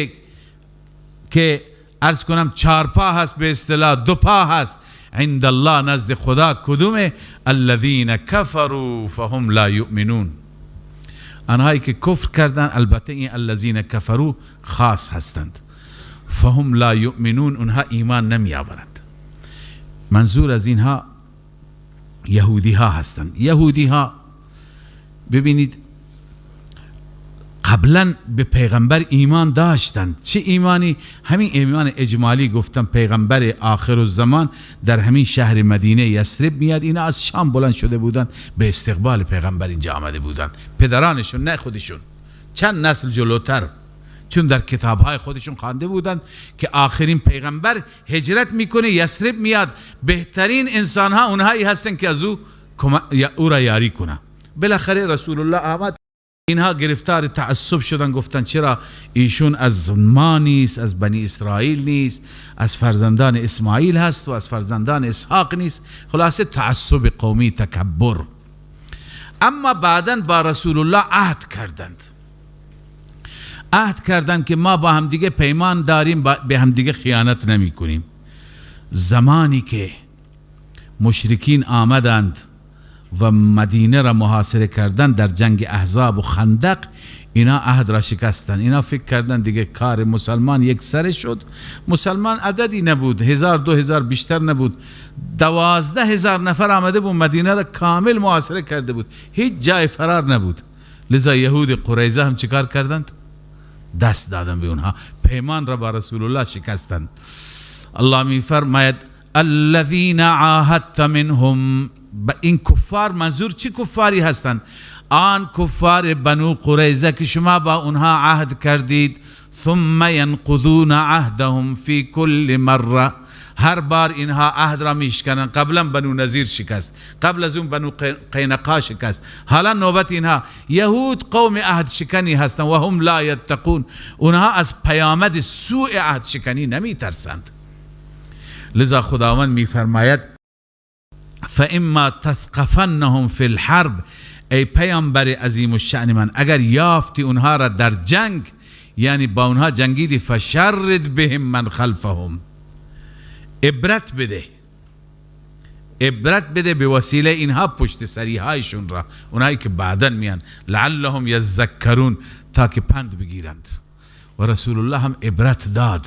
که عرض کنم چهار پا هست، به اصطلاح دو پا هست، عند الله، نزد خدا کدومه؟ الذین کفروا فهم لا یؤمنون، آنهایی که کفر کردن. البته این الذین کفروا خاص هستند، فهم لا یؤمنون، اونها ایمان نمی آورند. منظور از اینها یهودی ها هستند. یهودی ها ببینید قبلا به پیغمبر ایمان داشتند. چه ایمانی؟ همین ایمان اجمالی. گفتم پیغمبر آخر الزمان در همین شهر مدینه یثرب میاد. اینا از شام بلند شده بودند، به استقبال پیغمبر اینجا آمده بودند. پدرانشون، نه خودشون، چند نسل جلوتر، چون در کتابهای خودشون خوانده بودند که آخرین پیغمبر هجرت میکنه، یثرب میاد، بهترین انسانها اونهایی هستند که از او را یاری کنه. بالاخره رسول الله آمد، اینها گرفتار تعصب شدن، گفتن چرا ایشون از ما نیست، از بنی اسرائیل نیست، از فرزندان اسماعیل هست و از فرزندان اسحاق نیست. خلاصه تعصب قومی، تکبر. اما بعدا با رسول الله عهد کردند، عهد کردند که ما با همدیگه پیمان داریم، به همدیگه خیانت نمی کنیم. زمانی که مشرکین آمدند و مدینه را محاصره کردن در جنگ احزاب و خندق، اینا عهد را شکستن. اینا فکر کردن دیگه کار مسلمان یک سره شد. مسلمان عددی نبود، 1000 2000 بیشتر نبود، 12,000 نفر آمده بود، مدینه را کامل محاصره کرده بود، هیچ جای فرار نبود. لذا یهود قریظه هم چیکار کردند؟ دست دادن به اونها، پیمان را با رسول الله شکستند. الله می فرماید الذین عاهدت منهم. این کفار منظور چی کفاری هستند؟ آن کفار بنو قریظه که شما با اونها عهد کردید. ثم ینقضون عهدهم فی کل مره، هر بار اینها عهد را میشکنند. قبلا بنو نظیر شکست، قبل از اون بنو قینقاع شکست، حالا نوبت اینها. یهود قوم عهد شکنی هستند و هم لا یتقون، اونها از پیامد سوء عهد شکنی نمیترسند. لذا خداوند میفرماید فاما تثقفنهم فی الحرب، ای پیامبر عظیم الشأن من، اگر یافتی اونها را در جنگ، یعنی با اونها جنگیدی، فشرد بهم من خلفهم، عبرت بده، عبرت بده به وسیله اینها پشت سری هایشون را، اونهایی که بعدا میان، لعلهم یذکرون، تا که پند بگیرند. و رسول الله هم عبرت داد.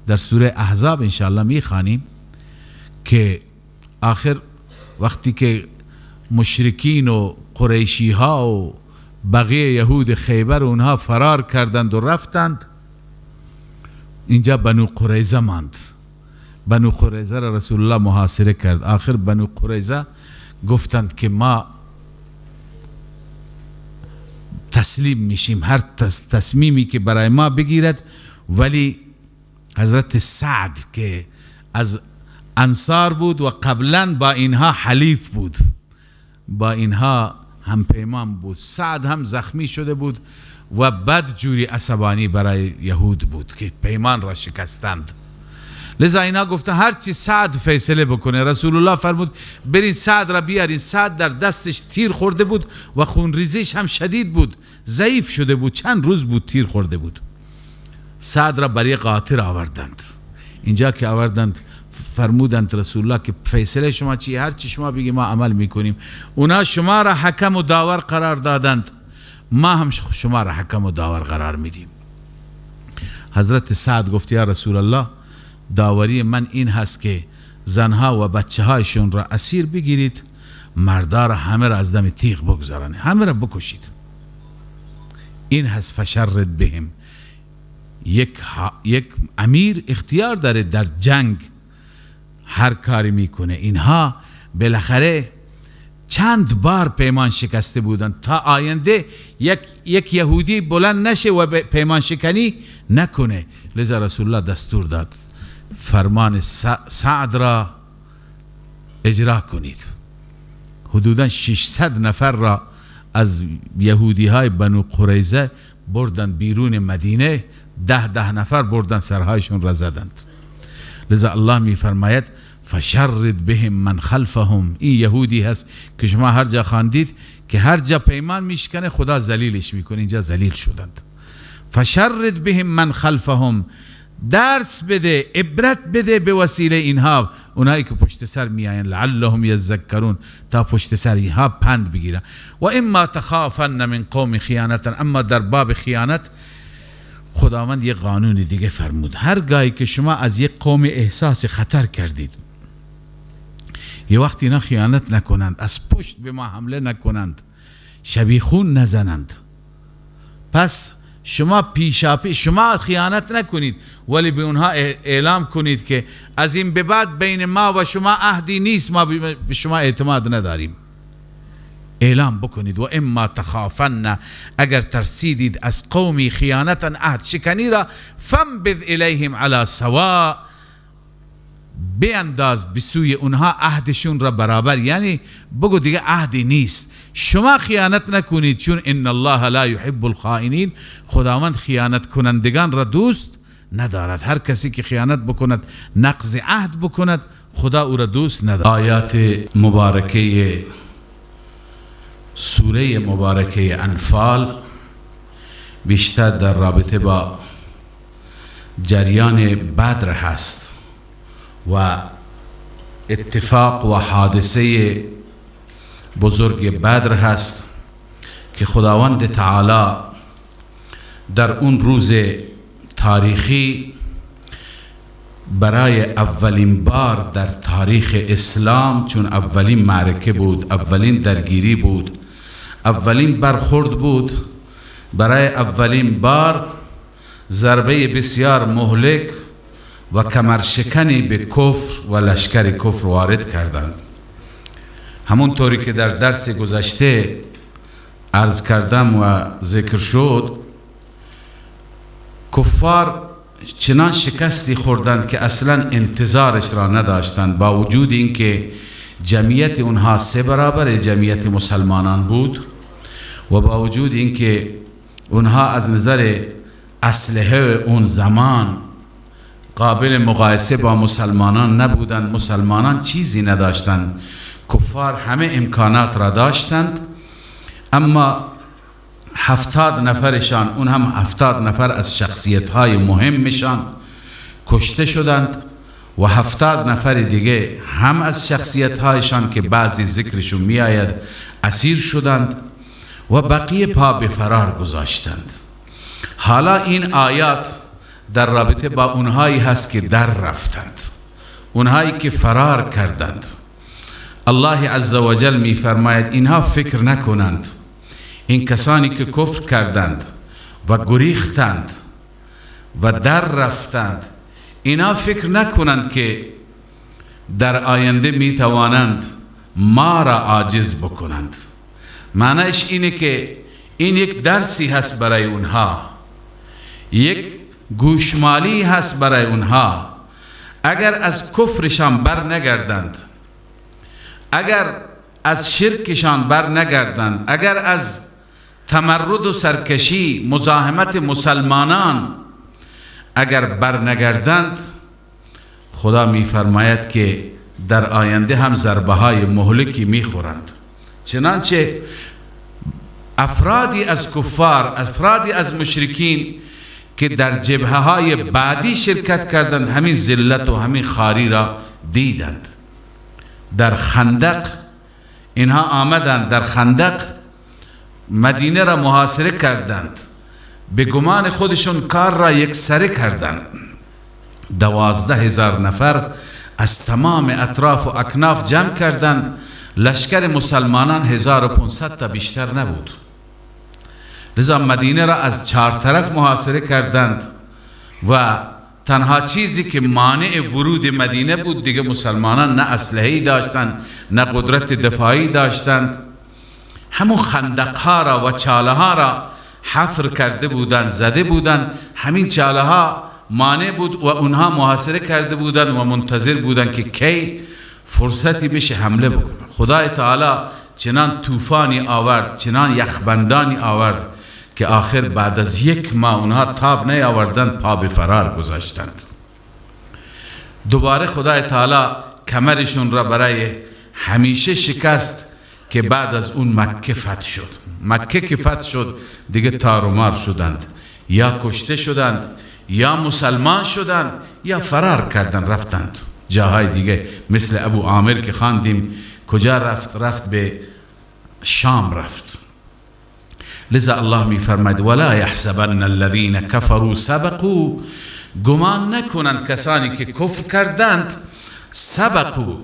در سوره احزاب انشاءالله میخوانیم که آخر وقتی که مشرکین و قریشی ها و بقیه یهود خیبر اونها فرار کردند و رفتند، اینجا بنو قریظه ماند. بنو قریظه را رسول الله محاصره کرد. آخر بنو قریظه گفتند که ما تسلیم میشیم، هر تصمیمی که برای ما بگیرد. ولی حضرت سعد که از انصار بود و قبلا با اینها حلیف بود، با اینها هم پیمان بود، سعد هم زخمی شده بود و بد جوری عصبانی برای یهود بود که پیمان را شکستند. لذا اینا گفته هرچی سعد فیصله بکنه. رسول الله فرمود برین سعد را بیارین. سعد در دستش تیر خورده بود و خونریزیش هم شدید بود، ضعیف شده بود، چند روز بود تیر خورده بود. سعد را برای قاطر آوردند. اینجا که آوردند فرمودند رسول الله که فیصله شما چیه؟ هر چی شما بگی ما عمل میکنیم. اونا شما را حکم و داور قرار دادند، ما هم شما را حکم و داور قرار میدیم. حضرت سعد گفت یا رسول الله، داوری من این هست که زنها و بچه هایشون را اسیر بگیرید، مردا را همه را از دم تیغ بگذرانید، همه را بکشید. این هست فشرد بهم. یک امیر اختیار داره در جنگ هر کاری میکنه. اینها بالاخره چند بار پیمان شکسته بودند تا آینده یک یهودی بلند نشه و پیمان شکنی نکنه. لذا رسول الله دستور داد فرمان سعد را اجرا کنید. حدودا 600 نفر را از یهودی های بنو قریظه بردن بیرون مدینه، 10 نفر بردن سرهایشون را زدند. لذا الله می فرماید فشرد بهم من خلفهم. این یهودی هست که شما هر جا خواندید که هر جا پیمان میشکنه خدا ذلیلش میکنه، اینجا ذلیل شدند. فشرد بهم من خلفهم، درس بده، عبرت بده به وسیله اینها، اونایی که پشت سر میآیند، لعلهم یذکرون، تا پشت سر اینها پند بگیرن. و اما تخافن من قوم خیانتا، اما در باب خیانت خداوند یک قانون دیگه فرمود. هر گاهی که شما از یک قوم احساس خطر کردید، یه وقت اینا خیانت نکنند، از پشت به ما حمله نکنند، شبیخون نزنند، پس شما پیشاپی شما خیانت نکنید، ولی به اونها اعلام کنید که از این به بعد بین ما و شما عهدی نیست، ما به شما اعتماد نداریم. اعلام بکنید. و اما تخافن، اگر ترسیدید از قومی خیانتا، عهد شکنی را، فانبذ الیهم علی سواء، بینداز به سوی اونها عهدشون را برابر، یعنی بگو دیگه عهدی نیست، شما خیانت نکنید، چون ان الله لا یحب الخائنین، خداوند خیانت کنندگان را دوست ندارد. هر کسی که خیانت بکند، نقض عهد بکند، خدا او را دوست ندارد. آیات مبارکه سوره مبارکه انفال بیشتر در رابطه با جریان بدر هست و اتفاق و حادثه بزرگ بدر هست که خداوند تعالی در اون روز تاریخی برای اولین بار در تاریخ اسلام، چون اولین معرکه بود، اولین درگیری بود، اولین برخورد بود، برای اولین بار ضربه بسیار مهلک و کمرشکنی به کفر و لشکر کفر وارد کردند. همونطوری که در درس گذشته عرض کردم و ذکر شد، کفار چنان شکستی خوردند که اصلا انتظارش را نداشتند. با وجود اینکه جمعیت اونها 3 برابر جمعیت مسلمانان بود و با وجود اینکه اونها از نظر اسلحه اون زمان قابل مقایسه با مسلمانان نبودند، مسلمانان چیزی نداشتند، کفار همه امکانات را داشتند، اما 70 نفرشان، اون هم 70 نفر از شخصیت های مهمشان کشته شدند و 70 نفر دیگه هم از شخصیت هایشان که بعضی ذکرشون می آید اسیر شدند و بقیه پا به فرار گذاشتند. حالا این آیات در رابطه با اونهایی هست که در رفتند، اونهایی که فرار کردند. الله عزوجل می فرماید اینها فکر نکنند، این کسانی که کفر کردند و گریختند و در رفتند، اینا فکر نکنند که در آینده می توانند ما را عاجز بکنند. معنیش اینه که این یک درسی هست برای اونها، یک گوشمالی هست برای اونها. اگر از کفرشان بر نگردند، اگر از شرکشان بر نگردند، اگر از تمرد و سرکشی مزاحمت مسلمانان اگر بر نگردند، خدا می فرماید که در آینده هم ضربه های مهلکی می خورند. چنانچه افرادی از کفار، افرادی از مشرکین که در جبهه های بعدی شرکت کردند، همین ذلت و همین خاری را دیدند. در خندق اینها آمدند، در خندق مدینه را محاصره کردند، به گمان خودشون کار را یکسره کردند. 12,000 نفر از تمام اطراف و اکناف جمع کردند، لشکر مسلمانان 1500 تا بیشتر نبود. لذا مدینه را از چهار طرف محاصره کردند و تنها چیزی که مانع ورود مدینه بود، دیگه مسلمانان نه اسلحه‌ای داشتند نه قدرت دفاعی داشتند، همون خندقها را و چاله ها را حفر کرده بودند، زده بودند، همین چاله ها مانع بود و اونها محاصره کرده بودند و منتظر بودند که کی فرصتی بشه حمله بکنن. خدای تعالی چنان طوفانی آورد، چنان یخبندانی آورد که آخر بعد از یک ماه اونها تاب نیاوردند، پا به فرار گذاشتند. دوباره خدای تعالی کمرشون را برای همیشه شکست که بعد از اون مکه فتح شد. مکه که فتح شد دیگه تارومار شدند، یا کشته شدند یا مسلمان شدند یا فرار کردند رفتند جاهای دیگه، مثل ابو عامر که خواندیم کجا رفت؟ رفت به شام رفت. لذا الله می فرماید ولا يحسبن الذين كفروا سبقوا، گمان نکنند کسانی که کفر کردند، سبقوا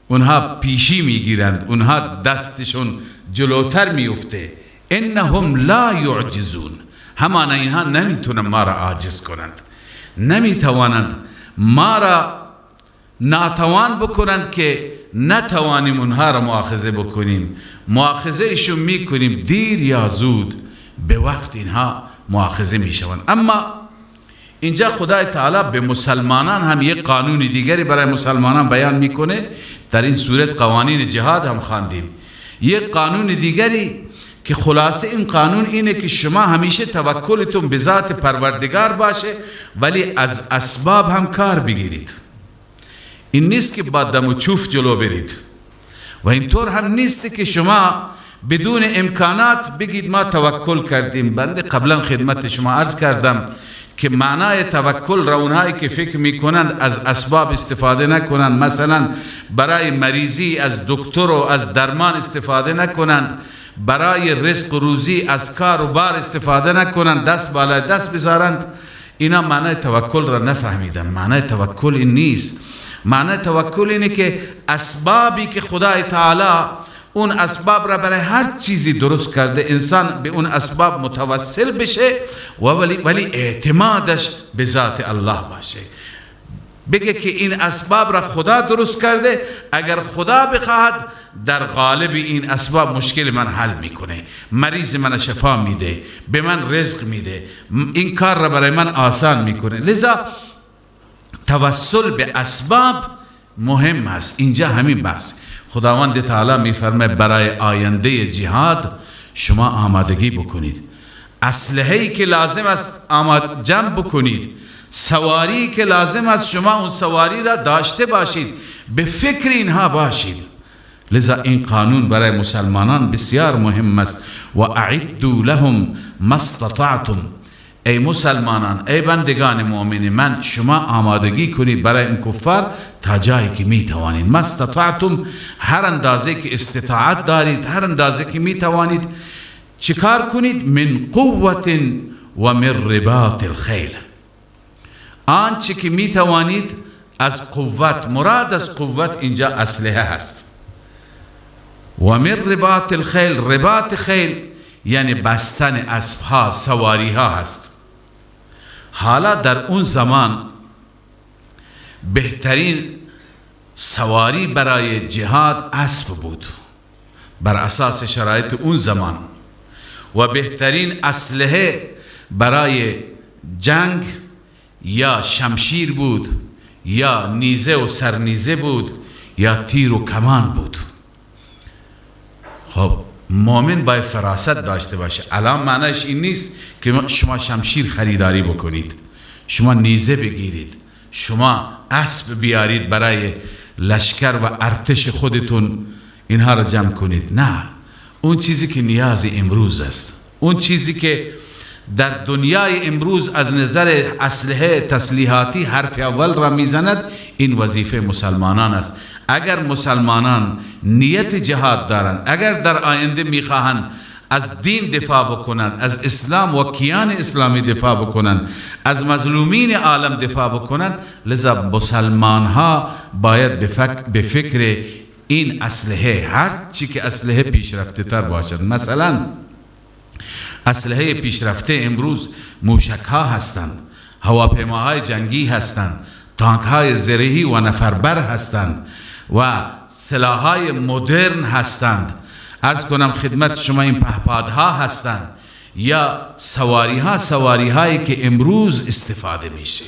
اونها پیشی میگیرند، اونها دستشون جلوتر میفته، انهم لا یعجزون، همانا اینها نمیتونن ما را عاجز کنند، نمیتوانند ما را ناتوان بکنند که نتوانیم اونها را مؤاخذه بکنیم. مؤاخذه ایشون میکنیم دیر یا زود به وقت اینها مؤاخذه میشوند. اما اینجا خدای تعالی به مسلمانان هم یک قانون دیگری برای مسلمانان بیان میکنه. در این صورت قوانین جهاد هم خواندیم. یک قانون دیگری که خلاصه این قانون اینه که شما همیشه توکلتون به ذات پروردگار باشه، ولی از اسباب هم کار بگیرید. این نیست که با دم و چوف جلو برید و اینطور هم نیست که شما بدون امکانات بگید ما توکل کردیم. بنده قبلا خدمت شما عرض کردم که معنای توکل را اونهایی که فکر میکنند از اسباب استفاده نکنند، مثلا برای مریضی از دکتر و از درمان استفاده نکنند، برای رزق و روزی از کار و بار استفاده نکنند، دست بالای دست بذارند، اینا معنای توکل را نفهمیدن. معنای توکل این نیست. معنای توکل اینه که اسبابی که خدای تعالی اون اسباب را برای هر چیزی درست کرده، انسان به اون اسباب متوسل بشه و ولی اعتمادش به ذات الله باشه، بگه که این اسباب را خدا درست کرده، اگر خدا بخواهد در غالب این اسباب مشکل من حل میکنه، مریض من شفا میده، به من رزق میده، این کار را برای من آسان میکنه. لذا توسل به اسباب مهم است. اینجا همین بحث خداوند تعالی میفرمه برای آینده جهاد شما آمادگی بکنید، اسلحه‌ای که لازم است جمع بکنید، سواری که لازم است شما اون سواری را داشته باشید، به فکر اینها باشید. لذا این قانون برای مسلمانان بسیار مهم است. و اعدوا لهم ما استطعتم، ای مسلمانان، ای بندگان مؤمن من، شما آمادگی کنید برای این کفار تا جایی که می توانید. ما استطعتم، هر اندازه که استطاعت دارید، هر اندازه که می توانید چیکار کنید؟ من قوت و من رباط الخیل، آنچه که می توانید از قوت، مراد از قوت اینجا اسلحه هست. و من رباط الخیل، رباط خیل یعنی بستن اسبها، سواری ها هست. حالا در اون زمان بهترین سواری برای جهاد اسب بود بر اساس شرایط اون زمان، و بهترین اسلحه برای جنگ یا شمشیر بود، یا نیزه و سرنیزه بود، یا تیر و کمان بود. خب مؤمن باید فراست داشته باشه. الان معنیش این نیست که شما شمشیر خریداری بکنید، شما نیزه بگیرید، شما اسب بیارید برای لشکر و ارتش خودتون، اینها را جمع کنید. نه، اون چیزی که نیاز امروز است، اون چیزی که در دنیای امروز از نظر اسلحه تسلیحاتی حرف اول را میزند، این وظیفه مسلمانان است. اگر مسلمانان نیت جهاد دارند، اگر در آینده میخواهند از دین دفاع بکنند، از اسلام و کیان اسلامی دفاع بکنند، از مظلومین عالم دفاع بکنند، لذا مسلمان ها باید به فکر این اسلحه، هر چی که اسلحه پیشرفته تر باشد، مثلا اسلحه پیشرفته امروز موشک ها هستند، هواپیماهای جنگی هستند، تانک های زرهی و نفربر هستند و سلاح‌های مدرن هستند. عرض کنم خدمت شما این پهپادها هستند یا سواری ها، سواری هایی که امروز استفاده میشه.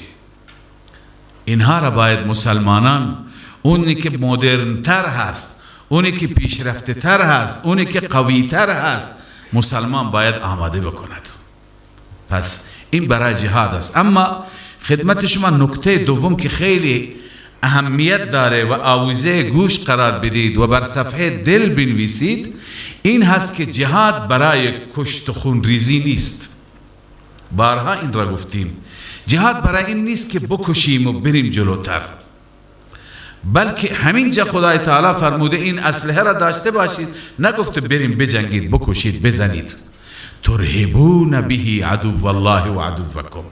اینها را باید مسلمانان، اونی که مدرن تر هست، اونی که پیشرفته تر هست، اونی که قوی تر هست، مسلمان باید آماده بکند. پس این برای جهاد است. اما خدمت شما نکته دوم که خیلی اهمیت داره و آویزه گوش قرار بدید و بر صفحه دل بنویسید، این هست که جهاد برای کشت و خونریزی نیست. بارها این را گفتیم، جهاد برای این نیست که بکشیم و بریم جلوتر، بلکه همینجا خدای تعالی فرموده این اسلحه را داشته باشید، نگفته بریم بجنگید، بکشید، بزنید. ترهبون به عدو الله و عدوکم،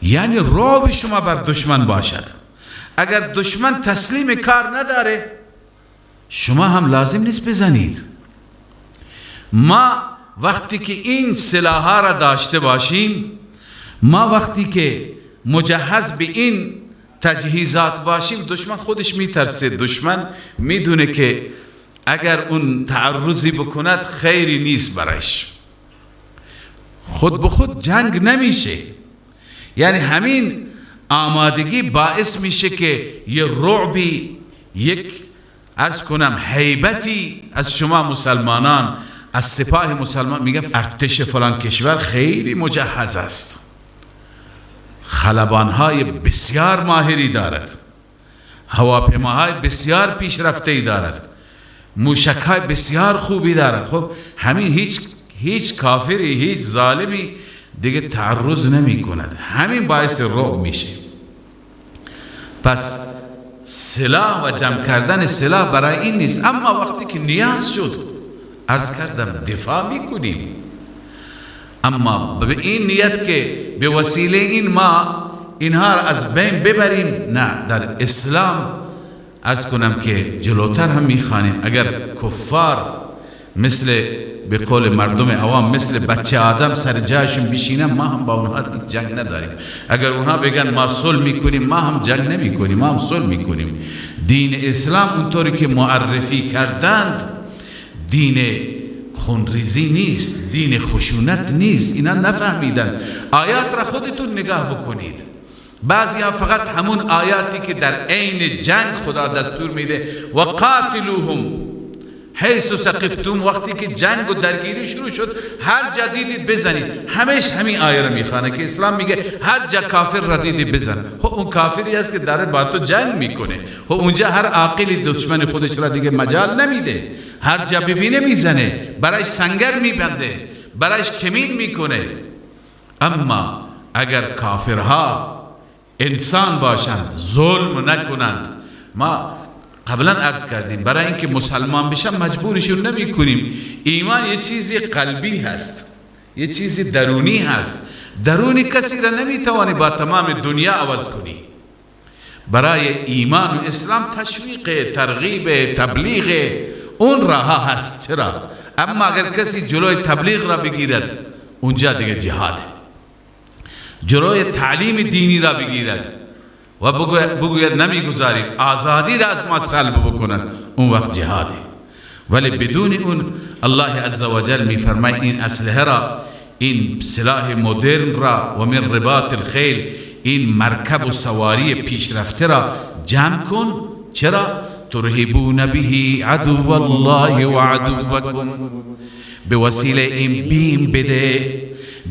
یعنی رعب شما بر دشمن باشد. اگر دشمن تسلیم کار نداره، شما هم لازم نیست بزنید. ما وقتی که این سلاح‌ها را داشته باشیم، ما وقتی که مجهز به این تجهیزات باشیم، دشمن خودش میترسه. دشمن میدونه که اگر اون تعرضی بکند خیری نیست برایش، خود به خود جنگ نمیشه. یعنی همین آمادگی باعث میشه که یه رعبی، یک عرض کنم هیبتی از شما مسلمانان، از سپاه مسلمان. میگه ارتش فلان کشور خیلی مجهز است، خلبانهای بسیار ماهری دارد، هواپیماهای بسیار پیشرفته‌ای دارد، موشک‌های بسیار خوبی دارد. خب همین هیچ کافری، هیچ ظالمی دیگه تعرض نمی کند، همین باعث رعب میشه. پس سلاح و جمع کردن سلاح برای این نیست. اما وقتی که نیاز شد، عرض کردم دفاع میکنیم، اما به این نیت که به وسیله این ما اینها را از بین ببریم، نه. در اسلام عرض کنم که جلوتر هم میخوانیم، اگر کفار مثل به قول مردم عوام مثل بچه آدم سر جایشون بشینن، ما هم با اونها جنگ نداریم. اگر اونها بگن ما صلح میکنیم، ما هم جنگ نمیکنیم، ما هم صلح میکنیم. دین اسلام اونطوری که معرفی کردند دین خونریزی نیست، دین خشونت نیست. اینا نفهمیدن. آیات را خودتون نگاه بکنید. بعضی ها فقط همون آیاتی که در عین جنگ خدا دستور میده، و قاتلوهم حیث ثقفتم، وقتی که جنگ و درگیری شروع شد هر جا دیدید بزنید. همیش همین آیه را میخوانه که اسلام میگه هر جا کافر را دیدی بزن. خب اون کافری است که داره با تو جنگ میکنه، خب اونجا هر عاقلی دشمن خودش را دیگه مجال نمیده، هر جا ببینه میزنه، برایش سنگر میبنده، برایش کمین میکنه. اما اگر کافرها انسان باشند، ظلم نکنند، ما قبلا عرض کردیم برای اینکه مسلمان بشن مجبورشون نمی کنیم. ایمان یه چیزی قلبی هست، یه چیزی درونی هست. درونی کسی را نمیتوانی با تمام دنیا عوض کنی. برای ایمان و اسلام تشویق، ترغیب، تبلیغ اون راه هست. چرا؟ اما اگر کسی جلوی تبلیغ را بگیرد، اونجا دیگه جهاده. جلوی تعلیم دینی را بگیرد و بگوید نمیگذاریم آزادی را از ما سلب بکنند، اون وقت جهاده. ولی بدون اون الله عزوجل میفرماید این اسلحه را، این سلاح مدرن را، و من رباط الخیل، این مرکب و سواری پیشرفته را جمع کن. چرا؟ ترهبون به عدو الله و عدوکم، به وسیله این بیم بده،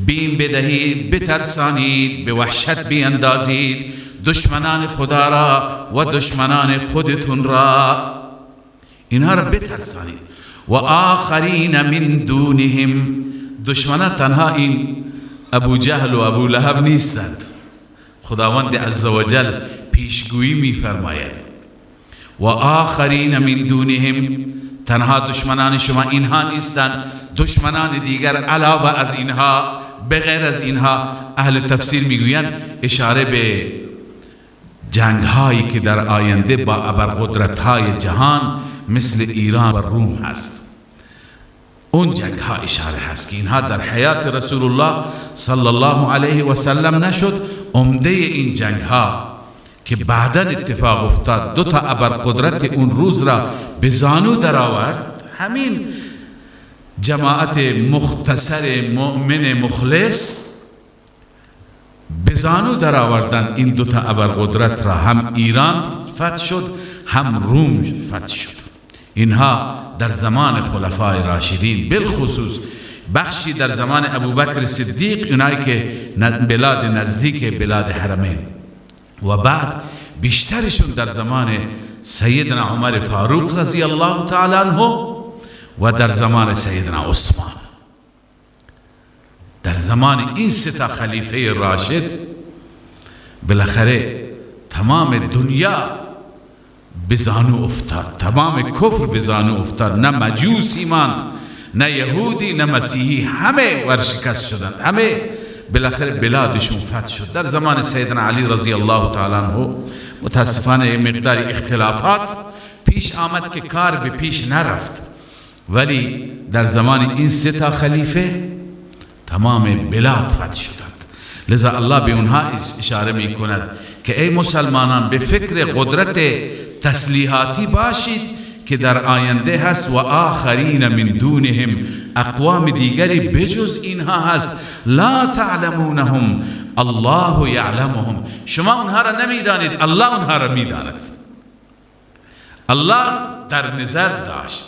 بیم بدهید، بترسانید، به وحشت بیندازید دشمنان خدا را و دشمنان خودتون را، اینها را بترسانید. و آخرین من دونهم، دشمنان تنها این ابو جهل و ابو لهب نیستند. خداوند عزوجل پیشگویی میفرماید و آخرین من دونهم، تنها دشمنان شما اینها نیستند، دشمنان دیگر علاوه از اینها، بغیر از اینها. اهل تفسیر میگویند اشاره به جنگ هایی که در آینده با ابرقدرت های جهان مثل ایران و روم هست، اون جنگ ها اشاره هست که اینها در حیات رسول الله صلی الله علیه و سلم نشد. عمده این جنگ ها که بعدا اتفاق افتاد، دو تا ابرقدرت اون روز را به زانو در آورد، همین جماعت مختصر مؤمن مخلص به زانو در آوردن این دو تا ابرقدرت را. هم ایران فتح شد، هم روم فتح شد. اینها در زمان خلفای راشدین، بالخصوص بخشی در زمان ابوبکر صدیق، اونایی که بلاد نزدیک بلاد حرمین، و بعد بیشترشون در زمان سیدنا عمر فاروق رضی الله تعالی عنه و در زمان سیدنا عثمان. در زمان این سه تا خلیفه راشد بالاخره تمام دنیا به زانو افتاد، تمام کفر به زانو افتاد، نه مجوسی ماند، نه یهودی، نه مسیحی، همه ورشکست شدند، همه بالاخره بلادشون فتح شد. در زمان سیدنا علی رضی الله تعالی عنه متاسفانه مقدار اختلافات پیش آمد که کار به پیش نرفت، ولی در زمان این سه تا خلیفه تمام بلاد فتح شدند. لذا الله به اونها اشاره می کند که ای مسلمانان، به فکر قدرت تسلیحاتی باشید که در آینده هست، و آخرین من دونهم، اقوام دیگری بجز اینها هست، لا تعلمونهم الله یعلمهم، شما اونها را نمیدانید، الله اونها را میداند. الله در نظر داشت.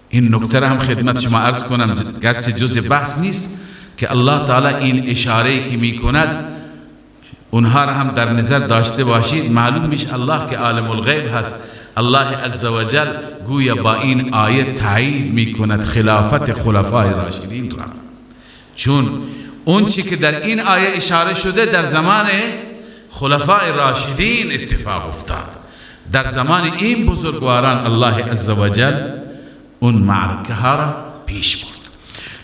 این نکته را هم خدمت شما عرض کنم، گرچه جز بحث نیست، که الله تعالی این اشاره که میکند اونها را هم در نظر داشته باشید. معلوم میشه الله که عالم الغیب هست، الله عزوجل گویا با این آیه تایید میکند خلافت خلفای راشدین را، چون اون چی که در این آیه اشاره شده در زمان خلفای راشدین اتفاق افتاد. در زمان این بزرگواران الله عزوجل اون معرکه ها را پیش برد.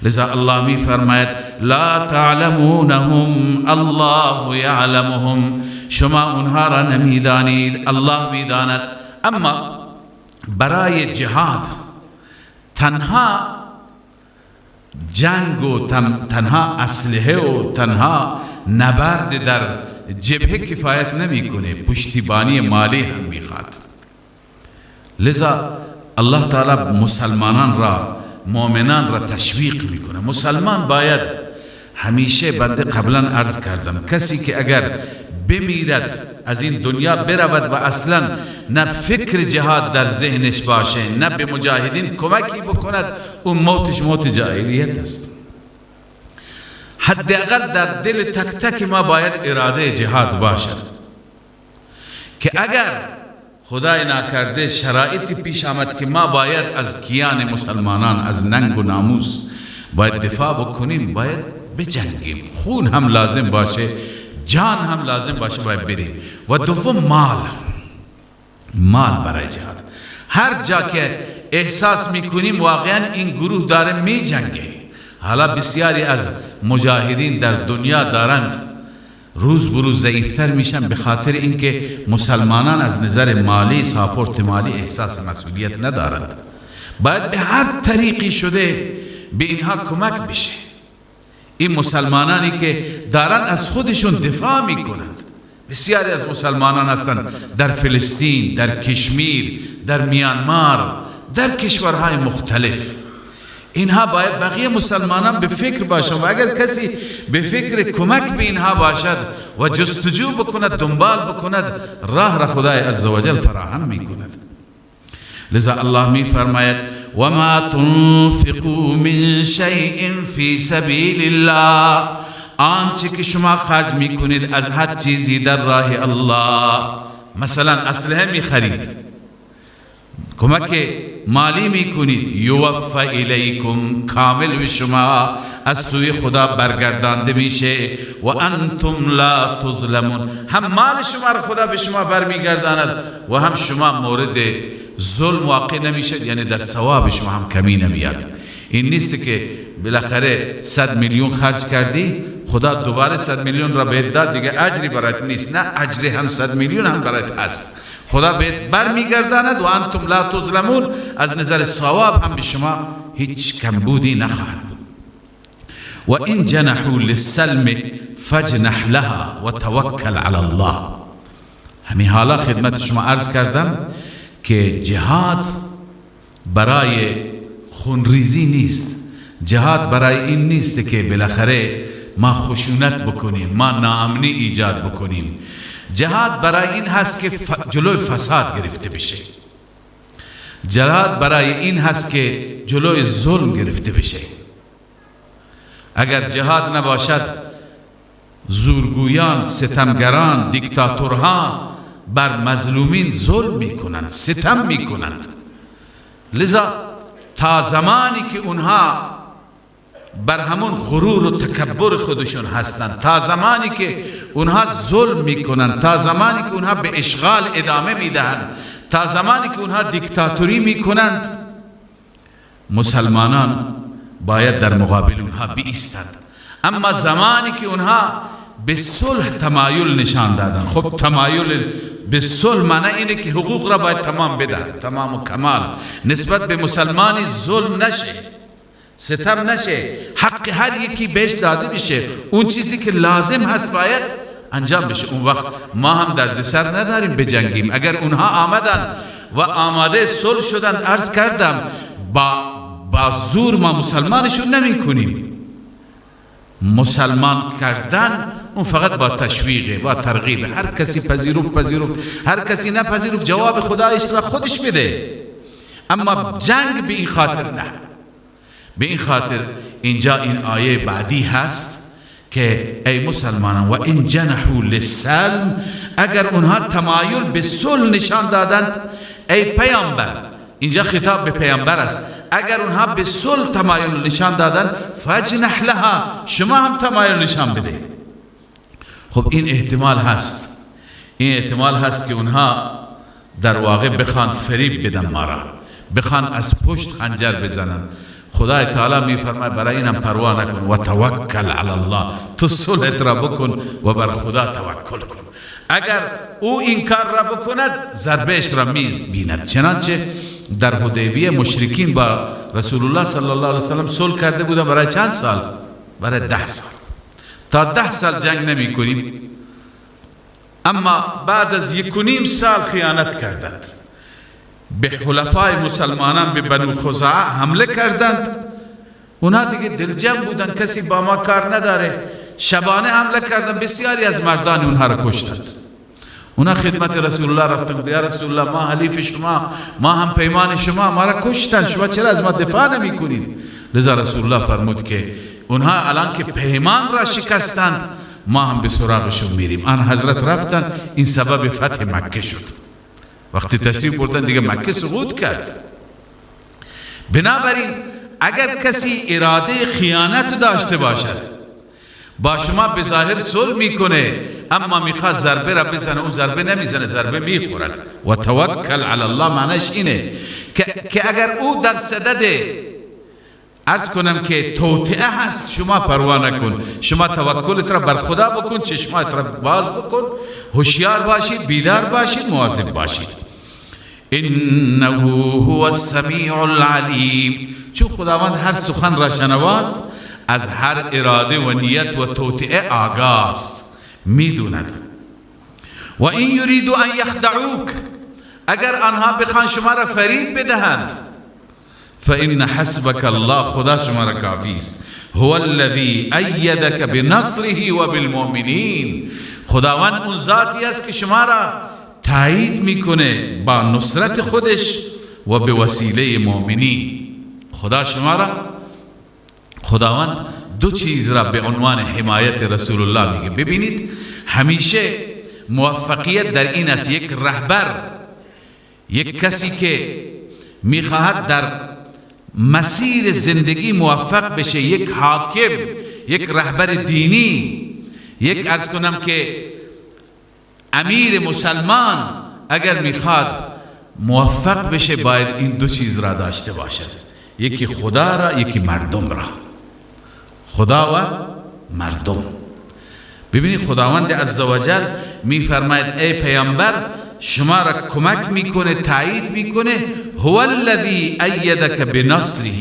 لذا الله می فرماید لا تعلمونهم الله یعلمهم، شما اونها را نمیدانید، الله میداند. اما برای جهاد تنها جنگ و تنها اسلحه و تنها نبرد در جبهه کفایت نمیکنه، پشتیبانی مالی هم میخواد. لذا الله تعالی مسلمانان را، مؤمنان را تشویق میکنه. مسلمان باید همیشه، بنده قبلا عرض کردم، کسی که اگر بمیرد از این دنیا برود و اصلا نه فکر جهاد در ذهنش باشه، نه به مجاهدین کمکی بکند، اون موتش موت جاهلیت است. حداقل در دل تک تک ما باید اراده جهاد باشد که اگر خدای ناکرده شرایطی پیش آمد که ما باید از کیان مسلمانان، از ننگ و ناموس باید دفاع بکنیم، باید بجنگیم، خون هم لازم باشه، جان هم لازم باشه، باید بریم. و دوم مال، مال برای جهاد. هر جا که احساس میکنیم واقعا این گروه داره میجنگه، حالا بسیاری از مجاهدین در دنیا دارند روز بروز ضعیفتر میشن به خاطر اینکه مسلمانان از نظر مالی، ساپورت مالی احساس مسئولیت ندارند. باید به هر طریقی شده به اینها کمک بشه. این مسلمانانی که دارن از خودشون دفاع میکنند، بسیاری از مسلمانان هستند در فلسطین، در کشمیر، در میانمار، در کشورهای مختلف. اینها باید بقیه مسلمانان به فکر باشند و اگر کسی به فکر کمک به اینها باشد و جستجو بکند، دنبال بکند، راه را خدای عزوجل فراهم میکند. لذا الله می فرماید وما تنفقوا من شیء فی سبیل الله، آنچه که شما خرج میکنید از هر چیزی در راه الله، مثلا اسلحه میخرید، کمک مالی میکنید، یوفى الیکم، کامل به شما از سوی خدا برگردانده میشه، و انتم لا تظلمون، هم مال شما را خدا به شما برمیگرداند و هم شما مورد ظلم واقع نمیشه، یعنی در ثواب شما هم کمی نمیاد. این نیست که بالاخره 100 میلیون خرج کردی خدا دوباره 100 میلیون را بهت داد، دیگه اجری برات نیست. نه، اجری هم 100 میلیون هم برات هست. خدا بهت برمیگرداند و انتم لا تظلمون، از نظر ثواب هم به شما هیچ کمبودی نخواهد بود. و این جنحوا للسلم فاجنح لها و توکل علی الله. همین حالا خدمت شما عرض کردم که جهاد برای خونریزی نیست، جهاد برای این نیست که بالاخره ما خشونت بکنیم، ما ناامنی ایجاد بکنیم. جهاد برای این هست که جلوی فساد گرفته بشه، جهاد برای این هست که جلوی ظلم گرفته بشه. اگر جهاد نباشد، زورگویان، ستمگران، دیکتاتورها بر مظلومین ظلم میکنند، ستم میکنند. لذا تا زمانی که اونها بر همون غرور و تکبر خودشون هستند، تا زمانی که اونها ظلم میکنند، تا زمانی که اونها به اشغال ادامه میدهند، تا زمانی که اونها دیکتاتوری میکنند، مسلمانان باید در مقابل اونها بایستند. اما زمانی که اونها به صلح تمایل نشان دادن، خب تمایل به صلح معنی اینه که حقوق را باید تمام بدن، تمام و کمال، نسبت به مسلمانی ظلم نشه، ستم نشه، حق هر یکی بهش داده بشه، اون چیزی که لازم هست باید انجام بشه. اون وقت ما هم دردسر نداریم بجنگیم. اگر اونها آمدن و آماده صلح شدند، عرض کردم با زور ما مسلمانشون نمی کنیم. مسلمان کردن اون فقط با تشویقه، با ترغیب. هر کسی پذیرفت پذیرفت، هر کسی نپذیرفت جواب خدایش را خودش بده. اما جنگ به این خاطر نه. به این خاطر اینجا این آیه بعدی هست که ای مسلمانان، و این جنحوا للسلم، اگر اونها تمایل به صلح نشان دادند، ای پیامبر، اینجا خطاب به پیامبر است، اگر اونها به صلح تمایل نشان دادند، فاجنح لها، شما هم تمایل نشان بده. خب این احتمال هست، این احتمال هست که اونها در واقع بخوان فریب بدن ما را، بخوان از پشت خنجر بزنن. خدای تعالی میفرماید برای اینم پروا نکن، و توکل علی الله، تو صلحت را بکن و بر خدا توکل کن. اگر او این کار را بکند، ضربهش را میبیند. چنانچه در حدیبیه مشرکین با رسول الله صلی الله علیه وسلم صلح کرده بودن برای چند سال؟ برای 10 سال. تا 10 سال جنگ نمی کنیم. اما بعد از 1.5 سال خیانت کردند، به حلفای مسلمانان، به بنو خزاعه حمله کردند. اونا دیگه دلجم بودن، کسی با ما کار نداره. شبانه حمله کردند، بسیاری از مردان اونها را کشتند. اونا خدمت رسول الله رفتند، یا رسول الله ما حلیف شما، ما هم پیمان شما، ما را کشتند، شما چرا از ما دفاع نمی کنید؟ لذا رسول الله فرمود که اونها الان که پیمان را شکستند، ما هم به سراغشون میریم. آن حضرت رفتند، این سبب فتح مکه شد. وقتی تشریف بردن دیگه مکه سقوط کرد. بنابراین اگر کسی اراده خیانت داشته باشد، با شما به ظاهر صلح میکنه، اما میخواد ضربه را بزنه، اون ضربه نمیزنه، ضربه میخورد. و توکل علی الله معنیش اینه که اگر او در صدد عرض کنم که توطئه هست، شما پروا نکن، شما توکلت را بر خدا بکن، چشمات را باز بکن، هوشیار باشید، بیدار باشید، مواظب باشید. انه هو السمیع العلیم. چون خداوند هر سخن را شنواست، از هر اراده و نیت و توطئه آگاست، میدوند. و این یریدوا ان یخدعوک، اگر آنها بخوان شما را فریب بدهند، فإن حسبك الله، خدا شما را کافی است. هو الذی ایدک بنصره و بالمؤمنین، خداوند اون ذاتی است که شما را تایید میکنه با نصرت خودش و به وسیله مؤمنین. خدا شما را، خداوند دو چیز را به عنوان حمایت رسول الله میگه. ببینید همیشه موفقیت در این است، یک رهبر، یک کسی که میخواهد در مسیر زندگی موفق بشه، یک حاکم، یک رهبر دینی، یک عرض کنم که امیر مسلمان، اگر میخواد موفق بشه باید این دو چیز را داشته باشد، یکی خدا را، یکی مردم را. خدا و مردم. ببینید خداوند عزوجل میفرماید ای پیامبر شما را کمک میکنه، تایید میکنه. هو الذی ایدک بنصره،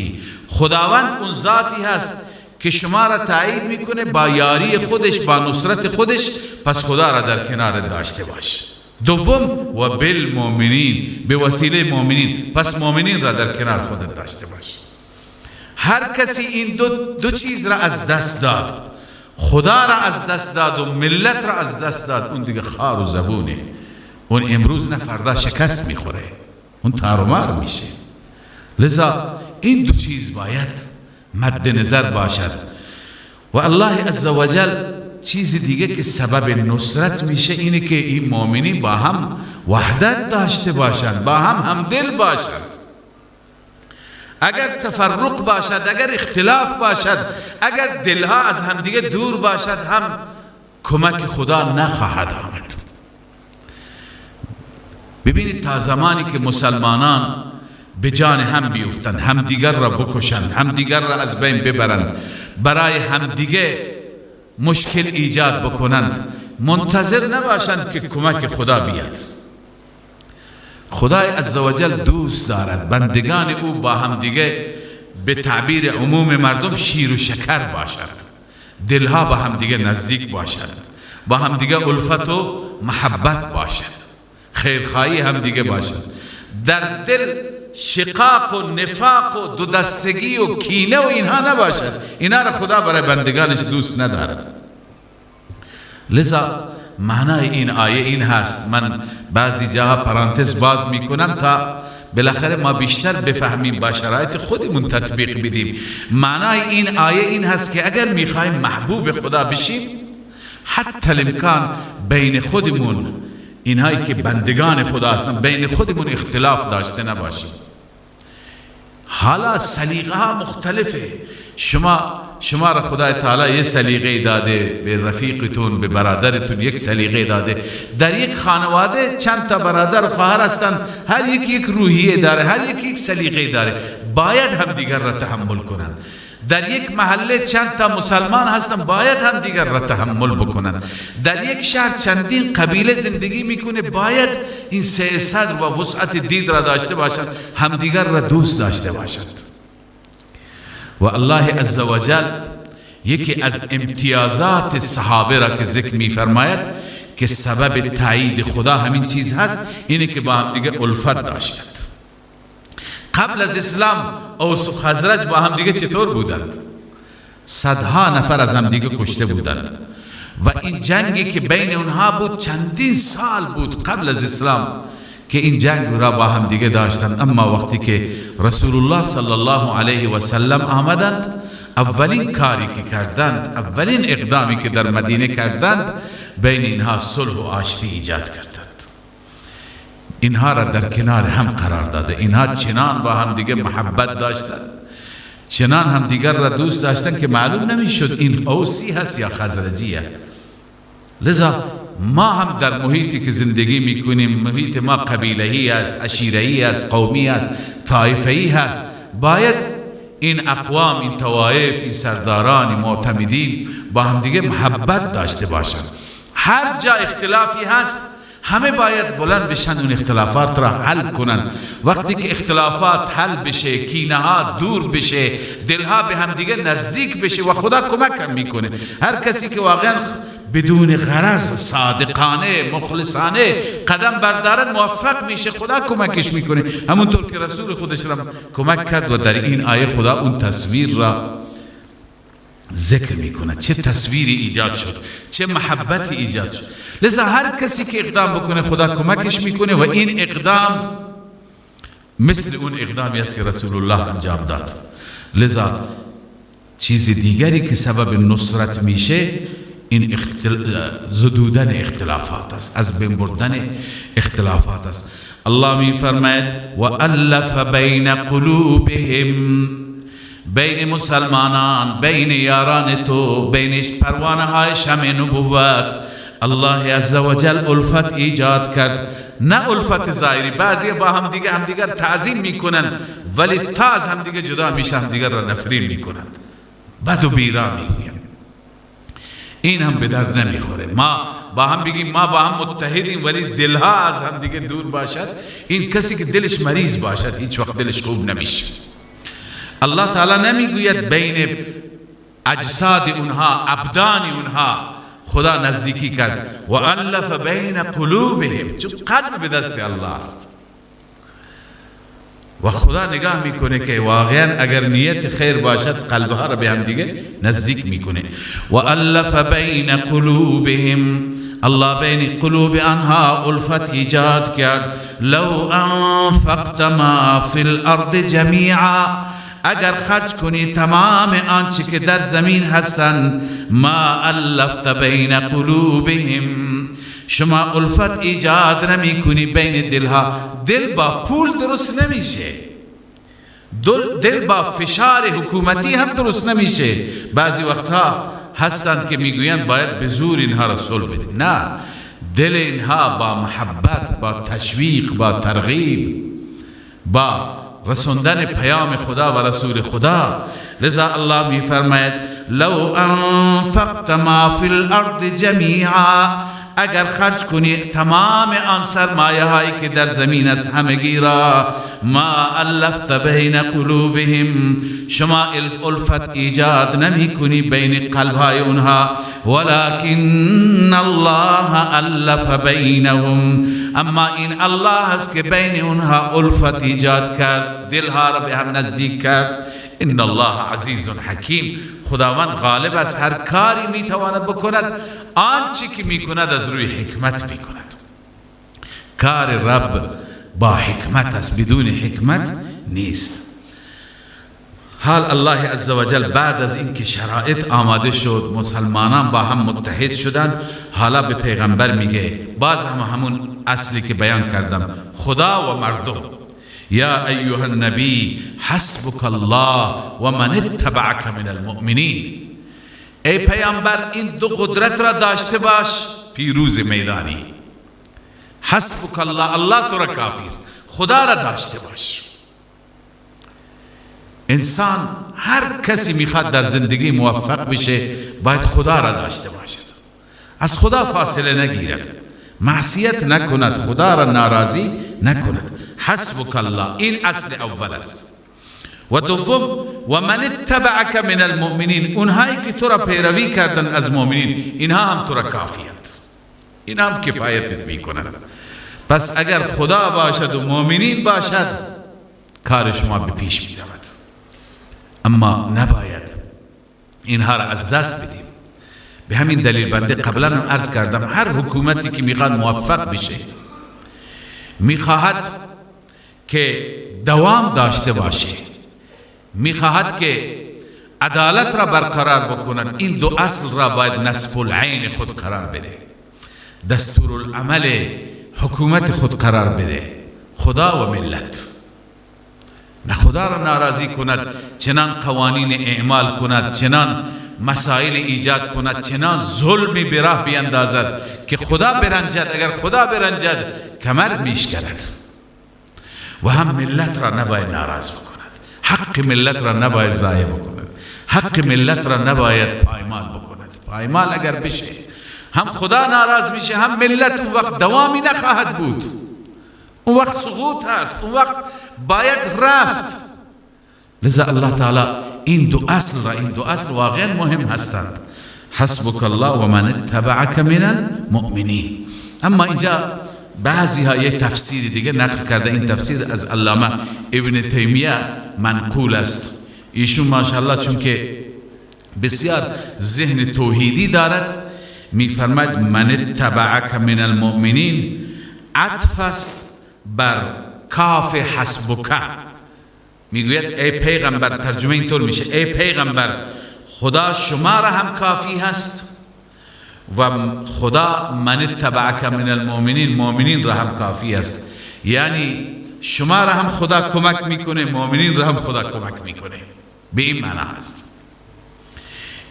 خداوند اون ذاتی هست که شما را تایید میکنه با یاری خودش، با نصرت خودش، پس خدا را در کنار داشته باش. دوم و بالمؤمنین، به وسیله مؤمنین، پس مؤمنین را در کنار خودت داشته باش. هر کسی این دو چیز را از دست داد، خدا را از دست داد و ملت را از دست داد، اون دیگه خار و زبونه، اون امروز نه فردا شکست میخوره، اون تارومار میشه. لذا این دو چیز باید مد نظر باشد. و الله عزوجل چیز دیگه که سبب نصرت میشه اینه که این مؤمنین با هم وحدت داشته باشند، با هم همدل باشند. اگر تفرق باشد، اگر اختلاف باشد، اگر دلها از همدیگه دور باشد، هم کمک خدا نخواهد آمد. ببینید تا زمانی که مسلمانان به جان هم بیفتند، همدیگر را بکشند، همدیگر را از بین ببرند، برای همدیگه مشکل ایجاد بکنند، منتظر نباشند که کمک خدا بیاد. خدای عزوجل دوست دارد بندگان او با همدیگه به تعبیر عموم مردم شیر و شکر باشد، دلها با همدیگه نزدیک باشد، با همدیگه الفت و محبت باشد، خیرخواهی همدیگه باشد. در دل شقاق و نفاق و دو دستگی و کینه و اینها نباشد. اینها را خدا برای بندگانش دوست ندارد. لذا معنای این آیه این هست، من بعضی جاها پرانتز باز میکنم تا بالاخره ما بیشتر بفهمیم، با شرایط خودمون تطبیق بدیم. معنای این آیه این هست که اگر میخوایم محبوب خدا بشیم، حتی الامکان بین خودمون، اینهایی که بندگان خدا هستن، بین خودمون اختلاف داشته نباشیم. حالا سلیقه ها مختلفه، شما را خدای تعالی یه سلیقه داده، به رفیقتون، به برادرتون یک سلیقه داده. در یک خانواده چند تا برادر و خواهر هستند، هر یکی یک روحیه داره، هر یکی یک سلیقه داره، باید همدیگر را تحمل کنند. در یک محله چند تا مسلمان هستند، باید همدیگر را تحمل بکنند. در یک شهر چندین قبیله زندگی میکنه، باید این سه صدر و وسعت دید را داشته باشند، همدیگر را دوست داشته باشند. و الله عزوجل یکی از امتیازات صحابه را که ذکر میفرماید که سبب تایید خدا همین چیز هست، اینه که با هم دیگه الفت داشتند. قبل از اسلام اوس و خزرج با هم دیگه چطور بودند؟ صدها نفر از هم دیگه کشته بودند و این جنگی که بین اونها بود چندین سال بود قبل از اسلام که این جنگ را با هم دیگه داشتند. اما وقتی که رسول الله صلی الله علیه و سلم آمدند، اولین کاری که کردند، اولین اقدامی که در مدینه کردند، بین اینها صلح و آشتی ایجاد کردند. اینها را در کنار هم قرار داده. اینها چنان با هم دیگه محبت داشتند، چنان هم دیگر را دوست داشتند که معلوم نمیشد این اوسی هست یا خزرجیه. لذا ما هم در محیطی که زندگی میکنیم، محیط ما قبیله‌ای است، عشیره‌ای است، قومی است، طایفه‌ای هست، باید این اقوام، این طوایف، این سرداران، این معتمدین با هم دیگه محبت داشته باشند. هر جا اختلافی هست، همه باید بلند بشن اون اختلافات را حل کنن. وقتی که اختلافات حل بشه، کینه ها دور بشه، دلها به هم دیگه نزدیک بشه و خدا کمک هم میکنه. هر کسی که واقعا بدون غرض، صادقانه، مخلصانه قدم بردارد، موفق میشه، خدا کمکش میکنه. همونطور که رسول خودش را کمک کرد و در این آیه خدا اون تصویر را ذکر میکنه. چه تصویری ایجاد شد، چه محبتی ایجاد شد. لذا هر کسی که اقدام بکنه خدا کمکش میکنه و این اقدام مثل اون اقدامی است که رسول الله انجام داد. لذا چیز دیگری که سبب نصرت میشه این زدودن اختلافات است، از بین بردن اختلافات است. الله می فرماید و الف بین قلوبهم، بین مسلمانان، بین یاران تو، بین پروانه های شمع نبوت، الله عزوجل الفت ایجاد کرد. نه الفت ظاهری، بعضی با هم دیگه تعظیم میکنند، ولی تا از هم دیگه جدا میشه هم دیگه را نفرین میکنند، بد و بیرا میگویند. این هم به درد نمیخوره. ما با هم بگیم ما با هم متحدیم ولی دلها از هم دیگه دور باشد، این کسی که دلش مریض باشد هیچ وقت دلش خوب نمیشه. الله تعالی نمیگوید بین اجساد اونها، ابدان اونها خدا نزدیکی کرد، و الف بین قلوبهم، چون قلب به دست الله است و خدا نگاه میکنه که واقعا اگر نیت خیر باشد قلبها را به هم دیگه نزدیک میکنه. و الف بین قلوبهم، الله بین قلوب آنها الفت ایجاد کرد. لو انفقت ما فی الارض جمیعا، اگر خرج کنی تمام آنچه که در زمین هستند، ما الفت بین قلوبهم، شما الفت ایجاد نمی کنی بین دلها. دل با پول درست نمیشه، دل با فشار حکومتی هم درست نمیشه. بعضی وقتها هستند که میگویند باید به زور اینها را صلح بدیم. نه، دل اینها با محبت، با تشویق، با ترغیب، با رسوندن پیام خدا و رسول خدا. لذا الله میفرماید لو انفقت ما فی الارض جمیعا، اگر خرج کنی تمام آن سرمایه هایی که در زمین است همگی را، ما الفت بین قلوبهم، شما الفت ایجاد نمی کنی بین قلب های اونها، ولكن الله الف بینهم، اما این الله است که بین اونها الفت ایجاد کرد، دلها را به هم نزدیک کرد. ان الله عزیز حکیم، خداوند غالب است، هر کاری میتواند بکند، آنچه که میکند از روی حکمت میکند. کار رب با حکمت است، بدون حکمت نیست. حال الله عزوجل بعد از اینکه شرایط آماده شد، مسلمانان با هم متحد شدند، حالا به پیغمبر میگه، باز هم همون اصلی که بیان کردم، خدا و مردم. یا ایها النبی حسبک الله و من اتبعک من المؤمنین، ای پیامبر این دو قدرت را داشته باش، پیروز میدانی. حسبک الله، الله تو را کافی است، خدا را داشته باش. انسان هر کسی میخواد در زندگی موفق بشه باید خدا را داشته باشد، از خدا فاصله نگیرد، معصیت نکند، خدا را ناراضی نکند. حسبک الله، این اصل اول است. و دوم و من اتبعک من المؤمنین، اونهایی که تو را پیروی کردن از مؤمنین، اینها هم تو را کافیند، این هم کفایتت میکنند. پس اگر خدا باشد و مؤمنین باشد کار شما به پیش میرود. اما نباید اینها را از دست بدیم. به همین دلیل بنده قبلا هم عرض کردم، هر حکومتی که میخواد موفق بشه، میخواهد که دوام داشته باشه، میخواهد که عدالت را برقرار بکند، این دو اصل را باید نصب العین خود قرار بده، دستورالعمل حکومت خود قرار بده، خدا و ملت. نه خدا را ناراضی کند، چنان قوانین اعمال کند، چنان مسائل ایجاد کند، چنان ظلمی به راه بیندازد که خدا برنجد. اگر خدا برنجد کمر میشکند. و هم ملت را نباید ناراض بکند، حق ملت را نباید ضایع بکند، حق ملت را نباید پایمال بکند. پایمال اگر بشه هم خدا ناراض میشه هم ملت، اون وقت دوامی نخواهد بود، اون وقت سقوط هست، اون وقت باید رفت. لذا الله تعالی این دو اصل را، این دو اصل واقعا مهم هستند، حسبک الله و من اتبعک من المؤمنین. اما اینجا بعضی ها یک تفسیر دیگه نقل کرده، این تفسیر از علامه ابن تیمیه منقول است. ایشون ماشاءالله چون که بسیار ذهن توحیدی دارد، میفرماید من اتبعک من المؤمنین عطف است بر کاف حسبک. میگوید ای پیغمبر، ترجمه اینطور میشه، ای پیغمبر خدا شما را هم کافی هست و خدا من اتبعک من المؤمنین، مؤمنین را هم کافی است. یعنی شما را هم خدا کمک میکنه، مؤمنین را هم خدا کمک میکنه، به این معنی هست.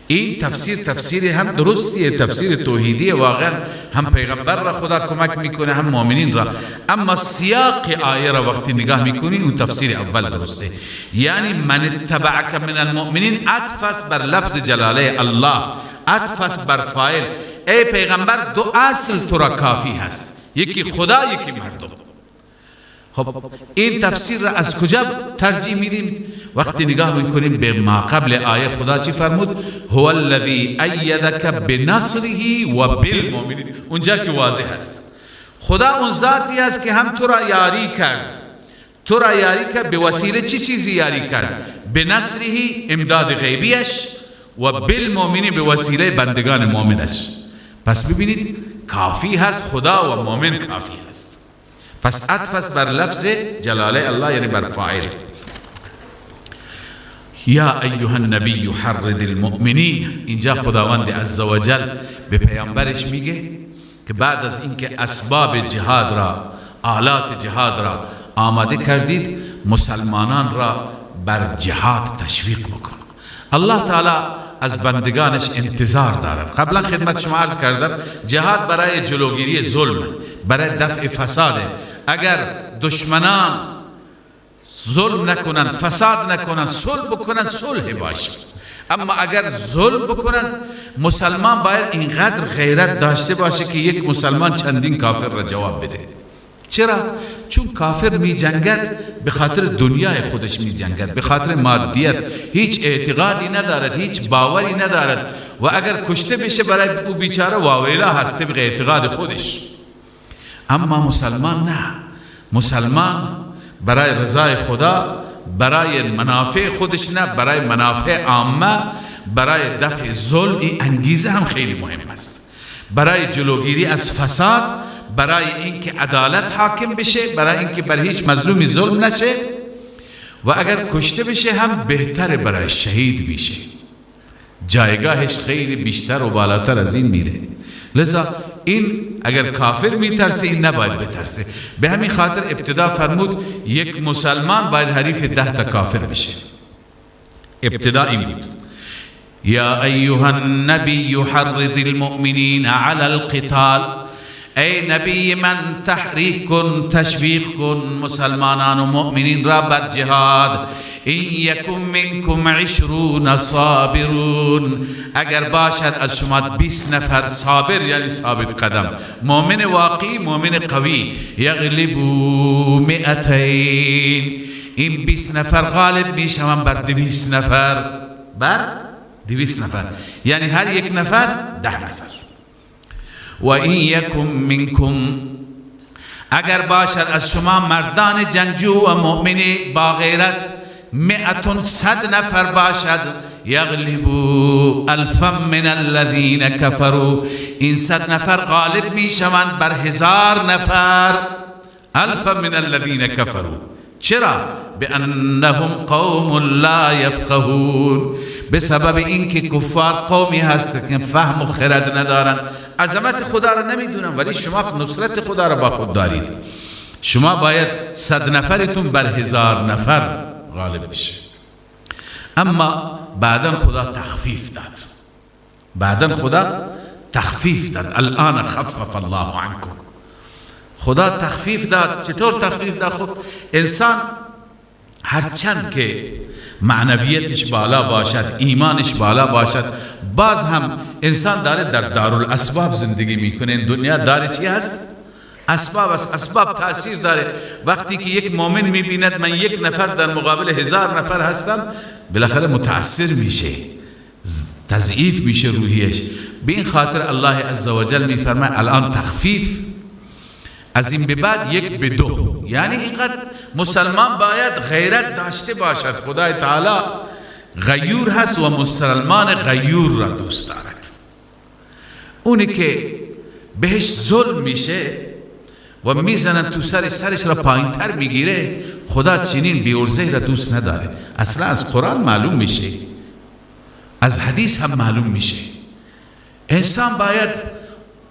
این تفسیر تفسیر هم درستیه، تفسیر توحیدیه، واقعا هم پیغمبر را خدا کمک میکنه هم مؤمنین را. اما سیاق آیه را وقتی نگاه میکنی اون تفسیر اول درسته، یعنی من اتبعک من المؤمنین عطف است بر لفظ جلاله الله. عطف است بر فاعل. ای پیغمبر دو اصل تو را کافی هست، یکی خدا یکی مردم. خب این تفسیر را از کجا ترجیح میدیم؟ وقتی نگاه میکنیم به ما قبل آیه خدا چی فرمود؟ هو الذی ایدک بنصره و بالمؤمنین. اونجا که واضح است خدا اون ذاتی است که هم تو را یاری کرد، تو را یاری کرد به وسیله چی چیزی یاری کرد؟ به نصره، امداد غیبیش، و بالمؤمنین، به وسیله بندگان مؤمنش. پس ببینید کافی هست خدا و مؤمن کافی هست. پس عطف است بر لفظ جلاله الله، یعنی بر فاعل. یا ایها النبی حرض المؤمنین. اینجا خداوند عزوجل به پیامبرش میگه که بعد از اینکه اسباب جهاد را، آلات جهاد را آماده کردید، مسلمانان را بر جهاد تشویق بکن. الله تعالی از بندگانش انتظار دارد. قبلا خدمت شما عرض کردم جهاد برای جلوگیری ظلم، برای دفع فساد. اگر دشمنان ظلم نکنند، فساد نکنند، صلح بکنند، صلح باشه. اما اگر ظلم بکنند، مسلمان باید اینقدر غیرت داشته باشه که یک مسلمان چندین کافر را جواب بده. چرا؟ چون کافر می جنگد به خاطر دنیای خودش می جنگد، به خاطر مادیت، هیچ اعتقادی ندارد، هیچ باوری ندارد، و اگر کشته بشه برای او بیچاره واویلا هست طبق اعتقاد خودش. اما مسلمان نه، مسلمان برای رضای خدا، برای منافع خودش نه، برای منافع عامه، برای دفع ظلم، این انگیزه هم خیلی مهم است، برای جلوگیری از فساد، برای اینکه عدالت حاکم بشه، برای اینکه بر هیچ مظلومی ظلم نشه، و اگر کشته بشه هم بهتره، برای شهید میشه، جایگاهش خیلی بیشتر و بالاتر از این میره. لذا این اگر کافر میترسه، این نباید بترسه. به همین خاطر ابتدا فرمود یک مسلمان باید حریف 10 تا کافر بشه. ابتدا این بود: یا ایها النبی حرض المؤمنین علی القتال. ای نبی من تحریک کن، تشویق کن مسلمانان و مؤمنین را بر جهاد. این یکم منکم 20 صابرون، اگر باشد از شما 20 نفر صابر، یعنی ثابت قدم، مؤمن واقعی، مؤمن قوی، یغلبوا 200، این 20 نفر غالب میشوند بر 200 نفر، بر 200 نفر، یعنی هر یک نفر 10 نفر. و این یکم منکم، اگر باشد از شما مردان جنگجو و مؤمن با غیرت، 100 نفر باشد، یغلبوا 1000 من الذین کفروا، این 100 نفر غالب می شوند بر 1000 نفر. 1000 من الذین کفروا، چرا؟ بأنهم قوم لا یفقهون، به سبب اینکه کفار قومی هست که فهم و خرد ندارن، عظمت خدا را نمیدونن، ولی شما نصرت خدا را با خود دارید. شما باید 100 نفرتون بر 1000 نفر غالب بشه. اما بعدا خدا تخفیف داد، بعدا خدا تخفیف داد. الان خفف الله عنکم، خدا تخفیف داد. چطور تخفیف داد؟ خب انسان هرچند که معنویتش بالا باشد، ایمانش بالا باشد، باز هم انسان داره در دارالاسباب زندگی میکنه. این دنیا داره چی هست؟ اسباب است. اسباب تاثیر داره. وقتی که یک مؤمن میبیند من یک نفر در مقابل 1000 نفر هستم، بالاخره متاثر میشه، تضعیف میشه روحیش. به این خاطر الله عزوجل میفرماید الان تخفیف، از این به بعد 1 به 2، یعنی اینقدر مسلمان باید غیرت داشته باشد. خدای تعالی غیور هست و مسلمان غیور را دوست دارد. اونی که بهش ظلم میشه و میزنن تو سرش، سرش را پایین تر میگیره، خدا چنین بی‌عرضه را دوست نداره. اصلا از قرآن معلوم میشه، از حدیث هم معلوم میشه. انسان باید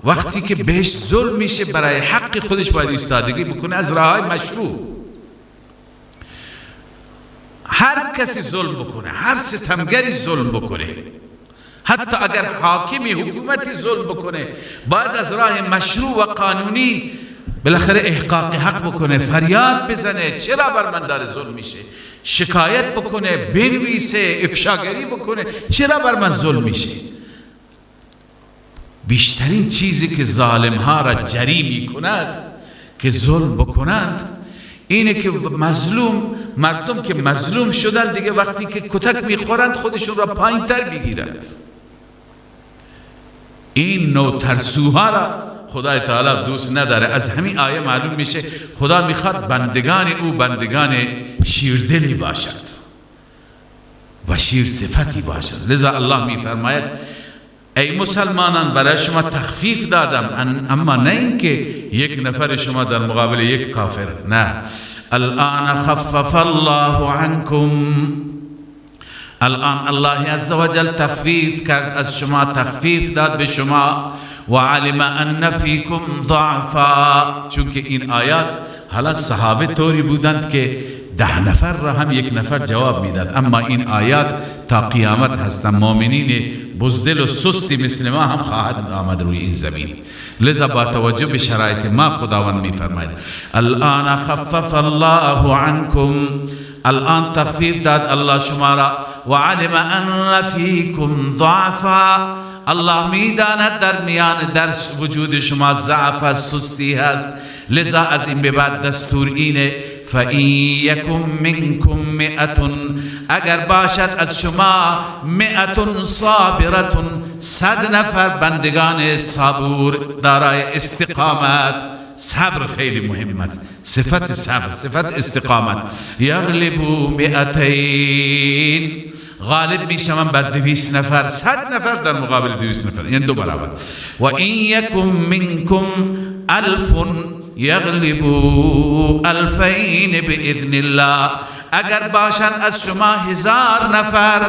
وقتی که بهش ظلم میشه برای حق خودش باید ایستادگی بکنه از راه‌های مشروع. هر کسی ظلم بکنه، هر ستمگری ظلم بکنه، حتی اگر حاکمی حکومتی ظلم بکنه، باید از راه مشروع و قانونی بالاخره احقاق حق بکنه، فریاد بزنه چرا بر من داره ظلم میشه، شکایت بکنه، بنویسه، افشاگری بکنه چرا بر من ظلم میشه. بیشترین چیزی که ظالم ها را جری می کند که ظلم بکنند اینه که مظلوم، مردم که مظلوم شدن دیگه وقتی که کتک میخورند خودشون را پایین تر میگیرند. این نوع ترسوها را خدای تعالی دوست نداره. از همین آیه معلوم میشه خدا میخواد بندگان او بندگان شیردلی باشد و شیر صفتی باشد. لذا الله میفرماید ای مسلمانان، برای شما تخفیف دادم، اما نه اینکه یک نفر شما در مقابل یک کافر، نه. الان خفف الله عنکم، الان الله عزوجل تخفیف کرد از شما، تخفیف داد به شما. و علم ان فیکم ضعفا، چون که این آیات حالا صحابه طوری بودند که 10 نفر را هم یک نفر جواب میداد، اما این آیات تا قیامت هستند. مؤمنین بزدل و سستی مثل ما هم خواهد آمد روی این زمین. لذا با توجه به شرایط ما خداوند میفرماید الان خفف الله عنکم، الان تخفیف داد الله شما را. و علم ان فیکم ضعفا، الله میداند در میان در وجود شما ضعف است، سستی هست. لذا از این به بعد دستور اینه فَإِنْ يَكُنْ مِنْكُمْ مِئَةٌ، اگر باشد از شما مئة صابرة، 100 نفر بندگان صبور دارای استقامت. صبر خیلی مهم است، صفت صبر، صفت استقامت. یغلبوا 200، غالب میشوند بر 200 نفر، 100 نفر در مقابل 200 نفر، یعنی 2 برابر. و این یکن منکم 1000 یغلبوا 2000 باذن الله، اگر باشند از شما 1000 نفر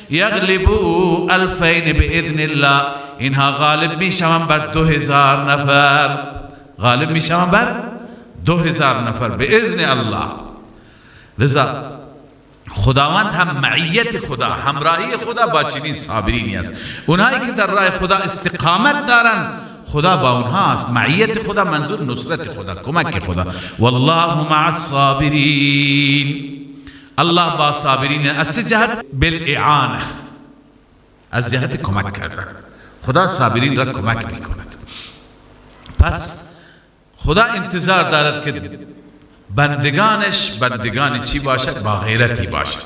یغلبوا 2000 باذن الله، اینها غالب میشوند بر 2000 نفر، غالب میشوند بر 2000 نفر باذن الله. لذا خداوند هم معیت خدا، همراهی خدا با چنین صابرینی است. اونهایی که در راه خدا استقامت دارند خدا با اونها است. معیت خدا منظور نصرت خدا، کمک خدا. والله مع الصابرین، الله با صابرین از جهت بالاعانه، از جهت کمک کردن خدا صابرین را کمک میکند. پس خدا انتظار دارد که بندگانش بندگان چی باشد؟ با غیرتی باشد،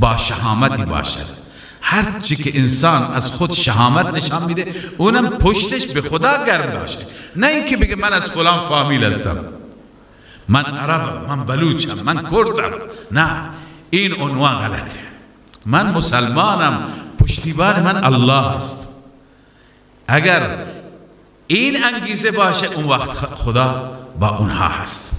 با شهامتی باشد. هر چی که انسان از خود شهامت نشان میده اونم پشتش به خدا گرم باشه، نه اینکه بگه من از فلان فامیل هستم، من عربم، من بلوچم، من کردم. نه، این عنوان غلطه. من مسلمانم، پشتیبان من الله است. اگر این انگیزه باشه اون وقت خدا با اونها هست.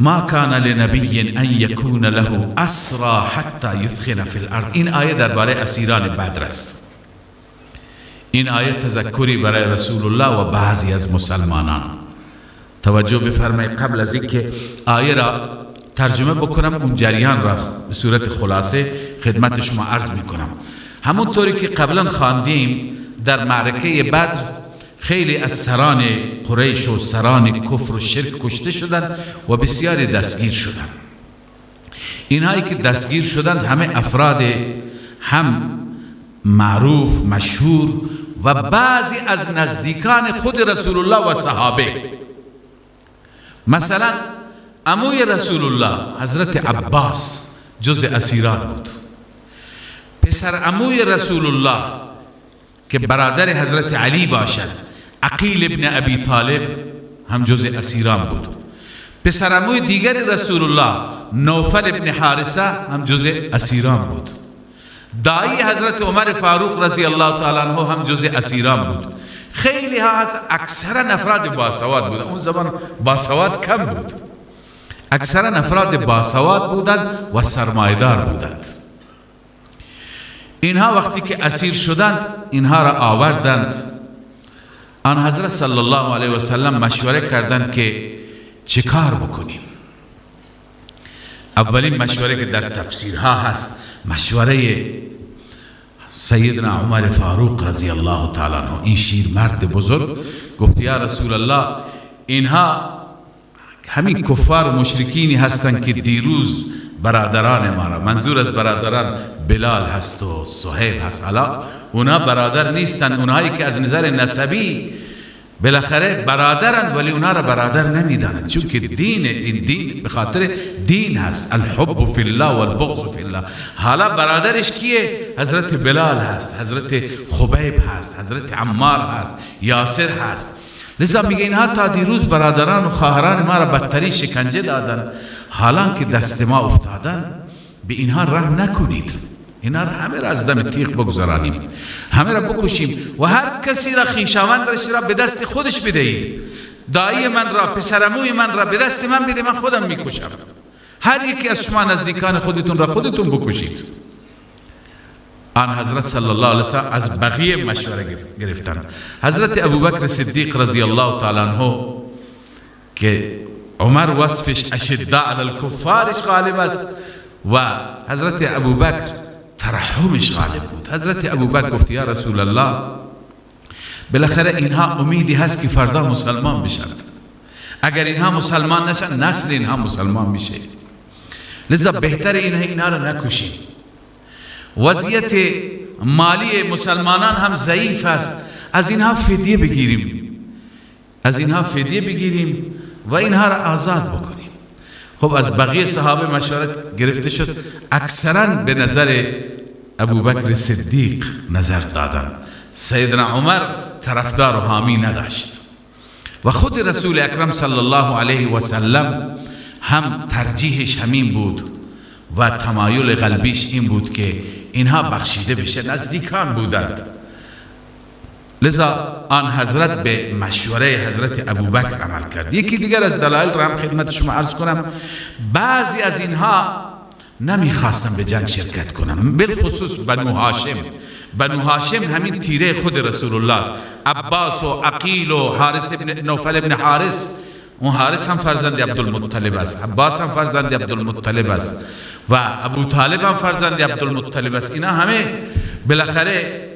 ما كان لنبي ان يكون له اسرى حتى يثخن في الارض. این آیه درباره اسیران بدر است. این آیه تذکری برای رسول الله و بعضی از مسلمانان. توجه بفرمایید، قبل از اینکه آیه را ترجمه بکنم اون جریان را به صورت خلاصه خدمت شما عرض میکنم. همونطوری که قبلا خواندیم در معرکه بدر خیلی از سران قریش و سران کفر و شرک کشته شدند و بسیاری دستگیر شدند. اینهایی که دستگیر شدند همه افراد هم معروف مشهور و بعضی از نزدیکان خود رسول الله و صحابه. مثلا عموی رسول الله حضرت عباس جز اسیران بود. پسر عموی رسول الله که برادر حضرت علی باشد عقیل ابن ابی طالب هم جز اسیران بود. پسر عموی دیگر رسول الله نوفل ابن حارثه هم جز اسیران بود. دایی حضرت عمر فاروق رضی الله تعالی عنه هم جز اسیران بود. خیلی ها از اکثرا افراد باسواد بودند. اون زمان باسواد کم بود، اکثرا افراد باسواد بودند و سرمایدار بودند. اینها وقتی که اسیر شدند اینها را آوردند. آن حضرت صلی الله علیه و سلم مشوره کردند که چه کار بکنیم. اولین مشوره که در تفسیرها هست مشوره سیدنا عمر فاروق رضی الله تعالی عنه، این شیرمرد بزرگ گفت یا رسول الله، اینها همین کفار و مشرکینی هستند که دیروز برادران ما را. منظور از برادران بلال هست و صهیب هست. حالا اونا برادر نیستند، اونهایی که از نظر نسبی بالاخره برادرند، ولی اونا را برادر نمیدانند، چون که دین، این دین به خاطر دین هست، الحب فی الله والبغض فی الله. حالا برادرش کیه؟ حضرت بلال هست، حضرت خبیب هست، حضرت عمار هست، یاسر هست. لذا میگه اینها تا دیروز برادران و خواهران ما را بدترین شکنجه دادن، حالا که دست ما افتادن به اینها رحم نکنید، اینا را همه را از دم تیغ بگذرانیم، همه را بکشیم و هر کسی را خویشاوندش را به دست خودش بدهید. دایی من را، پسرعموی من را به دست من بده، من خودم میکشم. هر یکی از شما نزدیکان خودتون را خودتون بکشید. آن حضرت صلی الله علیه وسلم از بقیه مشوره گرفتن. حضرت ابوبکر صدیق رضی الله تعالی عنه که عمر وصفش اشداء علی الکفارش غالب است و حضرت ابوبکر ترحمش غالب بود. حضرت ابوبکر گفت یا رسول الله، بالاخره اینها امیدی هست که فردا مسلمان بشند. اگر اینها مسلمان نشن، نسل اینها مسلمان میشه. لذا بهتر اینها را نکشیم. وضعیت مالی مسلمانان هم ضعیف است، از اینها فدیه بگیریم، از اینها فدیه بگیریم و اینها را آزاد بکنیم. خب از بقیه صحابه مشورت گرفته شد، اکثرا به نظر ابوبکر صدیق نظر دادن. سیدنا عمر طرفدار و حامی نداشت و خود رسول اکرم صلی الله علیه و سلم هم ترجیحش همین بود و تمایل قلبیش این بود که اینها بخشیده بشه، نزدیکان بودند. لذا آن حضرت به مشوره حضرت ابوبکر عمل کرد. یکی دیگر از دلایل را هم خدمت شما عرض کنم، بعضی از اینها نمیخواستن به جنگ شرکت کنن، بالخصوص بنو هاشم. بنو هاشم همین تیره خود رسول الله است، عباس و عقیل و حارث ابن نوفل ابن حارث. اون حارث هم فرزند عبدالمطلب است، عباس هم فرزند عبدالمطلب است و ابو طالب هم فرزند عبدالمطلب است. اینا همه بالاخره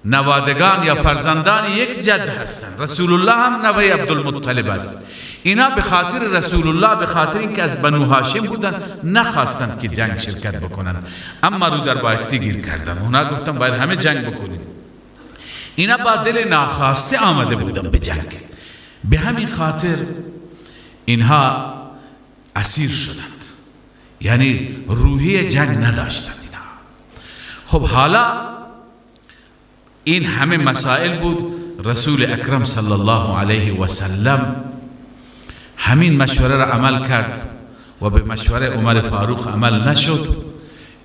نوادگان یا فرزندان یک جد هستند. رسول الله هم نوه عبدالمطلب است. اینا به خاطر رسول الله، به خاطر اینکه از بنو هاشم بودن، نخواستند که جنگ شرکت بکنند، اما رو در بایستی گیر کردن. اونا گفتن باید همه جنگ بکنیم. اینا با دل ناخواسته آمده بودن به جنگ، به همین خاطر اینها اسیر شدند، یعنی روحی جنگ نداشتند اینا. خب حالا این همه مسائل بود. رسول اکرم صلی الله علیه و سلم همین مشوره را عمل کرد و به مشوره عمر فاروق عمل نشد.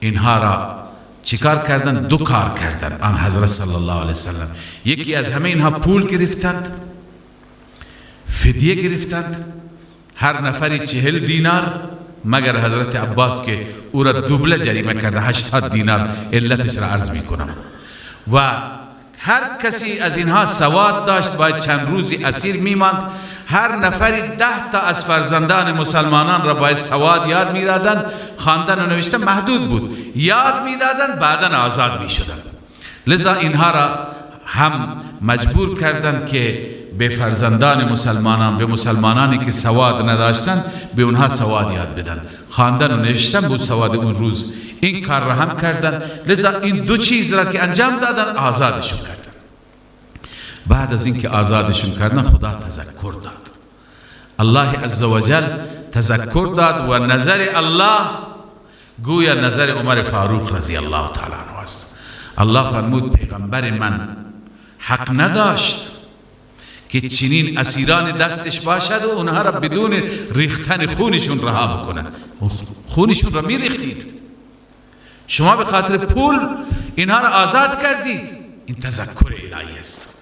اینها را چیکار کردن؟ دو کار کردن آن حضرت صلی الله علیه و سلم. یکی از همه اینها پول گرفتند، فدیه گرفتند، هر نفری 40 دینار، مگر حضرت عباس که او را دوبله جریمه کرده 80 دینار، علتش را عرض می کنم. و هر کسی از اینها سواد داشت باید چند روزی اسیر میماند. هر نفری 10 تا از فرزندان مسلمانان را باید سواد یاد میدادند. خواندن و نوشتن محدود بود، یاد میدادند، بعدا آزاد میشدند. لذا اینها را هم مجبور کردند که به فرزندان مسلمانان، به مسلمانانی که سواد نداشتند، به اونها سواد یاد بدن. خواندن و نوشتن بود سواد اون روز. این کار را هم کردن. لذا این دو چیز را که انجام دادن، آزادشون کردن. بعد از اینکه آزادشون کردن، خدا تذکر داد. الله عزوجل تذکر داد و نظر الله گویا نظر عمر فاروق رضی الله تعالی عنه است. الله فرمود پیغمبر من حق نداشت که چنین اسیران دستش باشد و اونها را بدون ریختن خونشون رها بکنن. خونشون را می ریختید، شما به خاطر پول اینها را آزاد کردید. این تذکر الهی است.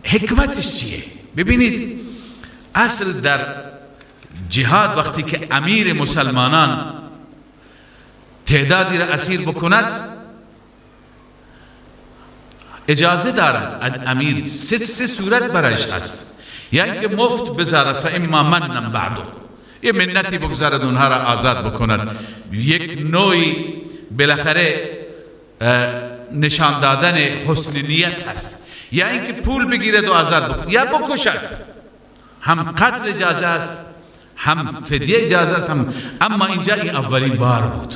حکمتش چیه؟ ببینید، اصل در جهاد وقتی که امیر مسلمانان تعدادی را اسیر بکند، اجازه دارد امیر، سه صورت برایش هست. یا اینکه مفت بذارد، فاما منن بعد، یه منتی بگذارد اونها را آزاد بکند، یک نوعی بالاخره نشان دادن حسن نیت هست. یا اینکه پول بگیرد و آزاد بکند، یا بکشد. هم قتل اجازه است، هم فدیه اجازه است هم. اما اینجا این اولین بار بود،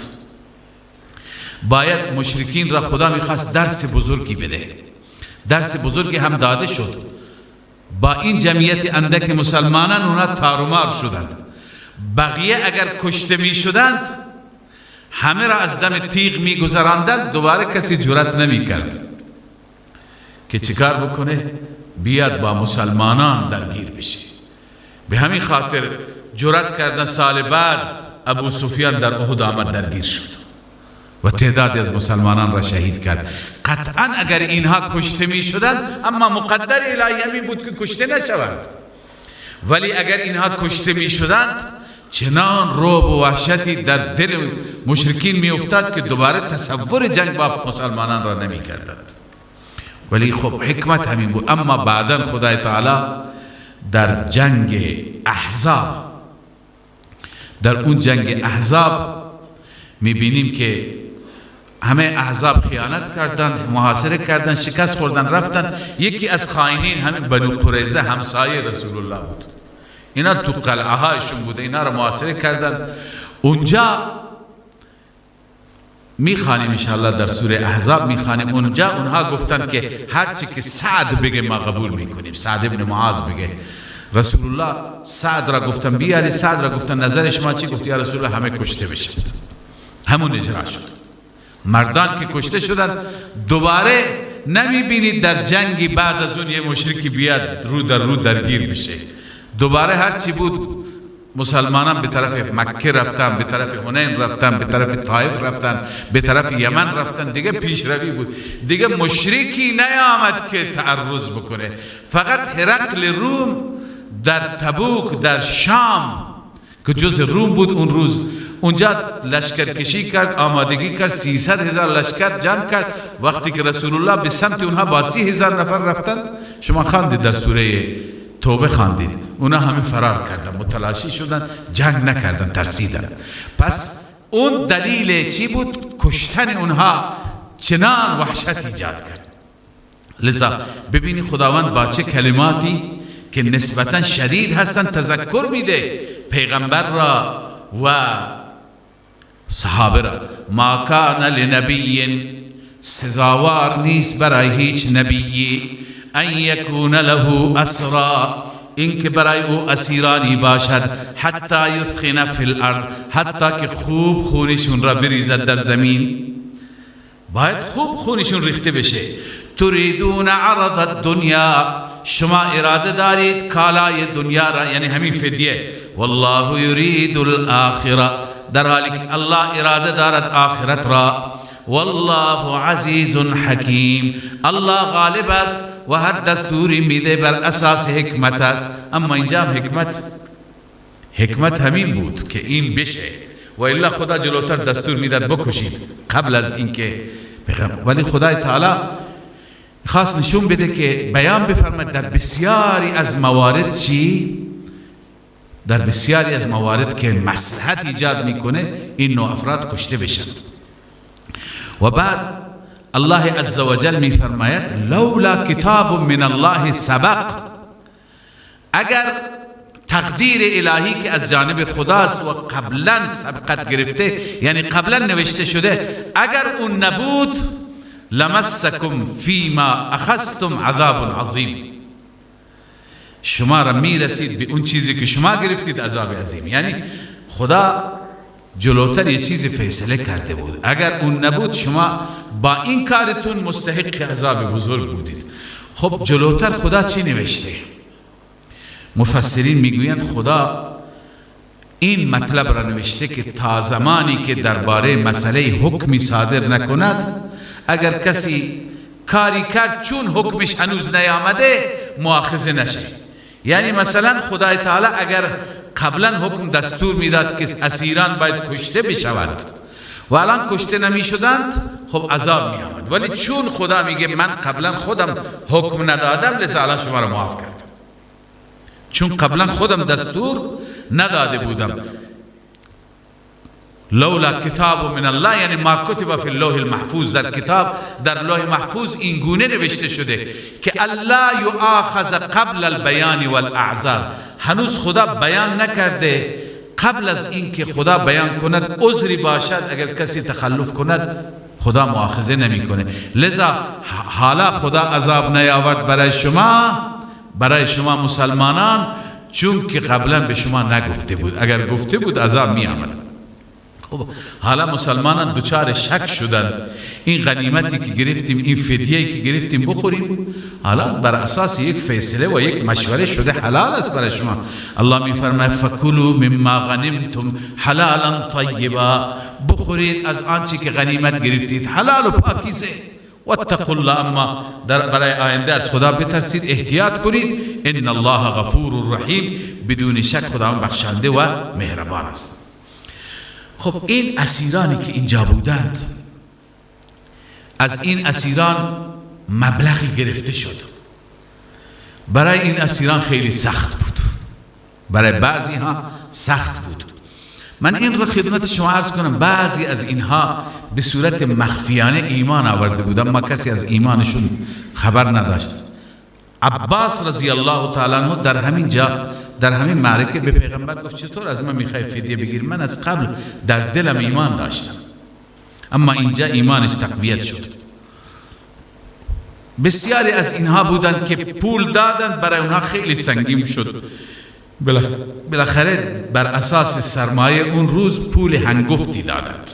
باید مشرکین را خدا میخواست درس بزرگی بده. درس بزرگی هم داده شد. با این جمعیت اندک مسلمانان اونها تارومار شدند. بقیه اگر کشته می شدند همه را از دم تیغ می گذراندند، دوباره کسی جرأت نمی کرد که چیکار بکنه، بیاد با مسلمانان درگیر بشه. به همین خاطر جرأت کردن. سال بعد ابو سفیان در احد آمد درگیر شد و تعدادی از مسلمانان را شهید کرد. قطعا اگر اینها کشته می شدند، اما مقدر الهی همین بود که کشته نشوند، ولی اگر اینها کشته می شدند چنان رعب و وحشتی در دل مشرکین می افتاد که دوباره تصور جنگ با مسلمانان را نمی کردند. ولی خب حکمت همین بود. اما بعدا خدای تعالی در جنگ احزاب، در اون جنگ احزاب می بینیم که همه احزاب خیانت کردند، محاصره کردند، شکست خوردن، رفتن. یکی از خائنین همین بنو قریظه همسایه رسول الله بود، اینا تو قلعه هایشون بوده، اینا را محاصره کردند. اونجا میخوانیم انشاءالله در سوره احزاب میخوانیم. اونجا اونها گفتند که هرچی که سعد بگه ما قبول میکنیم. سعد ابن معاذ بگه. رسول الله سعد را گفتن بیاری، سعد را گفتن نظر شما چی؟ گفت یا رسول الله همه کشته بشند. همون اجرا شد. مردان که کشته شدند دوباره نمیبینید در جنگی بعد از اون یه مشرکی بیاد رو در رو درگیر بشه. دوباره هرچی بود مسلمانان به طرف مکه رفتن، به طرف حنین رفتن، به طرف طائف رفتن، به طرف یمن رفتن. دیگه پیشروی بود، دیگه مشرکی نیامد که تعرض بکنه. فقط هرقل روم در تبوک در شام که جز روم بود اون روز، اونجا لشکرکشی کرد، آمادگی کرد، 300,000 لشکر جمع کرد. وقتی که رسول الله به سمت اونها با 30,000 نفر رفتند، شما خواندید در سوره توبه خواندید، اونا همه فرار کردن، متلاشی شدن، جنگ نکردن، ترسیدن. پس اون دلیل چی بود؟ کشتن اونها چنان وحشت ایجاد کرد. لذا ببینی خداوند با چه کلماتی که نسبتا شدید هستند تذکر میده پیغمبر را و صحابه را. ما کان لنبی، سزاوار نیست برای هیچ نبیی، ان یکون له اسرا، اینکه برای او اسیرانی باشد، حتی یثخن فی الارض، حتی که خوب خونشون را بریزد در زمین. باید خوب خونشون ریخته بشه. تریدون عرض الدنیا، شما اراده دارید کالای دنیا را، یعنی همین فدیه. والله یرید الاخره، در حالی که الله اراده دارد آخرت را. والله عزیز حکیم، الله غالب است و هر دستوری میده بر اساس حکمت است. اما اینجا هم حکمت همین بود که این بشه، و الا خدا جلوتر دستور میداد بکشید قبل از اینکه پیغمبر. ولی خدای تعالی خواست نشون بده که بیان بفرماید در بسیاری از موارد چی؟ در بسیاری از موارد که مصلحت ایجاد میکنه این نوع افراد کشته بشند. و بعد الله عزوجل میفرماید لولا کتاب من الله سبق، اگر تقدیر الهی که از جانب خداست و قبلا سبقت گرفته، یعنی قبلا نوشته شده، اگر اون نبود لمسکم فیما اخذتم عذاب عظیم، شما را میرسید به اون چیزی که شما گرفتید عذاب عظیم. یعنی خدا جلوتر یه چیزی فیصله کرده بود، اگر اون نبود شما با این کارتون مستحق عذاب بزرگ بودید. خب جلوتر خدا چی نوشته؟ مفسرین میگویند خدا این مطلب را نوشته که تا زمانی که درباره مسئله حکمی صادر نکند، اگر کسی کاری کرد چون حکمش هنوز نیامده مؤاخذه نشه. یعنی مثلا خدای تعالی اگر قبلا حکم دستور میداد که اسیران باید کشته بشوند و الان کشته نمی شدند، خب عذاب می آمد. ولی چون خدا میگه من قبلا خودم حکم ندادم، لذا الان شما را معاف کردم، چون قبلا خودم دستور نداده بودم. لولا کتاب من الله، یعنی ما کتب فی اللوح المحفوظ، در کتاب در لوح محفوظ این گونه نوشته شده که الله یؤاخذ قبل البیان والاعذار، هنوز خدا بیان نکرده. قبل از اینکه خدا بیان کند عذری باشد، اگر کسی تخلف کند خدا مؤاخذه نمیکنه. لذا حالا خدا عذاب نیاورد برای شما، برای شما مسلمانان، چون که قبلا به شما نگفته بود. اگر گفته بود عذاب می آمد. خب حالا مسلمانان دچار شک شدند، این غنیمتی که گرفتیم، این فدیه‌ای که گرفتیم بخوریم، حالا بر اساس یک فیصله و یک مشوره شده حلال است برای شما. الله میفرماید فکلوا مما غنمتم حلالا طیبا، بخورید از آنچه که غنیمت گرفتید، حلال و پاکیزه. واتقوا الله، اما در برای آینده از خدا بترسید، احتیاط کنید. ان الله غفور رحیم، بدون شک خدا بخشنده و مهربان است. خب این اسیرانی که اینجا بودند، از این اسیران مبلغی گرفته شد. برای این اسیران خیلی سخت بود، برای بعضی ها سخت بود. من این را خدمت شما عرض کنم، بعضی از اینها به صورت مخفیانه ایمان آورده بودند، ما کسی از ایمانشون خبر نداشت. عباس رضی الله تعالی عنه در همین جا، در همین معرکه به پیغمبر گفت چطور از من میخوای فدیه بگیری؟ من از قبل در دلم ایمان داشتم، اما اینجا ایمانش تقویت شد. بسیاری از اینها بودند که پول دادند، برای اونها خیلی سنگین شد. بالاخره بر اساس سرمایه اون روز پول هنگفتی دادند،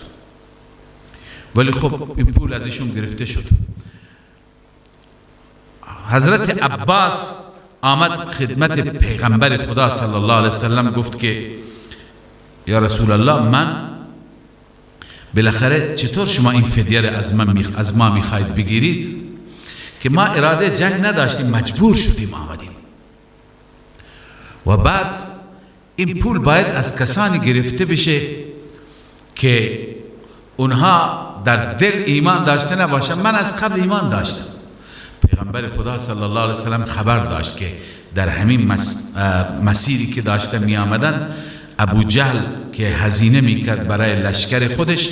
ولی خب این پول از ایشون گرفته شد. حضرت عباس آمد خدمت پیغمبر خدا صلی الله علیه وسلم، گفت که یا رسول الله، من بالاخره چطور شما این فدیه را از ما میخواید بگیرید که ما اراده جنگ نداشتیم، مجبور شدیم آمدیم، و بعد این پول باید از کسانی گرفته بشه که اونها در دل ایمان داشته نباشن. من از قبل ایمان داشتم. پیغمبر خدا صلی الله علیه وسلم خبر داشت که در همین مسیری که داشته می آمدند، ابو جهل که هزینه می کرد برای لشکر خودش،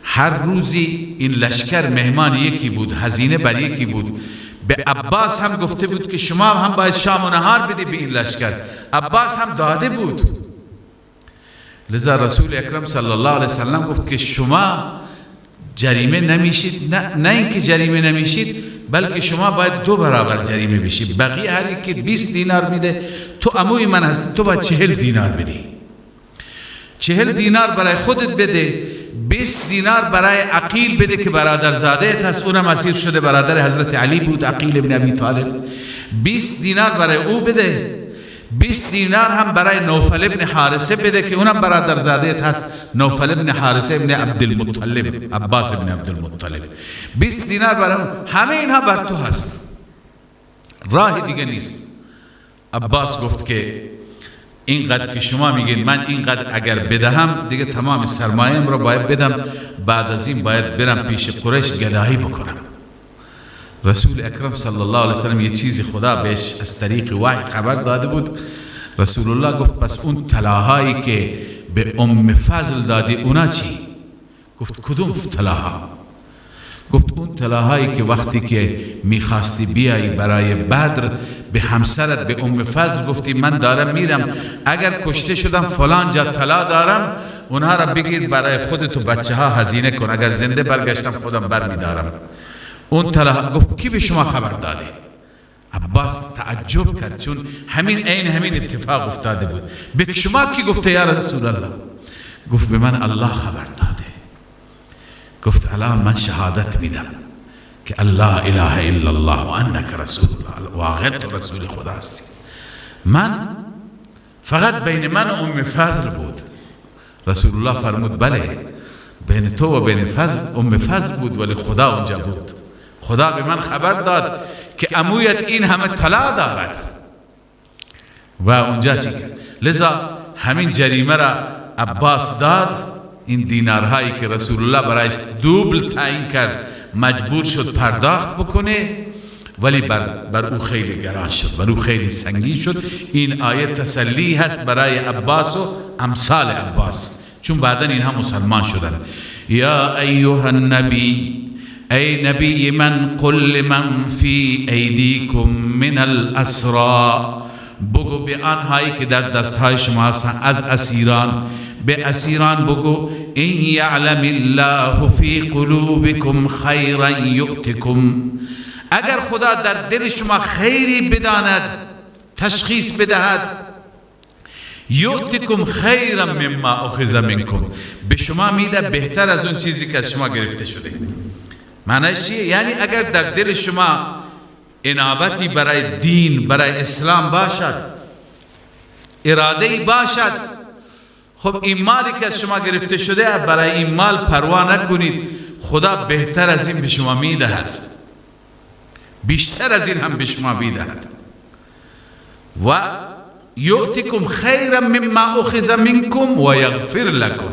هر روزی این لشکر مهمان یکی بود، هزینه بر یکی بود. به عباس هم گفته بود که شما هم باید شام و نهار بدی به این لشکر، عباس هم داده بود. لذا رسول اکرم صلی الله علیه وسلم گفت که شما جریمه نمیشید، نه اینکه جریمه نمیشید، بلکه شما باید 2 برابر جریمه بشید. بقیه هر یکی 20 دینار میده، تو عموی من هستی، تو باید 40 دینار بدی. 40 دینار برای خودت بده، 20 دینار برای عقیل بده که برادرزاده هست، اونم اسیر شده، برادر حضرت علی بود، عقیل ابن ابی طالب. 20 دینار برای او بده، 20 دینار هم برای نوفل ابن حارثه بده که اونم برادرزاده هست، نوفل ابن حارثه ابن عبدالمطلب، عباس ابن عبدالمطلب. 20 دینار برای اون، همه اینها بر تو هست، راه دیگه نیست. عباس گفت که اینقدر که شما میگین، من اینقدر اگر بدهم دیگه تمام سرمایه‌ام رو باید بدم، بعد از این باید برم پیش قریش گدایی بکنم. رسول اکرم صلی الله علیه وسلم یه چیزی خدا بهش از طریق وحی خبر داده بود. رسول الله گفت پس اون طلاهایی که به ام فضل دادی اونا چی؟ گفت کدوم طلاها؟ گفت اون طلاهایی که وقتی که میخواستی بیایی برای بدر به همسرت به ام فضل گفتی من دارم میرم، اگر کشته شدم فلان جا طلا دارم، اونها را بگیر برای خودت و بچه ها هزینه کن، اگر زنده برگشتم خودم برمیدارم. اون طلا گفت کی به شما خبر داده؟ عباس تعجب کرد، چون همین عین همین اتفاق افتاده بود. به شما کی گفته یا رسول الله؟ گفت به من الله خبر داده. گفت الان من شهادت میدم که الله اله الا الله و انک رسول الله، واقعا تو رسول خدا هستی. من فقط بین من و ام فضل بود. رسول الله فرمود بله، بین تو و بین فضل ام فضل بود، ولی خدا اونجا بود. خدا به من خبر داد که عمویت این همه طلا دارد و اونجا چی کرد. لذا همین جریمه را عباس داد، این دینارهایی که رسول الله برایش دوبل تعیین کرد مجبور شد پرداخت بکنه، ولی بر او خیلی گران شد، بر او خیلی سنگین شد. این آیه تسلی هست برای عباس و امثال عباس، چون بعدا اینها مسلمان شدن. یا ایها النبی، ای نبی من، قل لمن فی ایدیکم من الاسرا، بگو به آنهایی که در دستهای شما هستند از اسیران، به اسیران بگو ان یعلم الله فی قلوبکم خیرا یؤتکم، اگر خدا در دل شما خیری بداند، تشخیص بدهد، یؤتکم خیرا مما اخذ منکم، به شما میده بهتر از اون چیزی که از شما گرفته شده. معنیش چیه؟ یعنی اگر در دل شما انابتی برای دین، برای اسلام باشد، اراده‌ای باشد، خب این مالی که از شما گرفته شده برای این مال پروا نکنید، خدا بهتر از این به شما میدهد، بیشتر از این هم به شما میدهد. و یؤتکم خیرا مما اخذ منکم و یغفر لکم،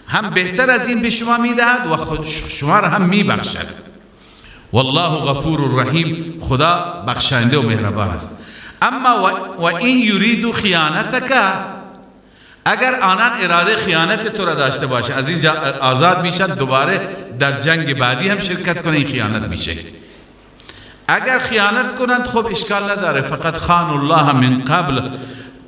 هم بهتر از این به شما میدهد و خود شما را هم میبخشد. والله غفور رحیم، خدا بخشنده و مهربان است. اما و این یرید خیانتک، اگر آنان اراده خیانت تو را داشته باشه، از اینجا آزاد میشن، دوباره در جنگ بعدی هم شرکت کنه، این خیانت میشه. اگر خیانت کنند خب اشکال نداره، فقط خان الله من قبل،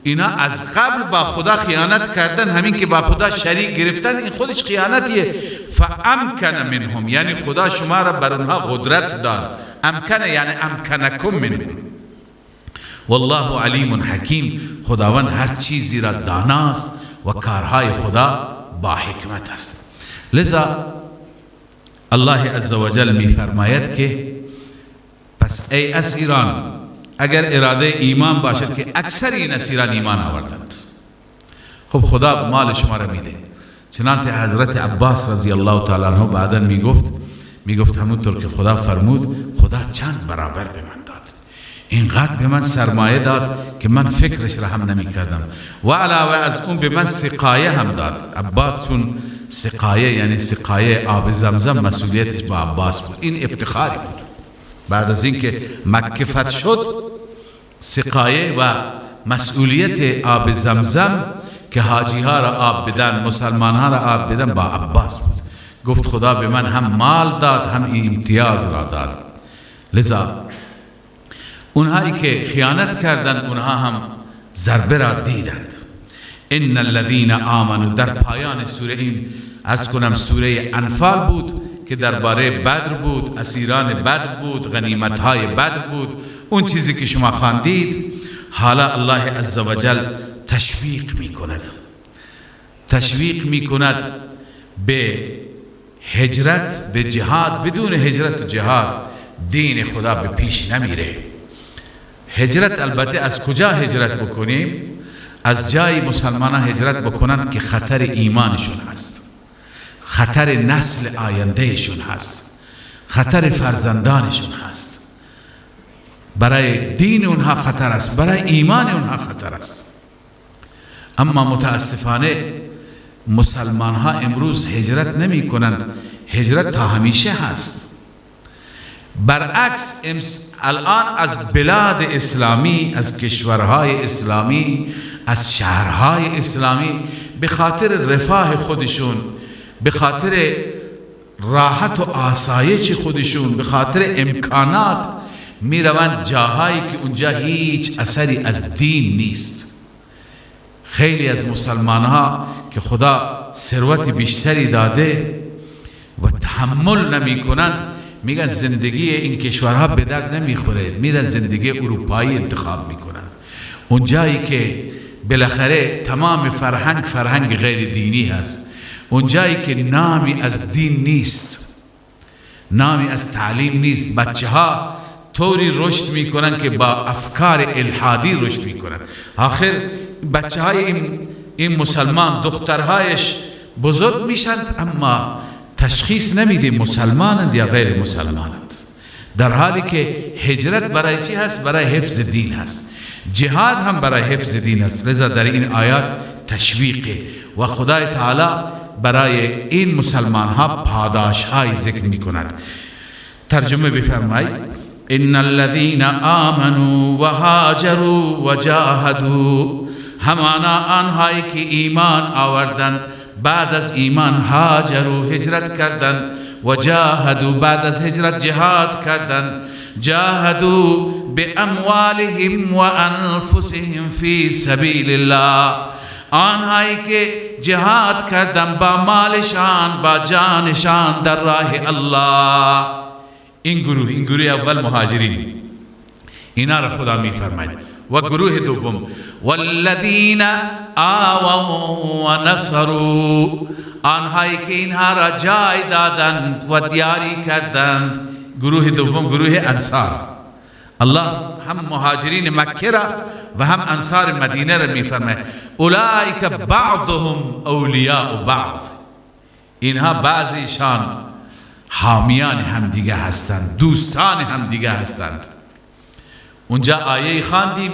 اینا از قبل با خدا خیانت کردن، همین که با خدا شریک گرفتن این خودش خیانتیه. فامکن منهم، یعنی خدا شما را بر اونها قدرت داد. امکن یعنی امکنکم منهم. والله علیم حکیم، خداوند هر چیزی را داناست و کارهای خدا با حکمت است. لذا الله عزوجل می فرماید که پس ای اسیران، اگر اراده ایمان باشد که اکثر این اسیران ایمان آوردند، خب خدا مال شما را میده. چنانچه حضرت عباس رضی الله تعالی عنہ بعدا میگفت همونطور که خدا فرمود، خدا چند برابر به من داد، اینقدر به من سرمایه داد که من فکرش را هم نمی کردم، و علاوه از اون به من سقایه هم داد. عباس چون سقایه یعنی سقایه آب زمزم مسئولیتش با عباس بود، این افتخاری بود. بعد از اینکه مکه فتح شد، سقایه و مسئولیت آب زمزم که حاجی ها را آب بدن، مسلمان ها را آب بدن، با عباس بود. گفت خدا به من هم مال داد هم این امتیاز را داد. لذا اونهایی که خیانت کردند اونها هم ضربه را دیدند. ان الذین آمنوا، در پایان سوره، این عرض کنم سوره انفال بود که درباره بدر بود، اسیران بدر بود، غنیمت‌های بدر بود، اون چیزی که شما خواندید. حالا الله عزوجل تشویق می‌کند، تشویق می‌کند به هجرت، به جهاد. بدون هجرت و جهاد دین خدا به پیش نمیره. هجرت البته از کجا هجرت بکنیم؟ از جای مسلمانان هجرت بکنند که خطر ایمانشون هست، خطر نسل آیندهشون هست، خطر فرزندانشون هست. برای دین اونها خطر است، برای ایمان اونها خطر است. اما متاسفانه مسلمان ها امروز هجرت نمی کنند. هجرت تا همیشه هست. برعکس الان از بلاد اسلامی، از کشورهای اسلامی، از شهرهای اسلامی به خاطر رفاه خودشون، به خاطر راحت و آسایش خودشون، به خاطر امکانات میروند جاهایی که اونجا هیچ اثری از دین نیست. خیلی از مسلمان ها که خدا ثروت بیشتری داده و تحمل نمی کنند، میگن زندگی این کشورها به درد نمیخوره، میرن زندگی اروپایی انتخاب میکنن، اونجایی که بالاخره تمام فرهنگ فرهنگ غیر دینی هست، اونجایی که نامی از دین نیست، نامی از تعلیم نیست. بچه ها طوری رشد میکنن که با افکار الحادی رشد میکنن. آخر بچه های این مسلمان، دخترهایش بزرگ میشن اما تشخیص نمیده مسلمانند یا غیر مسلمانند، در حالی که هجرت برای چی هست؟ برای حفظ دین هست، جهاد هم برای حفظ دین است. لذا در این آیات تشویقه و خدای تعالی برای این مسلمان ها پاداش های ذکر می کند. ترجمه بفرمایید: ان الذين آمنوا وهاجروا وجاهدوا، همانا آنهایی که ایمان آوردند، بعد از ایمان هاجروا هجرت کردند، و جاهدوا، بعد از هجرت جهاد کردند، جاهدوا باموالهم و انفسهم فی سبیل الله، آنهایی که جهاد کردند با مالشان با جانشان در راه الله. این گروه اول مهاجرین، اینا را خدا میفرماید. و گروه دوم والذین آووا و نصروا، آنهایی که اینها را جای دادند و دیاری کردند. گروه دوم گروه انصار. الله هم مهاجرین مکه را و هم انصار مدینه را میفرماید. اولئک بعضهم اولیاء بعض، اینها بعضیشان حامیان همدیگه هستند، دوستان همدیگه هستند. اونجا آیه خواندیم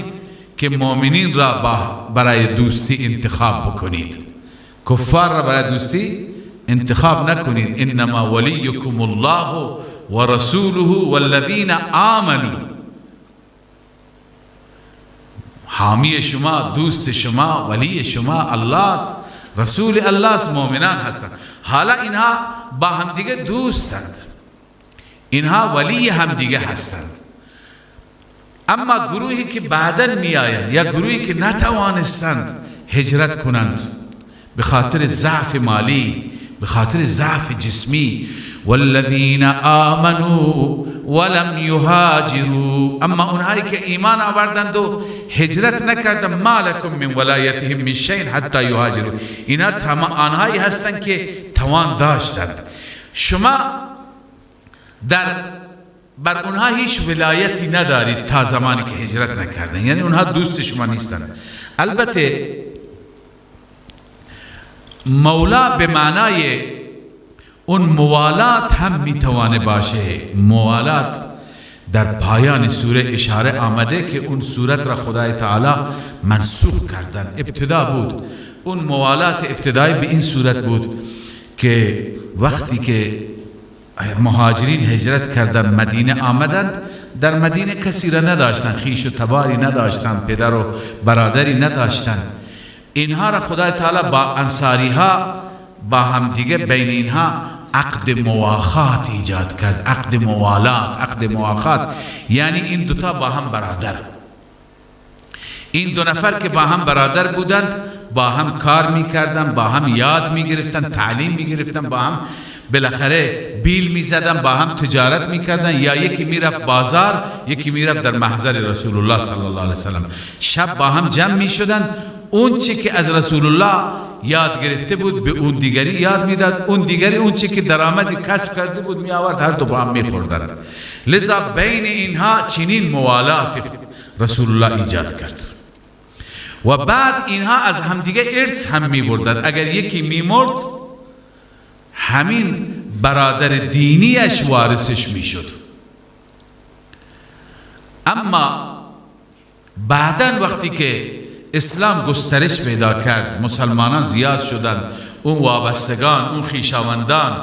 که مؤمنین را برای دوستی انتخاب بکنید، کفار را برای دوستی انتخاب نکنید. انما ولیکم الله و رسوله والذین آمنوا، حامی شما، دوست شما، ولی شما الله است، رسول الله است، مؤمنان هستند. حالا اینها با همدیگه دوستند، اینها ولی همدیگه هستند. اما گروهی که بعداً می آیند یا گروهی که نتوانستند هجرت کنند به خاطر ضعف مالی، به خاطر ضعف جسمی، والذین آمنوا ولم یهاجروا، اما اونهایی که ایمان آوردند و هجرت نکردند، ما لکم من ولایتهم من شیء حتی یهاجروا، اینا آنهایی هستند که توان داشتند. شما بر اونها هیچ ولایتی ندارید تا زمانی که هجرت نکردن، یعنی اونها دوست شما نیستند. البته مولا به معنای اون موالات هم میتوانه باشه. موالات در پایان سوره اشاره آمده که اون سورت را خدای تعالی منسوخ کردن. ابتدا بود اون موالات ابتدایی به این صورت بود که وقتی که مهاجرین هجرت کردن مدینه آمدند، در مدینه کسی را نداشتند، خویش و تباری نداشتند، پدر و برادری نداشتند. اینها را خدای تعالی با انصاری ها با همدیگه بین اینها عقد مواخات ایجاد کرد، عقد موالات، عقد مواخات، یعنی این دوتا با هم برادر، این دو نفر که با هم برادر بودند با هم کار میکردند، با هم یاد میگرفتند، تعلیم میگرفتند، با هم بالاخره بیل میزدن، با هم تجارت میکردن، یا یکی میرفت بازار، یکی میرفت در محضر رسول الله صلی الله علیه وسلم. شب با هم جمع میشدند، اون چی که از رسول الله یاد گرفته بود به اون دیگری یاد میداد، اون دیگری اون چی که درآمدی کسب کرده بود می آورد، هر دو با هم میخوردند. لذا بین اینها چنین موالات رسول الله ایجاد کرد. و بعد اینها از همدیگه ارث هم میبردند. اگر یکی میمرد همین برادر دینیش وارثش میشد. اما بعداً وقتی که اسلام گسترش پیدا کرد، مسلمانان زیاد شدند، اون وابستگان، اون خویشاوندان،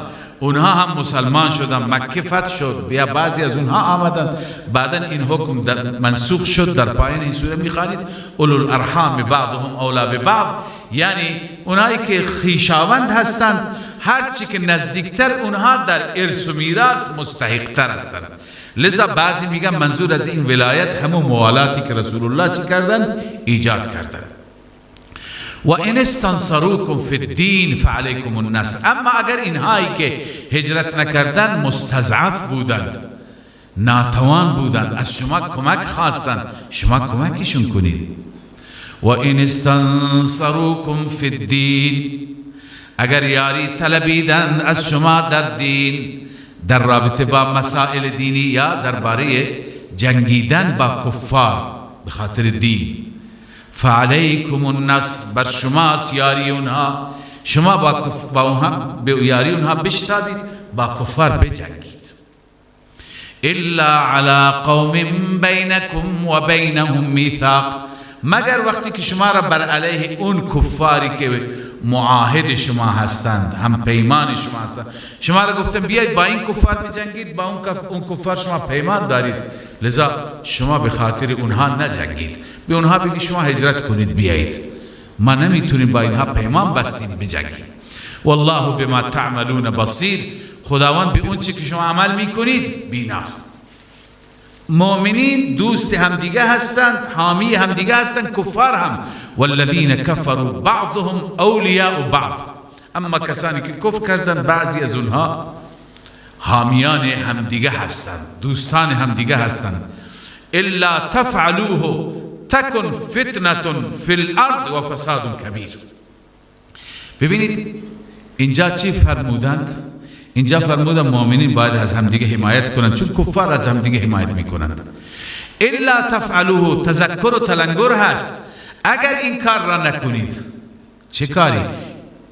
اونها هم مسلمان شدند، مکه فتح شد یا بعضی از اونها آمدند. بعدا این حکم منسوخ شد. در پایین این سوره میخوانید اولو الارحام بعضهم اولا ببعض، یعنی اونهایی که خویشاوند هستند هرچی که نزدیکتر اونها در ارث و میراث مستحقتر هستند. لذا بعضی میگن منظور از این ولایت همون موالاتی که رسول الله چی کردند ایجاد کردند. و ان استنصروکم فی الدین فعلیکم النصر، اما اگر اینهایی که هجرت نکردند مستضعف بودند، ناتوان بودند، از شما کمک خواستند، شما کمکشون کنید. و ان استنصروکم فی الدین، اگر یاری طلبیدند از شما در دین، در رابطه با مسائل دینی یا درباره جنگیدن با کفار به خاطر دین، فعلیکم النصر، بر شماست یاری اونها، شما با اونها به یاری اونها بشتابید، با کفار بجنگید. الا علی قوم بینکم و بینهم میثاق، مگر وقتی که شما را بر علیه اون کفاری که معاهد شما هستند، هم پیمان شما هستند، شما را گفتم بیایید با این کفار بجنگید، با اون کفار شما پیمان دارید، لذا شما به خاطر اونها نجنگید، به اونها بگید شما هجرت کنید بیایید، ما نمیتونیم با اینها پیمان بستیم بجنگیم. والله بما تعملون بصیر، خداوند به اون چی که شما عمل میکنید بیناست. مؤمنین دوست همدیگه هستند، حامی همدیگه هستند، کفار هم. والذین کفروا بعضهم اولیاء بعض. اما کسانی که کفر کردند بعضی از اونها حامیان همدیگه هستند، دوستان همدیگه هستند. الا تفعلوه تکن فتنة فی الارض و فساد کبیر. ببینید اینجا چی فرمودند؟ اینجا فرمودند مؤمنین باید از همدیگه حمایت کنند، چون کفار از همدیگه حمایت میکنند. الا تفعلوه تذکر و تلنگر هست، اگر این کار را نکنید. چه کاری؟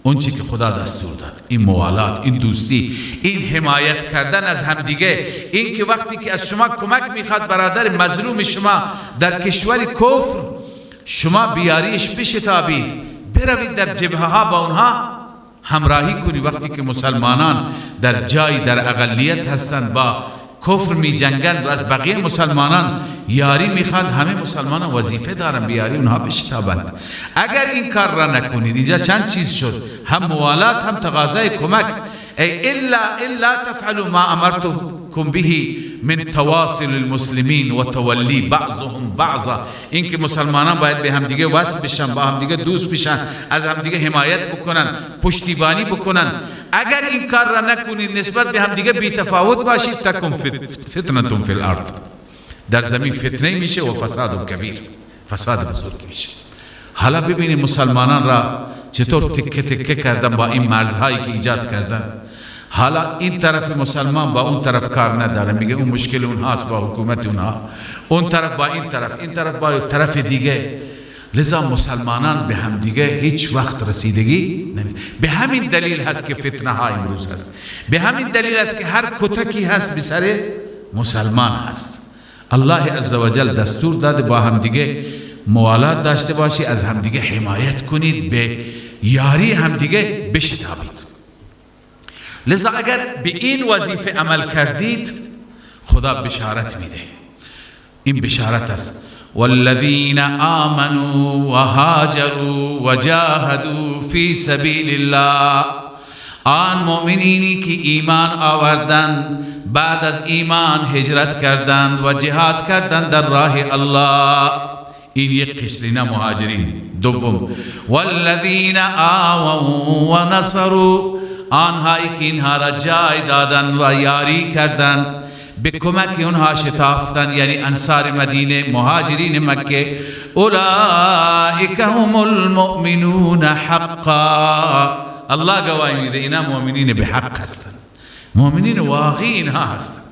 اون چی که خدا دستور داد، این موالات، این دوستی، این حمایت کردن از همدیگه، این که وقتی که از شما کمک میخواد برادر مظلوم شما در کشور کفر، شما بیاریش بشتابید، بروید در جبهه ها با اونها همراهی کنی. وقتی که مسلمانان در جای در اقلیت هستند، با کفر می جنگند و از بقیه مسلمانان یاری میخواد، همه مسلمانان وظیفه دارن بیاری اونها بشتابند. اگر این کار را نکنید، اینجا چند چیز شد، هم موالات هم تقاضای کمک. ای الا تفعلوا ما امرتكم به من تواصل المسلمین و تولی بعضهم بعضا. اینکه مسلمانان باید به همدیگه وصل بشن، با همدیگه دوست بشن، از همدیگه حمایت بکنن، پشتیبانی بکنن. اگر این کار را نکنید، نسبت به همدیگه بی تفاوت باشید، تکن فتنة فی الارض، در زمین فتنه میشه و فساد کبیر، فساد بزرگ میشه. حالا ببینید مسلمانان را چطور تکه تکه کردن با این مرزهایی که ایجاد کردن. حالا این طرف مسلمان با اون طرف کار نداره، میگه اون مشکل اونهاست با حکومت اونها، اون طرف با این طرف، این طرف با طرف دیگه. لذا مسلمانان به هم دیگه هیچ وقت رسیدگی نمی. به همین دلیل هست که فتنه ها امروز هست، به همین دلیل هست که هر کتکی هست به سر مسلمان هست. الله عزوجل دستور داده با هم دیگه موالات داشته باشی، از همدیگه حمایت کنید، به یاری همدیگه بشتابید. لذا اگر به این وظیفه عمل کردید، خدا بشارت میده. این بشارت است. والذین آمنوا وهاجروا وجاهدوا فی سبیل الله. آن مؤمنینی که ایمان آوردند، بعد از ایمان هجرت کردند و جهاد کردند در راه الله. این یک قشر نه مهاجرین. دوم والذین آووا و نصروا، آنهایی که اینها را جای دادند و یاری کردند، به کمک اونها شتافتند، یعنی انصار مدینه، مهاجرین مکه. اولئک هم المؤمنون حقا. الله گواهی میده اینا مؤمنین به حق هستند، مؤمنین واقعی اینها هستند.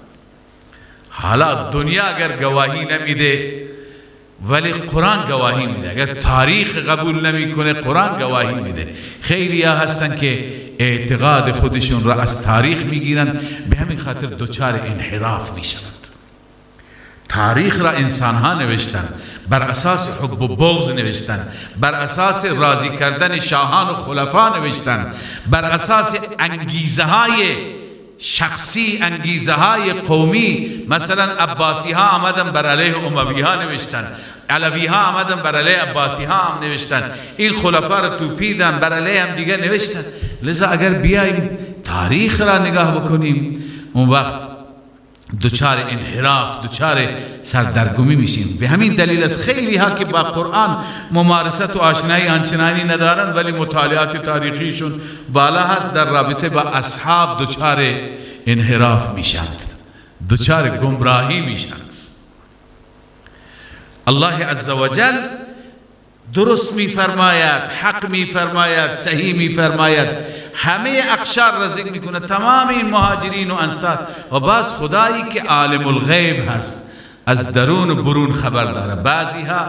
حالا دنیا اگر گواهی نمیده، ولی قرآن گواهی میده. اگر تاریخ قبول نمیکنه، قرآن گواهی میده. خیلی ها هستن که اعتقاد خودشون را از تاریخ میگیرن، به همین خاطر دچار انحراف میشوند. تاریخ را انسان ها نوشتن، بر اساس حب و بغض نوشتن، بر اساس راضی کردن شاهان و خلفا نوشتن، بر اساس انگیزه های شخصی، انگیزه های قومی. مثلا عباسی ها آمدن بر علیه اموی ها نوشتن، علوی ها آمدن بر علیه عباسی ها هم نوشتن، این خلفا را توپیدن بر علیه هم دیگه نوشتن. لذا اگر بیایم تاریخ را نگاه بکنیم، اون وقت دچار انحراف، دچار سردرگمی میشیم. به همین دلیل است خیلی ها که با قرآن ممارست و آشنایی آنچنانی ندارن، ولی مطالعات تاریخیشون بالا هست، در رابطه با اصحاب دچار انحراف میشند، دچار گمراهی میشند. الله عزوجل درست میفرماید، حق میفرماید، صحیح میفرماید، همه اقشار را ذکر میکنه، تمام این مهاجرین و انصار. و باز خدایی که عالم الغیب هست، از درون و برون خبر داره. بعضی ها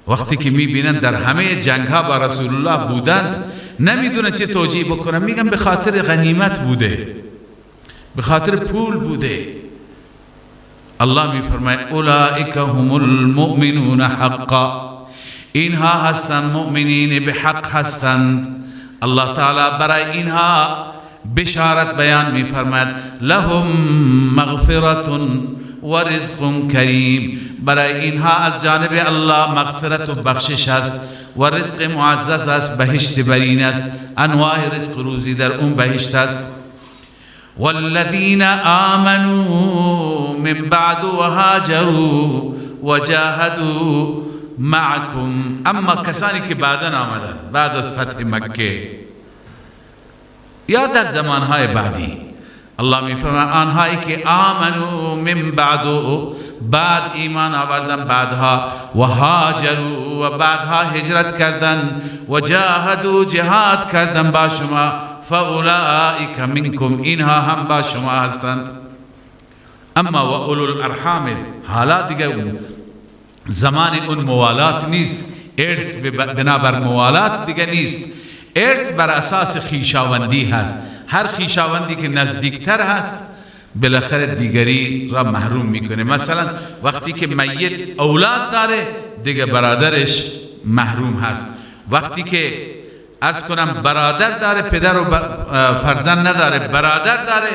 وقتی که میبینن در همه جنگ ها با رسول الله بودند، نمیدونن چه توجیه بکنن، میگن به خاطر غنیمت بوده، به خاطر پول بوده. الله میفرماید اولئک هم المؤمنون حقا، اینها هستند مؤمنین به حق هستند. الله تعالی برای اینها بشارت بیان میفرماید، لهم مغفرة و رزق کریم. برای اینها از جانب الله مغفرت و بخشش است و رزق معزز است، بهشت برین است، انواع رزق روزی در اون بهشت است. والذین آمنوا من بعد وهاجروا وجاهدوا معكم. اما کسانی که بعدا آمدن، بعد از فتح مکه یا در زمانهای بعدی، الله میفرماید آنهایی که آمنوا من بعد، بعد ایمان آوردن بعدها، و هاجروا و بعدها هجرت کردن، و جاهدوا جهاد کردن با شما، فاولئک منکم، اینها هم با شما هستند. اما و اولو الارحام، حالا دیگه زمان اون موالات نیست، ارث بنابر موالات دیگه نیست، ارث بر اساس خویشاوندی هست. هر خویشاوندی که نزدیکتر هست بالاخره دیگری را محروم میکنه. مثلا وقتی که میت اولاد داره دیگه برادرش محروم هست، وقتی که عرض کنم برادر داره، پدر و فرزند نداره، برادر داره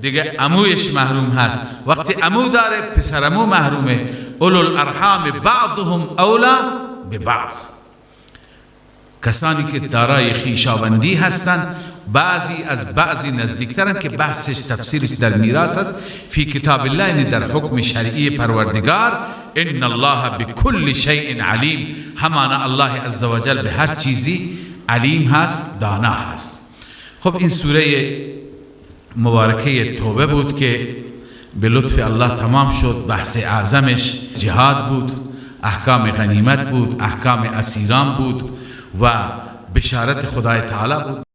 دیگه عمویش محروم هست، وقتی عمو داره پسر عمو محرومه. اولو الارحام بعضهم اولا ببعض، کسانی که دارای خویشاوندی هستند بعضی از بعضی نزدیکترن، که بحثش تفسیرش در میراث است. فی کتاب الله، یعنی در حکم شرعی پروردگار. ان الله بكل شیء علیم، همانا الله عزوجل به هر چیزی علیم هست، دانا هست. خب این سوره مبارکه توبه بود که به لطف الله تمام شد. بحث اعظمش جهاد بود، احکام غنیمت بود، احکام اسیران بود و بشارت خدای تعالی بود.